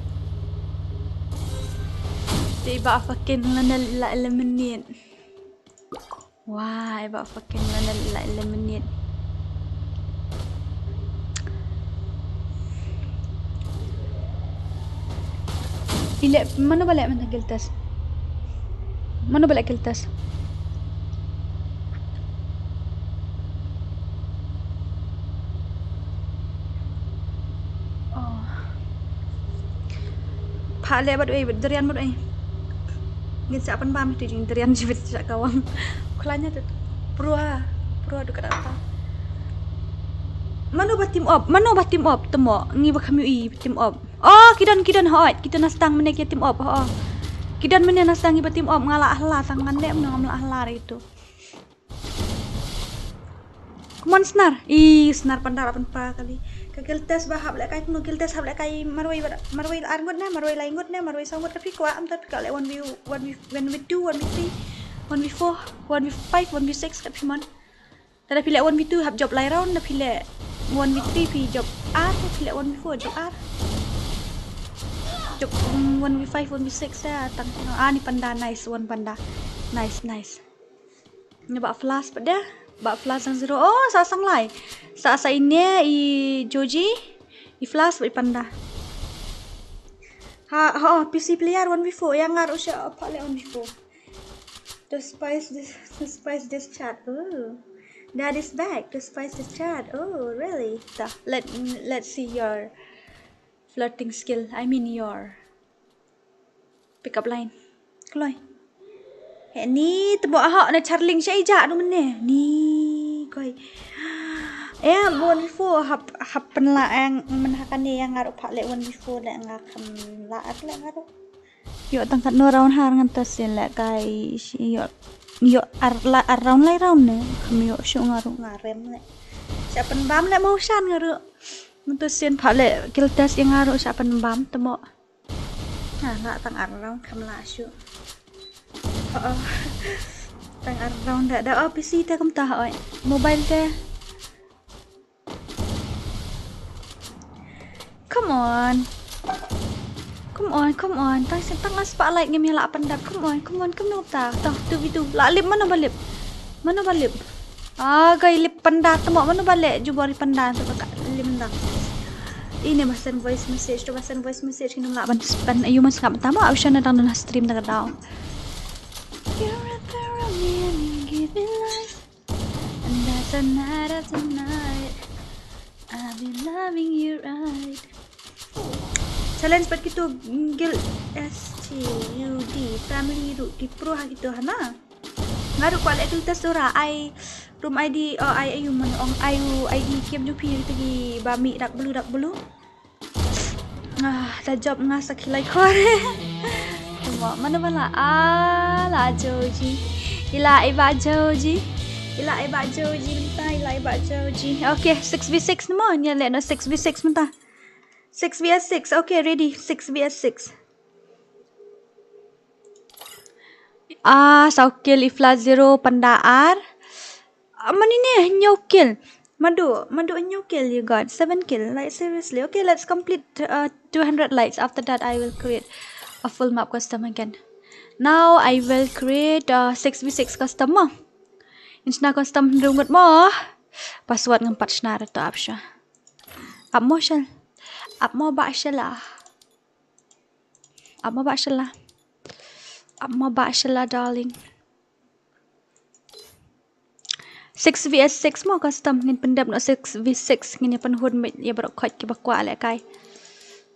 Te ba fucking la na la eliminate. Wah, i ba fucking la na la eliminate. Ile, mano ba leh mynta kill test? Mano ba leh kill test? Oh. Pha leh bad ei, bad durian bad ei. Ngin sa pynbam tu jing durian jibit sa kawang. Khlanya tu. Prua, prua du ka data. Mano ba team up? Mano ba team up? Temo, ngi ba kham ïohi team up. Oh, ki don, ki don hoi. Kita na stang mene ki team up. Oh. Ki don mene na stang ngi ba team up, nga la hla tang ngan leh mano ngam la hla re tu. Come on, Snar. Ih, Snar panda la pynpa kali. Ka kill test ba hap leh kai, kumno kill test hap leh kai marwei, marwei ar ngut ne, marwei lai ngut ne, marwei saw ngut, ka phi kwah, am ta phi kwah leh one v one, one v two, one v three, one v four, one v five, one v six, ka phi mon. Te da phi leh one v two hap jop lai round, da phi leh one v three phi jop ar, da phi leh one v four jop ar. Jop, mm, one v five, one v six ya, tang. Ah, ni panda, nice, one panda. Nice, nice. Ni ba flash pat deh, ba flash sang zero. Oh, sa sang lai. Sa, sa ine i Joji, i flash ba i panda. Ha, ha, oh, P C player one v four, ïa nga ruh sha pha leh one v four. The spice this, the spice this chat. Oh, that is back. The spice this chat. Oh, really? Ta, let, let's see your flirting skill. I mean your pick up line. Kloi. He ni tebo ahok na charling sha ija du mene. Ni koi. Eh, bon fo hap, hap pynla eng men ha kane ïa nga ruh pha leh one v four leh nga kham la at leh nga ruh. Ïoh tang katno round har ngan ta sien leh kai shi ïoh, ïoh ar la, ar round lai round ne. Kham ïoh shu nga ruh nga rem leh. Sha pynbam leh mo shan nga ruh. Ngan ta sien pha leh kill test ïa nga ruh sha pynbam temo. Ah, la tang ar round kham la shu. Oh, oh. Tang ar round da, da, oh, P C te kumta, oi. Mobile te. Come on. Come on, come on. Tang, tang spotlight ngam ïa la pyndat. Come on, come on, come on ta. Tang, two v two. La lip, mano ba lip? Mano ba lip? Ah, kai lip pynda temo, mano ba leh jubor i pynda tu ka lip pynda. Ine ba send voice message, to ba send voice message kino la ban, ban ayu man sngap tamo, au shan dang na stream da ka daw. You wrap around me and you give me life. And that's a night after night. I'll be loving you right. Challenge pat kito guild S T U D family ruh ki pro ha kito hana. Nga ruh kwah leh filter sura ai room I D, oh, ai, ai, man ong, ai, u I D kem jong phi, kita ki ba mih dak blu, dak blu. Ah, da jop nga sa ki lai khor. Tama, mana bala, ah, la Joji. Ila iba Joji. Ila iba Joji, mynta ila iba Joji. Okay, six v six namo, nya leh no six v six mynta. Six v six, okay, ready, six v six. Ah, saw kill Ifla zero panda ar. Ah, mani ne, hynñiew kill. Madu, madu hynñiew kill you got. Seven kill. Like, seriously. Okay, let's complete uh, two hundred likes. After that, I will create a full map custom again. Now, I will create a six v six custom mo. Inchna custom hynriew ngut mo. Password ngam pat shna ra to ap sha. Ap mo shel. Ap mo ba shela. Ap mo ba shela. Ap mo ba shela, darling. Six v six mo custom, ngin pyndep no six v six, ngin ïa pynhun mit ïa baroh khoit kiba kwah lehkai.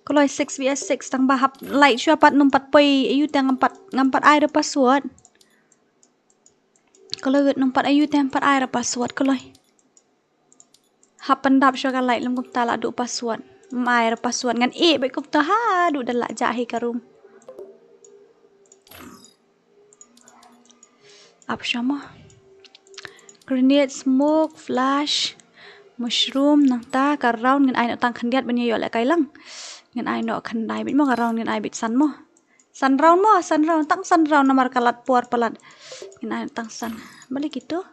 Kloi six v six, tang ba hap light shuwa pat, ym pat poi aïu te, ngam pat, ngam pat ai ra password. Kloi wit, ym pat aïu te, ngam pat ai ra password, kloi. Hap pyndap shuwa ka light lem kumta la duh password. Ym ai ra password, ngan ïeh beit kumta haduh da lah jah hi ka room. Ap shuwa mo. Grenade, smoke, flash, mushroom, nangta ka round ngin ai noh tang khyndiat ban ïoh lehkai lang. Ngin ai noh khyndai beit mo, ka round ngin ai beit san mo. San round mo, san round, tang san round namar ka lat por palat. Ngin ai tang san. Balei kito?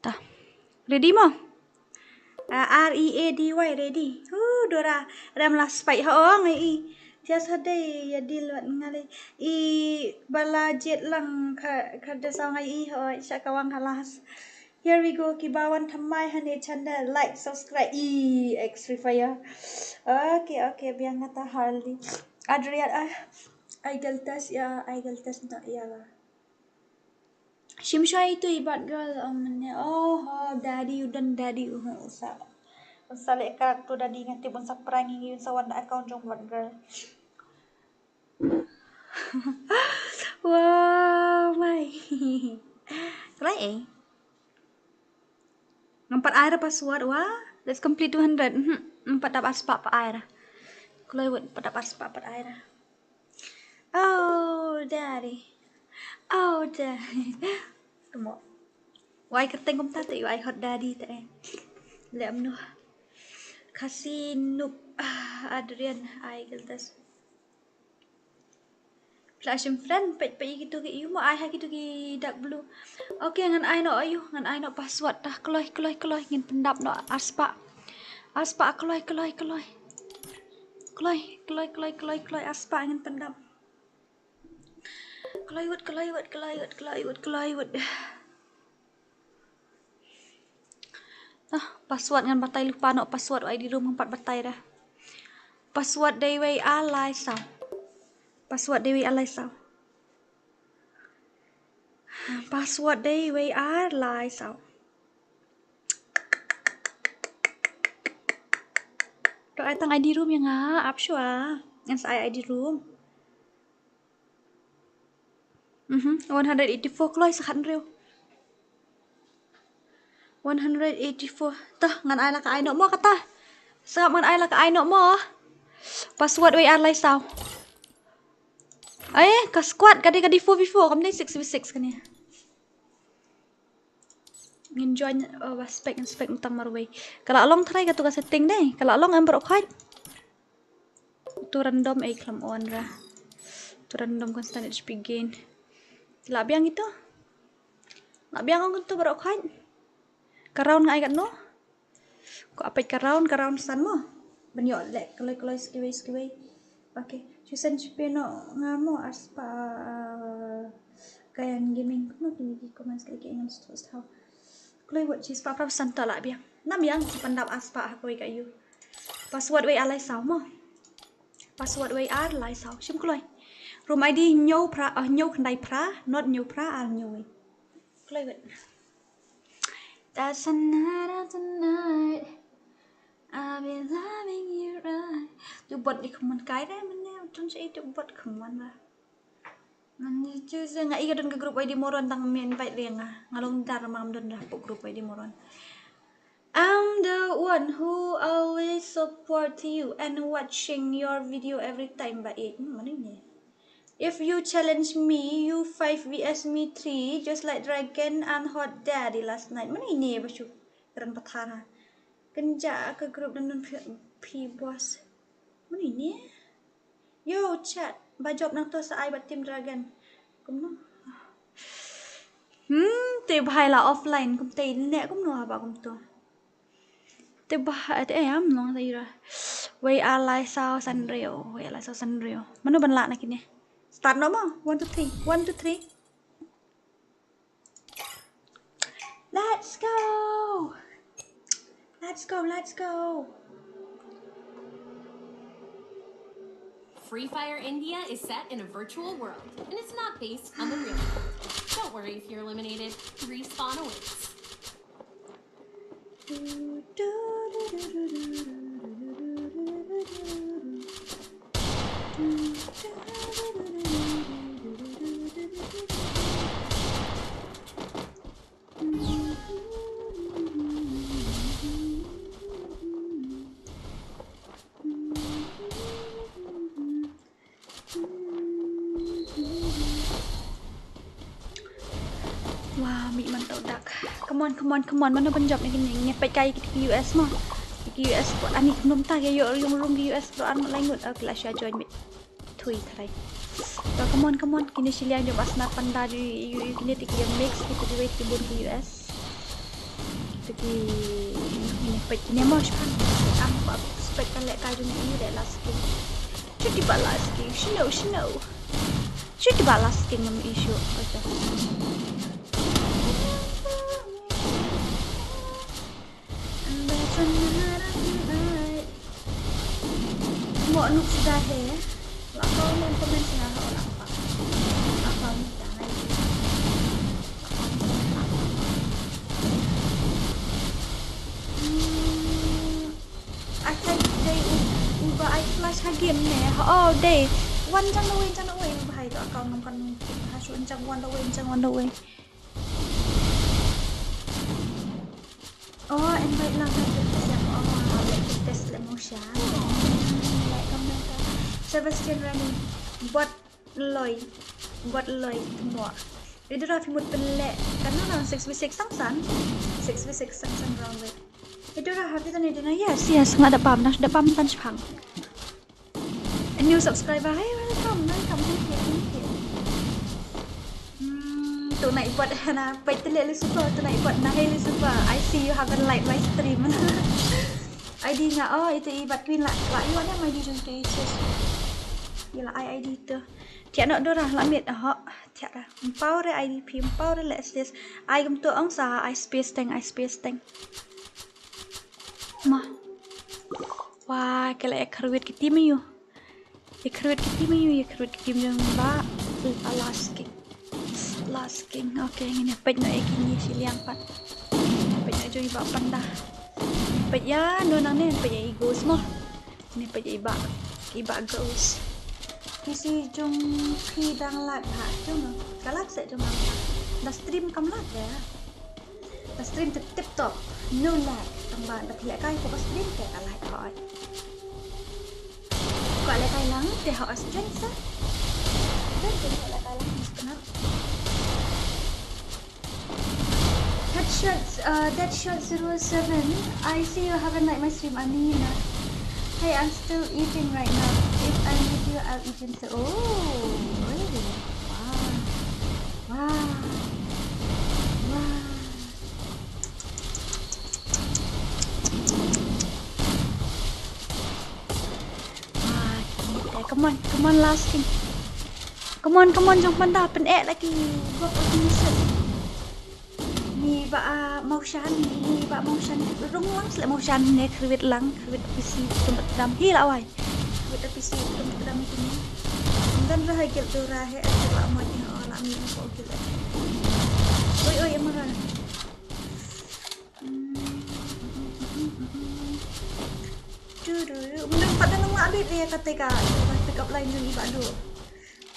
Ta. Ready mo? Ah, R E A D Y, ready. Hu, Dora, ram la spike ha ong i. Just hadai ïa deal wat ngalei. I bala jet lang ka, ka da saw ngai i ho, sha ka wang halas. Here we go, kiba wan thymmai hane channel, like, subscribe, i, X Free Fire. Okay, okay, biang kata Harley. Adrian, ah, ai galtas ya, ai galtas na ya la. Shim shwa itu i bad girl, um, ne, oh, oh, daddy, u don daddy, u, u sa, u sa leh karak tu daddy, ngan tip un sa prank ïa ngi, un sa wan da account jong bad girl. Wow, mai. Try eh. Ngam pat ai ra password wa. Let's complete two hundred. Mhm. Ngam pat dap ar spah pat ai ra. Kloi wut, pat dap ar spah pat ai ra. Oh, daddy. Oh, daddy. Tamo. Wai kyrteng kumta te, wai hot daddy te. Lem noh. Khasi noob. Ah, Adrian, ai galtas. Flashing friend, peit, peit, kitu ki, ïu mo ai ha kitu ki dark blue. Okay, ngan ai noh, ïu, ngan ai noh password dah. Kloi, kloi, kloi, ngin pyndap noh ar spah. Ar spah, kloi, kloi, kloi. Kloi, kloi, kloi, kloi, kloi, ar spah ngin pyndap. Kloi wut, kloi wut, kloi wut, kloi wut, kloi wut. Ah, password ngan batai lypa noh, password I D room ngam pat batai dah. Password dei wei ar lai saw. Password dei wei ar lai saw. Password dei wei ar lai saw. To ai tang I D room ïa nga, ap shuwa. Ngan sa ai I D room. Mhm, one hundred eighty-four kloi sa khathynriew. One hundred eighty-four. Tah, ngan ai la ka ai noh mo kata. Sngap, ngan ai la ka ai noh mo. Password wei ar lai saw. Ai, ka squad ka dei, ka dei four v four, kam dei six v six kane. Ngin join, oh, ba spec, ngin spec tang marwei. Ka la long tharai katu ka setting dei. Ka la long em baroh khoit. Tu random ei khlem on ra. Tu random constant H P gain. Lah biang itu. Lah biang ong tu baroh khoit. Ka round nga ai katno? Ko apet ka round, ka round san mo. Ban ïoh leh kloi kloi skiwei skiwei. Okay. Shu send H P noh nga mo ar spah, uh, Kayan Gaming. Kumno kine ki comments ka ki ngam sngewthuh. Kloi wut shi spah phra phew san, to lah biang. Nang biang, sa pyndap ar spah ha kawei ka ïu. Password wei ar lai saw mo. Password wei ar lai saw. Shim kloi. Room I D hynñiew phra, ah, hynñiew khyndai phra, not hynñiew phra ar hynñiew wei. Kloi wut. That's another tonight. I'll be loving you right. Tu bot di khmon kai dei mynne, tun sa itu bot khmon ba. Ngan ïa choose nga i ka don ka group Y D Moron tang me invite ïa nga. Nga long dar mam don da pok group Y D Moron. I'm the one who always support you and watching your video every time ba eh. Hmm, mana ini? If you challenge me, you five V S me three, just like Dragon and Hot Daddy last night. Mana ini ba shu kren pathar ha. Kynja ka group dan phi, phi boss. Mana ini? Yo, chat. Ba jop nangto sa ai ba Team Dragon. Kumno? Hmm, te bhai la offline kumte ne kumno haba kumto. Te bhai te am long ta ira. Wei alai sao san reo. Wei alai sao san reo. Mano ban la na kine. Start no mo. One, two, three. One, two, three. Let's go! Let's go, let's go! Free Fire India is set in a virtual world, and it's not based on the real world. Don't worry if you're eliminated. Respawn awaits. Wah, mih man tau dak. Come on, come on, come on. Mano ban jop na kine? Ngi peit kai ki U S mo. Ki U S ko ani kumno ta ke yo yung rung ki U S bro an lai ngut. Okay, la sha join mih. Thui trai. To, come on, come on. Kine shiliang jop asna panda di yu yu kine tiki mix ki tiki wait ki bun ki U S. Tiki kine peit kine mo shpan. Am pa spek kan lek kai jung yu de last game. Chuti ba last game. Shino, shino. Chuti ba last game ngam issue. Okay. And that's another night. Mo nuk sudah he. La ko men komen sina ho la pa. La pa mi ta nai. Hmm. Akai dei u, u ba ai flash ha game ne. Oh, dei. Wan jang na wei, jang na wei. Bahai to account ngam kan ha shu jang wan na wei, jang wan na wei. Oh, invite lang ha test yang oh, ha test le mo sha. Like comment. Sebastian Rani. Bot loi. Bot loi mo. Idura fi mut pele. Kan na six v six sang san. Six v six sang san round wait. Idura happy tani dina. Yes, yes. Nga da pam na da pam tan shpang. A new subscriber. Hey, welcome, welcome. Thank you, thank you. Hmm, tonight bot hana pait tele Lucifer, tonight bot na hey Lucifer. I see you haven't liked my stream. I D nga oh itu i bat queen la la you ada my D jong tu sis. Ila I I D tu. Tiak nok dora la mit ho. Tiak dah. Empower I D P, empower le sis. I gum tu ong sa I space teng, I space teng. Ma. Wah, kala ya kharwit ki team yu. Ya kharwit ki team yu, ya kharwit ki team jong ba. Last king. Last king. Okay, ngin peit no ya kini shiliang pat. Peit no jong ba panda. Peit ya no nang ne, peit ya i ghost mo. Ni peit ya i ba. I ba ghost. Ki si jong ki dang lat ha jong no. Ka lat se jong nang. Da stream kam lat ya. Ka stream te tip top. No lag. Tang ba da phi lehkai ko ka stream te ka lag hoi. Ko lehkai lang te hoi stream sa. Dan te ko lehkai lang mesti kena. Headshot, uh, Deadshot zero seven. I see you haven't liked my stream, Amina. Hey, I'm still eating right now. If I'm with you, I'll eat. Oh, really? Wow. Wow. Wow. Wow, kita. Come on, come on, last thing. Come on, come on, jong panda, pyneh lagi. Gua pun masuk. Ni ba, ah, mau shan, ni ba mau shan. Rung lang sele mau shan ne khrwit lang, khrwit P C tum dam hi la wai. Khrwit P C tum dam hi ni. Dan ra ha gil tu ra he, la mo ni, oh, la mi ko gil. Oi, oi, amara. Tu tu, mun pat nang la bit dia kata ka, pick up line ni ba tu.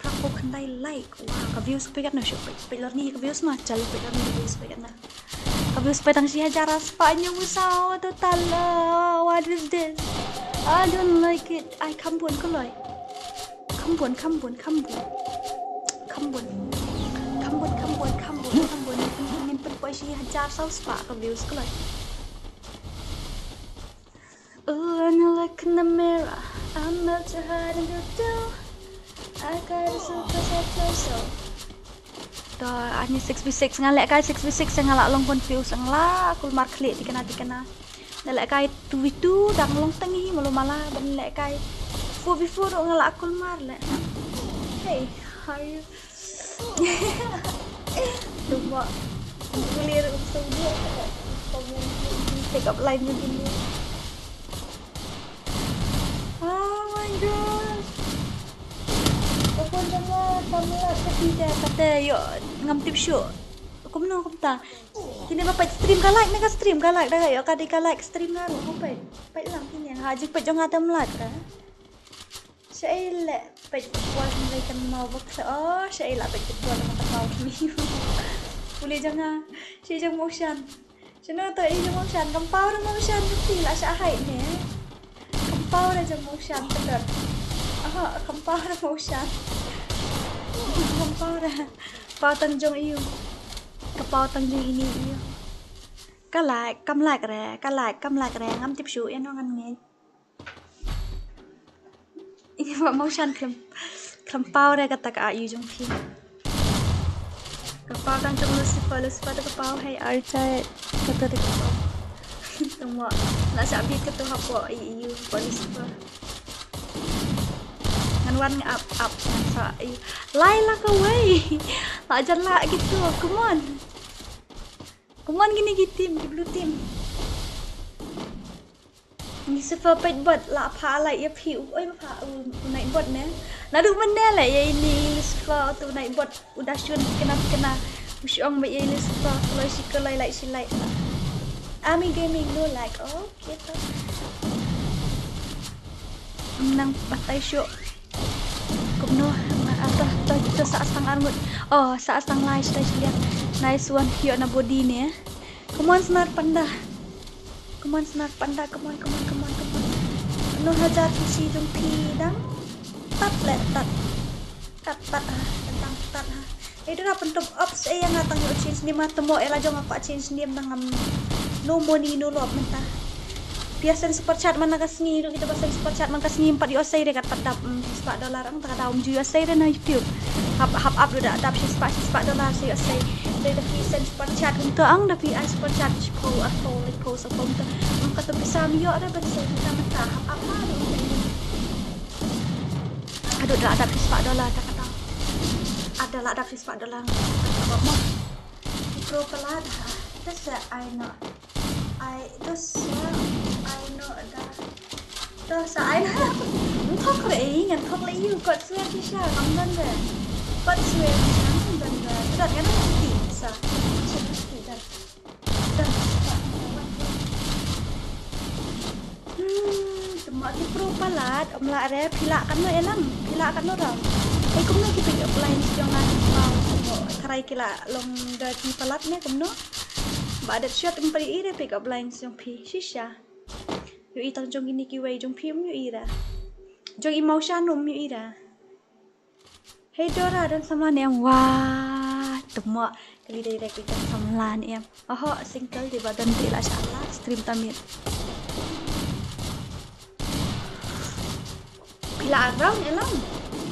phra phew khyndai like. Wow, ka views peit katno shuh, peit, peit lor ni ka views ma, chalo peit lor ni ka views peit katno. Ka views peit tang shi hajar ar spah hynñiew phew saw total. Oh, what is this? I don't like it. Ai kham bun kloi. Kham bun, kham bun, kham bun. Kham bun. Kham bun, kham bun, kham bun, kham bun. Ngin pynpoi shi hajar saw spah ka views kloi. Ooh, and I like the mirror. I'm not too hard to do. I got a super set so. To, ani six v six, nga leh kai six v six nga la long confuse, nga la kulmar khlieh tikna tikna. Nga leh kai two v two dang long tang hi malu mala, ban leh kai four v four ruh nga la kulmar leh. Hey, how are you? Tumbok. Kulir untuk dia. Komen, pick up line ni dulu. Oh my god. Kau pun sama kamu lah ketiga kata yo ngam tip shuh. Kumno kumta. Kini ba peit stream ka like ne ka stream ka like da yo ka dei ka like stream nga ruh peit. Peit lang kini ha jing peit jong nga tam like ka. Shaei leh peit football hynrei kan maw bok sa. Oh, shaei leh peit football ma kan maw kini. Pule jong nga. Shaei jong Moshan. Shano to i jong Moshan. Kam paw da Moshan ka phi la sha hai ne. Kam paw da jong Moshan ka dot. Aha, kam paw da Moshan. Kam paw da. Paw tang jong iu. Ka paw tang jong ini iu. Ka like, kam like re, ka like, kam like re, ngam tip shuh ïa no ngan ngeit. Ini ba Moshan khlem, khlem paw re kata ka ayu jong phi. Ka paw tang jong Lucifer, Lucifer to ka paw hei archai kata de ka paw. Tang mo, la sa bit kata hapoh i iu hapoh Lucifer. Ngan wan nga ap ap ngan sa iu. Lai la kawei. La jan la gitu, come on. Come on kini ki team, ki blue team. Lucifer peit bot la pha la ïa phi u oi pha u Nightbot ne. Naduh mynne leh ïa ini Lucifer to Nightbot u da shun kena kena. U shong ba ïa Lucifer kloi shi kloi like shi like. Ami Gaming no like. Okay to. Nang batai shuh. Kumno ata to to sa sang arngut. Oh, sa sang lai shi lai shi liang. Nice one. Ïoh na body ne. Come on, Snar Panda. Come on, Snar Panda. Come on, come on, come on, come on. Nong hajar khushi jong phi dang. Tat le tat. Tat tat ha. Dang tat ha. Ïa dara pyntup up sa ïa nga tang ïoh change name nga temo ïa la jong nga kwah change name tang ngam no money no love mynta. Phi ïa send super chat man la ka sngi ruh kita ba send super chat man ka sngi ym pat ïoh sei de kat pat dap shispah dollar ang ta ka daw ym ju ïoh sei de na YouTube. Hap hap up da dap shispah shispah dollar sa ïoh sei. Dei da phi send super chat kumta ang da phi ai super chat shiphew arphew laiphew saphew kumta. Ym kata pisa ym ïoh de ban sei mynta mynta hap up ma de. Haduh da la dap shispah dollar ta kata. Ada la dap shispah dollar. Kata ba mo. Pro pala da. Ita sa ai no. Ai ita sa ai no da. Ita sa ai no. Ngan thok re ngan thok le ïu kot swear ki sha ngam don re. Kot swear ki sha ngam don re. Ita kan ti sa. Sa ti da. Hmm, tymma ki pro palat, ym lah re, phi lah katno Elang, phi lah katno rong. Hei kumno ki pick up lines jong nga ki pau, tymma tharai ki lah long da ki palat ne kumno. Ba dat shot ym pari ire pick up lines jong phi, shisha. Ïohi tang jong kine kiwei jong phi ym ïohi ra. Jong i Maushan ym ïohi ra. Hei Dora don samla ne em. Wah, tymma kali dei dei don samla ne em. Oho, single dei ba don dei la sha la stream tamit. Phi la around Elang.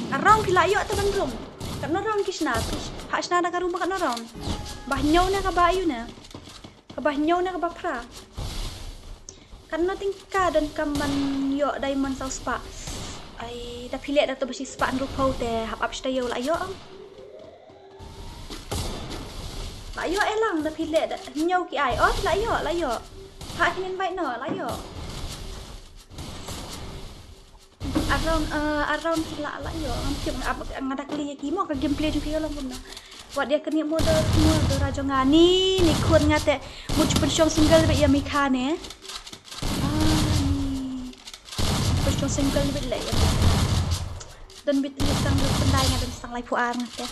Around phi la ïoh te ban rung. Katno round ki shna phi. Ha shna da ka room katno round. Ba hynñiew ne ka ba ayu ne. Kaba hynñiew ne kaba phra. Katno tyngka donkam ban ïoh diamond saw spah. Ai, da phi leh da to ba shi spah hynriewphew te hap ap shi taïew la ïoh. La ïoh Elang da phi leh da hynñiew ki ai. Oh, la ïoh, la ïoh. Ha kin invite no, la ïoh. Around, uh, around ki la la ïoh ngam tip nga ap nga da kylli ïa ki mo ka gameplay jong ki ka long kumno. Wat ïa kane mo da mo da ra jong nga ni ni khun nga te mo ju pynshong single bad ïa Mikha ne. Ah ni. Pynshong single bad le ïa Mikha. Don bit ni sang lu pyndai nga don sang laiphew ar nga te.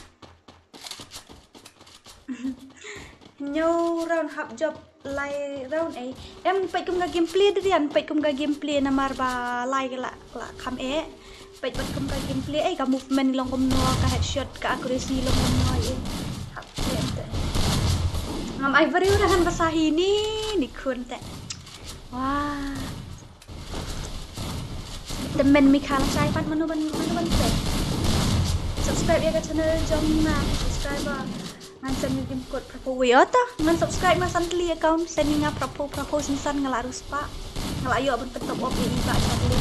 Hynñiew round hap jop lai round ei. Em peit kum ka gameplay de rian, peit kum ka gameplay namar ba lai ka la la kham eh. Peit pat kum ka gameplay ei ka movement long kumno ka headshot ka accuracy long kumno ei. Hap eh te. Ngam ai briew rangan ba sa hi ni ni khun te. Wah. Tymmen Mikha lashai pat mano ban mano ban peit. Subscribe ïa ka channel jong nga subscriber. Ngan send ïa kim kot phraphew wei ota. Ngan subscribe ma Santli account send ïa nga phraphew phraphew san san nga la rus pa. Nga la ïoh ban pyntok op ïa i ba Santli.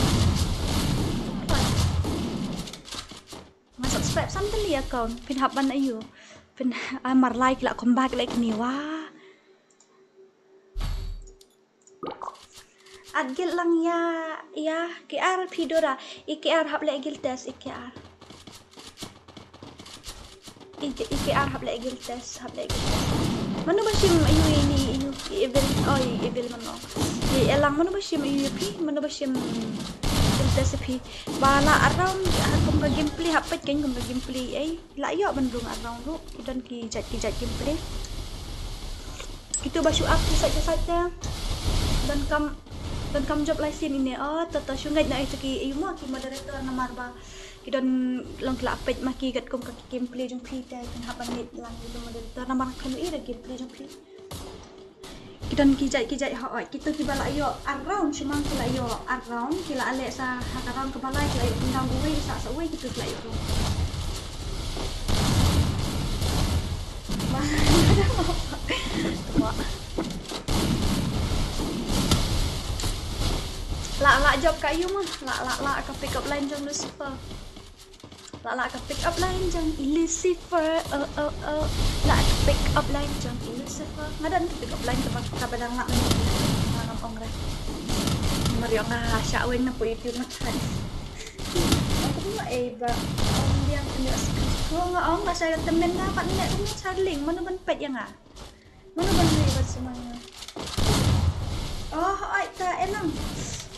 Ngan subscribe Santli account phin hap ban ayu. Phin amar like la comeback like ni wa. At gil lang ïa ïa ki ar phi Dora. I ki ar hap leh gil test i ki ar. I ki ar hap leh gil test hap leh gil test. Mano ba shim ayu ini ayu evil oi evil mano. I Elang mano ba shim ayu phi mano ba shim gil test phi. Ba la around kum ka gameplay hap peit kum ka gameplay ei. La ïoh ban rung around ruh ki don ki jait ki jait gameplay. Kitu ba shu up ki sait ki sait te. Don kam don kam jop lai sin ine. Oh to to shu ngait na itu ki imo ki moderator namar ba ki don long ki la peit ma ki gat kum ka gameplay jong phi te kin hap ban ngait lang ki moderator namar kan i da gameplay jong phi. Ki don ki jait ki jait ha oi kito kiba la ïoh around shimang ki la ïoh around ki la leh sa ha ka round kaba lai ki la ïoh pyndown uwei sa sa uwei kito ki la ïoh round. La la jop ka yu ma la la la ka pick up line jong Lucifer. La la ka pick up line jong i Lucifer. Oh oh oh. La ka pick up line jong i Lucifer. Nga don ka pick up line kaba kaba dang la. Nga ngam ong re. Mar ïong nga sha weng na po YouTube ma chan. Aku ma ei ba ong biang kynja skul. Ko nga ong ba sha tymmen nga pat ne ong charling mano ban peit ïa nga. Mano ban ri ban sumang nga. Oh ai ta Elang.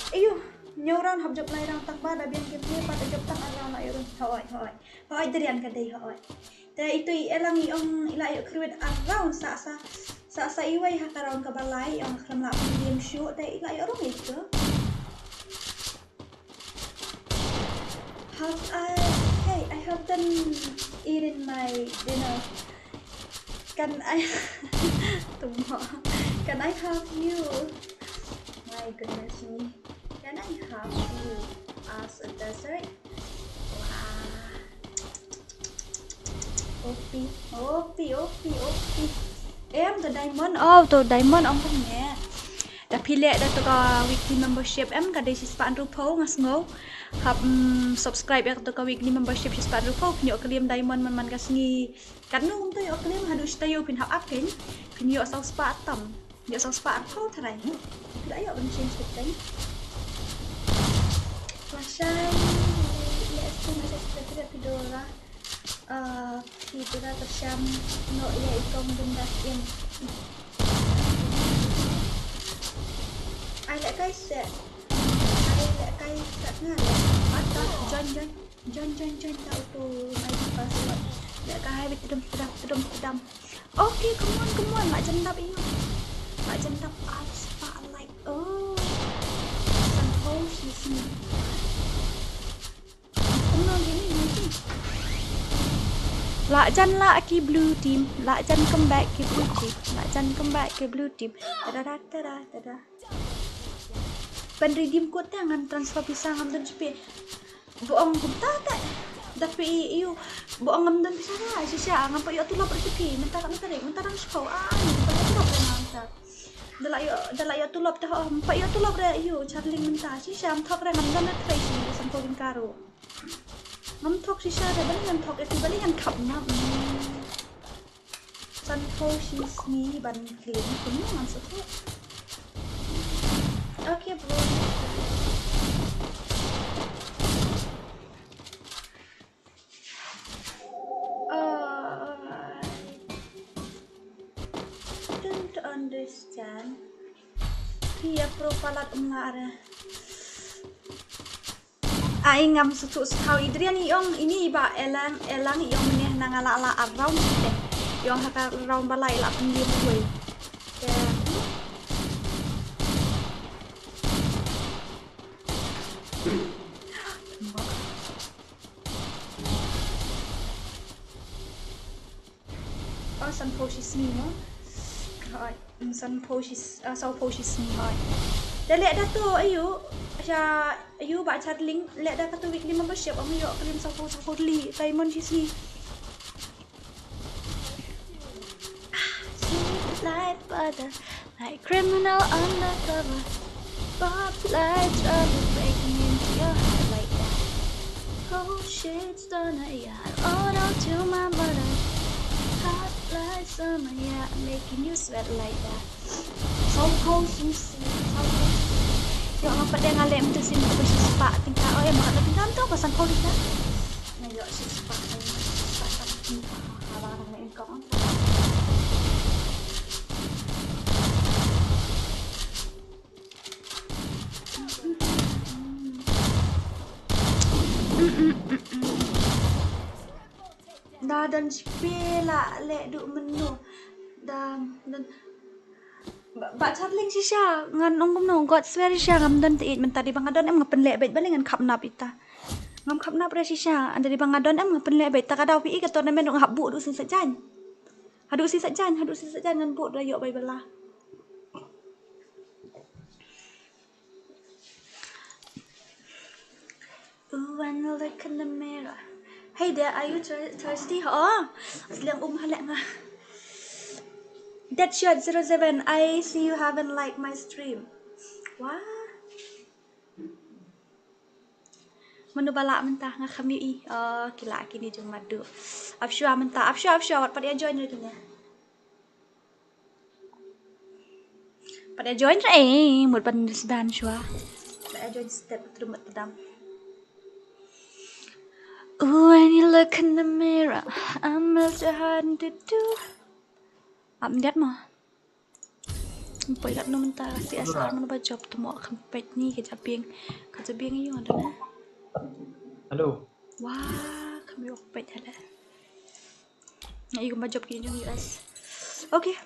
Ayu. Hynñiew round hap jop lai round tang ba da biang gameplay pat da jop tang ar round la ïoh round. Hoi hoi. Hoi derian ka dei hoi. Te itu i Elang i ong i la ïoh create ar round sa sa sa sa iwei ha ka round kaba lai i ong khlem la medium shoot te i la ïoh round itu. Have I hey I have done eating my dinner. Can I Tungho. Can I have you? My goodness me. Can I have you as a dessert? Wow. Opi, opi, opi, opi. Em, to diamond. Oh, to diamond ong kumne. Da phi leh da to ka weekly membership em, ka dei shispah hynriewphew nga sngew. Hap, mm, subscribe ïa to ka weekly membership shispah hynriewphew, phin ïoh claim diamond man man ka sngi. Katno kumta ïoh claim haduh shi taïew phin hap ap kein. Phin ïoh saw spah tam. Ïoh saw spah arphew tharai. Phi la ïoh ban change kut kein. Lashai, leh sting a sha sha sha phi dora. Ah, phi dora ka sham no ïa i kong Bindas in. Ai leh kai se. Ai leh kai se nga leh. Ata, join, join. Join, join, join, ta uto, my password. Leh kai, bit tedam, tedam, tedam, tedam. Okay, come on, come on. Lah jan dap ïa u. Lah jan dap, ah, spah like. Oh. San phew shi sngi. Kumno kine, kine. Lah jan lah ki blue team. Lah jan come back ki blue team. Lah jan come back ki blue team. Tada, tada, tada, tada. Ban redeem code te ngan transfer pisa ngam don shi phi. Ba ong kumta te. Da phi ïoh. Ba ong ngam don pisa ra. Shisha ngam pat ïoh tulop re ki phi. Mynta ka mynta re. Mynta dang shiphew. Ah, ngam pat ïoh tulop re mynta. Da la ïoh, da la ïoh tulop te ho. Ngam pat ïoh tulop re ïoh. Charling mynta. Shisha ngam thok re ngam don re trei shi. San phew tyngka ruh. Ngam thok shisha re. Balei ngam thok ïa phi. Balei ngam khap na. San phew shi sngi ban claim. Kumno ngan sngewthuh. Okay, bro. Uh, I don't understand. Phi ïa pro palat um nga are. Ai ngam sngewthuh sngewthuh. Adrian i ong ini ba elang, elang i ong ne na nga la la around te. I ong ha ka round ba la i la pynliem wei. Te. Oh, san phew shi sngi mo. Hooid, mm, san phew shi s-, ah, saw phew shi sngi, hooid. Da leh da to, ayu, sha, ayu ba Charling, leh da kato weekly membership, ong ïoh claim saw phew, saw phew tylli, diamond shi sngi. Ah, sweet life, brother. Like criminal undercover, but lights are breaking into your head like that. Oh shit, stunner, yeah, I owe it all to my mother. Hot like summer, yeah, I'm making you sweat like that. Saw phew shi sngi, saw phew shi sngi. Ïoh nga pat ïa nga leh mynta shisien ba shispah tyngka. Oh ïa, ma ka tyngka mynta ba san phew tyngka. Nga ïoh shispah, shispah tyngka. Haba nga leh income. Da don shi phi la leh duh mynno. Da don ba, ba Charling shisha ngan ong kumno, God swear shisha ngam don te it mynta, dei ba nga don em nga pynleh beit, balei ngan khap nap ita. Ngam khap nap re shisha, ynda dei ba nga don em nga pynleh beit, ta ka daw phi i ka tournament nga hap buh duh shisha jan. Haduh shisha jan, haduh shisha jan ngan buh da ïoh bai bala. Ooh, when you look in the mirror. Hey there, are you thir-, thirsty? Oh, sliang um halek nga. Deadshot zero seven, I see you haven't liked my stream. Wah. Mano ba lah mynta nga kham ïohi. Oh, ki lah kine jong Madu. Ap shuwa mynta, ap shuwa, ap shuwa, wat pat ïa join ïa kine. Pat ïa join re, eh, mut ban sdan shuwa. Pat ïa join step terus mut tedam. When you look in the mirror, I'm not sure how to do. Ap ndiat mo. Poi kat no mynta ka C S R mano ba job tu mo kham peit ni ka jabieng. Ka jabieng ïa nga dona. Hello. Wah, kham ïoh peit hada. Nga ïoh ba job ki jong U S. Okay.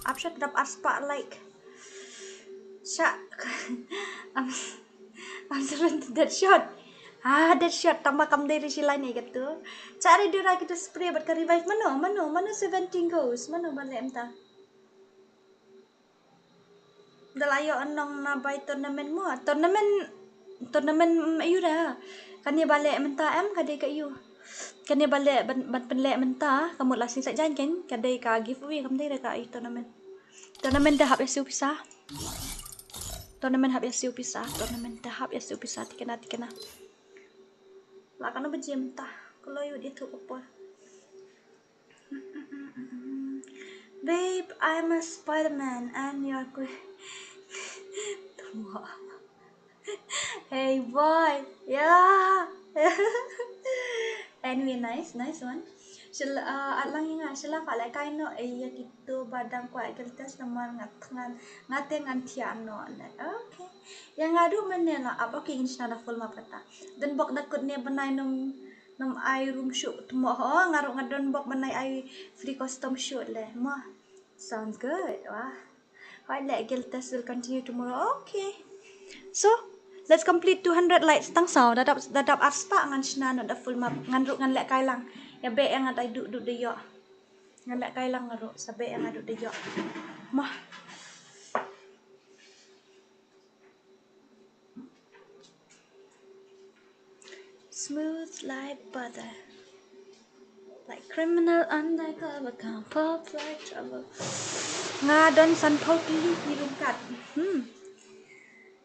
Ap sha dap ar spah like. Sha. Am, am seven to Deadshot. Ah, Deadshot, tang ba kam dei re shi line ïa katu. Cha re dura kita spray bad ka revive mano, mano, mano seventeen goes, mano ba leh mynta. Da la ïoh nong na bai tournament mo, tournament, tournament, mm, aïu da. Kane ba leh mynta em, ka dei ka aïu. Kane ba leh ban, ban pynleh mynta, ka mut la shisha jan ken, ka dei ka giveaway, kam dei re ka aïu tournament. Tournament da hap ïa siew pisa. Tournament hap ïa siew pisa, tournament da hap ïa siew pisa, tikna, tikna. La kano ba jim ta, ko lo yu di tu ko por. Babe, I'm a Spider-Man and you're good. Tama. Hey boy, yeah. Anyway, nice, nice one. Shil, uh, at lang nga, shila fa le kai no, eh, ya kito badang kwa guiltest namar ngat ngan, ngate ngan tia no le. Okay. Yang ngadu mene la, ap okay in shna da full map kata. Dan bok da kut ne banai num, num ai room shoot mo ho, ngaru ngadon bok banai ai free custom shoot le. Mo. Sounds good. Wah. Hoi le guiltest will continue tomorrow. Okay. So, let's complete two hundred lights tang saw. Dadap, dadap arspah ngan shna no da full map. Ngan ruk ngan leh kai lang. Ya be yang ngat ai du, du de yo. Ngan leh kai lang ngaru, sa be yang ngat du de yo. Mah. Smooth like butter. Like criminal undercover, can't pop like trouble. Nga don san pau tili ki rungkat. Hmm.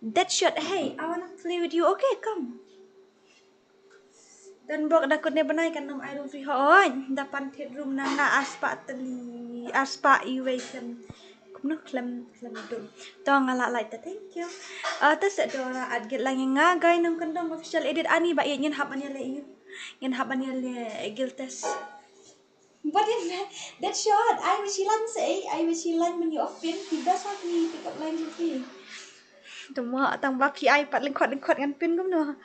Deadshot, hey, I wanna play with you. Okay, come. Dan bok da kut ne banai kan nam ai room free ho. Oi, da pan thit room na na aspa tali, aspa iwei kan. Kumno klem, klem dum. To nga la like ta, thank you. Ah, ta se dora at git lang nga gai nam kandong official edit ani ba ye ngin hap ani le yu. Ngin hap ani le guiltest. But in that shot, I wish he lan se, I wish he lan when you off pin, he does have me pick up line with me. Tama tang ba ki ai pat lengkot lengkot ngan pin kumno.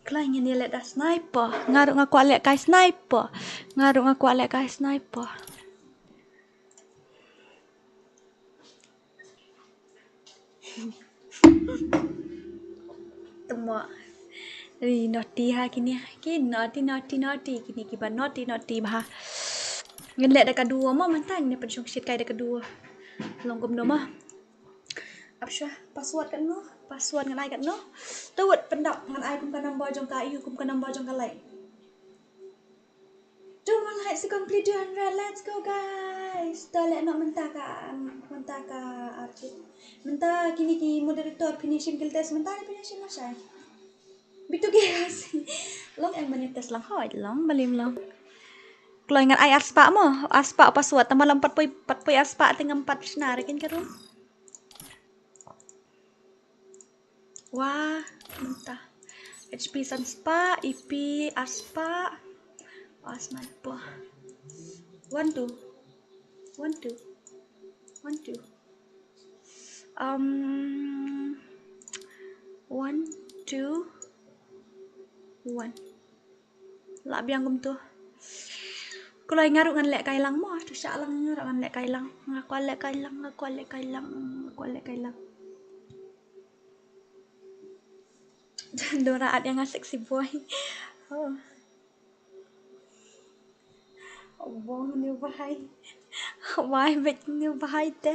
Kloi ngin ïa leh da sniper. Nga ruh nga kwah leh kai sniper. Nga ruh nga kwah leh kai sniper. Tama. Ri naughty ha kine. Ki naughty, naughty, naughty. Kine kiba naughty, naughty bha. Ngin leh da ka duo mo mynta ngin pynshong shit kai da ka duo. Long kumno mo. Ap shwa, password katno? Password ngan ai katno? To wut pyndap ngan ai kum ka number jong ka, ïu kum ka number jong ka like. Two more likes to complete two hundred. Let's go, guys. To leh noh mynta ka, mynta ka artist. Mynta kine ki moderator finishing guiltest mynta ne finishing lashai. Bitu ki guys. Long em ban test lang hoi long balim long. Kloi ngan ai arspah mo, arspah password tama lam pat poi, pat poi arspah te ngam pat shna re kin ka room. Wah, mynta. H P san spah, E P ar spah. Wah, sniper. One, two. One, two. One, two. Um, one, two, one. Lah biang kumto. Kloi nga ruh ngan leh kai lang mo, to shah lang nga ruh ngan leh kai lang. Nga kwah leh kai lang, nga kwah leh kai lang, nga kwah leh kai lang. Dora at ïa nga sexy boy. Oh. Bong ni bahai. Wai bet ni bahai te.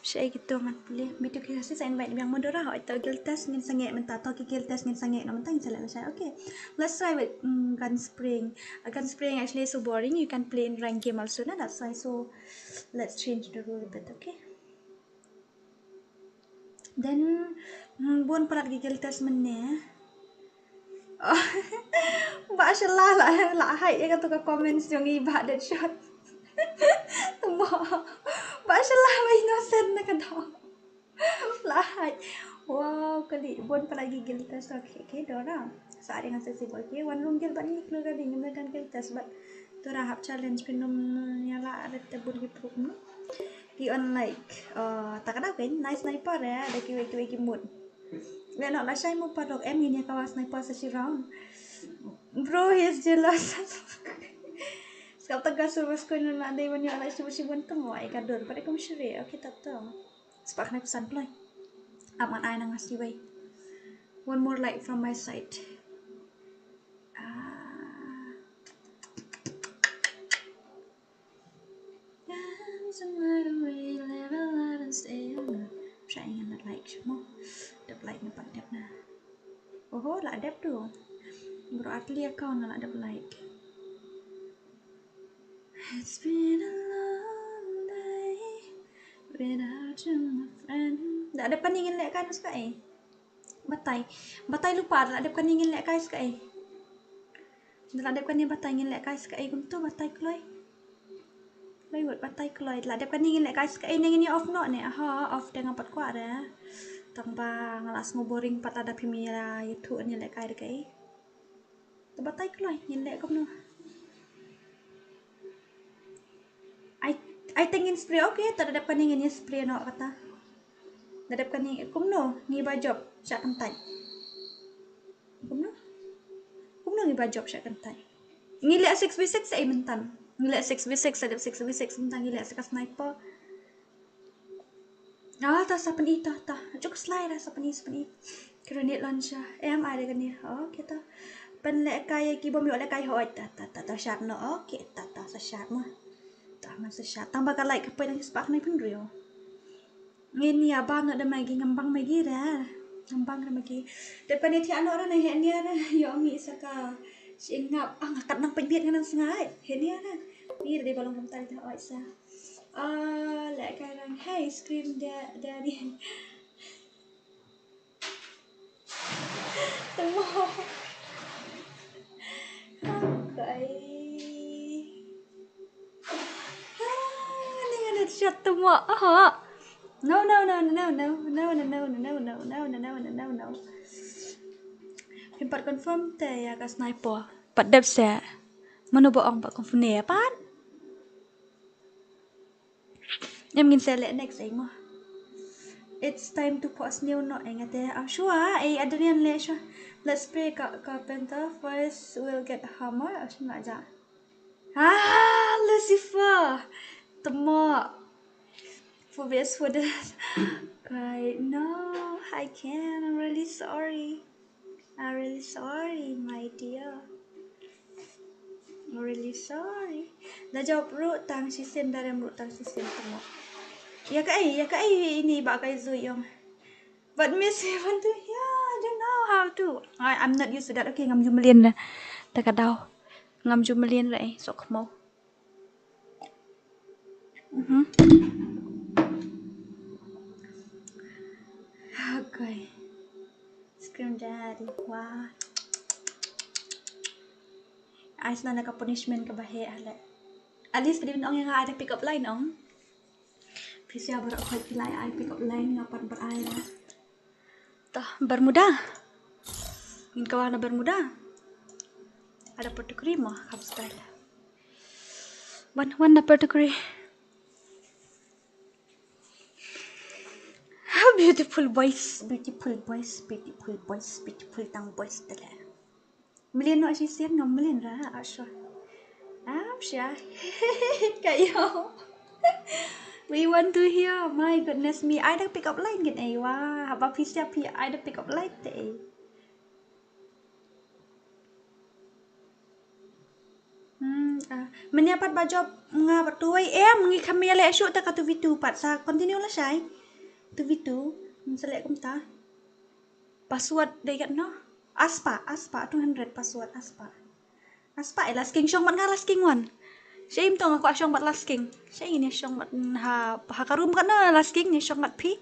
Shai kito ngan pule. Bitu ki hasi sa invite biang mo Dora. Hoi to guiltest ngin sangeh mynta, to ki guiltest ngin sangeh na mynta ngin sa leh lashai. Okay. Let's try with, mm, Gunspring. Uh, Gunspring actually is so boring. You can play in rank game also, na? That's why. So let's change the rule a bit, okay? Then, mm, bun palat ki guiltest mynne. Ba shala la, la hai ïa kato ka comments jong i ba Deadshot. Ba, ba shala ba innocent na ka dong. La hai. Wow, kali bun palat ki guiltest. Okay, okay, Dora. Sa ring asa si boy. Okay, wan rung guilt ban ni clue kali ngam kan guiltest but Dora hap challenge pynum ïa la ret te bun ki proof no. Ki on like, uh, ta ka dau kein, nice sniper eh, da kiwei kiwei ki mut. Leh noh lashai mo paralok em, ngin ïa kawei sniper sa shi round. Bro, he's jealous. Skap ta ka service ko na dei ban ïa lashai mo shi bun tong wai ka dur, but kum shiri, okay, ta to. Spah khnai phew san kloi. Ap ngan ai na nga siwei. One more like from my side. Ah. Doesn't matter where you live, alive and stay alive. Sha ïa ngan like sha mo. Dep like na pat dep na. Oho, la dep tu. Bro Atli account la dep like. It's been a long day without you, my friend. La dep kane ngin lehkai noh ska eh. Batai. Batai lypa, la dep kane ngin lehkai ska eh. La dep kane batai ngin lehkai ska eh, kumto batai kloi. Kloi wat batai kloi. La dep kane ngin lehkai ska eh, ne ngin ïa off noh ne. Aha, off te nga pat kwah re. Tang ba nga la sngew boring pat lada phim ïa ïathuh ne lehkai re ka eh. Te batai kloi ngin leh kumno. Ai, ai te ngin spray, okay, te da dep kane ngin ïa spray noh kata. Da dep kane kumno ngi ba jop sha kyntait. Kumno? Kumno ngi ba jop sha kyntait. Ngi leh six v six ei mynta. Ngi leh six v six, da dep six v six mynta ngi leh sa ka sniper. Ah, ta sa pyni ta, ta. Juk slide da sa pyni, sa pyni. Grenade launcher. Em, ai da kane. Okay, ta. Pynlehkai ïa ki bom ïoh lehkai hoi. Ta, ta, ta, ta shot noh. Okay, ta, ta sa shot mo. Ta, man sa shot. Tang ba ka light ka poi na ki spah kane pynriew. Ngin ïa bam noh da Maggie, ngam bang Maggie re. Ngam bang re Maggie. Dep kane thiah noh re na heh nia re. Ïoh ngi sa ka. Shi ngap. Ah, nga kat nang pynbiet nga nang sngai. Heh nia re. Ni re dei ba long kumta re ta oi sa. Ah, lehkai rang, "Hey, Scream Da-, Daddy." Tamo. Okay. Ah, ni ada shot tamo. Aha. No, no, no, no, no, no, no, no, no, no, no, no, no, no, no, no, no. Phim pat confirm te ïa ka sniper. Pat dep se. Mano ba ong pat confirm ne pat. Em ngin sa leh next ei mo. It's time to pause new no ei ngate. Ah, sure, ei Adrian leh sure. Let's pray Ca-, Carpenter first we'll get hammer. Ah, sure, ja. Ah, Lucifer. Temo. For this, for this. Right, no, I can't. I'm really sorry. I'm really sorry, my dear. I'm really sorry. Da jop ruh tang shisien, da rem ruh tang shisien tamo. Ïa kaei, ïa kaei ini ba kai zu ïong. But miss, I want to, yeah, I don't know how to. I, I'm not used to that. Okay, ngam ju mlien re. Ta ka daw. Ngam ju mlien re, eh, sok mo. Mhm. Okay. Scream Daddy. Wah. Ai sna na ka punishment kaba heh hale. At least ka dei ban ong ïa nga ai da pick up line ong. Phi sha baroh khoit phi la ai pick up line nga pat bad ai la. Toh, Bermuda. Ngin kawang na Bermuda. Ada Puerto Cream ah, kham style. Wan, wan na Puerto Cream. How beautiful boys, beautiful boys, beautiful boys, beautiful tang boys tele. Mlien noh shisien, ngam mlien ra, ah, sure. Am sha. Kayo. We want to hear. My goodness me. Ai da pick up line kin ei wa. Haba phi sha phi ai da pick up line te ei. Hmm, ah. Mynta pat ba jop nga ba tuwei em ngi kham ïa leh shuh ta ka two v two pat sa continue la shai. Two v two. Hmm, sa leh kumta. Password dei kat no? Aspa, aspa two hundred password aspa. Aspa eh last king shong bad nga last king wan. Shei im tong aku shong bad last king. Shei ngin ïa shong bad ha, ha ka room kat no last king ngin shong bad phi.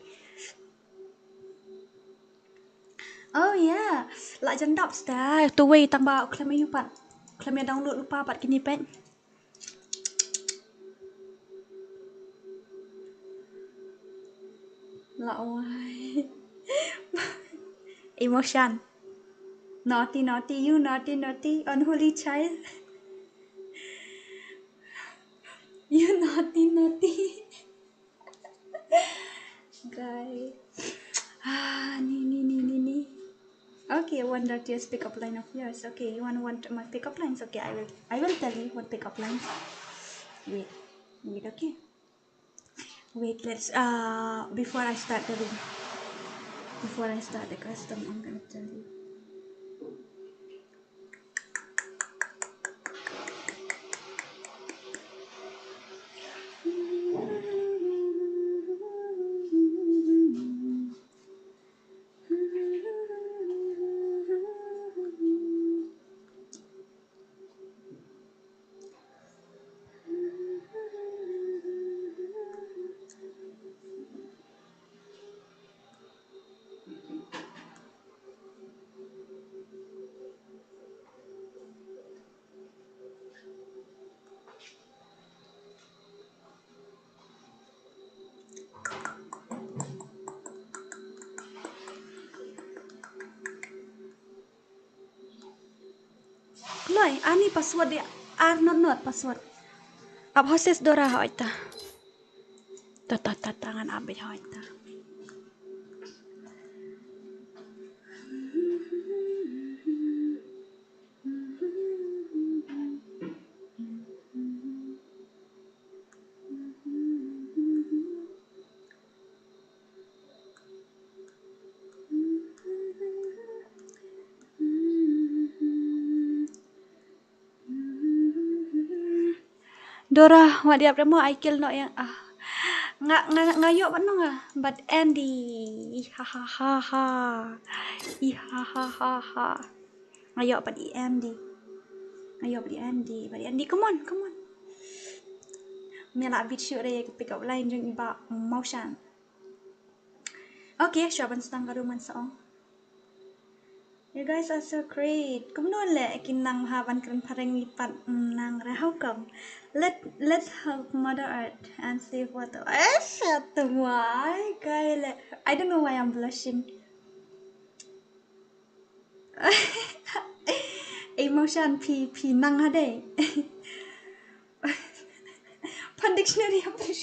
Oh yeah. La jan dap sta. Tuwei tang ba u khlem ïa pat. Khlem ïa download lypa pat kine peit. La wai. Emotion. Naughty, naughty, you naughty, naughty, unholy child. You naughty, naughty. Guy. Ah, ni, ni, ni, ni, ni. Okay, one dot yes, pick up line of yours. Okay, you want, want my pick up lines? Okay, I will, I will tell you what pick up lines. Wait, wait, okay. Wait, let's, uh, before I start the room. Before I start the custom, I'm gonna tell you. Kloi, ani password de ar not not password. Ap hoses Dora hoita. Ta ta ta ta ngan ap hoita. Dora, wat ïap remo ai kel no yang ah. Nga nga nga yok ban nong ah, but Andy. Ha ha ha ha. I ha ha ha ha. Nga yok bad i Andy. Nga yok bad i Andy, bad i Andy. Come on, come on. Mela bit shu re ke pick up line jong i ba Mawshan. Okay, shu ban stang ka ruman sa ong. You guys are so great. Kumno le kin nang ha ban kren phareng lipat nang re, how come? Let let's help Mother Earth and save water. Eh, shut the why guy le. I don't know why I'm blushing. Emotion phi phi nang ha dei. Phan dictionary ha phi.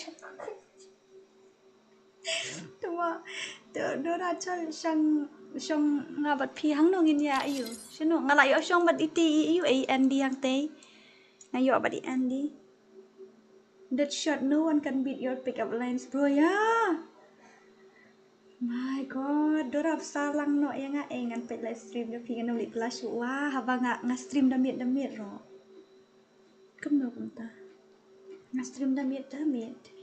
Tuma, tu Dora chal shong shong nga bad phi hangno ngin ïa ïoh. Shano nga la ïoh shong bad iti ïoh A N D hangtei. Nga ïoh bad i Andy. That shot, no one can beat your pickup lines, bro. Yeah. My God, Dora bsa lang no ïa nga eh ngan peit live stream da phi ngan uli blush. Wah, haba nga nga stream da miet da miet ro. Kumno kumta. Nga stream da miet da miet.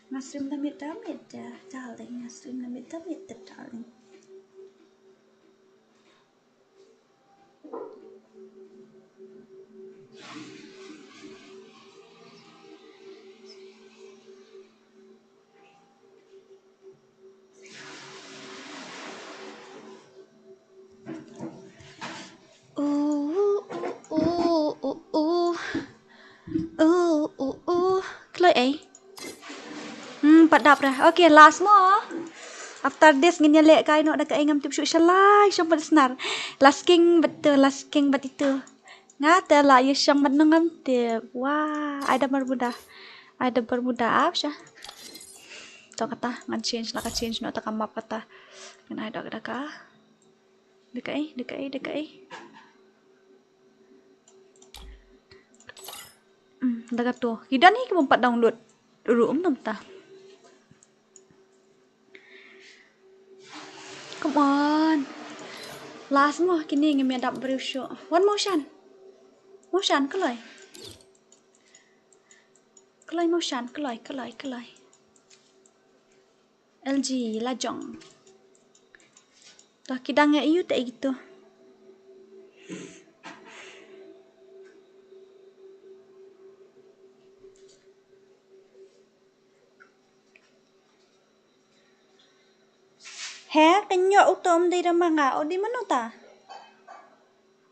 Nga stream da miet da miet da darling. Nga stream da miet da miet da darling. Ooh, ooh, ooh, ooh, ooh. Ooh, ooh, ooh. Kloi ei. Hmm, pat dap re. Okay, last mo. After this ngin ïa leh kai noh da kaei ngam tip shuh shalai shong pat snar. Last king bad tu, last king bad itu. Nga te la ïa shong bad nongam te. Wah, ai da Bermuda. Ai da Bermuda ap sha. To kata ngan change la ka change noh ta ka map kata. Ngan ai da ka da ka. Dekai, dekai, dekai. Hmm, da ka to. Ki dani ki bym pat download. Ru um nam ta. Come on. Last mo kini ngim ïa dap briew shuh. One motion. Motion kloi. Kloi motion, kloi, kloi, kloi. L G la jong. To ki dang ïa ïu te ïa gitu. He, ka ñiuh uto ym dei da ma nga, u dei mano ta?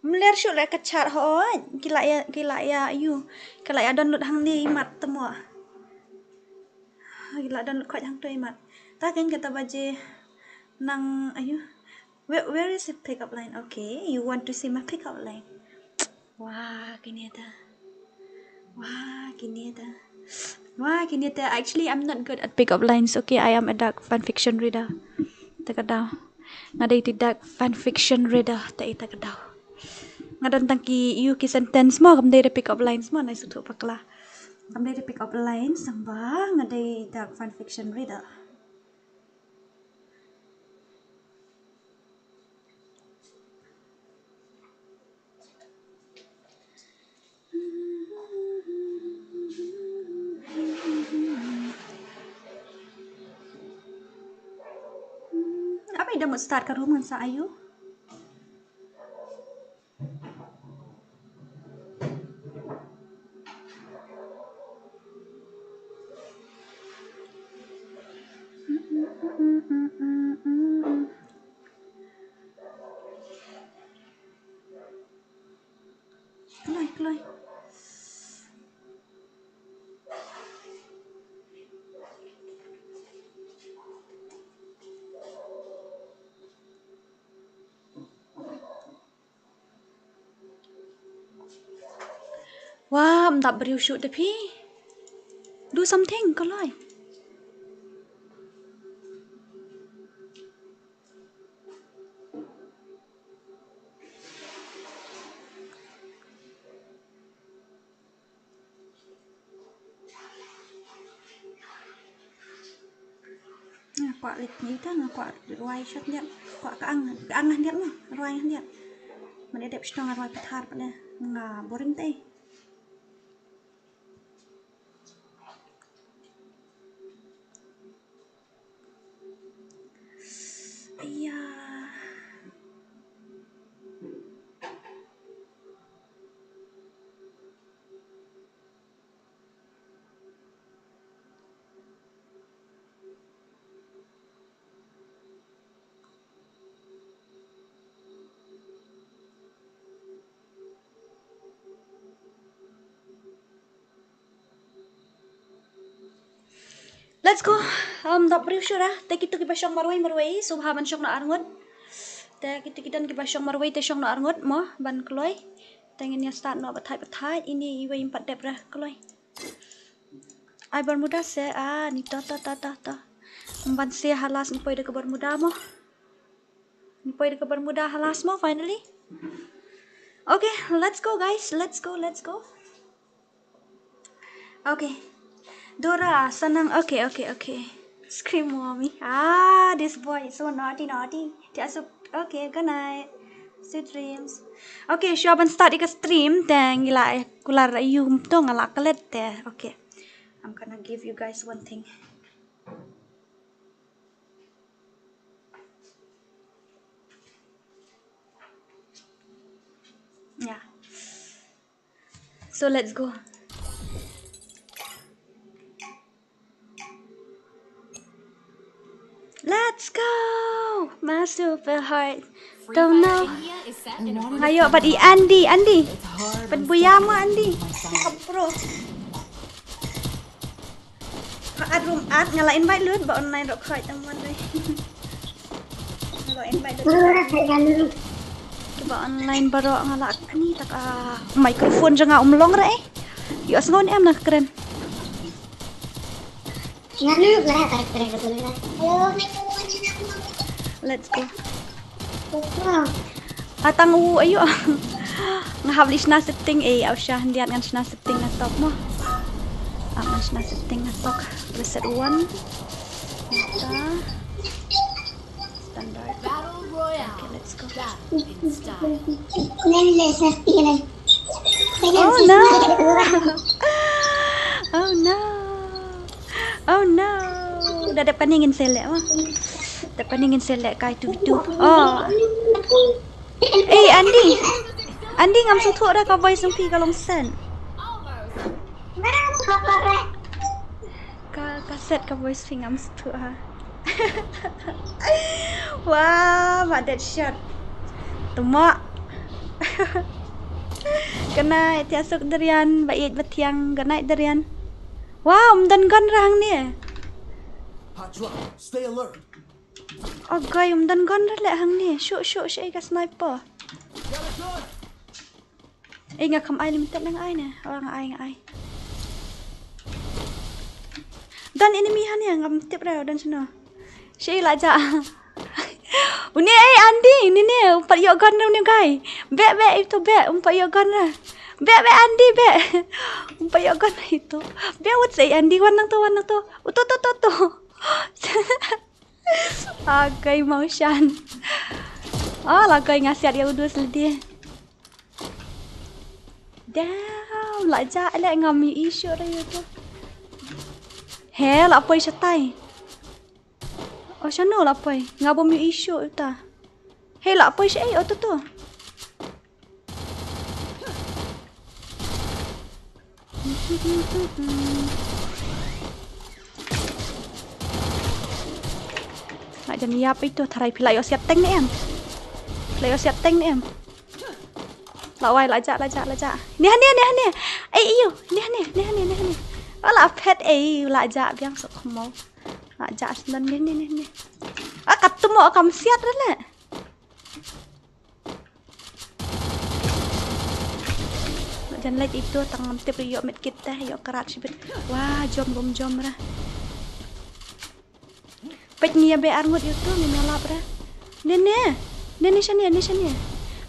Mler shuh leh ka chat ho, ki la ïa, ki la ïa ïu, ki la ïa download hangne i mat te mo. Ki la download khoit hangto i mat. Ta kein kata baje nang ayu. Where, where is the pickup line? Okay, you want to see my pickup line. Wah, kine ta. Wah, kine ta. Wah, kine ta. Actually, I'm not good at pickup lines. Okay, I am a dark fan fiction reader. Ta ka daw. Nga dei ti dark fan fiction reader. Ta ita ka daw. Nga don tang ki ïu ki sentence mo, kam dei da pickup lines mo, nai suthu pakla. Kam dei da pickup lines, samba nga dei dark fan fiction reader. Ida mut start ka room ngan sa ayu. Kloi, kloi. Wah, ym dap briew shuh te phi. Do something, kloi. Nga kwah leit ni ta, nga kwah rwai shot ndia, kwah ka ang, ka ang ndia mo, rwai ndia. Mane dep shtong rwai pathar pale, nga boring te. Iya. Let's go. Um, dap briew shuh ra. Te kitu kiba shong marwei marwei, sngewbha ban shong noh arngut. Te kitu ki don kiba shong marwei te shong noh arngut mo ban kloi. Te ngin ïa start noh pathai pathai. Ini iwei ym pat dep ra kloi. Ai Bermuda se, ah, ni to to to to to. Ban se halas ngi poi da ka Bermuda mo. Ngi poi da ka Bermuda halas mo finally. Okay, let's go guys, let's go, let's go. Okay. Dora, Sanang, okay, okay, okay. Scream mommy. Ah, this boy is so naughty, naughty. Te Asuk, okay, good night. Sweet dreams. Okay, shuwa ban start ïa ka stream te ngi la kular ïa u to nga la klet te. Okay. I'm gonna give you guys one thing. Yeah. So let's go. Let's go. My super heart. Don't know. Ayo, but i Andy, Andy. But buya mo Andy. Pro. Ka at room at nga la invite lut ba online rok khoi tang mon dei. Nga la invite lut. Ba online baroh nga la ani tak a microphone jong nga um long re eh. Ïohsngew ne em na kren. Hello. Let's go. Atang u ayo. Nga hap leit shna setting eh, au sha hyndiat ngan shna setting na tok mo. Ah, ngan shna setting na tok. Reset one. Enter. Standard. Battle Royale. Okay, let's go. That in style. Oh no. Oh no. Oh no. Dah dep kane ngin select mo. Dep kane ngin select kai tu tu. Oh. Eh, Andy. Andy ngam sngewthuh da ka voice jong phi ka long set. Ka, ka set ka voice phi ngam sngewthuh ha. Wah, ba det shot. Tuma. Good night, Tia Suk Darian, ba ïeit ba thiang, good night Darian. Wah, um don gun ra hangne. Hot drop, stay alert. Oh guy, um don gun ra le hangne. Shu shu shu ka sniper. Eh, nga kham ai limited na nga ai ne. Oh, nga ai, nga ai. Don enemy ha ne, ngam tip re don shano. Shi la ja. Uni eh Andy, ni ne, um pat ïoh gun re uni guy. Be be ito be, um pat ïoh gun re. Be be Andy be. Um pat ïoh gun re ito. Be wut sei Andy, wan nang to, wan nang to. Uto to to to. Ah, guy mau shan. Ah, la guy nga siat ïa u dus lidi. Damn, la ja le ngam ïohi shuh re ïa tu. He, la poi shatai. Oh, shano la poi? Nga bym ïohi shuh ïa uta. Hei, la poi shaei uto to? La jan ïap ito, tharai phi la ïoh siat teng ne em? Phi la ïoh siat teng ne em? La wai, la jah, la jah, la jah. Ne hangne, ne hangne. Ei, ïoh, ne hangne, ne hangne, ne hangne. Oh, la phet, ei, la jah biang sok mo. La jah sdang ne, ne, ne, ne. Ah, kat tu mo kam siat re le. La jan leit ito, tang ngam tip ïoh medkit te, ïoh karat shibit. Wah, jom bym jom re. Peit ngi ïa beh arngut ïa uto, ngim ïalap re. Ne ne. Ne ne shane, ne shane.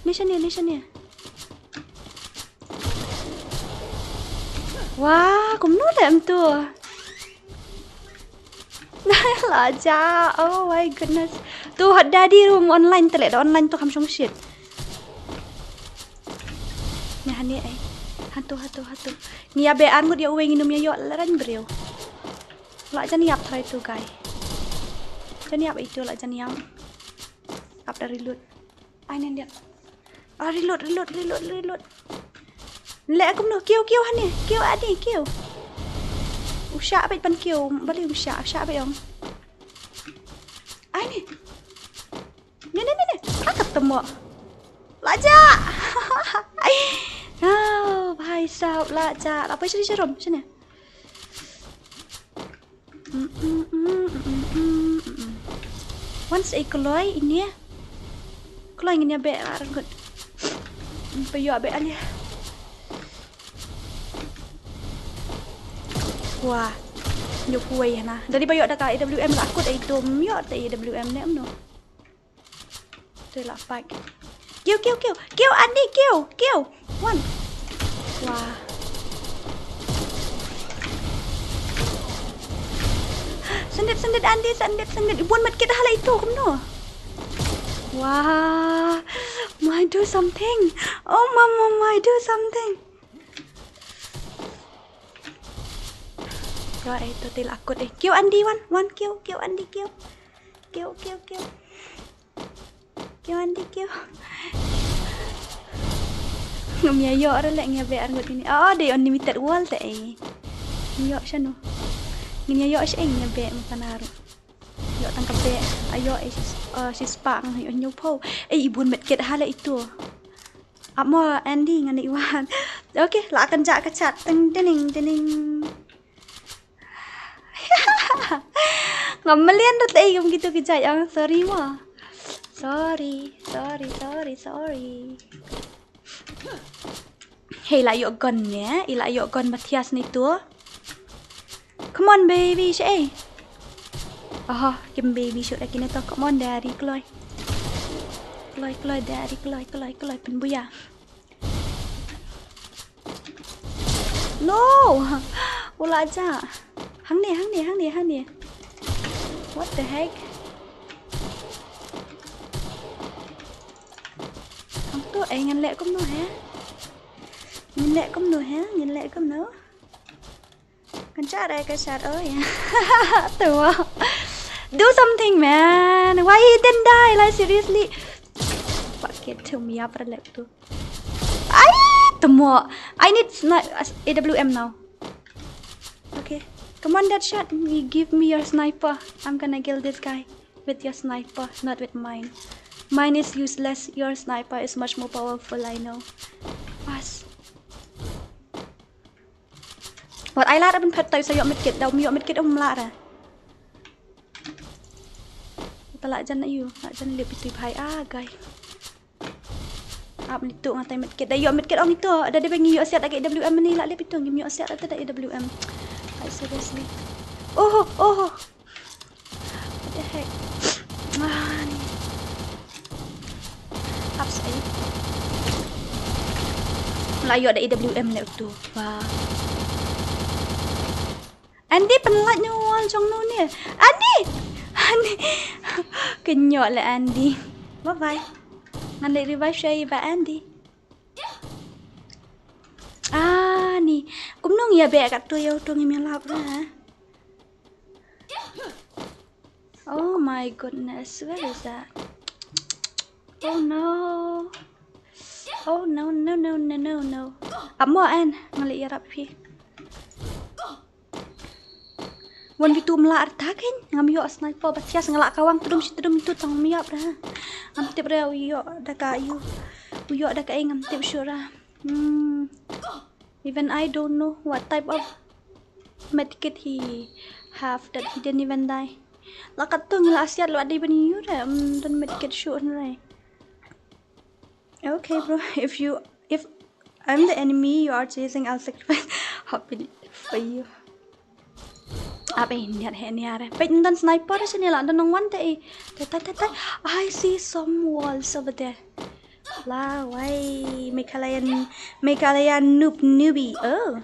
Ne shane, ne shane. Wah, kumno te em to? La jah. Oh my goodness. To hot daddy room online te le, da online to kham shong shit. Ne hangne ei. Hato, hato, hato. Ngi ïa beh arngut ïa uwei, ngin ym ïa ïoh la rang briew. La jan ïap tharai to guy. Jan ïap ito, la jan ïap. Ap da reload. Ai nen dia. Ah, reload, reload, reload, reload. Le kumno, kiew, kiew hangne, kiew ani, kiew. U shah beit ban kiew, balei u shah, u shah beit ong. Ai ne. Ne, ne, ne, ne. Ah, ketemu. La jah. Oh, bhai sahab, la jah. La poi shane, sharum, shane. Mm, mm, mm. Wan sa i kloi ini. Kloi ngin ïa beh arngut. Mm, pa ïoh beh ali. Wah. Ïoh kuwei hana. Dei ba ïoh da ka A W M la kut, ei dum ïoh da A W M ne em no. Te la pack. Kiew, kiew, kiew. Kiew, Andy, kiew, kiew. Wan. Wah. Sendit, sendit, Andy, sendit, sendit. Bun medkit halai ito, kumno. Wah. Mai do something. Oh, mama, mai do something. Bro, eh, to te la kut, eh. Kiew, Andy, wan. Wan, kiew, kiew, Andy, kiew. Kiew, kiew, kiew. Kiew Andy kiew. Ngam ïa ïoh re leh, ngi ïa beh arngut ini. Oh, dei unlimited world te ei. Ngi ïoh shano. Ngin ïa ïoh shaei, ngi ïa beh mynta ruh. Ïoh tang ka beh. Ayo ei, shispah ngan ïoh hynñiewphew. Ei, i bun medkit halai ito. Ap mo Andy ngan ïa wan. Okay, la kan jah ka chat. Teng, teng, teng. Ngam mlien ruh te ei kum kito ki jait, ang sorry mo. Sorry, sorry, sorry, sorry. Hei, la ïoh gun ne, i la ïoh gun Matthias ne to. Come on baby, shaei. Aha, kim baby shuh da kine to, come on daddy, kloi. Kloi, kloi daddy, kloi, kloi, kloi, pynbuya. No! U la jah. Hangne, hangne, hangne, hangne. What the heck? Hangto ei, ngan leh kumno he? Ngan leh kumno he? Ngan leh kumno? Kan chat ai ka chat oi. Tuh. Do something, man. Why he didn't die? Like, seriously. Fuck it, to me up lek tu. Ai, temo. I need sni- A W M now. Okay. Come on, Deadshot. You give me your sniper. I'm gonna kill this guy with your sniper, not with mine. Mine is useless. Your sniper is much more powerful, I know. Pas. Wat ai lad ban phet tai sa ïoh medkit, da um ïoh medkit um lah ra. Ta lah jan ïoh, lah jan lip itu bhai, ah guy. Ap ni tu ngatai medkit, da ïoh medkit ong itu, da dei ba ngi ïoh siat da ka A W M ni lah lip itu, ngim ïoh siat da da A W M. Like seriously. Oh, oh. What the heck? Ah, ni. Ups, eh. La ïoh da A W M leh tu. Wah. Andy, pynlait ïa u wall jong no ne. Andy! Andy! Kynjoh leh Andy. Bye bye. Ngan leh revive sha i ba Andy. Ah, ni. Kumno ngi ïa beh katto ïa uto, ngim ïalap ra. Oh My goodness, where is that? Oh no. Oh no, no, no, no, no, no. Amo en, nga la ïarap phi. Wan bitu mla arta kein, ngam ïoh sniper ba thias nga la kawang tudum shi tudum tu tang ym ïap ra. Ngam tip ra u ïoh da ka ïu. U ïoh da ka ei ngam tip shuh ra. Hmm. Even I don't know what type of medkit he have that he didn't even die. La kat tu ngi la siat la dei ban ïu ra, um, don medkit shuh hynrei. Okay, bro. If you, if I'm the enemy you are chasing, I'll sacrifice happily for you. Abe niat he niare. Peit ndan sniper sini la ndan nong wan te. Tai tai tai tai. I see some walls over there. La wai Meghalayan, Meghalayan noob newbie. Oh.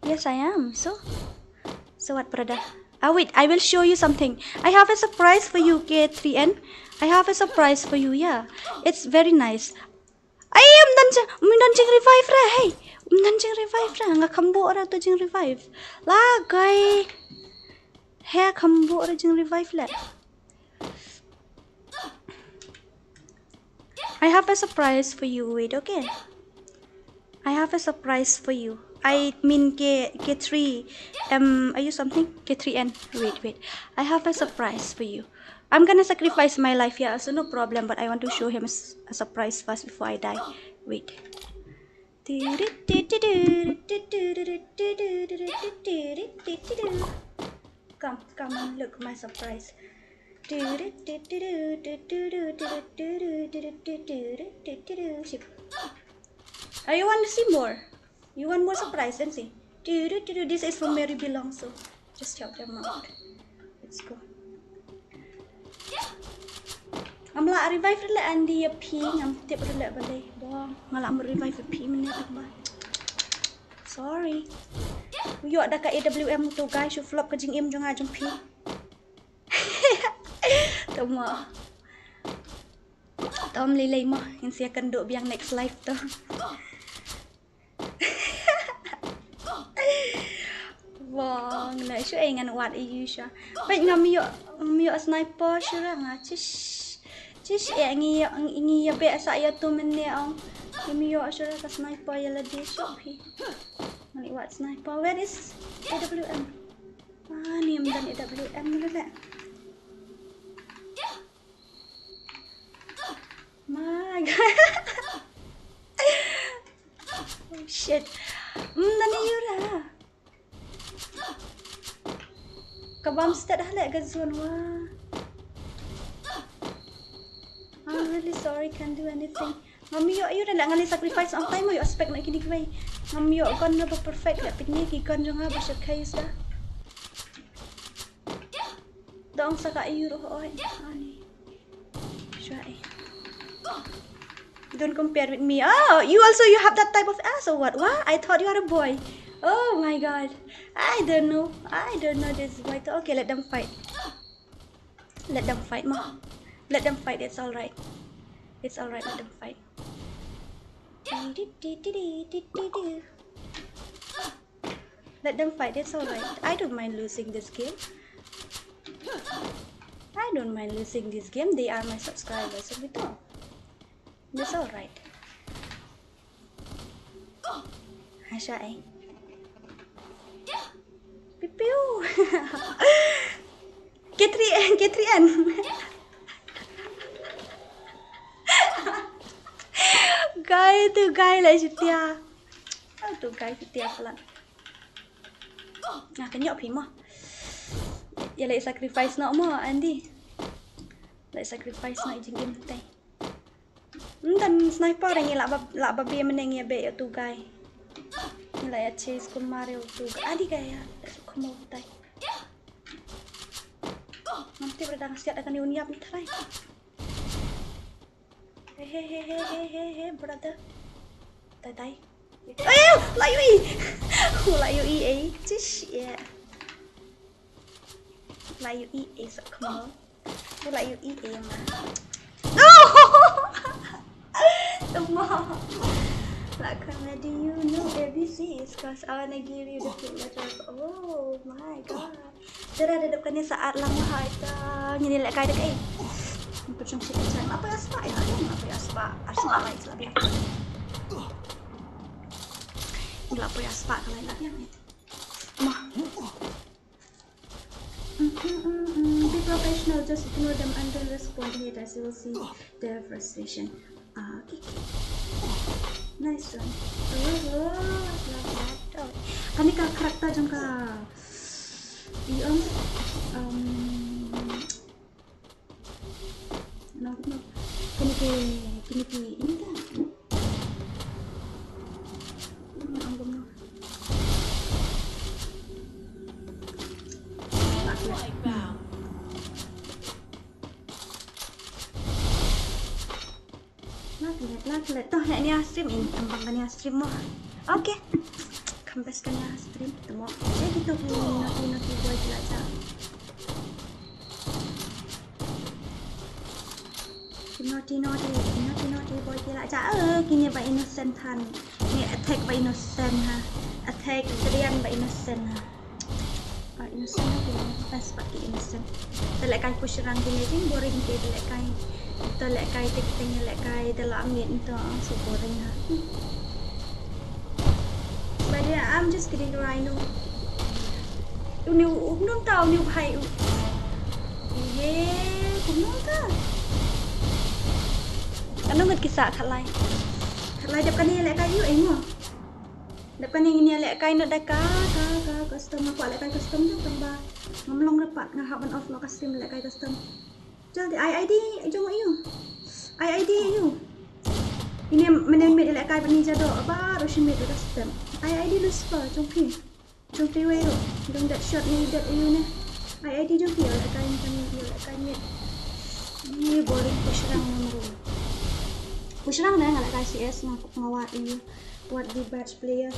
Yes, I am. So, so what, brother? Ah, wait, I will show you something. I have a surprise for you, K three N. I have a surprise for you, yeah. It's very nice. Ai, um, dan jing, um, dan jing revive ra, hey. Um, dan jing revive ra, nga kham bok ra tu jing revive. La, guy. He kham bok ra jing revive le. I have a surprise for you. Wait, okay. I have a surprise for you. I mean K, K three, um, are you something? K three N. Wait, wait. I have a surprise for you. I'm gonna sacrifice my life here, so no problem, but I want to show him a s- a surprise first before I die. Wait. Come, come and look my surprise. Sheep. Oh, you want to see more? You want more surprise? Then see. This is from Mary Belong, so just help them out. Let's go. Ngam lah revive rila Andy ya phi, ngam tip rila balei. Bong, ngam lah revive ya phi menit ba. Sorry. Yo da ka A W M tu guys, shu flop ka jingim jong nga jong phi. Tama. Tom lilei mo, ngin sia kan duk biang next live tu. Bong, na shu ai ngan wat i yu sha. Peit ngam ïoh, ngam ïoh sniper shuh ra nga. Chish. Chish eh ngi ïoh, ngi ïoh be sa ïa tu mene ong. Ngam ïoh shuh ra ka sniper ïa la di shuh phi. Ngam ïoh wat sniper. Where is A W M? Ah, ni ym don A W M ni le. My God. Oh, shit. Mm, nani yura. Ka bam stet hale ka zone wa. I'm really sorry, can't do anything. Ngam ïoh ïoh la ngan sacrifice on time ïoh aspect na kini kwai. Ngam ïoh gun na ba perfect la pini ki gun jong nga ba shakais da. Dong sa ka ïoh oi ani. Shwa eh. Don't compare with me. Oh, you also you have that type of ass or what? What? I thought you are a boy. Oh my God. I don't know. I don't know this boy. Okay, let them fight. Let them fight, ma. Let them fight. It's all right. It's all right. Let them fight. Let them fight. It's all right. I don't mind losing this game. I don't mind losing this game. They are my subscribers. So we don't. It's all right. Hasha eh. Pipiu. K three N, K three N. Guy tu guy la jutia. Oh, tu guy jutia pala. Nga ka nyok phi mo. Ya la sacrifice no mo Andy. La sacrifice no jing im tai. Ntan sniper ngi la ba la ba be meneng ya be ya tu guy. Ngi la ya chase kun mare tu guy. Adi guy ya. Come on tai. Nanti berada ngasiat akan diunyap ni try. Hey hey hey hey hey hey hey brother. Tai tai. Ayo, la yu i. La yu i eh. Chish ya. La yu i eh sa come on. Wala yu i e ma. No! Tama. Like, do you know A B Cs? Cause I wanna give you the pink letter. Oh my God. Tara da dep kane sa ar lang wahai ta ngin ïa lehkai da kaei. Ngin pynshong shi pynshong. Apa ïa spah ïa? Apa ïa spah? Ar spah lai sla biang. Ngi la poi ar spah ka lai la biang. Mo. Mm, mm, mm, mm. Be professional, just ignore them and don't respond to haters. You will see their frustration. Ah, okay. Nice one. Oh, oh, love that. Oh. Kane ka character jong ka. Ïa, um, no, no. Kane ke, kane ke, ini ta. Ong kumno. Lak lek. Lak lek, lak lek. Toh, leh nia stream in, em bang kane stream mo. Okay. Kham best kane stream, te mo. Check itu ki naughty, naughty boy ki la jah. Naughty, naughty, naughty, naughty boy ki la jah. Eh, kine ba innocent than. Ngi attack ba innocent ha. Attack Adrian ba innocent ha. Ba innocent ha kine. Best ba ki innocent. Te lehkai pyrshang kine, kine boring te lehkai. Te lehkai te kine lehkai te la miet te so boring ha. By the way, I'm just kidding, Rhino. Uni u kumno ta, uni u bhai u. Ye, kumno ta. Kano ngat kisa khalai. Khalai dep kane lehkai ïa u eng mo. Dep kane ngin ïa lehkai noh da ka, ka, ka, custom, nga kwah lehkai custom jong tang ba ngam long report, nga hap ban off noh ka stream lehkai custom. Jal di ai ID jong ïa u. Ai ID ïa u. Ine mynne miet ïa lehkai bad ngi jadok ba ruh shi miet ïa ka stem. Ai ID Lucifer jong phi. Jong phi wei ruh. Jong Deadshot ne Dead ïa u ne. Ai ID jong phi ïa lehkai, ïa lehkai miet. Ïa boring pyrshang namru. Pyrshang ne nga lehkai CS nga, nga wad ïa u. Wad di badge player.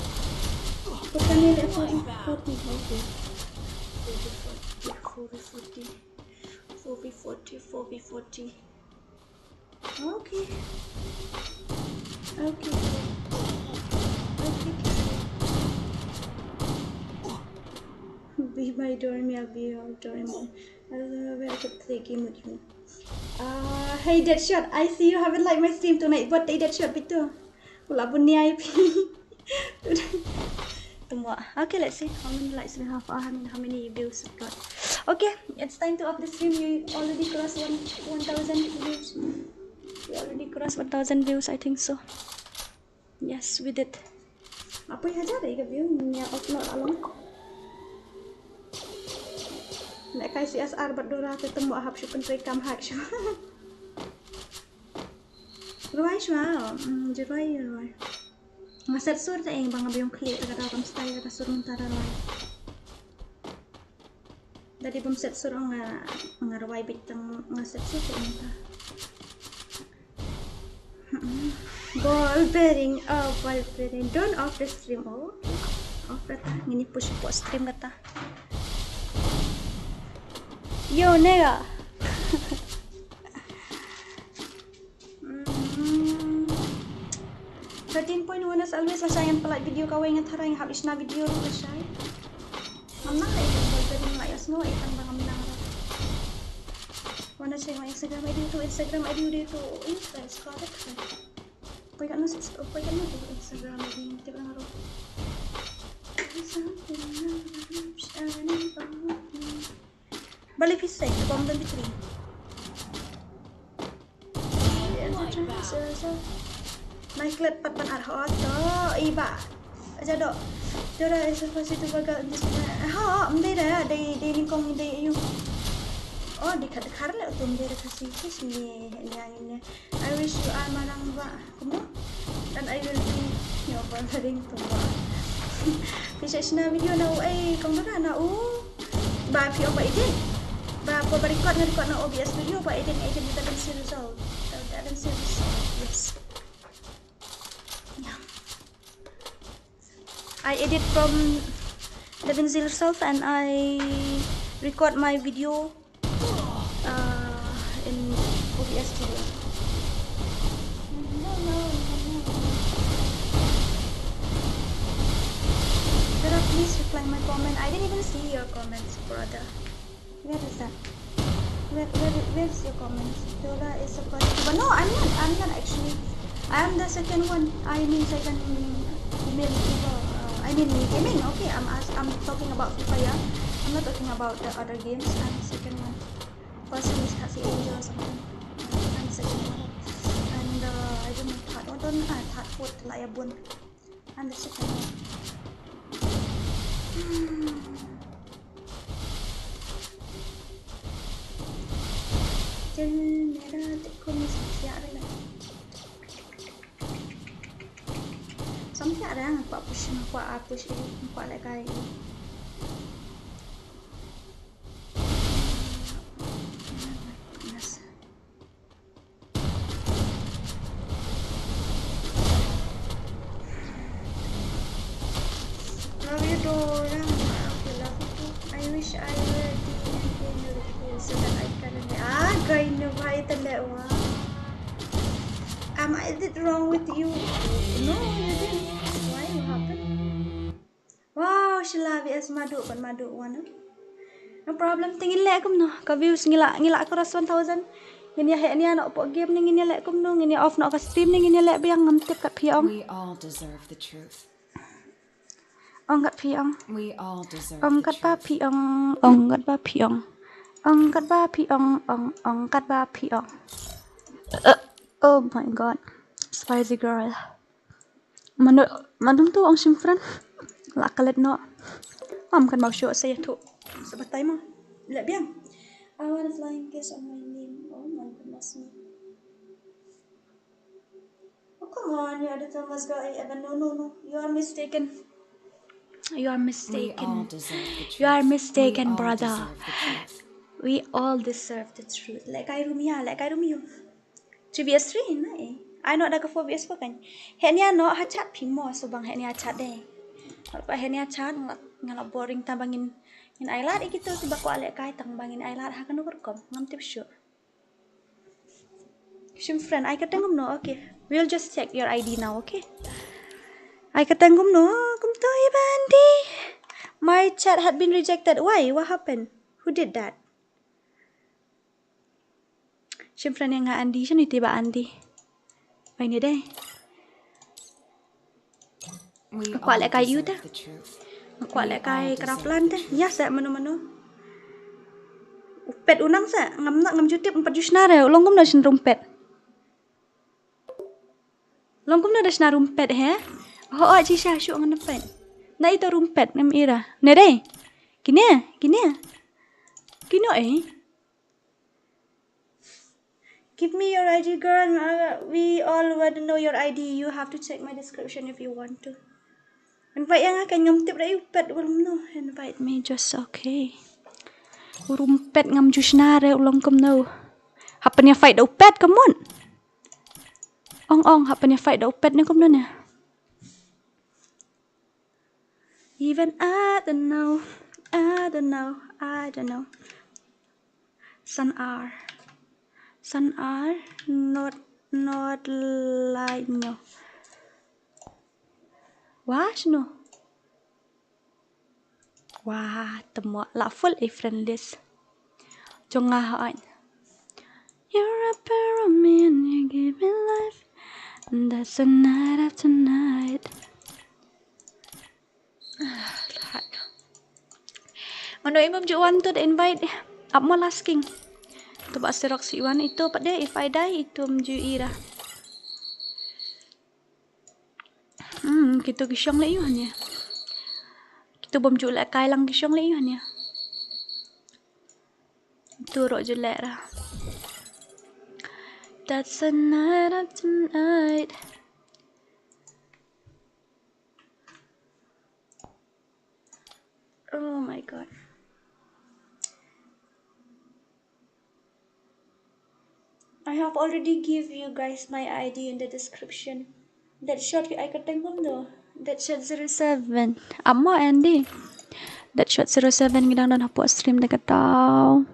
Put kane leh forty, forty, forty. Forty, forty, forty. Four v forty, four v forty. Okay. Okay. Okay. Be my Dormy, I'll be your Dormy. I love it. I could play game with you. Uh, hey Deadshot, I see you haven't liked my stream tonight. What day Deadshot bitu? Wala bunia phi. Tunggu. Okay, let's see how many likes we have, uh, how many, how many views we got. Okay, it's time to up the stream. You already crossed one, one thousand views. We already crossed one thousand views, I think so. Yes, we did. Apa hajar ïa ka view? Nya upload along. Lehkai CSR bad Dora te temo hap shu pyntrei kam hak shu. Rwai shuwa, mm, je rwai, je rwai. Nga set sur te eng ba nga biang khlieh te ka daw kam style ka sur mynta da rwai. Dadi bym set sur nga, nga rwai bit tang nga set sur te eng ta. Ball bearing, oh, ball bearing. Don't off the stream, oh. Off kata, ngini push po stream kata. Yo, nega. Mm. Thirteen point one as always, la shai ngan pynlait video kawei, nga tharai nga hap ïa shna video ruh la shai. Ngam nang leh ïa ka ball bearing, la ïa sngew ïa tang ba ngam nang ruh. Wan na check my Instagram ID tu, Instagram ID ude tu, ih, try scroll back. Poi katno, poi katno tu Instagram ID, tip lang ruh. There's something I'm shining about me. Balei phi sek, bom don bitri. Nai klet pat ban ar hot to, i ba. Aja do. Dora is a Khasi to baga. Ha, mdei da, dei, dei nyngkong dei ïa u. Oh, dei Khar, Khar le utum dei da Khasi, Khasi ne, ne, ne. I wish you are marang ba. Kumno? And I will be your boyfriend tomorrow. Phi sa shna video na u, eh, kong Dora na u. Ba phi ong ba edit. Ba, ba, ba record nga record na OBS Studio, ba edit nga edit na DaVinci Resolve. Uh, DaVinci Resolve, yes. Yeah. I edit from DaVinci Resolve and I record my video uh, in OBS Studio. Dora, please reply my comment. I didn't even see your comments, brother. Where is that? Where, where, where's your comments? Dora is a first YouTuber. No, I'm not. I'm not actually. I am the second one. I mean, second female YouTuber. Uh, I mean, gaming. Okay, I'm ask, I'm talking about Free Fire. I'm not talking about the other games. I'm the second one. First one is Taxi Angel or something. I'm the second one. And uh, I don't know. Third one, don't, ah, third, fourth, la ya bun. I'm the second one. Hmm. Jin mera te kumi sampiak re la. Sampiak re nga kwah push, nga kwah, ah, push i, nga kwah lehkai i. Yes. Love you, Dora. Okay, love you too. I wish I were D N A molecule so that I can. Ah, guy, no, why the le-, wow. Am I did wrong with you? No, you didn't. Why? What happened? Wow, Sheila V S Madu, ban Madu wan. No problem, te ngin leh kumno. Ka views ngi la, ngi la cross one thousand. Ngin ïa heh nia noh poh game ne ngin ïa leh kumno, ngin ïa off noh ka stream ne ngin ïa leh biang, ngam tip kat phi ong. We all deserve the truth. Ong kat phi ong. We all deserve Ong the kat ba truth. Phi ong, ong kat ba phi ong. Ong kat ba phi ong, ong, ong kat ba phi ong. Uh, oh my God. Spicy girl. Mano, mano to ong shim friend. La ka let noh. Am kan mau shoh sa ïathuh. Sa batai mo. Leh biang. I want a flying kiss on my name. Oh my goodness me. Oh, come on, you are the Thomas guy. Evan, no, no, no. You are mistaken. You are We all mistaken. Deserve the truth. You are mistaken, We all brother. Deserve the truth. We all deserve the truth. Lehkai Rumia, lehkai Rumia. Three V S three na eh. Ai noh da ka four V S four kan. Heh nia noh ha chat phi mo, so bang heh nia chat dei. Ba heh nia chat nga la, nga la boring tang ba ngin, ngin ai lad ïa kito kiba kwah lehkai tang ba ngin ai lad ha kano ka rukom. Ngam tip shuh. Shim friend, ai kyrteng kumno? Okay. We'll just check your I D now, okay? Ai kyrteng kumno? Kumto i bandi. My chat had been rejected. Why? What happened? Who did that? Shim friend ïa nga Andy, shano iti ba Andy? Bai ni dei. We Nga kwah all lehkai ïa u te. Deserve the truth. Nga kwah We lehkai all deserve Craftland the te. Truth. Ïa sa mano mano. U pet u nang sa, ngam nang, ngam ju tip, um pat ju shna re, u long kumno shen rumpet. Long kumno da shna rumpet he? Ho, ho, chi sha shu ngan pet. Na ito rumpet ngam ira. Ne dei. Kine, kine. Kino eh? Give me your I D, girl. Uh, we all want to know your I D. You have to check my description if you want to. Invite ïa nga kan ngam tip da u pet wal no. Invite me just okay. U rumpet ngam ju shna re u long kumno. Happen ïa fight da u pet, come on. Ong ong, happen ïa fight da u pet ne kumno ne. Even I don't know, I don't know, I don't know. San ar. San ar, not, not like no. Wah, shano. Wah, temo la full a friend list. Jong nga hooid. You're a pair of me and you give me life. And that's the night after night. Ah, Lord. Mano i bym ju wan to da invite. Ap mo la sking. To ba sirok si wan ito pat de if I die ito bym ju ira. Hmm, kito ki shong leh ïu hane. Kito bym ju lehkai lang ki shong leh ïu hane. Ito ruh ju leh ra. That's a night after night. Oh my God. I have already give you guys my I D in the description. That shot ki ai kyrteng kumno? That shot zero seven. Amo Andy. That shot zero seven ngi dang don hapoh stream da ka tau.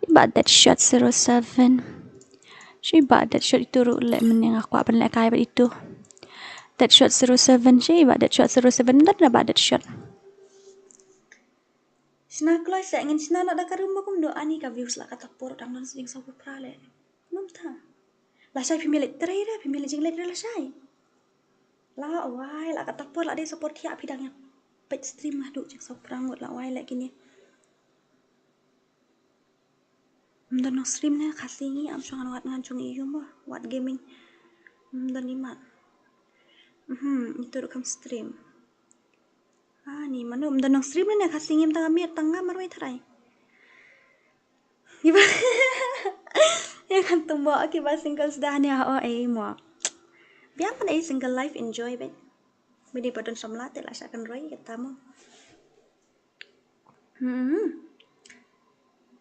Iba that shot zero seven. Shi iba that shot itu ruh leh men nga kwah ban lehkai bad itu. That shot zero seven. Shi iba that shot zero seven. That iba that shot. Na kloi se ngin sna na da ka room ba kumno ani ka views la kata por dang don sing sa phra le. Nom ta. Lashai phi mele trei re, phi mele jingleh re lashai. La wai la kata por la dei support thiah phi dang ïa peit stream haduh jingsaw phrang ngut la wai leh kine. Ym don nongstream ne Khasi ngi am shong ngan wat ngan shong ïu mo wat gaming. Ym don imat. Mhm, itu ruh kam stream. Ah, ni mano ym don nongstream ne Khasi ngi ym tang amit tang nga marwei tharai. Iba. Ya kan tumbo ki ba single sdah ne ha o ei mo. Biang pan ei single life enjoy bet. Bini ba don samla te la sha kan roi kata mo. Hmm.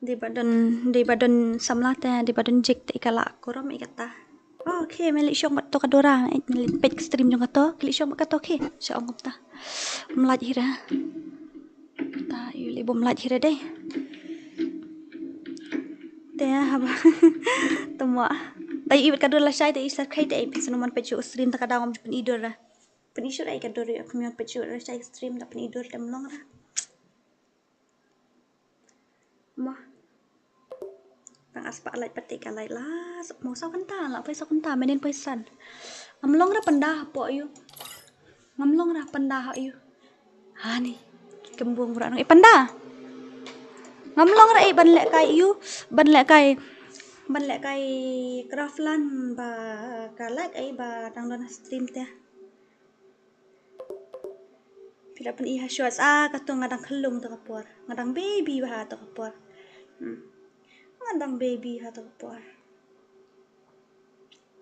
Di ba don di ba don samla te di ba don jik te ka la kurom i kata. Okay, meli shong bat to ka dora, meli pek stream jong kato, kli shong bat kato ke. Sha ong ta. Mlaj hira. Ta yu li bom laj hira dei. Te haba. Tamo. Tai i bat ka dora la shai te i sa kai te i pek sunu man pek stream ta ka dawam jupen i dora. Pynishur ai ka dur ïa kmion pynishur ai shai stream da pynishur da mlong ra. Mo. Tang aspa light pati ka light la. Mo sa kanta la pai sa kanta menen pai san. Ngamlong ra pynda hapo yu. Ngamlong ra pynda ha yu. Hani. Kembung bra nang. Eh, pynda. Ngamlong ra eh ban leh kai yu. Ban leh kai. Ban leh kai craftland ba ka light ai ba dang don stream te. Phi la pyn-i ha shorts ah, kato nga dang khyllung to ka por. Nga dang baby bha to ka por. Hmm. Nga dang baby ha to ka por.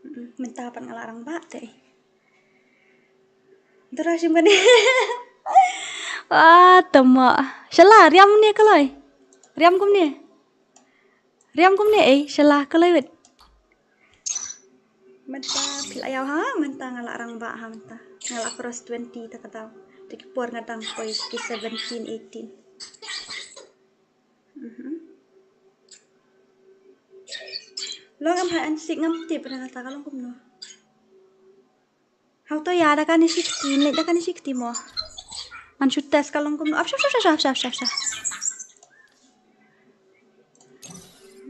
Hmm, mynta pat nga la rangbah te. Dora shim kane. Wah, tamo. Shala, riam ne kaloi. Riam kumne. Riam kumne ei, shala kaloi wet. Mynta phi la ïaw ha, mynta nga la rangbah ha mynta. Nga la cross twenty ta ka daw. Te ki por nga dang poi ki seventeen, eighteen. Mhm. Lo ngam ha an sik ngam tip na kata ka long kumno. Hau to ïa da kane shi kti, leit da kane shi kti mo. Ngan shu test ka long kumno. Ap, sha, sha, sha.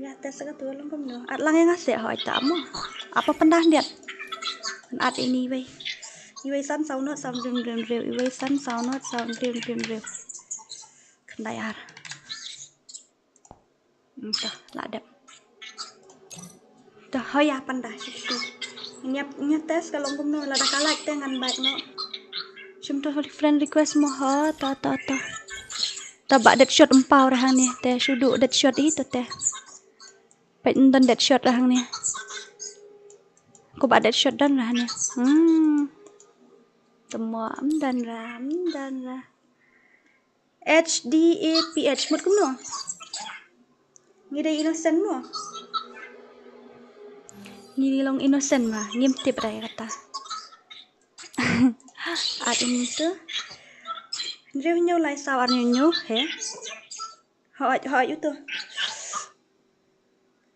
Ïa test ka tu long kumno. At lang ïa nga seh hoi ta mo. Apa pyndah diat. At ini wei. Iwei san saw not saw rim rim rim. Iwei san saw not saw rim rim rim. Khyndai ar. Nta, la dep. Dah, hoya pyndah shu tu. Ngiap ngiap test ka long kumno lada ka like te ngan back noh. Shim to friend request mo ho, to to to. To ba Deadshot ym paw ra hangne te shu duh Deadshot i to te. Peit ym don Deadshot ra hangne. Ko ba Deadshot don ra hangne. Hmm. Temo ym don ra, ym don ra. H D A P H mut kumno? Ngi dei innocent mo? Ngi dei long innocent ma, ngim tip ra ïa kata. At ini tu. Hynriew hynñiew lai saw ar hynñiew hynñiew he. Hooid hooid uto.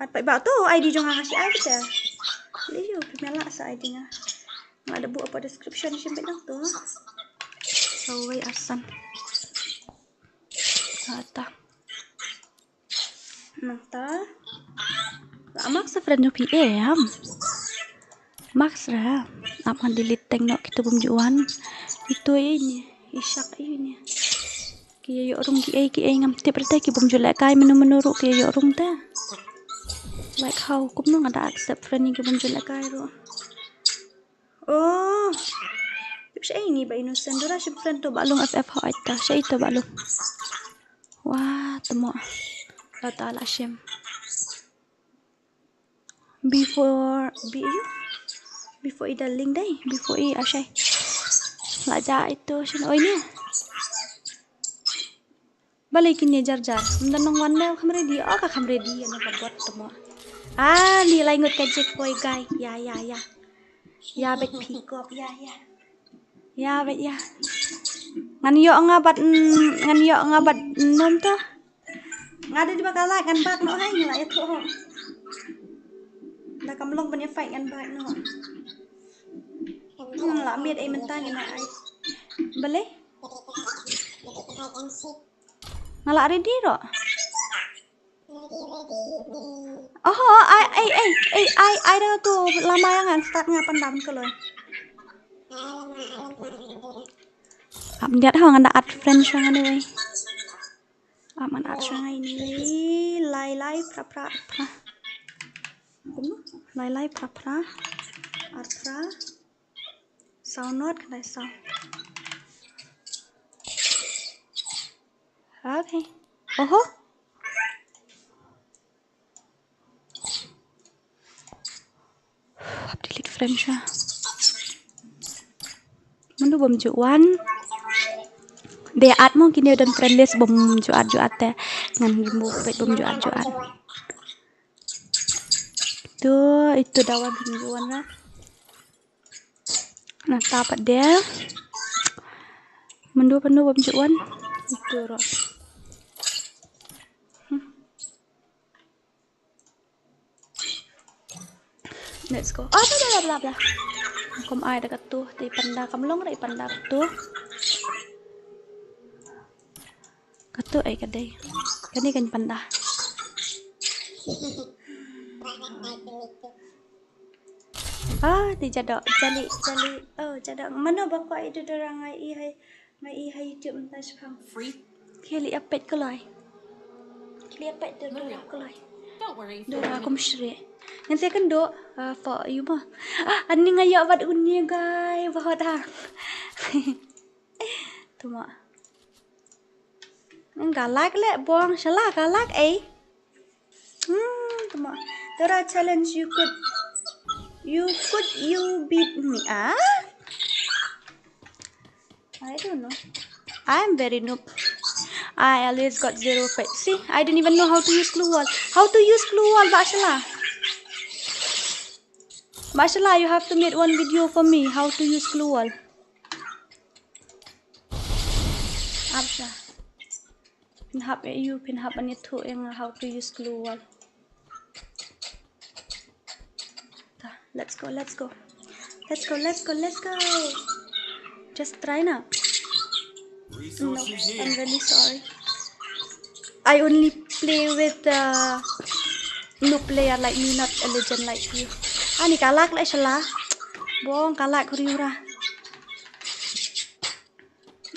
At peit ba to I D jong nga shi ai te. Lei yu phi mela sa I D nga. Nga da buh apa description shim peit nang to. Sawei asan. Ata. Nang ta. La max sa friend jong phi em. Max ra. Ap ngan delete teng noh kito bym ju wan. Ito ini. Ishak ini. Ki ïa ïoh rung kiei kiei ngam tip re te ki bym ju lehkai mynno mynno ruh ki ïa ïoh rung te. Like how kumno nga da accept friend ïa ki bym ju lehkai ruh. Oh. Tip shaei ngi ba innocent dura shim friend to ba lung F F ha aita shaei to ba lung. Wah temo. Lata la shim. Before be you before i darling dai before i ashai. La ja ito shin oi ne. Balei kine jar jar. Mda nong wan ne kham ready o ka kham ready ne ka bot temo. Ah ni lai ngut ka jik koi gai ya ya ya. Ya bet peacock ya ya. Ya bet ya. Ngan ïoh nga bat ngan ïoh nga bat nom to. Nga dei ba ka like ngan back noh hai ngi la ïathuh ho. Da kam long ban ïa fight ngan back noh. Ngan la miet ei mynta ngi na ai. Balei? Nga la ready ruh. Oho, ai, ai, ai, ai, ai, ai, da tu lama ïa nga start nga pandam ko loi. Ap diat ha ngan da add friend sha nga ni wei. Ap ngan add sha nga ni wei. Lai lai pra pra pra. Lai lai pra pra. Ar pra. Sound not kan sound. Okay. Oho. Hap delete friend sha. Mano bym ju wan. Dei add mo kine don friend list bym ju add ju add te. Ngan jumbo peit bym ju add ju add. Itu, itu dawan bym ju wan ra. Nangta pat de. Mano mano bym ju wan. Itu ro. Hmm. Let's go. Oh, bla bla bla bla. Kum ai da katu, te panda kam long ra i panda tu. Katu ai ka dei. Kane kan panda. Ah, te jadok, jali, jali. Oh, jadok. Mano ba kwah i dudurang ai i hai. Mai i ha YouTube mynta shipang. Free. Khili apet koloi. Khili apet do do koloi. Don't worry. Do ra kum shri. Ngan se kan do. Ah, for you ma. Ah, ani nga ïoh bad uni guy bahot ha. Tuma. Nga like le bong shala ka like eh. Hmm, tuma. Dora challenge you could you could you beat me ah? I don't know. I'm very noob. I always got zero pet. See, I didn't even know how to use glue wall. How to use glue wall, Bashala? Bashala, you have to make one video for me. How to use glue wall? Absha. Pynhap ïa u, pynhap ban ïathuh ïa nga how to use glue wall. Ta, let's go, let's go. Let's go, let's go, let's go. Just try na. No, I'm really sorry. I only play with uh, noob player like me, not a legend like you. Ani kalak la shala. Bong kalak kuriura.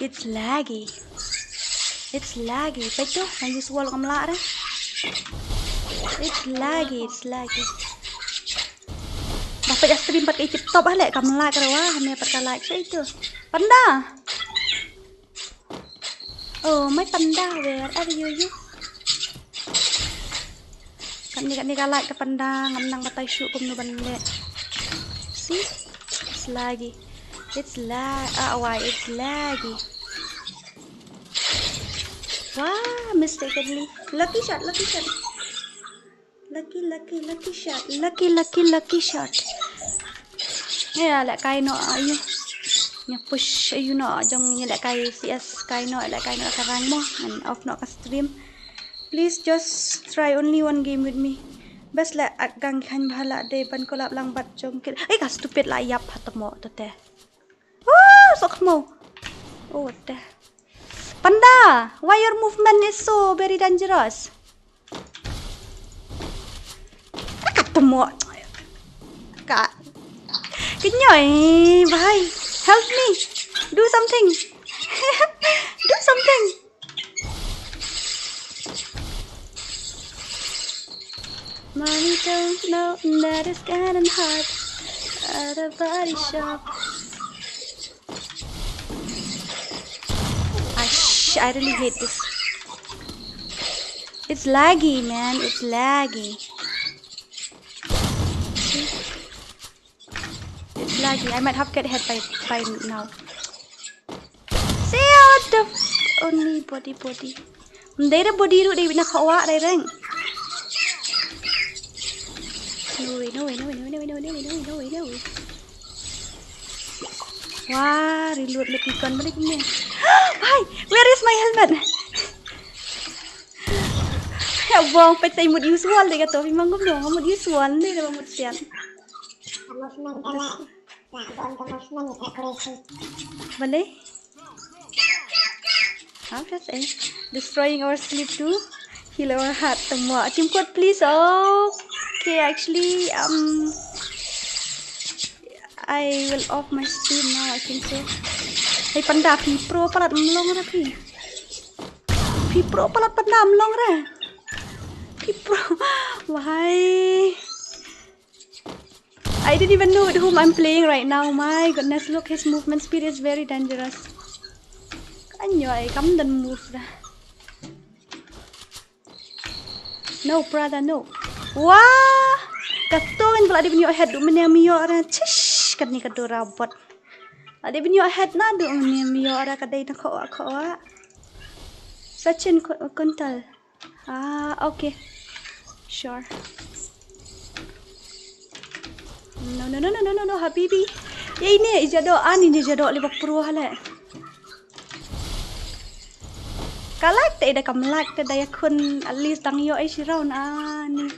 It's laggy. It's laggy. Peit tu, nang use wall kam lah re. It's laggy, it's laggy. Dapat ya stream pakai tip top ah lek kam lah karawa, hanya pakai like saya itu. Panda. Oh, my panda, where are you, you? Katni katni ka like ka panda ngam nang batai shuh kumno ban leh. See? It's laggy. It's lag ah why it's laggy. Wah, mistakenly. Lucky shot, lucky shot. Lucky, lucky, lucky shot. Lucky, lucky, lucky shot. Ïa leh kai noh ayu. Ïa push ayu noh jong ïa leh kai C S kai noh leh kai noh ka rank mo. And off noh ka stream. Please just try only one game with me. Best leh at gang khan bhala de ban collab lang bat jong kit. Ai ka stupid la yap ha tamo to te. Oh, sok mo. Oh, what the. Panda, why your movement is so very dangerous? Ka tamo. Ka. Kenyoi, bhai. Help me. Do something. Do something. Mommy don't know that it's getting hot at a body shop. I, sh- I really hate this. It's laggy, man. It's laggy. It's laggy. I might have get hit by by now. See what the f- only body body. Dai da body ru dai na khawa dai reng. No way, no way, no way, no way, no way, no way, no way, no way, no way, no way. Wah, reload le pikon balik ni. Hai, where is my helmet? Ya bong, pet tai mut usual deh kata, memang gua bilang mut usual deh, dah mut sian. Movement elek. Nak buat movement agresif. Boleh? Apa sih? Destroying our sleep too. Heal our heart. Tangwa. Team code, please. Okay, actually, um, I will off my stream now, I think so. Hey, panda, phi pro palat mlong ra phi. Phi pro palat panda mlong ra. Phi pro. Why? I didn't even know with whom I'm playing right now. My goodness, look, his movement speed is very dangerous. Anyway, come then move ra. No, brother, no. Wah! Katong in bala di binyo head du mene miyo ra. Chish, kani ka dora bot. Bala di binyo head na du mene miyo ra kadai na kowa kowa. Sachin Ko- Kuntal. Ah, okay. Sure. No, no, no, no, no, no, no, habibi. Ye ini ijado ani ni jado liba pro hale. Kalak te da kamlak te da yakun at least dang yo ai shiraun ani.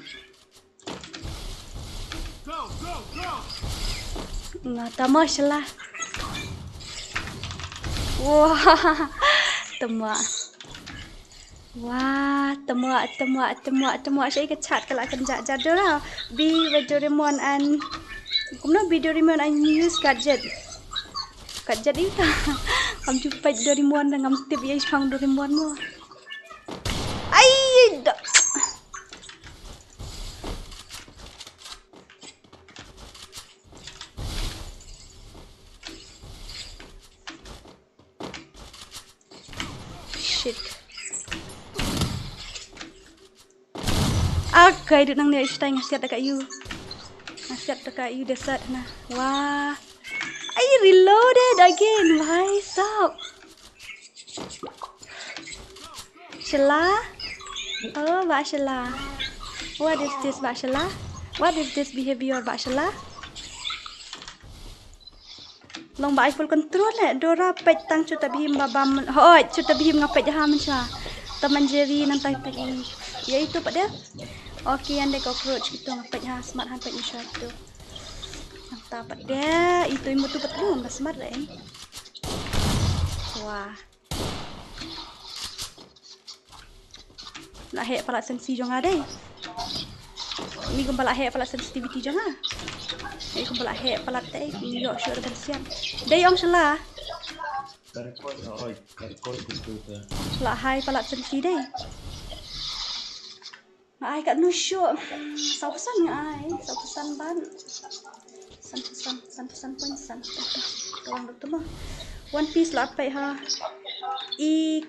Nga tama shela. Wah, tama. Wah, tama, tama, tama, tama. Shai ka chat kala kan ja ja dora. Bi ba Doraemon an. Kumno bi Doraemon an use gadget. Gadget ita. Kam jupai Doraemon ngam tip ya shang Doraemon mo. Ai da. Shit. Akai dut nang ne ishtai ngasiat da ka yu. Ngasiat da ka yu desat na. Wah. I reloaded again. Why stop? Shela. Oh, ba shela. What is this, ba shela? What is this behavior, ba shela? Long ba ai full control le. Dora pet tang chuta bihim ba bam. Hoi, chuta bihim nga pet ha man chwa. Taman jeri nang tai tai. Ya itu pat dia. Okay, ande cockroach gitu nga pet ha smart han pet ni chwa tu. Nang ta pat dia. Itu imu tu pat lu nga smart le. Wah. La heh palat sensi jong nga dei. Ni kumba la heh palat sensitivity jong nga. Ni kumba la heh palat te ni yo shu da sian. Dei ong shela. Ka record, oh, oi, ka record gitu ta. La hai palat sensi dei. Nga ai kat nu shu. Saw phew san nga ai. Saw phew san ban. San phew san, san phew san point san. Kawang dok tu mo. One Piece la pei ha. I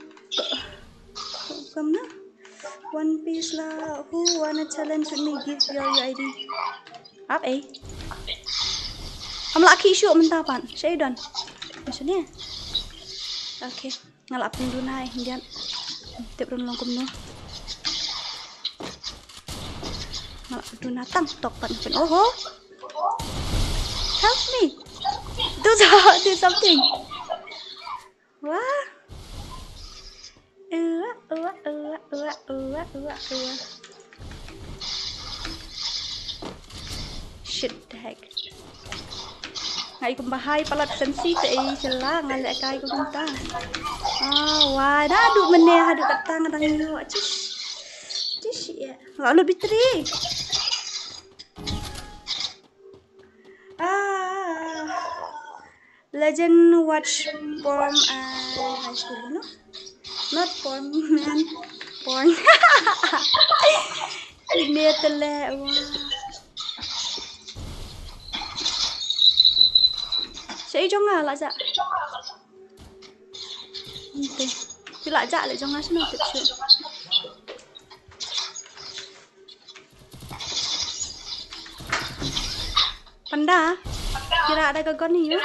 kam na. One Piece la. Who wanna challenge with me? Give your U I D. Ap eh. Am la ki shu mynta pan. Shai don. Macam ni. Okay. Nga la pynduna eh, indian. Tip run long kumno. Nga la pynduna tang tok pat pyn. Oho. Help me. Do the, do something. Wah. Ua, ua, ua. Shit, the heck. Nga i kumba hai palat sensi te i sela nga le kai kumta. Ah, wa da du mene ha du katang dang yo. Chish. Chish ya. Lalu bitri. Ah. Legend watch porn and high school, you know? Not porn, man. Porn. Ini tele, wah. Sa i jong nga la ja. Ente. Phi la ja le jong nga sno tip shu. Panda. Phi ra da ka gun ïa u.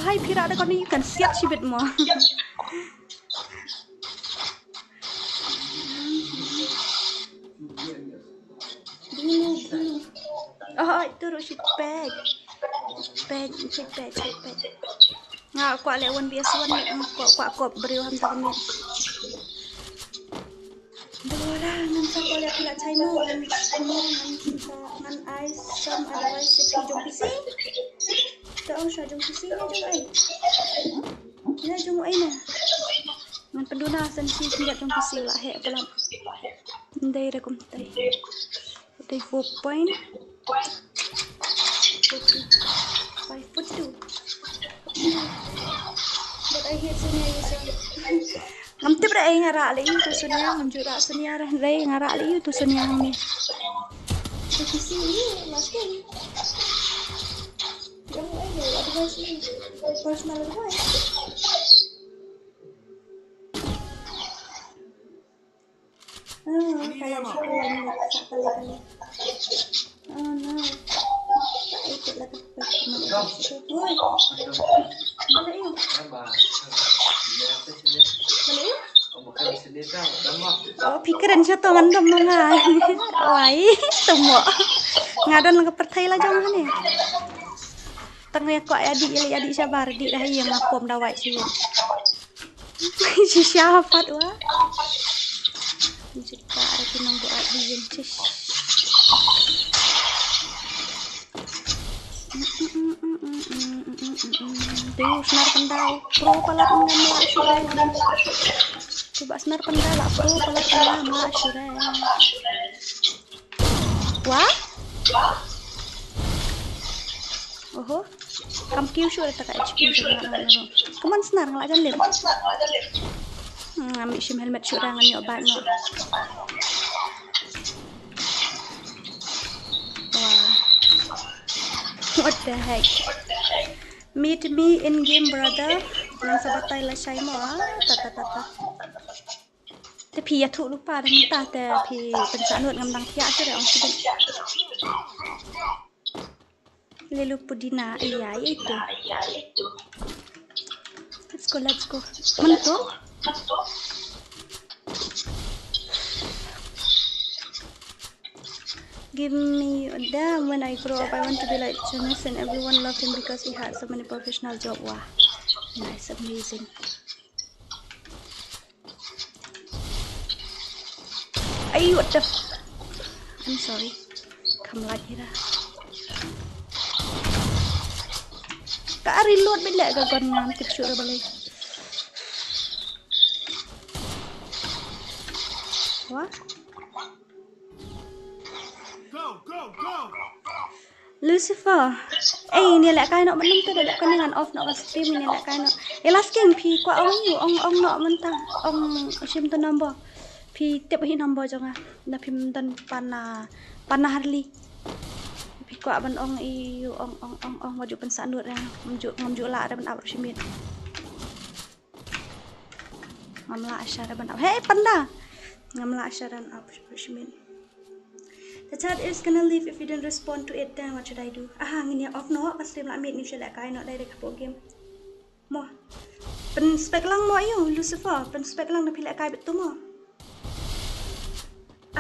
Bhai phi ra da ka gun ïa u kan siat shibit mo. Dulu, dulu. Oh, itu ruh shi pek. Pek, shi pek, shi pek. Nga kwah leh one V S one, nga kwah, kwah kop briew ham ta kane. Dora, ngan sa kwah leh phi la chai mo, ngan, ngan sa, ngan ai some advice ïa phi jong phi si. Ta ong sha jong phi si, ïa jong ai. Ïa jong ai na. Ngan pynduna san shi kynjat jong phi shu la heh palat. Ndei re kumtai. Dei four point five foot two. But I hate Sonia, you say. Ngam tip re ai nga rah lei ïa uto Sonia, ngam ju rah Sonia re, hynrei nga rah lei ïa uto Sonia hangne. If you see you, last game. Don't worry, advice me. Personal advice. Ah, kalau siya lang sa talaga. Oh no. Paikot lang ako. Hoy. Malayo. Malayo. Oh, phi kren sha to ngan dom ma nga. Wai, tumo. Nga don lang ka pyrthei la jong ne. Tang ïa kwah ïa dih, ïa dih shabar, dih dah ïa nga pom da wai shu. Shisha pat wa. Jika ada ki nang buat di yin sis. Duh, snar pyndai. Pro palat ngam lah shurai. Cuba snar pyndai lah, pro palat ngam lah shurai. Wa? Oho. Kam kiew shuh da ka H P. Come on, snar, nga la jan lip. Hmm, ngam shim helmet shuh da ngan ïoh bike noh. Wah. What the heck? Meet me in game, brother. Ngan sa batai lashai mo, ah. Ta, ta, ta, ta. Te phi ïathuh lypa da mynta te phi pynsah nud, ngam dang thiah shuh re, ong shu dei. Lelu pudina, iya, iya itu. Let's go, let's go. Mana tu? Give me a damn. When I grow up, I want to be like Jonas, and everyone loved him because he had so many professional job. Wah. Nice, amazing. Ay, what the f-, I'm sorry. Kham lait hi ra. Ka reload beit leh ka gun, ngam tip shuh re balei. Wah. Lucifer. Eh, ini leh kai noh mynta, da leh kane ngan off noh ka stream, ini leh kai noh. Eh, last game phi kwah ong ïa u, ong, ong noh mynta. Ong shim tu number. Phi tip hi number jong nga. Da phim don pana, pana Harley. Phi kwah ban ong ïa u, ong, ong, ong, ong, wat ju pynsah nud re. Ngam ju, ngam ju lah re ban ap ruh shimiet. Ngam lah shuh re ban ap. Hey, panda. Ngam lah shuh re ban ap ruh shimiet. The chat is gonna leave if you don't respond to it, then what should I do? Aha, ngin ïa off noh ka stream, la miet, ngin sa leh kai noh direct hapoh game. Mo. Pynspek lang mo ïa u, Lucifer, pynspek lang da phi leh kai beit tu mo.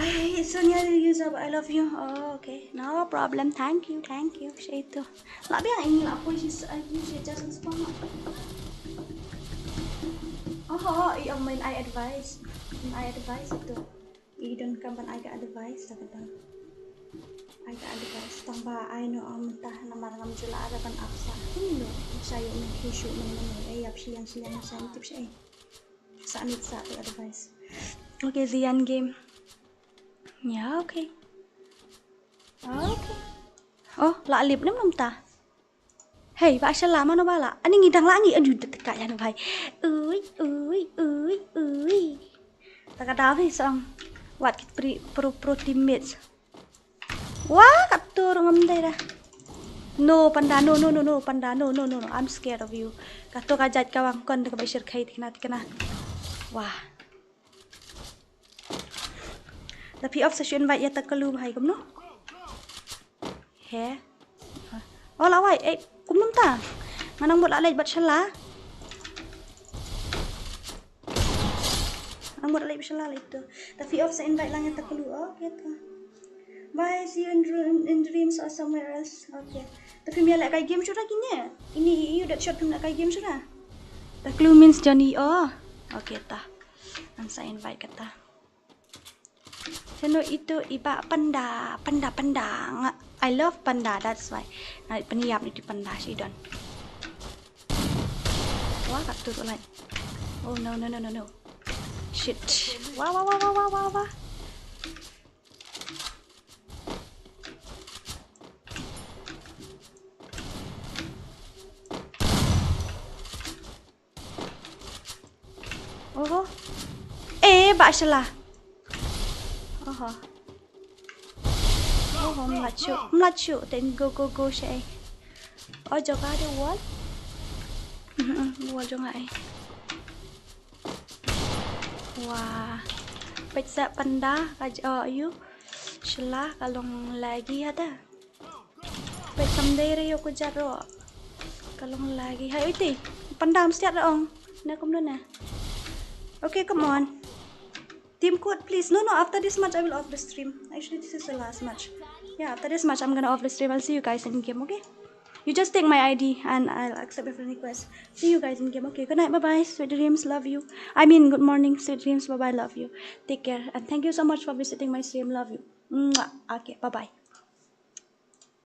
Ai, Sonia, you user, I love you. Oh, okay. No problem. Thank you, thank you. Sha itu. La biang ing la poi shi sa, ing shi just spam. Oh, oh, i ong main I advice. Main I advice itu. I don kam ban ai ka advice ta ka dang. Ai ka advice tang ba ai no ong mynta namar ngam ju lah re ban ap sa. Hynrei sha ïoh mynta shu mynta mynta ai ap shi yang shi yang sha tip shi ai. Sa mit sa ka advice. Okay, the end game. Ya, okay. Okay. Oh, la lip nem mynta. Hei, ba shala mano ba la. Ani ngi dang la ngi aju de teka jan bai. Ui, ui, ui, ui. Taka da bai song. Wat kit pri, pro, pro teammates. Wah, katur ngam dai dah. No, panda, no, no, no, no, panda, no, no, no, no. I'm scared of you. Katur ka jait ka wang kon de ka bai shir khai tikna, tikna. Wah. Da phi off sa shu invite ïa ta ka lu bhai kumno? He. Oh la wai, eh, kumno ta? Nga nang mut la leit bad shala. Nga nang mut la leit bad shala leit tu. Da phi off sa invite lang ïa ta ka lu. Oh, okay ta. Bye, see you in, dr- in dreams or somewhere else. Okay. Da phi mia leh kai game shu ra kine. Ini i u dat shot phi mia leh kai game shu ra. Da ka lu means Johnny. Oh. Okay ta. Ngan sa invite kata. Seno itu iba panda, panda, panda. Nga, I love panda, that's why. Nga pynïap ni tu panda shi don. Wah, kat tu tu lai. Oh no, no, no, no, no. Shit. Wah, wah, wah, wah, wah, wah, wah. Oho. Eh, bah shala. Oho. Oho, mlachu. Mlachu. Then go, go, go, shay. Oh, joga de wall. Mhm, wall jong ai. Wah. Pecah panda, kaj-, oh, you. Shala, ka long lagi ada. Peit kam dei re ïa u kjat ruh. Ka long lagi. Hai, oi te. Panda mstiat ra ong. Na kumno na. Okay, come on. Team code, please. No, no, after this match, I will off the stream. Actually, this is the last match. Yeah, after this match, I'm gonna off the stream. I'll see you guys in game, okay? You just take my I D and I'll accept your friend request. See you guys in game, okay? Good night, bye bye. Sweet dreams, love you. I mean, good morning, sweet dreams, bye bye, love you. Take care and thank you so much for visiting my stream. Love you. Mwah. Okay, bye bye.